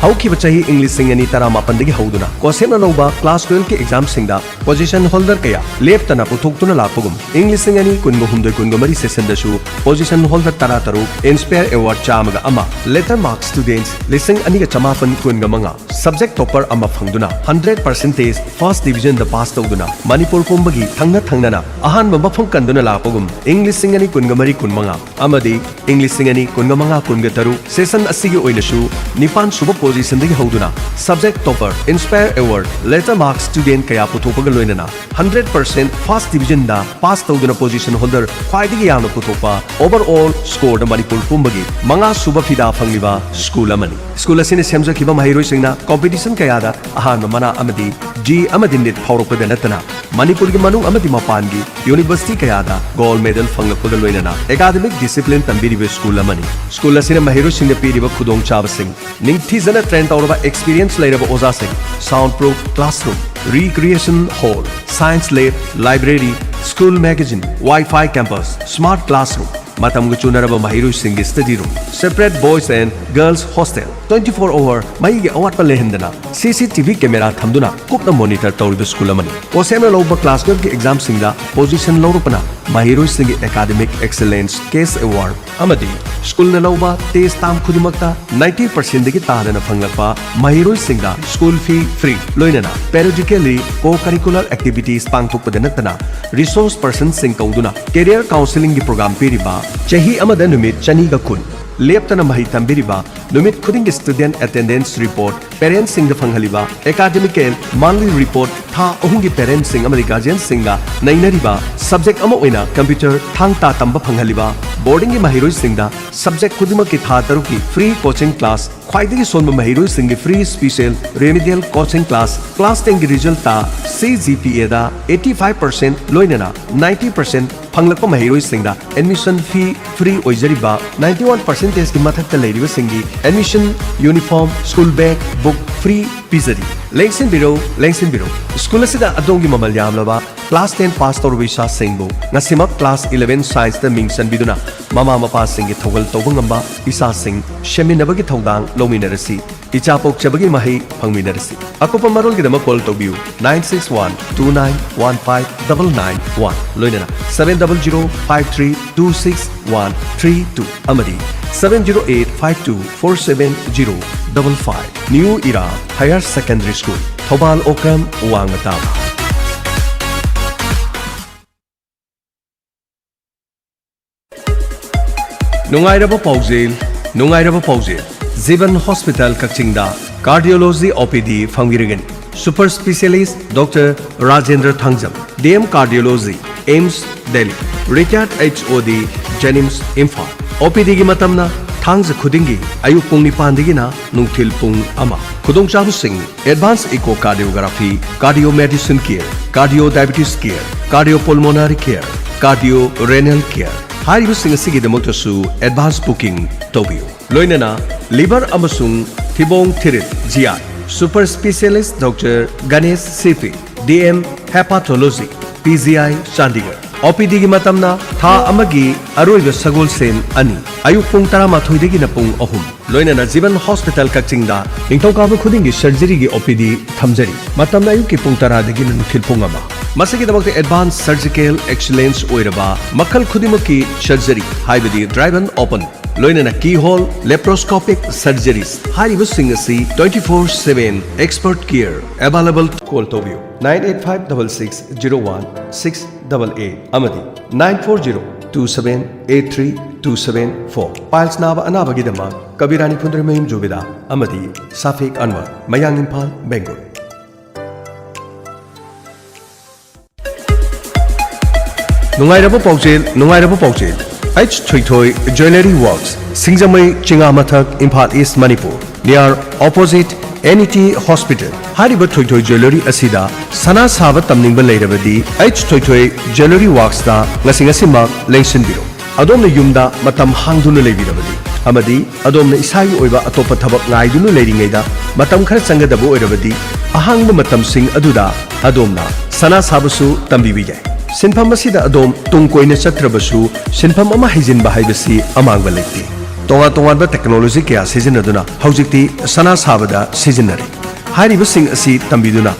ꯍꯧꯈꯤꯕ ꯆꯍꯤ ꯏꯪ ꯂꯤꯁꯤꯡ ꯑꯅꯤ ꯇꯔꯥꯃꯥꯄꯟꯗꯒꯤ ꯍꯧꯗꯨꯅ ꯀꯣꯁꯦꯞꯅ ꯂꯧꯕ ꯀ꯭ꯂꯥꯁ ꯇꯨꯋꯦꯜꯐꯀꯤ ꯑꯦꯛꯖꯥꯝꯁꯤꯡꯗ ꯄꯣꯖꯤꯁꯟ ꯍꯣꯜꯗꯔ ꯀꯌꯥ ꯂꯦꯞꯇꯅ ꯄꯨꯊꯣꯛꯇꯨꯅ ꯂꯥꯛꯄꯒꯨꯝ, ꯏꯪ ꯂꯤꯁꯤꯡ ꯑꯅꯤ ꯀꯨꯟꯍꯨꯝꯗꯣꯏ ꯀꯨꯟꯃꯔꯤ ꯁꯦꯁꯟꯗꯁꯨ ꯄꯣꯖꯤꯁꯟ ꯍꯣꯜꯗꯔ ꯇꯔꯥꯇꯔꯨꯛ, ꯏꯟꯁꯄꯌꯔ ꯑꯦꯋꯥꯔꯗ ꯆꯥꯝꯃꯒ ꯑꯃ, ꯂꯦꯇꯔ ꯃꯥꯔꯛ ꯁ꯭ꯇꯨꯗꯦꯟꯠꯁ ꯂꯤꯁꯤꯡ ꯑꯅꯤꯒ ꯆꯃꯥꯄꯟ ꯀꯨꯟꯒ ꯃꯉꯥ, ꯁꯕꯖꯦꯛ ꯇꯣꯄꯔ ꯑꯃ ꯐꯪꯗꯨꯅ ꯍꯟꯗ꯭ꯔꯦꯠ ꯄꯔꯁꯦꯟꯇꯦꯖ ꯐꯥꯔꯁ ꯗꯤꯕꯤꯖꯟꯗ ꯄꯥꯁ ꯇꯧꯗꯨꯅ ꯃꯅꯤꯄꯨꯔ ꯄꯨꯝꯕꯒꯤ ꯊꯪꯅ ꯊꯪꯅꯅ ꯑꯍꯥꯟꯕ ꯃꯐꯝ ꯀꯟꯗꯨꯅ ꯂꯥꯛꯄꯒꯨꯝ, ꯏꯪ ꯂꯤꯁꯤꯡ ꯑꯅꯤ ꯀꯨꯟꯒ ꯃꯔꯤ ꯀꯨꯟꯃꯉꯥ ꯑꯃꯗꯤ ꯏꯪ ꯂꯤꯁꯤꯡ ꯑꯅꯤ ꯀꯨꯟꯒ ꯃꯉꯥ ꯀꯨꯟꯒ ꯇꯔꯨꯛ ꯁꯦꯁꯟ ꯑꯁꯤꯒꯤ ꯑꯣꯏꯅꯁꯨ ꯅꯤꯄꯥꯟ ꯁꯨꯕ ꯄꯣꯖꯤꯁꯟꯗꯒꯤ ꯍꯧꯗꯨꯅ subject topper, inspire award, letter mark student ꯀꯌꯥ ꯄꯨꯊꯣꯛꯄꯒ ꯂꯣꯏꯅꯅ ꯍꯟꯗ꯭ꯔꯦꯠ ꯄꯔꯁꯦꯟꯠ ꯐꯥꯔꯁ ꯗꯤꯕꯤꯖꯟꯗ ꯄꯥꯁ ꯇꯧꯗꯨꯅ ꯄꯣꯖꯤꯁꯟ ꯍꯣꯜꯗꯔ ꯈ꯭ꯋꯥꯏꯗꯒꯤ ꯌꯥꯝꯅ ꯄꯨꯊꯣꯛꯄ, ꯑꯣꯚꯔ ꯑꯣꯜ ꯁ꯭ꯀꯣꯔꯗ ꯃꯅꯤꯄꯨꯔ ꯄꯨꯝꯕꯒꯤ ꯃꯉꯥ ꯁꯨꯕ ꯐꯤꯗꯥ ꯐꯪꯂꯤꯕ ꯁ꯭ꯀꯨꯜ ꯑꯃꯅꯤ꯫ ꯁ꯭ꯀꯨꯜ ꯑꯁꯤꯅ ꯁꯦꯝꯖꯈꯤꯕ ꯃꯍꯩꯔꯣꯏꯁꯤꯡꯅ ꯀꯣꯝꯄꯤꯇꯤꯁꯟ ꯀꯌꯥꯗ ꯑꯍꯥꯟꯕ ꯃꯅꯥ ꯑꯃꯗꯤ ꯖꯤ ꯑꯃꯗꯤ ꯅꯤꯠ ꯐꯥꯎꯔꯛꯄꯗ ꯅꯠꯇꯅ ꯃꯅꯤꯄꯨꯔꯒꯤ ꯃꯅꯨꯡ ꯑꯃꯗꯤ ꯃꯄꯥꯟꯒꯤ ꯌꯨꯅꯤꯚꯔꯁꯤꯇꯤ ꯀꯌꯥꯗ ꯒꯣꯜꯗ ꯃꯦꯗꯜ ꯐꯪꯂꯛꯄꯒ ꯂꯣꯏꯅꯅ ꯑꯦꯀꯥꯗꯃꯤꯛ ꯗꯤꯁꯤꯄ꯭ꯂꯤꯟ ꯇꯝꯕꯤꯔꯤꯕ ꯁ꯭ꯀꯨꯜ ꯑꯃꯅꯤ꯫ ꯁ꯭ꯀꯨꯜ ꯑꯁꯤꯅ ꯃꯍꯩꯔꯣꯏꯁꯤꯡꯗ ꯄꯤꯔꯤꯕ ꯈꯨꯗꯣꯡꯆꯥꯕꯁꯤꯡ: ꯅꯤꯡꯊꯤꯖꯅ ꯇ꯭ꯔꯦꯟ ꯇꯧꯔꯕ ꯑꯦꯛꯁꯄꯤꯔꯤꯌꯦꯟꯁ ꯂꯩꯔꯕ ꯑꯣꯖꯥꯁꯤꯡ, sound proof classroom, recreation hall, science lab, library, school magazine, wifi campus, smart classroom, ꯃꯇꯝꯒ ꯆꯨꯅꯔꯕ ꯃꯍꯩꯔꯣꯏꯁꯤꯡꯒꯤ study room, separate boys and girls hostel, twenty four hour ꯃꯩꯒꯤ ꯑꯋꯥꯠꯄ ꯂꯩꯍꯟꯗꯅ ꯁꯤ ꯁꯤ ꯇꯤ ꯚꯤ ꯀꯦꯃꯦꯔꯥ ꯊꯝꯗꯨꯅ ꯀꯨꯞꯅ ꯃꯣꯅꯤꯇꯔ ꯇꯧꯔꯤꯕ ꯁ꯭ꯀꯨꯜ ꯑꯃꯅꯤ꯫ ꯀꯣꯁꯦꯞꯅ ꯂꯧꯕ ꯀ꯭ꯂꯥꯁ ꯇꯨꯋꯦꯜꯐꯀꯤ ꯑꯦꯛꯖꯥꯝꯁꯤꯡꯗ ꯄꯣꯖꯤꯁꯟ ꯂꯧꯔꯛꯄꯅ ꯃꯍꯩꯔꯣꯏꯁꯤꯡꯒꯤ ꯑꯦꯀꯥꯗꯃꯤꯛ ꯑꯦꯛꯁꯦꯂꯦꯟꯁ ꯀꯦꯁ ꯑꯦꯋꯥꯔꯗ ꯑꯃꯗꯤ ꯁ꯭ꯀꯨꯜꯅ ꯂꯧꯕ ꯇꯦꯁ ꯇꯥꯝ ꯈꯨꯗꯤꯡꯃꯛꯇ ꯅꯥꯏꯟꯇꯤ ꯄꯔꯁꯦꯟꯠꯇꯒꯤ ꯇꯥꯗꯅ ꯐꯪꯂꯛꯄ ꯃꯍꯩꯔꯣꯏꯁꯤꯡꯗ ꯁ꯭ꯀꯨꯜ ꯐꯤ ꯐ꯭ꯔꯤ, ꯂꯣꯏꯅꯅ ꯄꯦꯔꯤꯌꯣꯗꯤꯀꯦꯜꯂꯤ ꯀꯣ ꯀꯔꯤꯀꯨꯂꯔ ꯑꯦꯛꯇꯤꯚꯤꯇꯤꯁ ꯄꯥꯡꯊꯣꯛꯄꯗ ꯅꯠꯇꯅ ꯔꯤꯁꯣꯔꯁ ꯄꯔꯁꯟꯁꯤꯡ ꯀꯧꯗꯨꯅ ꯀꯦꯔꯤꯌꯔ ꯀꯥꯎꯟꯁꯤꯂꯤꯡꯒꯤ ꯄ꯭ꯔꯣꯒ꯭ꯔꯥꯝ ꯄꯤꯔꯤꯕ, ꯆꯍꯤ ꯑꯃꯗ ꯅꯨꯃꯤꯠ ꯆꯅꯤꯒ ꯀꯨꯟ ꯂꯦꯞꯇꯅ ꯃꯍꯩ ꯇꯝꯕꯤꯔꯤꯕ, ꯅꯨꯃꯤꯠ ꯈꯨꯗꯤꯡꯒꯤ ꯁ꯭ꯇꯨꯗꯦꯟꯠ ꯑꯦꯇꯦꯟꯗꯦꯟꯁ ꯔꯤꯄꯣꯔꯠ, ꯄꯦꯔꯦꯟꯠꯁꯤꯡꯗ ꯐꯪꯍꯜꯂꯤꯕ, ꯑꯦꯀꯥꯗꯃꯤꯀꯦꯜ ꯃꯟꯂꯤ ꯔꯤꯄꯣꯔꯠ, ꯊꯥ ꯑꯍꯨꯝꯒꯤ ꯄꯦꯔꯦꯟꯠꯁꯤꯡ ꯑꯃꯗꯤ ꯒꯥꯔꯖꯤꯌꯟꯁꯤꯡꯒ ꯅꯩꯅꯔꯤꯕ, ꯁꯕꯖꯦꯛ ꯑꯃ ꯑꯣꯏꯅ ꯀꯝꯄ꯭ꯌꯨꯇꯔ ꯊꯥꯡ ꯇꯥ ꯇꯝꯕ ꯐꯪꯍꯜꯂꯤꯕ, ꯕꯣꯔꯗꯤꯡꯒꯤ ꯃꯍꯩꯔꯣꯏꯁꯤꯡꯗ ꯁꯕꯖꯦꯛ ꯈꯨꯗꯤꯡꯃꯛꯀꯤ ꯊꯥ ꯇꯔꯨꯛꯀꯤ ꯐ꯭ꯔꯤ ꯀꯣꯆꯤꯡ ꯀ꯭ꯂꯥꯁ, ꯈ꯭ꯋꯥꯏꯗꯒꯤ ꯁꯣꯟꯕ ꯃꯍꯩꯔꯣꯏꯁꯤꯡꯒꯤ free special remedial coaching class, class ꯇꯦꯟꯒꯤ ꯔꯤꯖꯜꯇ ꯁꯤ ꯖꯤ ꯄꯤ ꯑꯦꯗ ꯑꯩꯠꯇꯤ ꯐꯥꯏꯚ ꯄꯔꯁꯦꯟꯠ ꯂꯣꯏꯅꯅ ꯅꯥꯏꯟꯇꯤ ꯄꯔꯁꯦꯟꯠ ꯐꯪꯂꯛꯄ ꯃꯍꯩꯔꯣꯏꯁꯤꯡꯗ ꯑꯦꯗꯃꯤꯁꯟ ꯐꯤ ꯐ꯭ꯔꯤ ꯑꯣꯏꯖꯔꯤꯕ, ꯅꯥꯏꯟꯇꯤ ꯋꯥꯟ ꯄꯔꯁꯦꯟꯇꯦꯖꯀꯤ ꯃꯊꯛꯇ ꯂꯩꯔꯤꯕꯁꯤꯡꯒꯤ admission, uniform, school bag, book free, ꯄꯤꯖꯔꯤ꯫ ꯂꯦꯡꯁꯤꯟꯕꯤꯔꯧ, ꯂꯦꯡꯁꯤꯟꯕꯤꯔꯧ꯫ ꯁ꯭ꯀꯨꯜ ꯑꯁꯤꯗ ꯑꯗꯣꯝꯒꯤ ꯃꯃꯜ ꯌꯥꯝꯂꯕ class ten pass ꯇꯧꯔꯕ ꯏꯆꯥꯁꯤꯡꯕꯨ ꯉꯁꯤꯃꯛ class eleven science ꯇ ꯃꯤꯡ ꯆꯟꯕꯤꯗꯨꯅ ꯃꯃꯥ ꯃꯄꯥꯁꯤꯡꯒꯤ ꯊꯧꯒꯜ ꯇꯧꯕ ꯉꯝꯕ ꯏꯆꯥꯁꯤꯡ ꯁꯦꯝꯃꯤꯟꯅꯕꯒꯤ ꯊꯧꯗꯥꯡ ꯂꯧꯃꯤꯟꯅꯔꯁꯤ꯫ ꯏꯆꯥ ꯄꯣꯛꯆꯕꯒꯤ ꯃꯍꯩ ꯐꯪꯃꯤꯟꯅꯔꯁꯤ꯫ ꯑꯀꯨꯞꯄ ꯃꯔꯣꯜꯒꯤꯗꯃꯛ call ꯇꯧꯕꯤꯌꯨ, nine six one two nine one five double nine one, ꯂꯣꯏꯅꯅ seven double zero five three two six one three two ꯑꯃꯗꯤ seven zero eight five two four seven zero double five꯫ New Era Higher Secondary School, Thoubal Okram, ꯋꯥꯡꯃ ꯇꯥꯕ꯫ ꯅꯨꯡꯉꯥꯏꯔꯕ ꯄꯥꯎꯖꯦꯜ, ꯅꯨꯡꯉꯥꯏꯔꯕ ꯄꯥꯎꯖꯦꯜ꯫ ꯖꯤꯕꯟ hospital ꯀꯛꯆꯤꯡꯗ cardiology O P D ꯐꯪꯕꯤꯔꯒꯅꯤ꯫ Super specialist Doctor Rajendra Thangjam, D M Cardiology, AIIMS Delhi, retired H O D, JNIMS Imphal. O P D ꯒꯤ ꯃꯇꯝꯅ ꯊꯥꯡꯖ ꯈꯨꯗꯤꯡꯒꯤ ꯑꯌꯨꯛ ꯄꯨꯡ ꯅꯤꯄꯥꯟꯗꯒꯤꯅ ꯅꯨꯡꯊꯤꯜ ꯄꯨꯡ ꯑꯃ꯫ ꯈꯨꯗꯣꯡꯆꯥꯕꯁꯤꯡ: advance echocardiography, cardio medicine care, cardio diabetes care, cardio pulmonary care, cardio renal care꯫ ꯍꯥꯏꯔꯤꯕꯁꯤꯡ ꯑꯁꯤꯒꯤꯗꯃꯛꯇꯁꯨ advance booking ꯇꯧꯕꯤꯌꯨ꯫ ꯂꯣꯏꯅꯅ liver ꯑꯃꯁꯨꯡ ꯊꯤꯕꯣꯡ ꯊꯤꯔꯤꯜ, G I, super specialist Doctor Ganesh ꯁꯤꯄꯤ, D M Hepatology, P G I Chandigarh. O P D ꯒꯤ ꯃꯇꯝꯅ ꯊꯥ ꯑꯃꯒꯤ ꯑꯔꯣꯏꯕ ꯁꯒꯣꯜꯁꯦꯟ ꯑꯅꯤ, ꯑꯌꯨꯛ ꯄꯨꯡ ꯇꯔꯥꯃꯥꯊꯣꯏꯗꯒꯤꯅ ꯄꯨꯡ ꯑꯍꯨꯝ꯫ ꯂꯣꯏꯅꯅ ꯖꯤꯕꯟ ꯍꯣꯁꯄꯤꯇꯥꯜ ꯀꯛꯆꯤꯡꯗ ꯅꯤꯡꯊꯧꯀꯥꯕ ꯈꯨꯗꯤꯡꯒꯤ surgery ꯒꯤ O P D ꯊꯝꯖꯔꯤ꯫ ꯃꯇꯝꯅ ꯑꯌꯨꯛꯀꯤ ꯄꯨꯡ ꯇꯔꯥꯗꯒꯤꯅ ꯅꯨꯡꯊꯤꯜ ꯄꯨꯡ ꯑꯃ꯫ ꯃꯁꯤꯒꯤꯗꯃꯛꯇ advance surgical excellence ꯑꯣꯏꯔꯕ ꯃꯈꯜ ꯈꯨꯗꯤꯡꯃꯛꯀꯤ surgery, ꯍꯥꯏꯕꯗꯤ drive and open, ꯂꯣꯏꯅꯅ keyhole, laparoscopic surgeries ꯍꯥꯏꯔꯤꯕꯁꯤꯡ ꯑꯁꯤ twenty four seven expert care available꯫ Call ꯇꯧꯕꯤꯌꯨ, nine eight five double six zero one six double eight ꯑꯃꯗꯤ nine four zero two seven eight three two seven four꯫ Piles ꯅꯥꯕ ꯑꯅꯥꯕꯒꯤꯗꯃꯛ ꯀꯕꯤꯔꯥꯅꯤ ꯐꯨꯟꯗ꯭ꯔꯩꯃꯌꯨꯝ ꯖꯨꯕꯤꯗꯥ ꯑꯃꯗꯤ ꯁꯥꯐꯤꯛ ꯑꯟꯋꯔ, ꯃꯌꯥꯡ ꯏꯝꯐꯥꯜ, ꯕꯦꯡꯒ꯭ꯂꯣꯔ꯫ ꯅꯨꯡꯉꯥꯏꯔꯕ ꯄꯥꯎꯖꯦꯜ, ꯅꯨꯡꯉꯥꯏꯔꯕ ꯄꯥꯎꯖꯦꯜ꯫ H ꯊꯣꯏꯊꯣꯏ Jewellery Works, ꯁꯤꯡꯖꯃꯩ, ꯆꯤꯉꯥꯃꯊꯛ, ꯏꯝꯐꯥꯜ ꯏꯁ, Manipur, near opposite N E T Hospital꯫ ꯍꯥꯏꯔꯤꯕ ꯊꯣꯏꯊꯣꯏ Jewellery ꯑꯁꯤꯗ ꯁꯅꯥ ꯁꯥꯕ ꯇꯝꯅꯤꯡꯕ ꯂꯩꯔꯕꯗꯤ H ꯊꯣꯏꯊꯣꯏ Jewellery Works ꯇ ꯉꯁꯤ ꯉꯁꯤꯃꯛ ꯂꯦꯡꯁꯤꯟꯕꯤꯔꯣ꯫ ꯑꯗꯣꯝꯅ ꯌꯨꯝꯗ ꯃꯇꯝ ꯍꯥꯡꯗꯨꯅ ꯂꯩꯕꯤꯔꯕꯗꯤ꯫ ꯑꯃꯗꯤ ꯑꯗꯣꯝꯅ ꯏꯁꯥꯒꯤ ꯑꯣꯏꯕ ꯑꯇꯣꯞꯄ ꯊꯕꯛ ꯉꯥꯏꯗꯨꯅ ꯂꯩꯔꯤꯉꯩꯗ ꯃꯇꯝ ꯈꯔ ꯆꯪꯒꯗꯕ ꯑꯣꯏꯔꯕꯗꯤ, ꯑꯍꯥꯡꯕ ꯃꯇꯝꯁꯤꯡ ꯑꯗꯨꯗ ꯑꯗꯣꯝꯅ ꯁꯅꯥ ꯁꯥꯕꯁꯨ ꯇꯝꯕꯤꯕ ꯌꯥꯏ꯫ ꯁꯤꯟꯐꯝ ꯑꯁꯤꯗ ꯑꯗꯣꯝ ꯇꯨꯡ ꯀꯣꯏꯅ ꯆꯠꯇ꯭ꯔꯕꯁꯨ, ꯁꯤꯟꯐꯝ ꯑꯃ ꯍꯩꯖꯤꯟꯕ ꯍꯥꯏꯕꯁꯤ ꯑꯃꯥꯡꯕ ꯂꯩꯇꯦ꯫ ꯇꯣꯉꯥꯟ ꯇꯣꯉꯥꯟꯕ ꯇꯦꯛꯅꯣꯂꯣꯖꯤ ꯀꯌꯥ ꯁꯤꯖꯤꯟꯅꯗꯨꯅ ꯍꯧꯖꯤꯛꯇꯤ ꯁꯅꯥ ꯁꯥꯕꯗ ꯁꯤꯖꯤꯟꯅꯔꯤ꯫ ꯍꯥꯏꯔꯤꯕꯁꯤꯡ ꯑꯁꯤ ꯇꯝꯕꯤꯗꯨꯅ